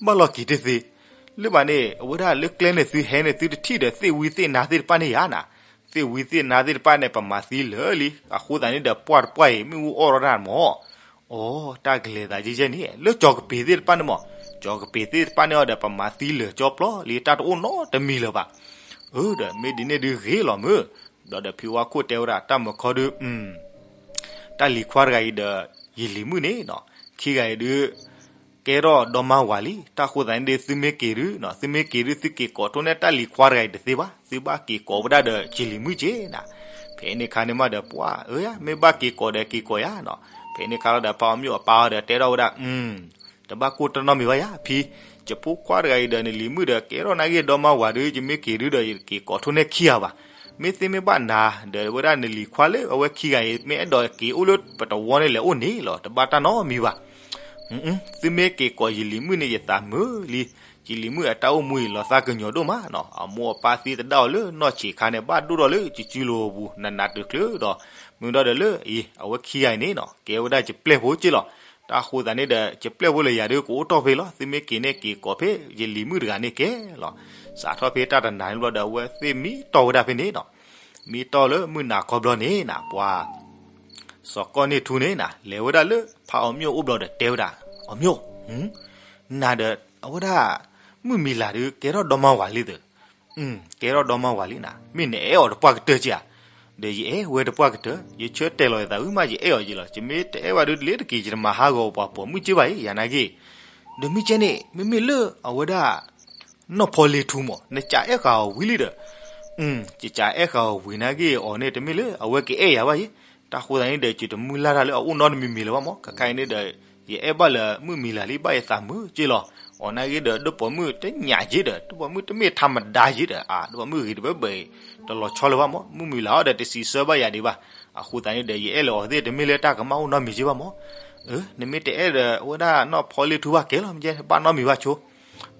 ဘၣ်လီၤက့ၤတသ့, လၢဘၣ်န့ၣ် အဝဲဒၣ်လၢကျဲန့ၣ် သုဟဲန့ၣ် သုတထံၣ်ဒီးသ့ၣ်ဝံသ့ၣ်နါသ့ၣ်တဖၣ်န့ၣ်ယါနၤ, သ့ၣ်ဝံသ့ၣ်နါသ့ၣ်တဖၣ်န့ၣ် ပမၤသံလၢာ်လံ, အဃိသတးန့ၣ်ဒီးပှၢ်တပှၢ်အံၤ မ့ၣ်အူအီၣ်ထီၣ်တၢ်မၢ် အိ တၢ်ကလဲၤသးယဲၢ်ယဲၢ်န့ၣ် လၢကၠီၤကပ့ၤသ့ၣ်တဖၣ်န့ၣ်မၢ်, ကၠီၤကပ့ၤသ့ၣ်တဖၣ်န့ၣ်အီၤဒီး ပမၤသံလၢာ်ကၠီပျီလံ တၢ်တအိၣ်နီတမံၤလၢၤဘၣ်. အၢ ဒီးမ့ၢ်ဒ်န့ၣ်ဒုးဂ့ၤလီၤမၢ်, ဒီးဒီးဖံဝါခိၣ်တဲဝဲဒၣ် တၢ်မၢခီဒုး တၢ်လံၤခွါတဂၤအံၤဒီး ယလံၤမုၣ်န့ၣ်နီၤ, ခံဂၤအံၤဒုး ကဲထီၣ်ဒီမါဝၤလံ, တၢ်ဃိသတးန့ၣ်ဒုး သုမ့ၢ်က့ၤဒုးနီၤ, သုမ့ၢ်က့ၤဒုး သုက့ၤကိးထိၣ်န့ၢ်တၢ်လံၤခွါတဂၤအံၤတသ့ဘၣ်, သုဘၣ်က့ၤကိးဝဲဒၣ်ဒီးယလံၤမုၣ်က့ၤနၤ. ဖဲန့ၣ်ခါန့ၣ်မးဒီးပှၢ် အၢ ယၤ မ့ၢ်ဘၣ်က့ၤကိးဒီးက့ၤကိးယၤနီၤ. ဖဲန့ၣ်ခါလီၤဒီး ဖးအီၤမၠိၣ်အပၢ်အီၤဒီးတဲထီၣ်ဝဲဒၣ် တဘၣ်ကိၢ်တၢ်နီတမံၤဘၣ်ယၤ ဖံ, ယဖိခွါတဂၤအံၤဒီးနလံၤမုၣ်ဒီး ကဲထီၣ်နာ်က့ၤဒီမါဝၤဒုး ယမ့ၢ်က့ၤဒုးဒီး ယက့ၤကိးထိၣ်န့ၢ်ခံဂၤဘၣ်. မ့ၢ်သ့မ့ၢ်ဘၣ်နၤ ဒီးဝဲဒၣ်နလံၤခွါလၢအဝဲခံဂၤအံၤ မ့ၢ်အဲၣ်ဒိးက့ၤအိၣ်လၢပတဝီန့ၣ်လဲၤအိၣ်န့ၣ်လီၤ, တဘၣ်တၢ်နီတမံၤဘၣ်. သုမ့ၢ်က့ၤကိးယလံၤမုၣ်န့ၣ် ယသးမုာ်လံ, ယလံၤမုၣ်အတၢ်အိၣ်မူအံၤလီၤသးကညီၤဒိၣ်မးနီၤ, အမိၢ်အပၢ်သံသဒၣ်အီၤလၢနီၢ်ဆံးခါန့ၣ် ဘၣ်ဒိၣ်ထီၣ်လၢယစုလိၤပူၤ နးနးတချုးဒီး မုၢ်ဒီးဒီးလၢအံၤ အဝဲခံဂၤအံၤန့ၣ်နီၤ ကဲဝဲဒၣ်ယပျဲၢ်ဖိက့ၤလီၤ. တၢ်ဃိသတးန့ၣ်ဒီး ယပျဲၢ်ဖိလၢယၤဒုးကအိၣ်တီၢ်ဖဲလီၤ, သုမ့ၢ်က့ၤန့ၣ်က့ၤကိးဖဲ ယလံၤမုၣ်တဂၤန့ၣ်ကဲလီၤ. စးထီၣ်ဖဲတၢ်တနၤန့ၣ်ဘျီဒီး အဝဲသ့ၣ်မံတီၢ်ဝဲဒၣ်ဖဲန့ၣ်နီၤ, မံတီၢ်လၢမုၢ်နၤခီဘျီန့ၣ်နၤ ပှၤ စီၤကီၢ်န့ၢ်ထူန့ၣ်နၤ လဲၤဝဲဒၣ်လၢဖးအီၤမၠိၣ်အိၣ်ဘျီဒီးတဲဝဲဒၣ် အီၤမၠိၣ်, နၤဒီး အဝဲဒၣ် မုၣ်မံၤလၤဒုး ကဲထီၣ်ဒီမါဝၤလံသၢ, ကဲထီၣ်ဒီမါဝၤလံနၤ, မ့ၢ်နအဲၣ်အီၤတပှၢ်ကတၢၢ်က့ဧါ. ဒီးယအဲၣ်ဝဲတပှၢ်ကတၢၢ်, ယဆၢတဲာ်လီၤယသးဝံၤမး ယအဲၣ်အီၤက့လီၤ, ယမ့ၢ်တအဲၣ်ဘၣ်ဒုးတလ့တက့ၤ ယတမၤဟးဂီၤပှၤပိာ်မုၣ်က့ဘၣ်အံၤ ယၤနာ်က့. ဒီးမ့ၢ်ကဲန့ၣ် မ့မ့ၢ်လၢအဝဲဒၣ် နီၢ်ဖီလ့ထူမၢ် နကးအဲၣ်ဃာ်အီၤဝံၤလံဒီး, ယကးအဲၣ်ဃာ်အီၤဝံၤနာ်က့ၤအီၤန့ၣ် တမ့ၢ်လၢအဝဲကအဲၣ်ယၤဘၣ်ယဲ, တၢ်ဃိသတးန့ၣ်ဒီး ယတမုၢ်လၢ်တၢ်လၢအအိၣ်နီတမံၤမံၤလၢၤဘၣ်မၢ်, ခဲခါအံၤန့ၣ်ဒီး ယအဲၣ်ဘၣ်လၢမုၣ်မံၤလၤလံ ဘၣ်ယသးမုာ်က့လီၤ. အီၤနာ်က့ၤဒီး ဒိၣ်ပိာ်မုၣ်တညးက့ဒီး ဒိၣ်ပိာ်မုၣ်တမ့ၢ်ထါမဒါက့ဒီး အဒိၣ်ပိာ်မုၣ်ဂ့ၤတဘၢဘၢအံၤ တလီၤဆီလၢၤဘၣ်မၢ်, မုၣ်မံၤလၤအီၤဒီးတစံးဆၢဘၣ်ယၤဒံးဘၣ်. အဃိသတးန့ၣ်ဒီး ယအဲၣ်လၢအီၤသ့ၣ်တမ့ၢ်လၢတၢ်ကမၣ်အိၣ်နီတမံၤက့ဘၣ်မၢ်. နမ့ၢ်တအဲၣ်ဒီးအဝဲဒၣ်နီၢ်ဖီလ့ထူဘၣ်ကဲလီၤ, မ့ၢ်ကဲဘၣ်နီတမံၤဘၣ်ဆိ.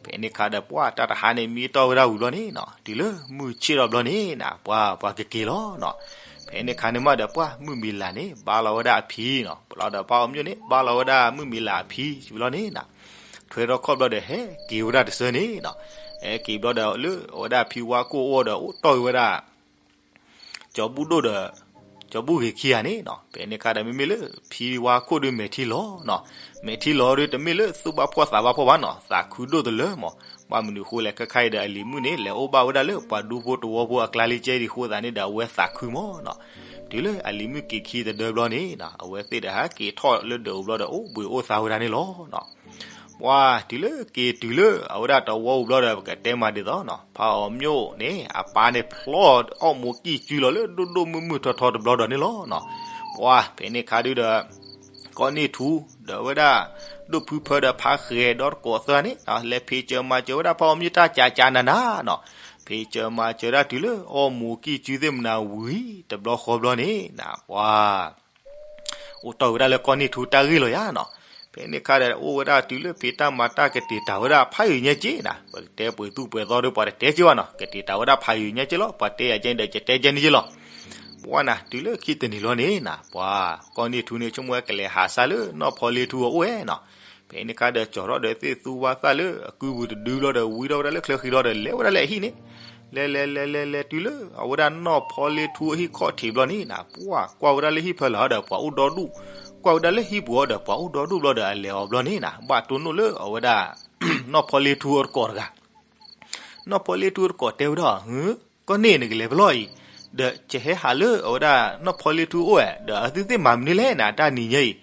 ဖဲန့ၣ်ခါဒီးပှၢ်တၢ်တဟါန့ၣ် မံတီၢ်ဝဲဒၣ်ဝံၤဘျီန့ၣ်နီၤ, တုၤလၢမုၢ်ဆ့ၣ်ထီၣ်ဘျီန့ၣ်နၤ ပှၤပှၤကက့ၤလီၤနီၤ. ဖဲန့ၣ်ခါန့ၣ်မးဒီးပှၢ်မုၣ်မံၤလၤန့ၣ် ဘါလီၤဝဲဒၣ်အဖံနီၤ, ပလီၤဒီးဖးအီၤမၠိၣ်န့ၣ် ဘါလီၤဝဲဒၣ်မုၣ်မံၤလၤအဖံဝံၤဘျီန့ၣ်နၤ, ထွဲထီၣ်ခီၣ်ဘျီဒီးဟဲက့ၤဝဲဒၣ်တဆၢန့ၣ်နီၤ. ဟဲက့ၤဘျီဒီးလၢအဝဲဒၣ်ဖံဝါခိၣ်အအိၣ်ဒီးအိၣ်တီၢ်ဝဲဒၣ် ကၠီဘူၣ်ဒိၣ်ဒီး ကၠီဘူၣ်ဂ့ၤခံဂၤန့ၣ်နီၤ. ဖဲန့ၣ်ခါဒီးမ့မ့ၢ်လၢဖံဝါခိၣ်ဒုးမဲာ်ထံလီၤနီၤ, မဲာ်ထံလီၤဒုးတမ့ၢ်လၢသူၣ်ဘၣ်ဖှီၣ်သးဘၣ်ဖှီၣ်ဘၣ်နီၤ, သးခုဒိၣ်တလၢမၢ်. ဘၣ်မနုၤဃိလဲၣ် ခဲခါအံၤဒီးအလံၤမုၣ်န့ၣ် လဲၤအိၣ်ဘၣ်ဝဲဒၣ်လၢပှၤဒူဖိတဝီဖိအကျါလံကဲဒံးဃိသတးန့ၣ်ဒီး အဝဲသးခုမၢ်နီၤ. တုၤလၢအလံၤမုၣ်က့ၤခံတဒၢဘျီန့ၣ်နီၤ အဝဲသ့ၣ်ဒီးဟဲက့ၤထီၣ်လၢဒၢးပူၤဘျီဒီး အိၣ်ဘှံးအိၣ်သါဝဲဒၣ်န့ၣ်လီၤနီၤ. ပှၢ်တုၤလၢက့ၤတုၤလၢအဝဲဒၣ်တဝီပူၤဘျီဒီး ပကတဲမးဒ်သိးနီၤ, ဖးအီၤမၠိၣ်န့ၣ် အပၢ်န့ၣ်ဖျီအီၣ်မူးကံၢ်စုလီၤလၢဒိၣ်ဒိၣ်မုၢ်မုၢ်ထီထီတဘျီဒီးန့ၣ်လီၤနီၤ. ပှၢ်ဖဲန့ၣ်ခါဒုးဒီး ကီၢ်န့ၢ်ထူ ဒီးအဝဲဒၣ် ဒိၣ်ဖုဖၢဒီးဖးဃဲၤဒီတကိးသၢန့ၣ် လဲၤဖံးစၢၤမၤစၢၤဝဲဒၣ်ဖးအီၤမၠိၣ်တၢ်ကးကးနးနးနီၤ. ဖံးစၢၤမၤစၢၤဒၣ်တုၤလၢအီၣ်မူးကံၢ်စုသ့ၣ်မနၤဝံၤတဘျီဃီဘျီန့ၣ်နၤ ပှၢ် အိၣ်တီၢ်ဝဲဒၣ်လၢကီၢ်န့ၢ်ထူတၢ်ဂ့ၢ်လီၤယါနီၤ. ဖဲန့ၣ်ခါဒီး အိၣ်ဝဲဒၣ်တုၤလၢဖံးတၢ်မၤတၢ်ကတ့ၤတၢ်ဝဲဒၣ်ဖးယံၤညါက့နၤ, ပကတဲပှဲၤသူၣ်ပှဲၤသီဒီးပှၤတတဲက့ဘၣ်နီၤ, ကတ့ၤတၢ်ဝဲဒၣ်ဖးယံၤညါက့လီၤ, ပှၤတဲယၤကဲဒီးယတဲကဲန့ၣ်က့လီၤ. ပှၢ်နၤ တုၤလၢခံတနံၤလီၤန့ၣ်နၤ ပှၢ်ကီၢ်န့ၢ်ထူန့ၣ် ဆိကမိၣ်ဝဲကလဲၤဟးဆါလၢနီၢ်ဖီလ့ထူအအိၣ်ဝဲနီၤ. ဖဲန့ၣ်ခါဒီး ကၠီၤထီၣ်ဒီးသ့ၣ်သူဝါသၣ်လၢအကုပူၤတဒုဘျီဒီး ဝံထီၣ်ဝဲဒၣ်လၢချၢဃံလီၤဒီး လဲၤဝဲဒၣ်လၢအဟံၣ်န့ၣ် လဲၤလဲၤလဲၤလဲၤလဲၤတုၤလၢအဝဲဒၣ်နီၢ်ဖီလ့ထူအဟံၣ်ခီၣ်ထံးဘျီန့ၣ်နၤ, ပှၢ်ကွၢ်ဝဲဒၣ်လၢဟံၣ်ဖီလာ်ဒီးပှၤအိၣ်ဒီဒူၣ်, ကွၢ်ဝဲဒၣ်လၢဟံၣ်ပူၤအီၤဒီးပှၤအိၣ်ဒီဒူၣ်ဘျီဒီး အလဲၤအီၤဘျီန့ၣ်နၤ ဘၣ်တိၢ်နီၣ်လၢအဝဲဒၣ် နီၢ်ဖီလ့ထူအတကိးတဂၤ နီၢ်ဖီလ့ထူတကိးတဲဝဲဒၣ်, ကီၢ်န့ၢ်နကလဲၤဖဲလဲၣ်အံၤ, ဒီးကဟဲဟးလၢအဝဲဒၣ်နီၢ်ဖီလ့ထူအအိၣ်ဧါ, ဒီးအသုသ့ၣ်မၤမနုၤလဲၣ်နၤ တၢ်နံၤညါအံၤ.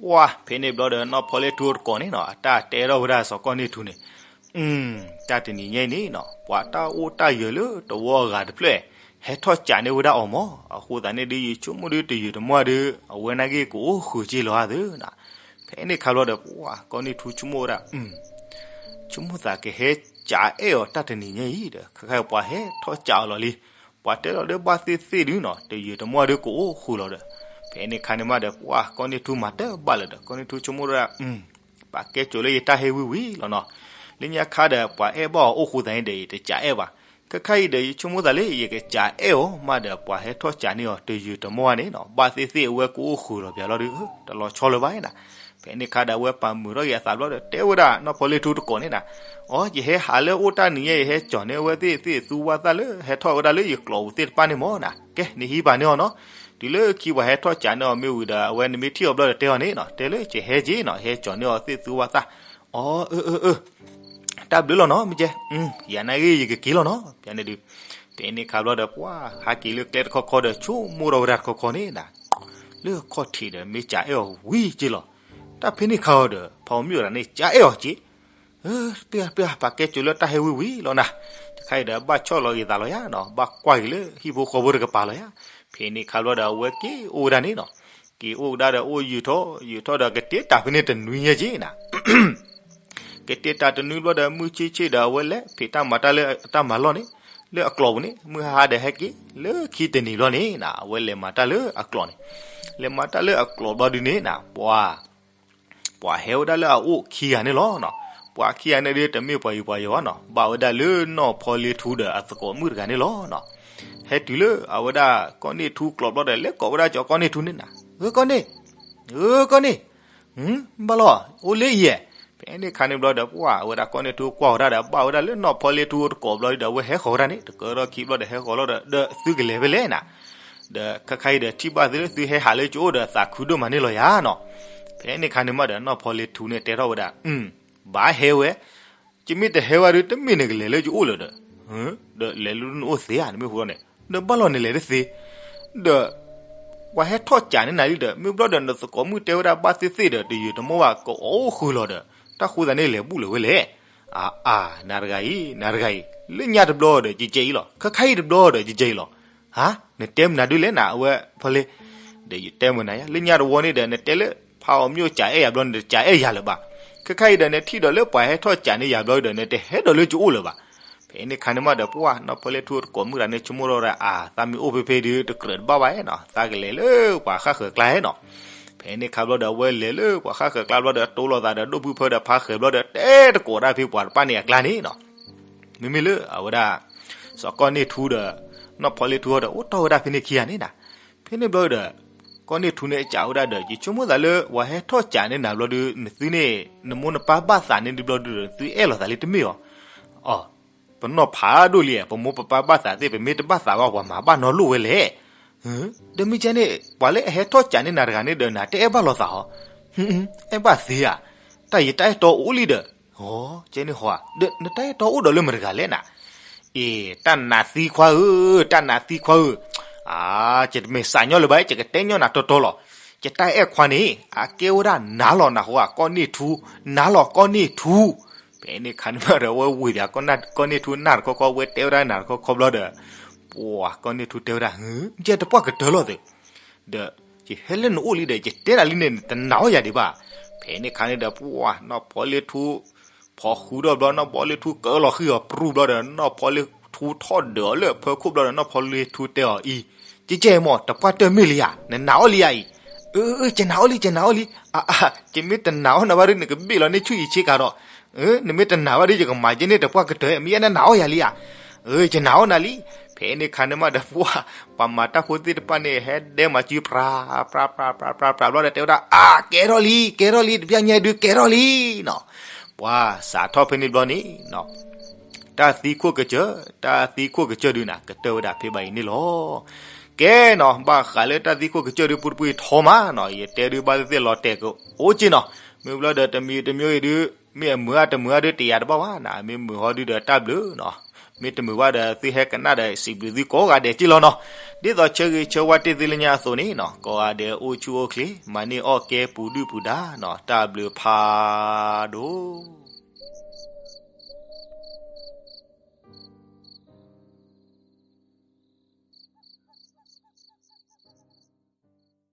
ပှၢ်ဖဲန့ၣ်ဘျီဒီး နီၢ်ဖီလ့ထူတကိးန့ၣ်နီၤ အတၢ်တဲထီၣ်ဝဲဒၣ်စီၤကီၢ်န့ၢ်ထူန့ၣ်, တၢ်တနံၤညါအံၤန့ၣ်နီၤ ပှၤတၢ်အိၣ်တၢ်ယၢၤလၢတဝီအဂၤတဖျၢၣ် ဟဲထီၣ်ကးန့ၢ်ဝဲဒၣ်အီၤမၢ်. အဃိသတးန့ၣ်ဒုး ယဆိကမိၣ်ဒုးတယုၢ်တမီၢ်ဒုး အဝဲနာ်က့ကအိၣ်ဃုာ်က့လီၤဧါသၢနၤ. ဖဲန့ၣ်ခါဘျီဒီး ပှၢ်ကီၢ်န့ၢ်ထူဆိကမိၣ်ဝဲဒၣ် ဆိကမိၣ်သးကဟဲကးအဲၣ်အီၤတၢ်တနံၤညါအံၤဒီး ခဲခါပှၤဟဲထီၣ်ကးအီၤလီၤလံ. ပှၤတဲလီၤလၢဘၣ်သ့ၣ်သ့ၣ်ဒုနီၤ တယုၢ်တမီၢ်ဒုးကအိၣ်ဃုာ်လီၤဒီး ဖဲန့ၣ်ခါန့ၣ်မးဒီး ပှၢ်ကီၢ်န့ၢ်ထူမၤတၢ်ဘၣ်လၢၤဒီး ကီၢ်န့ၢ်ထူဆိကမိၣ်ဝဲဒၣ် ပှၤကဲကိၤလၢယတၢ်ဟ့ၣ်ဝံၣ်ဝံၣ်လီၤနီၤ. လၢညါခါဒီး ပှၤအဲၣ်ဘၣ်အီၤအိၣ်ဃုာ်သးန့ၣ်ဒီး ယတကးအဲၣ်ဘၣ်. ခဲခါအံၤဒီး ယဆိကမိၣ်သးလၢယကစးအဲၣ်အီၤမးဒီး ပှၤဟဲထီၣ်စးန့ၢ်အီၤတယုၢ်တမီၢ်ဘၣ်န့ၣ်နီၤ, ဘၣ်သ့ၣ်သ့ၣ်အဝဲကအိၣ်ဃုာ်လီၤပျၢၤလီၤဒီး တလီၤဆီလၢၤဘၣ်နၤ. ဖဲန့ၣ်အခါဒီးအဝဲပာ်မုာ်ထီၣ်က့ၤအသးဘျီဒီး တဲဝဲဒၣ်နီၢ်ဖီလ့ထူတကိးန့ၣ်နၤ, အိ ယဟဲဟးလၢအိၣ်တၢ်နံၤညါ ယဟဲကၠီၤန့ၢ်အဝဲသ့ၣ်သ့ၣ်သူဝါသၣ်လၢ ဟဲထီၣ်ဝဲဒၣ်လၢယကျိးပူၤသ့ၣ်တဖၣ်န့ၣ်မၢ်နၤ, ကဲ နဟံးပာ်န့ၢ်အီၤနီၤ. တုၤလၢခံပှၤဟဲထီၣ်စးန့ၢ်အီၤမ့ၢ်ဝံၤဒီး အဝဲနမ့ၢ်ထံၣ်အီၤဘျီဒီးတဲအီၤန့ၣ်နီၤ, တဲလၢယဟဲက့ၤနီၤ, ယဟဲကၠီၤန့ၢ်အီၤသ့ၣ်သူဝါသၣ်. အိ အၢ အၢ အၢ တၢ်ဘျုးလီၤနီၤ မ့ၢ်ကဲ, ယၤနာ်ဂ့ၤ ယကက့ၤလီၤနီၤ ပန့ၣ်ဒုး. ဖဲန့ၣ်ခါဘျီဒီး ပှၤဟးက့ၤလၢကျဲတခီခီဒီး ဆိကမိၣ်ထီၣ်ဝဲဒၣ်တခီခီန့ၣ်နၤ, လၢအခီၣ်ထံးဒီး မ့ၢ်စးအဲၣ်အီၤဝံၤက့ၤလီၤ. တၢ်ဖဲန့ၣ်ခါအီၤဒီး ဖးအီမၠိၣ်တဂၤန့ၣ် စးအဲၣ်အီၤက့ၤ ပျၢ်ပျၢ် ပာ်ကဲစိၤလၢတၢ်ဟဲဝံၤဝံၤလီၤနၤ. တခါအံၤဒီး ဘၣ်ဆီၣ်လီၤဂ့ၤသးလီၤယၤနီၤ, ဘၣ်ကွၢ်က့ၤလၢဟံၣ်ဖိဃီဖိတကပၤလီၤယၤ. ဖဲန့ၣ်ခါဘျီဒီး အဝဲက့ၤအိၣ်ဝဲဒၣ်န့ၣ်နီၤ, က့ၤအိၣ်ကဒါဒီးအိၣ်ယုာ်ထီၣ် ယုာ်ထီၣ်ဒီး ကတ့တၢ်ဖဲန့ၣ်တနွံညါက့ၤနၤ ကတ့တၢ်တနွံဘျီဒီး မုၢ်ဆ့ၣ်ဆ့ၣ်ဒီး အဝဲလဲၤဖံးတၢ်မၤတၢ်လၢအတၢ်မၤလီၢ်န့ၣ် လၢအကျိးပူၤန့ၣ်, မုၢ်ဟါဟါဒီးဟဲက့ၤ လၢခံတနံၤဘျီန့ၣ်နၤ အဝဲလဲၤမၤတၢ်လၢအကျိးန့ၣ်, လဲၤမၤတၢ်လၢအကျိးဘျီဒုန့ၣ်နၤ ပှၤ ပှၤဟဲဝဲဒၣ်လၢအအိၣ်ခံဂၤန့ၣ်လီၤနီၤ. ပှၤခံဂၤန့ၣ်ဒုး တမ့ၢ်ပှၤယူၤပှၤယီၤဘၣ်နီၤ, ဘၣ်ဝဲဒၣ်လၢနီၢ်ဖီလ့ထူဒီးအသကိးမုၣ်တဂၤန့ၣ်လီၤနီၤ. ဟဲတုၤလၢအဝဲဒၣ်ကီၢ်န့ၢ်ထူကျိးဘျီဒီး လဲၤကိးဝဲဒၣ်ကၠီၤကီၢ်န့ၢ်ထူန့ၣ်နၤ, ဧၢ ကီၢ်န့ၢ်, ဧၢ ကီၢ်န့ၢ်, ဘၣ်လီၤ အိၣ်လၢအံၤဧါ. ဖဲန့ၣ်ခါန့ၣ်ဘျီဒီး ပှၤအဝဲဒၣ်ကီၢ်န့ၢ်ထူကွၢ်ဝဲဒၣ်ဒီး ဘၣ်ဝဲဒၣ်လၢနီၢ်ဖီလ့ထူတကိးဘျီဒီး အဝဲဟဲဃီၤဝဲဒၣ်န့ၣ် တကၢထီၣ်ခံဘျီဒီး ဟဲဃီၤလီၤဒီး ဒီးသုကလဲၤဖဲလဲၣ်နၤ, ဒီးခဲခါအံၤဒီး ထံၣ်ဘၣ်သုလၢသုဟဲဟးလၢကအိၣ်ဒီးသးခုဒိၣ်မးန့ၣ်လီၤယၤနီၤ. ဖဲန့ၣ်ခါန့ၣ်မးဒီး နီၢ်ဖီလ့ထူန့ၣ်တဲထီၣ်ဝဲဒၣ်, ဘၣ်ဟဲဝဲ, ယမ့ၢ်တဟဲဝဲဒုး တမ့ၢ်နကလဲၤလၢယအိၣ်လၢၤဒီး, ဒီးလဲၤလၢနအိၣ်သ့ဧါ နမ့ၢ်ဟူထီၣ်န့ၣ် ဒီးဘၣ်လီၤနလဲၤတသ့, ဒီး ပှၤဟဲထီၣ်စးန့ၢ်နၤလံဒီး မ့ၢ်ဘျီဒီးနသကိးမုၣ်တဲဝဲဒၣ်ဘၣ်သ့ၣ်သ့ၣ်ဒီး တယုၢ်တမီၢ်ဘၣ် ကအိၣ်ဃုာ်လီၤဒီး တၢ်ဃိသးန့ၣ်လဲၤဘူၣ်လၢၤဝဲလဲၣ်. အါအါ နၤတဂၤအံၤ နၤတဂၤအံၤ လၢညါတဘျီဒီး ယကဲအံၤလီၤ, ခဲခါအံၤတဘျီဒီး ယကဲအံၤလီၤ. ဟါ, နတဲမနုၤဒုးလဲၣ်နၤ အဝဲဖီလ့, ဒီးယတဲမနုၤယါ လၢညါတဝီန့ၣ်ဒီး နတဲလၢ ဖးအီမၠိၣ်စးအဲၣ်ယၤဘျီန့ၣ်ဒီး စးအဲၣ်ယၤလၢၤဘၣ်. ခဲခါအံၤဒီး နထံၣ်ဒီးလၢပှၤဟဲထီၣ်စးန့ၢ်ယၤဘျီဒီး နတဟဲဒီးလၢယအိၣ်လၢၤဘၣ်. ဖဲန့ၣ်ခါန့ၣ်မးဒီး ပှၤနီၢ်ဖီလ့ထူတကိးမုၣ်တဂၤန့ၣ် ဆိကမိၣ်ထီၣ်ဝဲဒၣ် အါ သးမ့ၢ်အိၣ်ဖဲဖဲဒုး တကြၢးတဘၣ်ဘၣ်နီၤ, သးကလဲၤလၢပှၤဃၣ်ဃၢၤကျါနီၤ. ဖဲန့ၣ်ခါဘျီဒီး အဝဲလဲၤလၢပှၤဃၣ်ဃၢၤကျါဘျီဒီး တိလိာ်သးဒီးဒိၣ်ဖုဖၢဒီးဖးဃၢၤဘျီဒီး တဲတကိးတၢ်ဖဲပှၤတဖၣ်န့ၣ်အကျါန့ၣ်နီၤ. မ့မ့ၢ်လၢအဝဲဒၣ် စီၤကီၢ်န့ၢ်ထူဒီး နီၢ်ဖီလ့ထူဒီး အိၣ်တီၢ်ဝဲဒၣ်ဖဲန့ၣ်ခံဂၤန့ၣ်နီၤ. ဖဲန့ၣ်ဘျီဒီး ကီၢ်န့ၢ်ထူန့ၣ်စံးဝဲဒၣ်ဒီး ယဆိကမိၣ်သးလၢ ပှၤဟဲထီၣ်စးန့ၢ်နၤဘျီဒီး နသုန့ၣ် နမိၢ်နပၢ်ဘၣ်သးန့ၢ်ဒုးဘျီဒီး သုအဲၣ်လိာ်သးလံတမ့ၢ်ဧါ. အီၤ ပနီၢ်ဖးဒိၣ်လံဧါ, ပမိၢ်ပပၢ်ဘၣ်သးသ့ၣ် ပမ့ၢ်တဘၣ်သးဘၣ် ပှၤမၤဘၣ်နီတလိၣ်ဝဲလဲၣ်. ဒီးမ့ၢ်ကဲန့ၣ် ပှၤလၢအဟဲထီၣ်စးန့ၢ်နၤတဂၤန့ၣ်ဒီး နတအဲၣ်ဘၣ်လိာ်သးဧါ. အဲၣ်ဘၣ်သ့ဧါ. တၢ်ယတၢ်အဲၣ်တီအိၣ်လံဒီး. အီၤ ကဲန့ၣ်ဟီဧါ, ဒီးနတၢ်အဲၣ်တီအိၣ်ဒီးလၢမတၤတဂၤလဲၣ်နၤ. အ့ တၢ်နးသံခွါဧၢ, တၢ်နးသံခွါဧၢ. အါ ယတမ့ၢ်စးညီလၢၤဘၣ်, ယကတဲညီနၤတီတီလီၤ. ယတၢ်အဲၣ်ခွါန့ၣ် အကဲဝဲဒၣ်နၤလီၤနၤဟီဧါ, ကီၢ်န့ၢ်ထူ, နၤလီၤကီၢ်န့ၢ်ထူ. ဖဲန့ၣ်ခါန့ၣ်မးဒီး အဝဲဝ့ၢ်ဒီး ကီၢ်န့ၢ်ထူနၢ်တခီခီ အဝဲတဲဝဲဒၣ်နၤတခီခီဘျီဒီး ပှၤကီၢ်န့ၢ်ထူတဲဝဲဒၣ် ဟၢ ယဲတပှၢ်ကတၢၢ်လီၤသ့ၣ် ဒီး ယဟဲလၢနအိၣ်လံဒီး ယတဲနၤလံန့ၣ် နတနာ်အီၣ်ယၤဒံးဘၣ်. ဖဲန့ၣ်ခါန့ၣ်ဒီး ပှၤနီၢ်ဖီလ့ထူ ဖီဃူဒီးဘျီ နီၢ်ဖီလ့ထူကၢလီၤဃံအီၤပြူၢ်ဘျီဒီး နီၢ်ဖီလ့ထူထီၣ်ဒၢးအီၤလၢအဖၢခိၣ်ဘျီဒီး နီၢ်ဖီလ့ထူတဲအီၤအံၤ, ကဲကဲမီၢ် တပှၢ်တၢၢ်မ့ၢ်လံဧါ, နနာ်အီၣ်လံဧါအံၤ. အၢ အၢ ယနာ်အီၣ်လံ ယနာ်အီၣ်လံ. အါ အါ ယမ့ၢ်တနာ်အီၣ်နၤဘၣ်ဒီး နကဘ့ၣ်လီၤန့ၢ်ဆူၣ်အံၤဆ့ကၤဒီး နမ့ၢ်တနာ်ဘၣ်ဒီး ယကမၤကဲန့ၢ်တပှၢ်ကတၢၢ် မ့ၢ်ယဲနနာ်အီၣ်ယၤလံဧါ. အၢ ယနာ်အီၣ်နၤလံ. ဖဲန့ၣ်ခါန့ၣ်မးဒီး ပှၤ ပှၤမၤတၢ်ဖိသ့ၣ်တဖၣ်န့ၣ် ဟဲဒဲမၤစုပြၤ ပြၤ ပြၤ ပြၤ ပြၤ ပြၤ ဘျီဒီးတဲဝဲဒၣ် အါ ကဲထီၣ်လံ ကဲထီၣ်လံ တပျၢ်ညါဒုးကဲထီၣ်လံနီၤ. ပှၤစးထီၣ်ဖဲန့ၣ်ဘျီန့ၣ် တၢ်သံခိၣ်ကစၢၢ် တၢ်သံခိၣ်ကစၢၢ်ဒုးနၤ ကတၢၢ်ဝဲဒၣ်ဖဲဘၣ်အံၤန့ၣ်လီၤ. ကဲနီၤ ဘၣ်ဃးလၢတၢ်သံခိၣ်ကစၢၢ်ဒုး ပူတပူထီမးနီၤ ယတဲဒုးဘၣ်သ့ၣ်သ့ၣ်လီၤတဲာ်ကအိၣ်က့နီၤ. မ့ၢ်ဘျီဒီးတမံၤတမံၤအံၤဒုး မ့ၢ်အမုာ်အတမုာ်အဒုးတယာ်တဘၣ်ဘၣ်နီၤ မ့ၢ်မုာ်ဟီဒုးဒီးတၢ်ဘျုးနီၤ မ့ၢ်တမုာ်ဘၣ်ဒီးသုဟဲကနၣ်ဒီးစံးဘျုးသုကိးဂၤဒဲးက့လီၤနီၤ. ဒ်သိးဆၢဂ့ၤဆၢဝါတ့ၢ်သုလၢညါအသိးန့ၣ်နီၤ ကိးဂၤဒဲးအိၣ်ဆူၣ်အိၣ်ချ့ မၤန့ၢ်အီၣ်ကဲပူၤဒုၣ်ပူၤဒါနီၤ တၢ်ဘျုးဖးဒိၣ်